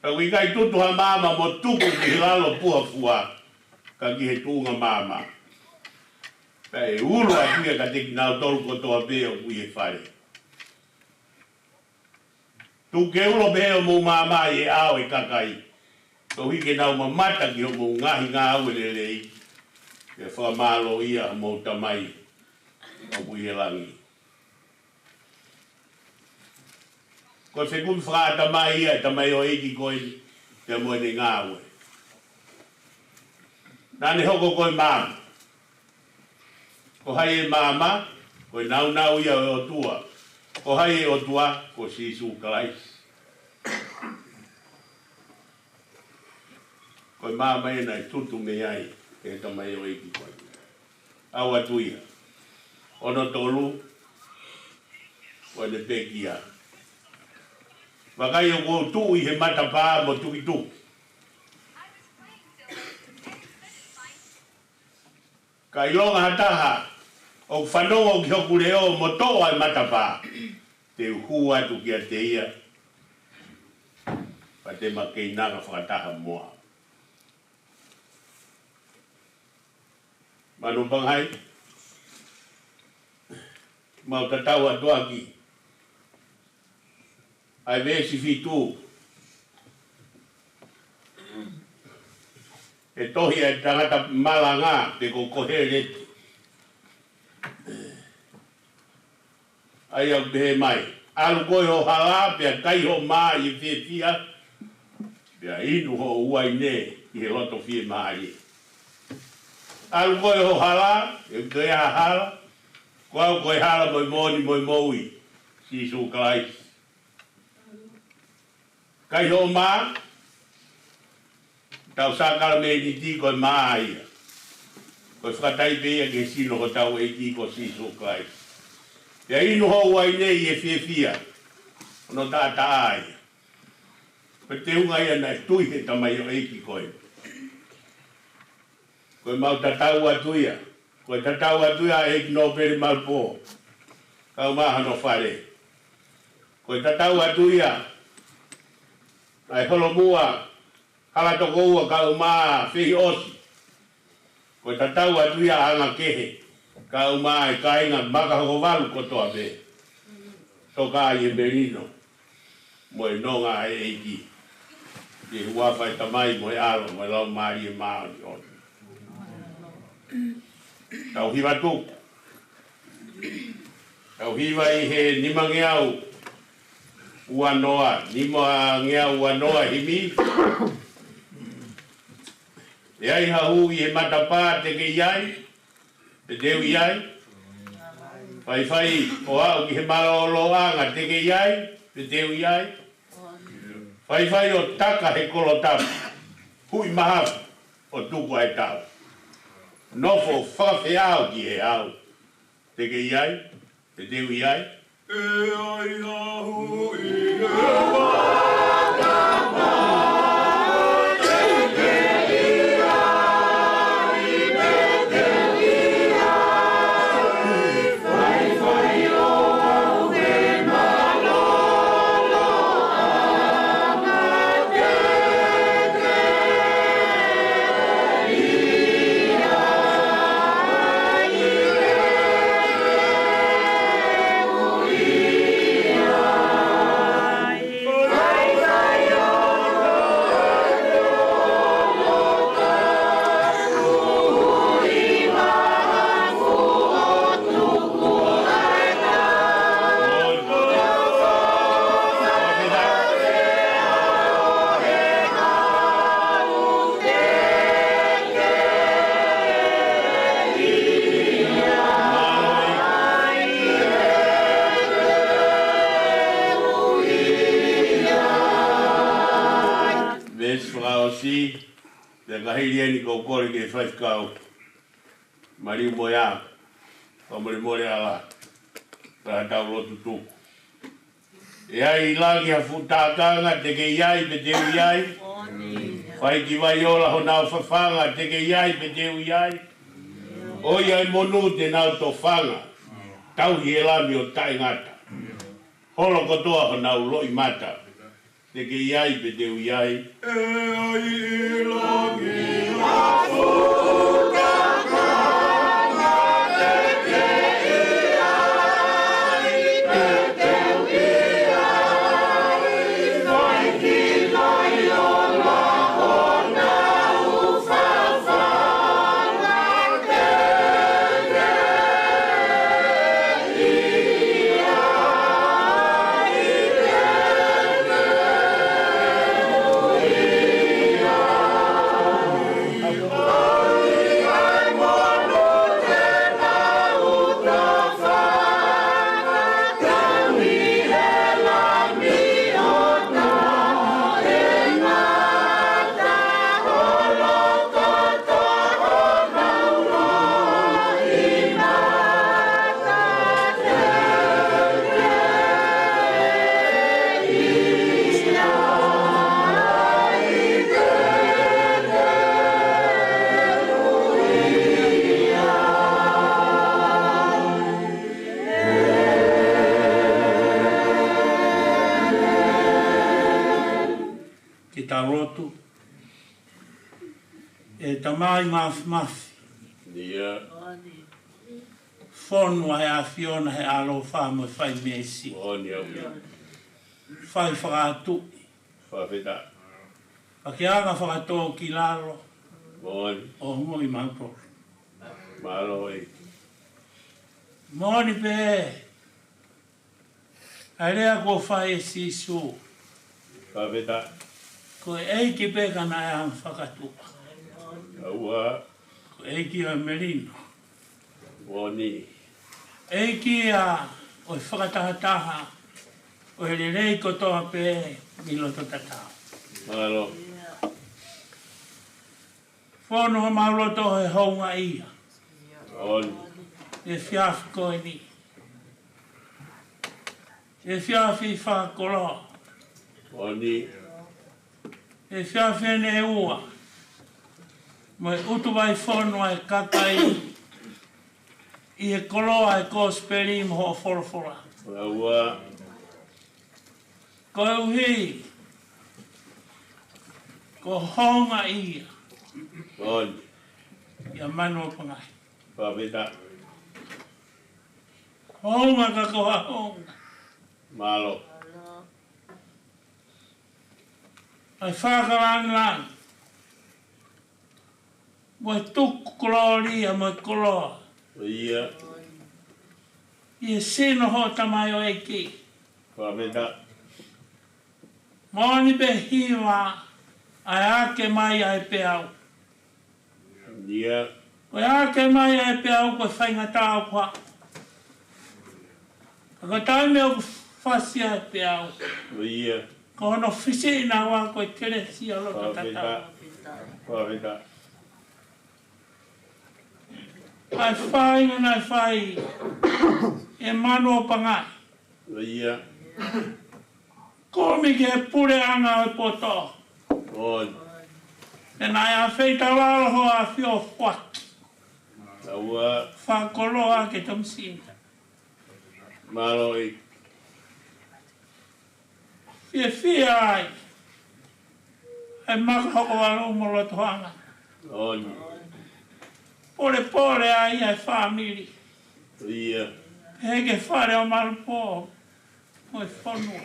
Pea ʻoku ʻikai tutu ha maama mo tuku ki he lalo puha fua, ka ki he tuʻunga maama. Pea ʻe ulo atu ia kiate kinautolu kotoa pē ʻoku ʻi he fale. Tuku ke ulo pē hoʻomou maama ʻi he ʻao ʻo e kakai, koeʻuhi ke nau mamata ki hoʻomou ngaahi ngāue lelei, ke fakamālōʻia homou Tamai ʻoku ʻi he langi. Ko e fekumi fakaʻatamai ia ʻa e tamaioʻeiki ko eni pea mo ʻene ngāue. Naʻa ne hoko ko e maama. Ko hai e maama? Ko e nāunau ia ʻo e ʻOtua. Ko hai e ʻOtua? Ko Sīsū Kalaisi. Ko e maama ia naʻe tutu mei ai ʻe he tamaioʻeiki ko eni. ʻAu atu ia. Hono tolu, ko ʻene pekia. Vakai, ʻoku ou tuʻu ʻi he matapā mo tukituki. Ka ʻilonga ha taha ʻoku fanongo ki hoku leʻo mo toʻo ʻa e matapā, te u hū atu kiate ia, pea te ma keinanga fakataha mo au. Manu Pangai, mau tatau atu ʻaki ʻa e veesi fitu ʻi he tohi ʻa e tangata malanga pe ko Koheleti. ʻA ia ʻoku pehē mai: ʻAlu koe ʻi ho hala, pea kai hoʻo mā ʻi he fiefia, pea inu hoʻo uaine ʻi he loto fiemālie. ʻAlu koe ʻi ho hala, he ʻikai ha hala, ko au ko e hala mo e moʻoni mo e moʻui, Sīsū Kalaisi. Kai hoʻo mā, Tau sākalamēniti ko e mā ia. Ko e fakataipe ia ki he sino ʻo hotau ʻEiki ko Sīsū Kalaisi. Pea inu hoʻo uaine ʻi he fiefia ʻo hono taʻataʻa ia. Ko e teunga ia naʻe tui he tamaioʻeiki ko ē. Ko e mau tatau atu ia. Ko e tatau atu ia ʻEiki Nōpele Malupō, kae ʻumaʻā hono fale. Ko e tatau atu ia ʻa e holomua Halatokoua kae ʻumaʻā Fehiʻosi. Ko e tatau atu ia ʻa Angakehe kae ʻumaʻā e kāinga Makahokovalu kotoa pē. Toka ʻi he melino mo e nonga ʻa e ʻEiki. ʻI he huafa ʻo e Tamai mo e ʻAlo mo e Laumālie Māʻoniʻoni. Tau hiva tuku. Tau hiva ʻi he nimangeau uanoa, nimangeau uanoa himi. ʻE ai ha hū ʻi he matapā, te ke ʻi ai, pe te u ʻi ai? Faifai ʻo aʻu ki he mālōlōʻanga, te ke ʻi ai, pe te u ʻi ai? Faifai ʻo taka he kolo tapu, huʻi mahafu ʻo tuku ʻa e tau. Nofo fakafeʻao ki he ʻau, te ke ʻi ai, pe te u ʻi ai? ʻE ai ha hū ʻi he matapā, te ke ʻi ai, pe te u ʻi ai? Faifai ʻo aʻu ki he mālōlōʻanga, te ke ʻi ai. Veesi fakaʻosi, pea ka hili eni ʻoku ou kole ki he faifekau Maliu mo ia, fakamolemole ala, ka tau lotu tuku. ʻE ai ʻi langi ha fuʻu tākanga, te ke ʻi ai, pe te u ʻi ai? Fai ki Vaiola honau fafanga, te ke ʻi ai, pe te u ʻi ai? ʻOi ʻa e monū te nau tofanga, tauhi e Lami ʻo taʻengata. Holo kotoa honau loʻimata, te ke ʻi ai, pe te u ʻi ai? ʻE ai ʻi langi ha fuʻu tākanga, te ke ʻi ai, pe te u ʻi ai? Fai ki Vaiola honau fafanga, te ke Ke tau lotu. ʻE Tamai Māfimafi, ʻIo. Fonu ʻa e ʻAfiona he ʻaloʻofa mo e fai meesi. Moʻoni ʻaupito. Fai fakaʻatuʻi. Fakafetaʻi. Pea ke anga fakatōkilalo. Moʻoni. ʻO ongoʻi mautolu. Mālō ʻEiki. Moʻoni pē ʻa e lea kuo fai ʻe Sīsū. Fakafetaʻi. Ko e ʻEiki pē ka naʻe anga fakatuʻa. ʻAua. Ko e ʻEiki ʻo e melino. Moʻoni. ʻEiki ia ʻo e fakatahataha ʻo e lelei kotoa pē mei loto tatau. Mālō. Fono homau loto he houngaʻia. ʻOni. ʻI he efiafi ko eni. ʻI he efiafi fakakoloa. ʻOni. ʻI he efiafi eni ʻe ua. Mo e ʻutu vaifonu ʻa e kakai. ʻI he koloa ʻa e kosipeli mo hoʻo folofola. Ua. Koeʻuhi ko houngaʻia. ʻOni. ʻIa Manu ʻo Pangai. Fakafetaʻi. Hounga ka ko ha hounga. Mālō. ʻA e fakalāngilangi. Mo e tuku kolōlia mo e koloa. ʻIa. ʻI he sino hoʻo tamaioʻeiki. Fakafetaʻi. Moʻoni pē hiva ʻa e ake mai ʻa e peau. ʻIa. Ko e ake mai ʻa e peau ko e faingataʻa ʻoku haʻu. Ka ko e taimi ʻoku fasi ʻa e peau. ʻIa. Ko hono fisiʻi naua ko e kelesi ʻa loto tatau. Fakafetaʻi. Fakafetaʻi. ʻA e fāinga naʻe fai ʻe Manu ʻo Pangai. ʻIa. Kumi ki he puleʻanga ʻo e poto. ʻOni. Pea naʻe ʻafeitaulalo hoʻo ʻAfio ʻo foaki. Ua. Fakakoloa ke tomisina. Mālō ʻEiki. Fiefia ai. ʻA e maka hoko valu mo loto hanga. ʻOni. Polepole ai ʻa e fāmili. ʻIa. Pehē ki he fale ʻo Malupō. Mo e fonua.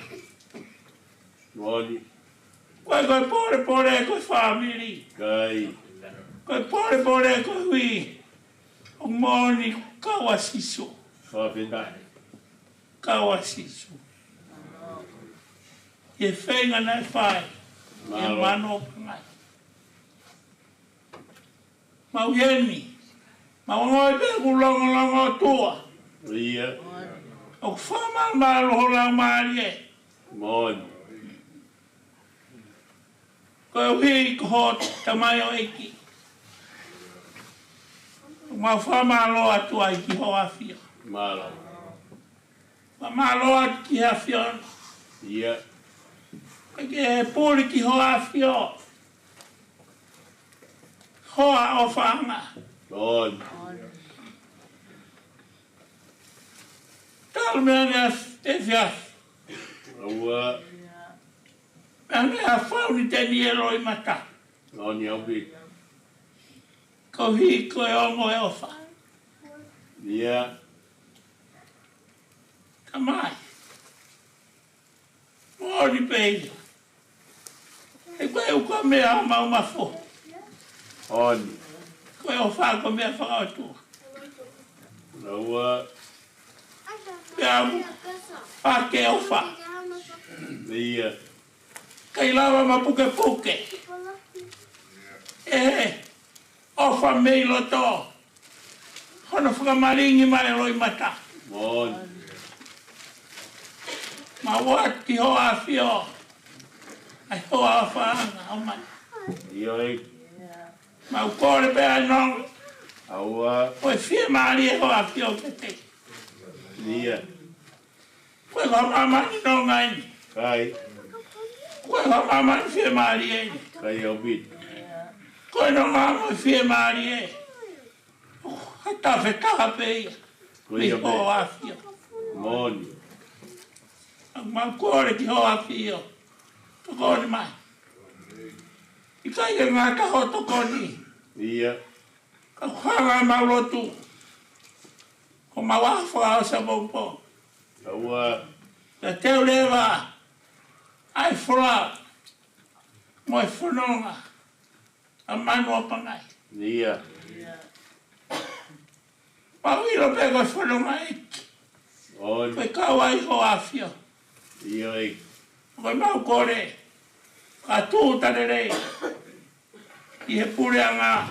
ʻOni. Ko e, ko e polepole ko e fāmili. ʻIkai. Ko e polepole ko e ui. ʻOku moʻoni kau ʻa Sīsū. Fakafetaʻi. Kau ʻa Sīsū. ʻI he feinga naʻe fai ʻe Mālō. Manu ʻo Pangai. Mau ʻi heni. Mau ongoʻi pē ʻoku longolongo ʻOtua. ʻIa. ʻOku fakamalumalu ho laumālie. Moʻoni. Koeʻuhi ko hoʻo tamaioʻeiki. Mau fakamālō atu ai ki hoʻo ʻAfio. Mālō. Fakamālō atu ki he ʻAfiona. ʻIa. Ke puli ki hoʻo ʻAfio. Hoa ʻofaʻanga. ʻOni. Talu mei he efiafi. Ua. Mei he fauniteni ʻo e loʻimata. ʻOni ʻaupito. Koeʻuhi ko e ongo e ʻofa. ʻIa. Tamai. Moʻoni pē ia. He ko e ukamea ʻa homau mafola. ʻOni. Ko e ʻofa ko e meʻa fakaʻotua. Ua. Pea u ake ʻofa. ʻIa. ʻIkai lava mapukepuke. ʻE ʻofa mei loto. Hono fakamalingi mai e loʻimata. Moʻoni. Mau ʻoatu ki hoʻo ʻAfio. ʻA e hoa ʻofaʻanga ʻo mai. ʻIo ʻEiki. Mau kole pē ʻa e nonga. ʻAua. Ko e fiemālie hoʻo ʻAfio kiate. ʻIa. Ko e fakamāmani nonga eni. ʻIkai. Ko e fakamāmani fiemālie eni. ʻIkai ʻaupito. Ko e nonga mo e fiemālie. ʻOku ʻi ai ha taha pē ia. Ko ia pē. Mei hoʻo ʻAfio. Moʻoni. Mau kole ki hoʻo ʻAfio. Tokoni mai. ʻIkai ke ngata hoʻo tokoni. ʻIa. Ka ʻoku hanga ʻemau lotu. Ko homau ʻaho fakaʻosi ʻapongipongi. ʻAua. Pea teu leva ʻa e folau mo e fononga ʻa Manu ʻo Pangai. ʻIa. Mau ʻilo pē ko e fononga ʻEiki. ʻOi. Ko e kau ai hoʻo ʻAfio. ʻIo ʻEiki. Ko ʻemau kole. Ka tuʻuta lelei. ʻI he puleʻanga.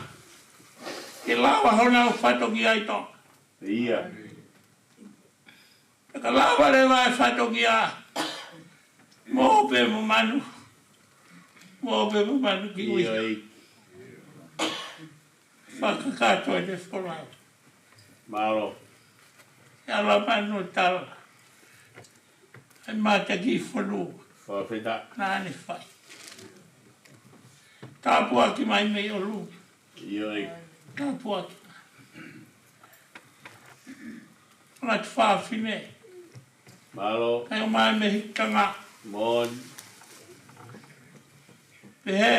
Ke lava honau fatongia ʻi Tonga. ʻIa. Pea ka lava leva e fatongia. Mo Ope mo Manu. Mo Ope mo Manu ki ui. ʻIo ʻEiki. Fakakakato ʻene folau. Mālō. ʻE ala mai ʻo tala ʻa e mata ki he fonua. Fakafetaʻi. Naʻa ne fai. Tāpuaki mai mei ʻolunga. ʻIo. Tāpuaki mai. Ngaahi fafine. Mālō. Kae ʻomai mei he kanga. Moʻoni. Pehē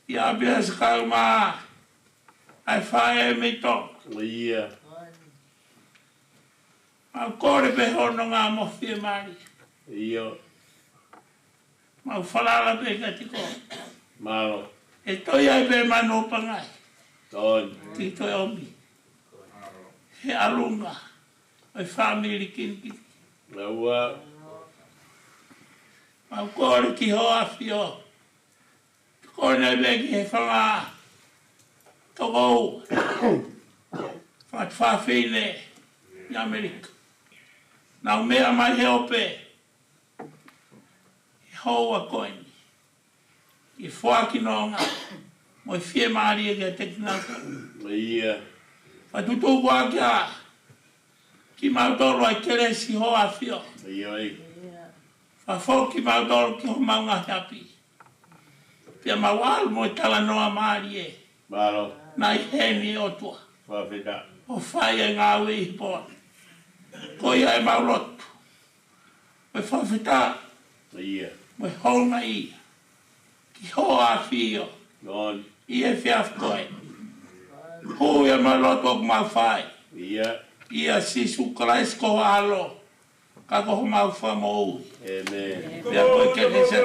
ʻia Pia Sakau mā, ʻa e faʻē mei Tonga. ʻIo. Mau kole pē hono ngaahi fiemālie. ʻIo. Mau falala pē kiate koe. Mālō. ʻE toe ʻi ai pē Manuopangai. Tonu. Ke toe ʻomi he ʻalunga ʻo e fāmili kinikini. Mālō. Mau kole ki hoʻo ʻAfio. Ko ʻene pē ki he fanga tokoua, fanga fafine ʻi ʻAmelika. Nau meʻa mai he ope he houa ko eni. ʻI he foaki nonga mo e fiemālie kiate kinautolu. ʻIo. Fakatuʻutuʻu ʻaki ʻa kimautolu ʻa e kelesi hoʻo ʻAfio. ʻIo. Fakafoki kimautolu ki homau ngaahi ʻapi. Pea mau ʻalu mo e talanoa mālie. Mālō. Naʻe ʻi heni ʻOtua. Fakafetaʻi. ʻO fai e ngāue ʻi he pō ni. Ko ia ʻemau lotu. Mo e fakafetaʻi. ʻIo. Mo e houngaʻia ki hoʻo ʻAfio. Moʻoni. ʻI he efiafi ko eni. Ko ia ʻemau lotu ʻoku mau fai. ʻIo. ʻIa Sīsū Kalaisi ko ho ʻAlo, ka ko homau Fakamoʻui. ʻĒmeni. Pea ko e kelesi.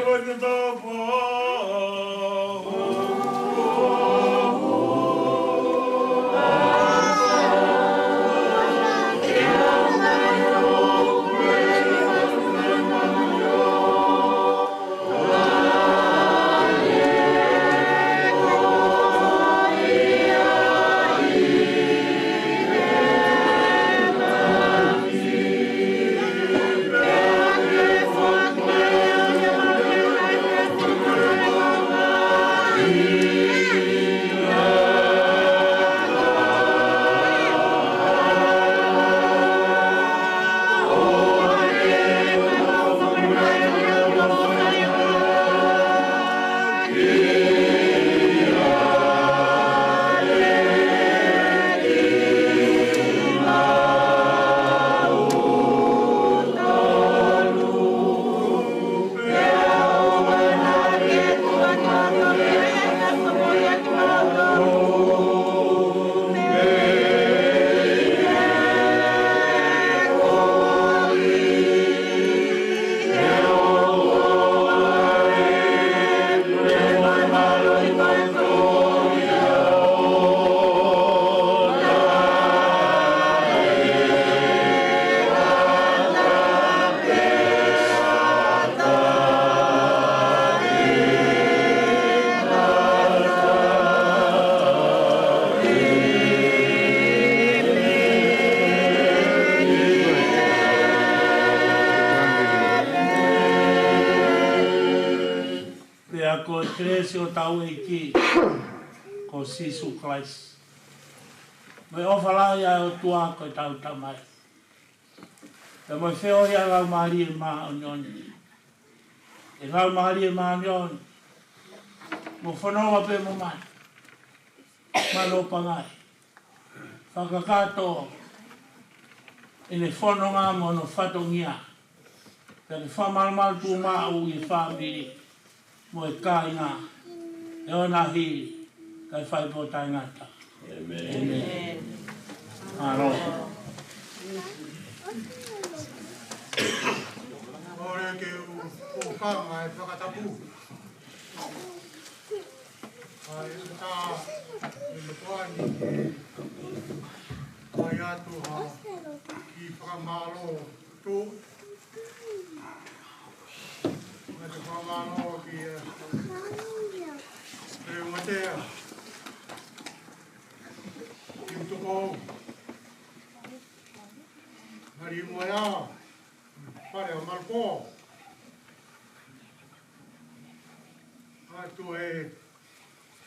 Pea ko e kelesi ʻa hotau ʻEiki ko Sīsū Kalaisi, mo e ʻofa lahi ʻa e ʻOtua ko ʻetau Tamai, pea mo e feohi ʻa e Laumālie Māʻoniʻoni. ʻE Laumālie Māʻoniʻoni, mou fononga pē mo mani. Manuopangai. Fakakakato ʻene fononga mo hono fatongia. Pea ke fakamalumalu tuʻumaʻu ʻi he fāmili mo e kāinga, ʻi he ʻaho ni kae fai pē ʻo taʻengata. ʻĒmeni. ʻĒmeni. Mālō. Kole ke u, u hūfanga he fakatapu. ʻA e ʻatā ʻe he motuʻa ni ke fai atu ha kiʻi fakamālō tuʻu. Mo e fakamālō ki he, ē, Peleʻumatea, ki he tukou, Mali Moea, Fale ʻo Malupō. ʻOatu e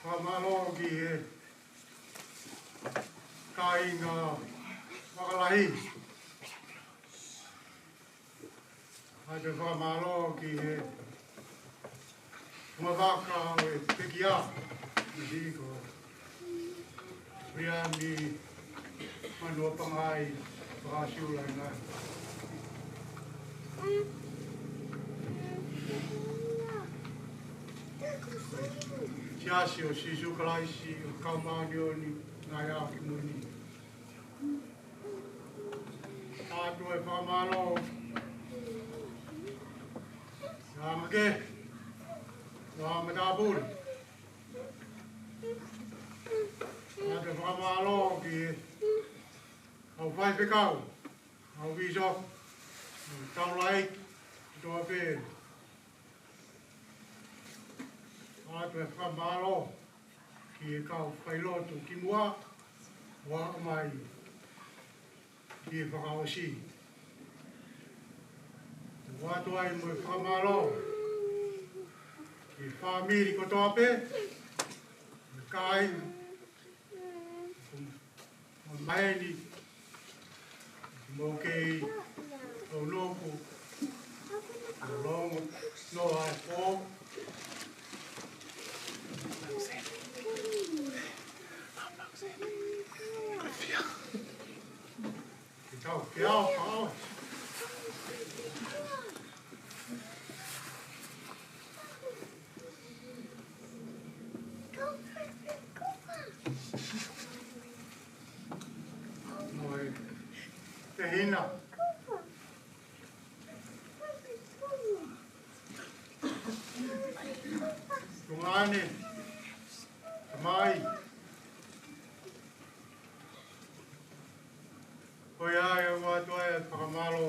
fakamālō ki he Kāinga fakalahi, ʻoatu e fakamālō ki he ngaahi vaka ʻo e pekia, ʻi he ko Riani Manuapangai Fakasiula ʻi ngā. Siasi ʻo Sīsū Kalaisi ʻo e Kau Māʻoniʻoni ʻi he Ngaahi ʻAho Kimui ni. ʻOatu e fakamālō ʻa e ngaahi matāpule. ʻOatu e fakamālō ki he kau faifekau, kau pīsope, kau taulaʻeiki kotoa pē. ʻOatu e fakamālō ki he kau failotu kimuʻa ʻo aʻu mai ki he fakaʻosi. ʻOatu ai mo e fakamālō ki he fāmili kotoa pē, kāinga, mo e maheni, mo e kei ʻo nōku, ʻo longo noa e pō. Ke tau ke ao, ao. Mo e tehina. Tuongaʻane, tamai. Ko ia ai ʻoku ʻoatu ai e fakamālō.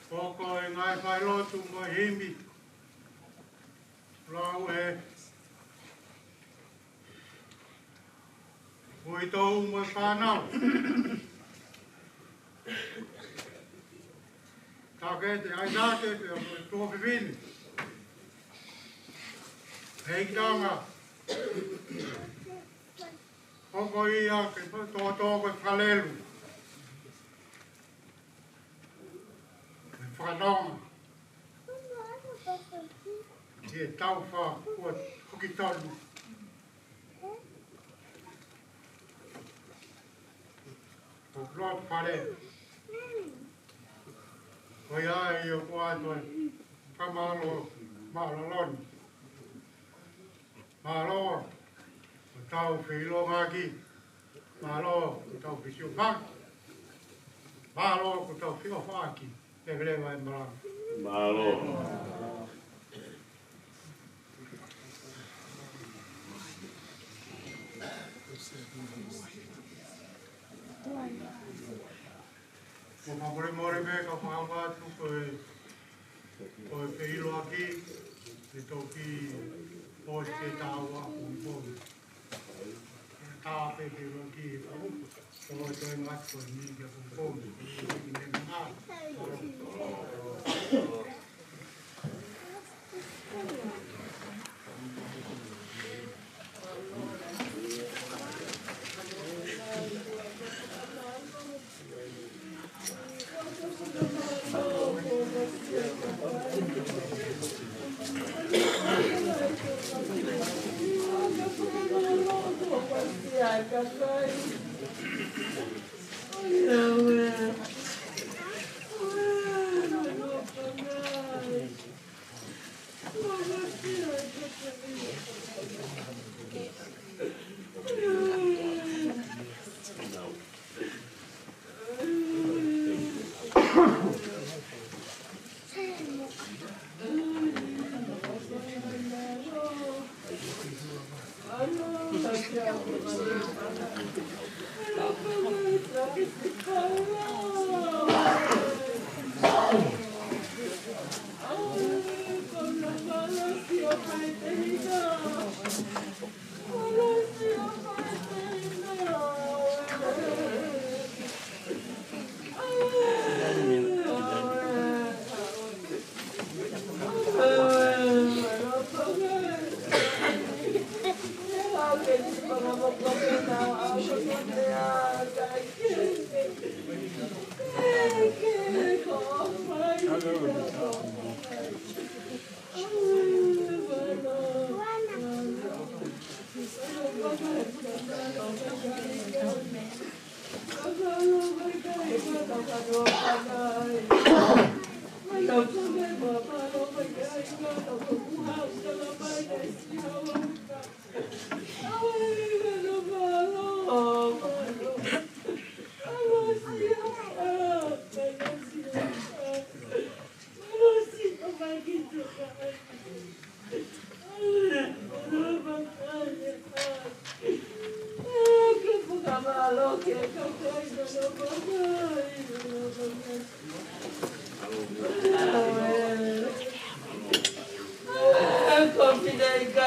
Ko e ngaahi failotu mo e himi. Lau e uitou mo e fānau. Takete ʻAisake pea mo e tuofefine. Hei kanga. Hoko ia ke tōtō ko e fakalelu. Ko e fakanonga. Ke tau fa kua hoki tonu. Ko Lord Fale. Ko ia ai ʻoku ʻoatu e fakamālō, mālō loni. Mālō ko ʻetau feʻiloaki. Mālō ko ʻetau fesiofaki. Mālō ko ʻetau feʻofaʻaki. Leveleva e malanga. Mālō. Ko e fakamolemole pē ka fakaʻofa atu ko e, ko e feʻiloaki, ʻe toki posi ke tāua kumpon. Tāua pē feʻiloaki, ko e toe ngaahi ko e ni ke kumpon.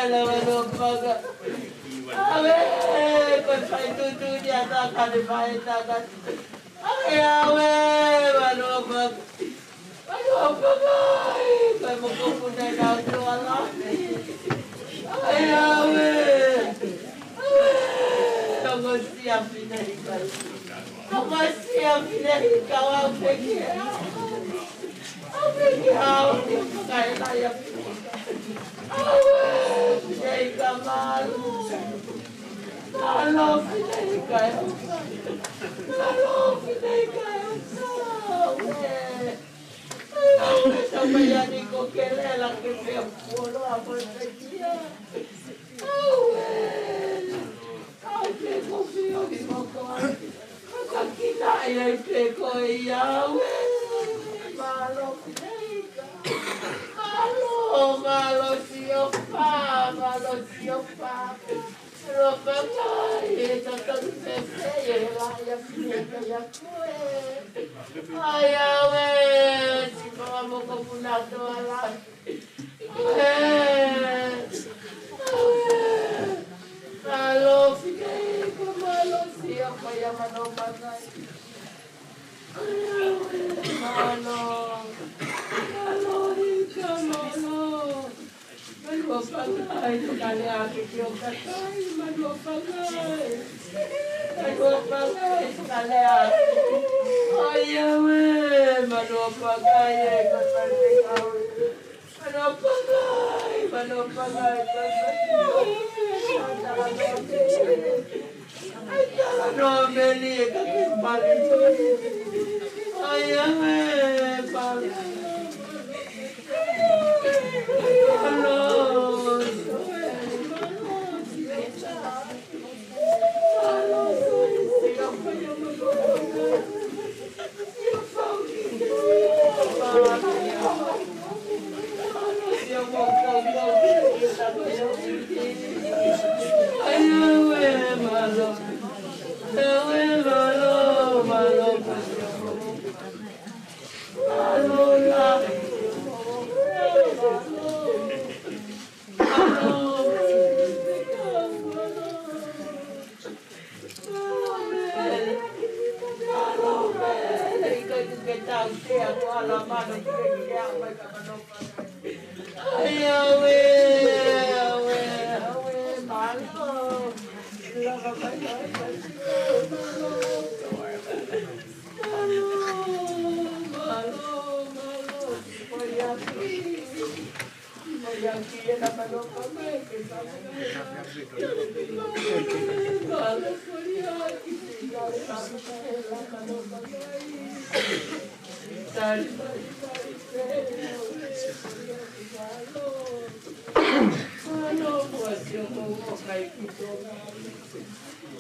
Mālō, mālō, mālō. ʻAve, ko e fai tuʻutuʻuni ʻa e taka ni, fai taka. ʻAve, ʻave, mālō, mālō. Mālō, mālō, ko e mokopuna ʻi he ʻOtua lahi. ʻAve, ʻave, ʻave, ongosia Fineika. Ongosia Fineika, ʻave ki he ʻAve ki he ʻAve, ʻave ki he ʻAve, ʻave ki he ʻAve. ʻAve, Fineika, mālō. Mālō, Fineika, ʻave. Mālō, Fineika, ʻave. ʻAve, tau mai ani ko Kelela ke fea puolo a mo e pekia. ʻAve. Kau ke ko fio ki moko ai. Ka kina ia i pe ko ia ʻave. Mālō Fineika. Mālō, mālō Siofa, mālō Siofa. Mālō Pangai, e tatau pē pē, e la ia Fineika ia koe. ʻAi ʻave, si mama mokopuna ʻOtua lahi. Mālō Fineika, mālō Siofa ia Mālō Pangai. Mālō, mālō Ika, mālō. Mālō Pangai, tukalea ke ke o kakai, Mālō Pangai. Mālō Pangai, tukalea. ʻAi ʻave, Mālō Pangai, e kakai te kau. Mālō Pangai, Mālō Pangai, kakai. ʻAi talanoa meli e kakai pali. ʻAi ʻave, Pangai. Mālō.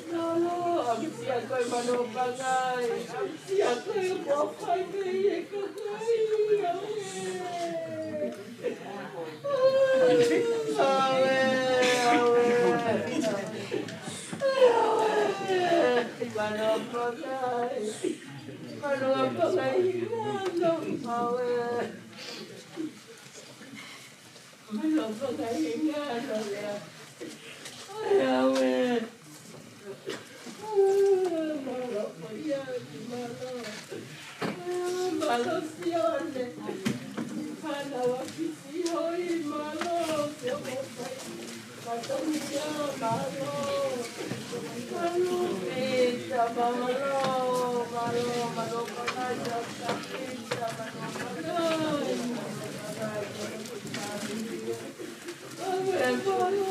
Mālō, ʻamusia koe Mālō Pangai, ʻamusia koe, kuo fai mei he kakai, ʻave. ʻAve, ʻave. ʻAve, Mālō Pangai. Mālō Pangai, mālō, ʻave. Mālō Pangai, mālō lea. ʻAve, ʻave. Mālō Pangai, mālō. Mālō Sione. Mālō Akisi, hoi, mālō, Sione. Mālō Pita, mālō. Mālō Pita, mālō, mālō, mālō Pangai, Pita, mālō Pangai. ʻAve, mālō,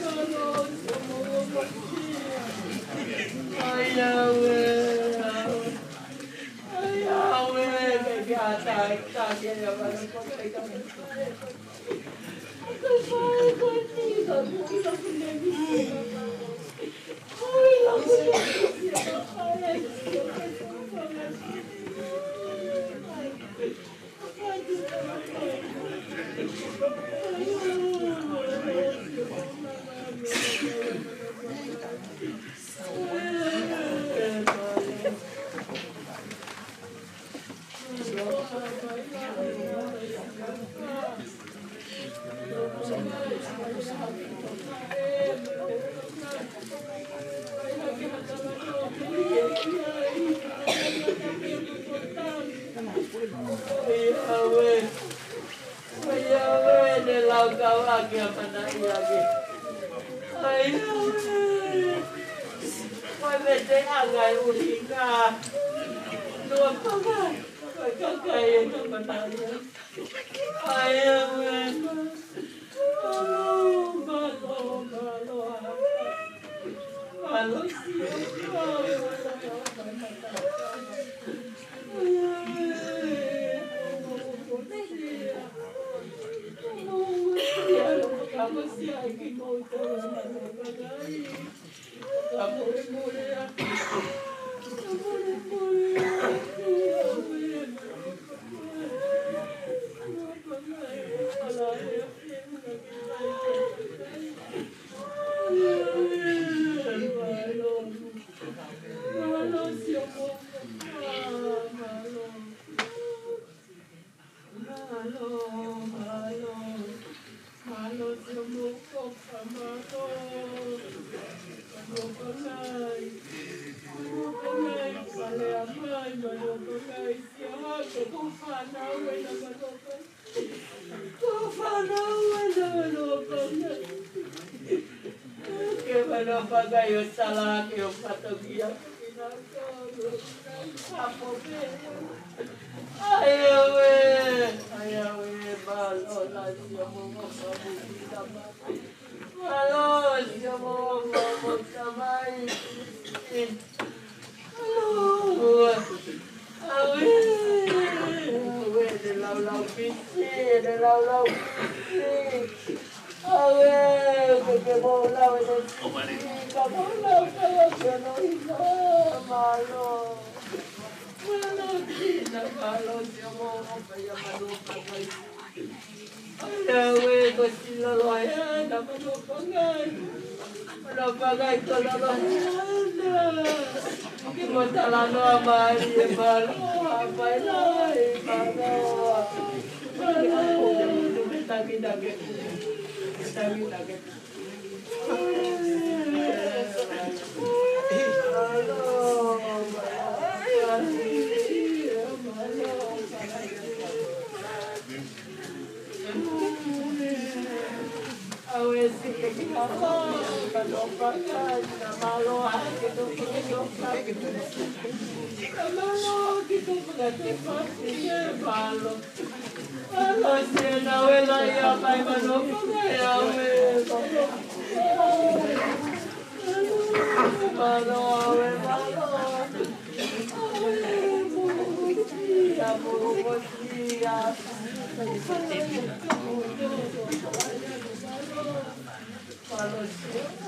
mālō, mālō Pangai. ʻAi ʻave, ʻave. ʻAi ʻave, ke ke ata, ata, ke ata, mālō Pangai. ʻOiauē, ʻoiauē, ne laukau ake ʻa Manaia ke. ʻOiauē, ko e meʻa te anga e ʻuhinga. Lua panga, ko e kakai ʻe na Manaia. ʻOiauē, mālō, mālō, mālō. Mālō, mālō. Mālō, mālō, mālō, sio mo koka, mālō. Mālō Pangai, mālō Pangai, fale a mai, mālō Pangai, sio hake, ko fānau ena, mālō Pangai. Ko fānau ena, mālō Pangai. Ke mālō Pangai ʻo salaki ʻo fatongia. ʻOiauē, ʻoiauē, mālō, sio mo koka, mālō, sio mo koka, mālō. Mālō. ʻOiauē, ʻoiauē, ne laulau pisi, ne laulau pisi. ʻOiauē, ke ke mou lau e te, ka mou lau ka lau ke no ina, mālō. Mālō, ina, mālō, sio mo koka ia, mālō Pangai. ʻOiauē, ko e sila loa ena, mālō Pangai. Mālō Pangai, ko e lalo ena. Ke mo talanoa mālie, mālō, ʻa pai lai, mālō. Mālō, ke tangi tangi. Tangi tangi. Mālō, sio na vela ia mai, mālō Pangai, ʻoiauē, mālō. Mālō, ʻoiauē, mālō. ʻOiauē, mālō. Mālō, sio.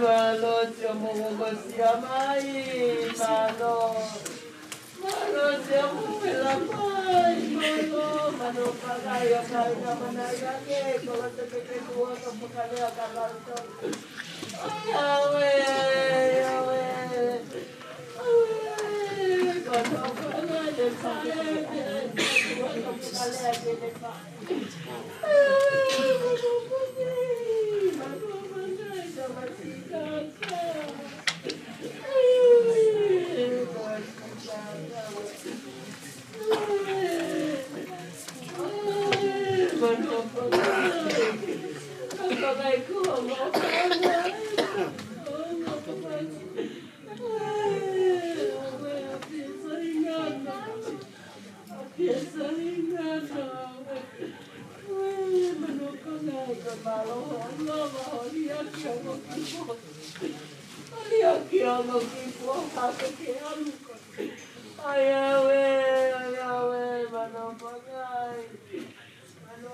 Mālō, sio mo koka, sio mai, mālō. Mālō, sio mo koka, sio mai, mālō. Mālō Pangai, ʻa pai na mana ia ke, kolo te ke ke tua ka pakalea ka lauto. ʻOiauē, ʻoiauē. ʻOiauē, mālō Pangai, ʻe pai, ke tua ka pakalea ke ne pa. ʻOiauē, ʻoiauē, mālō Pangai. Mālō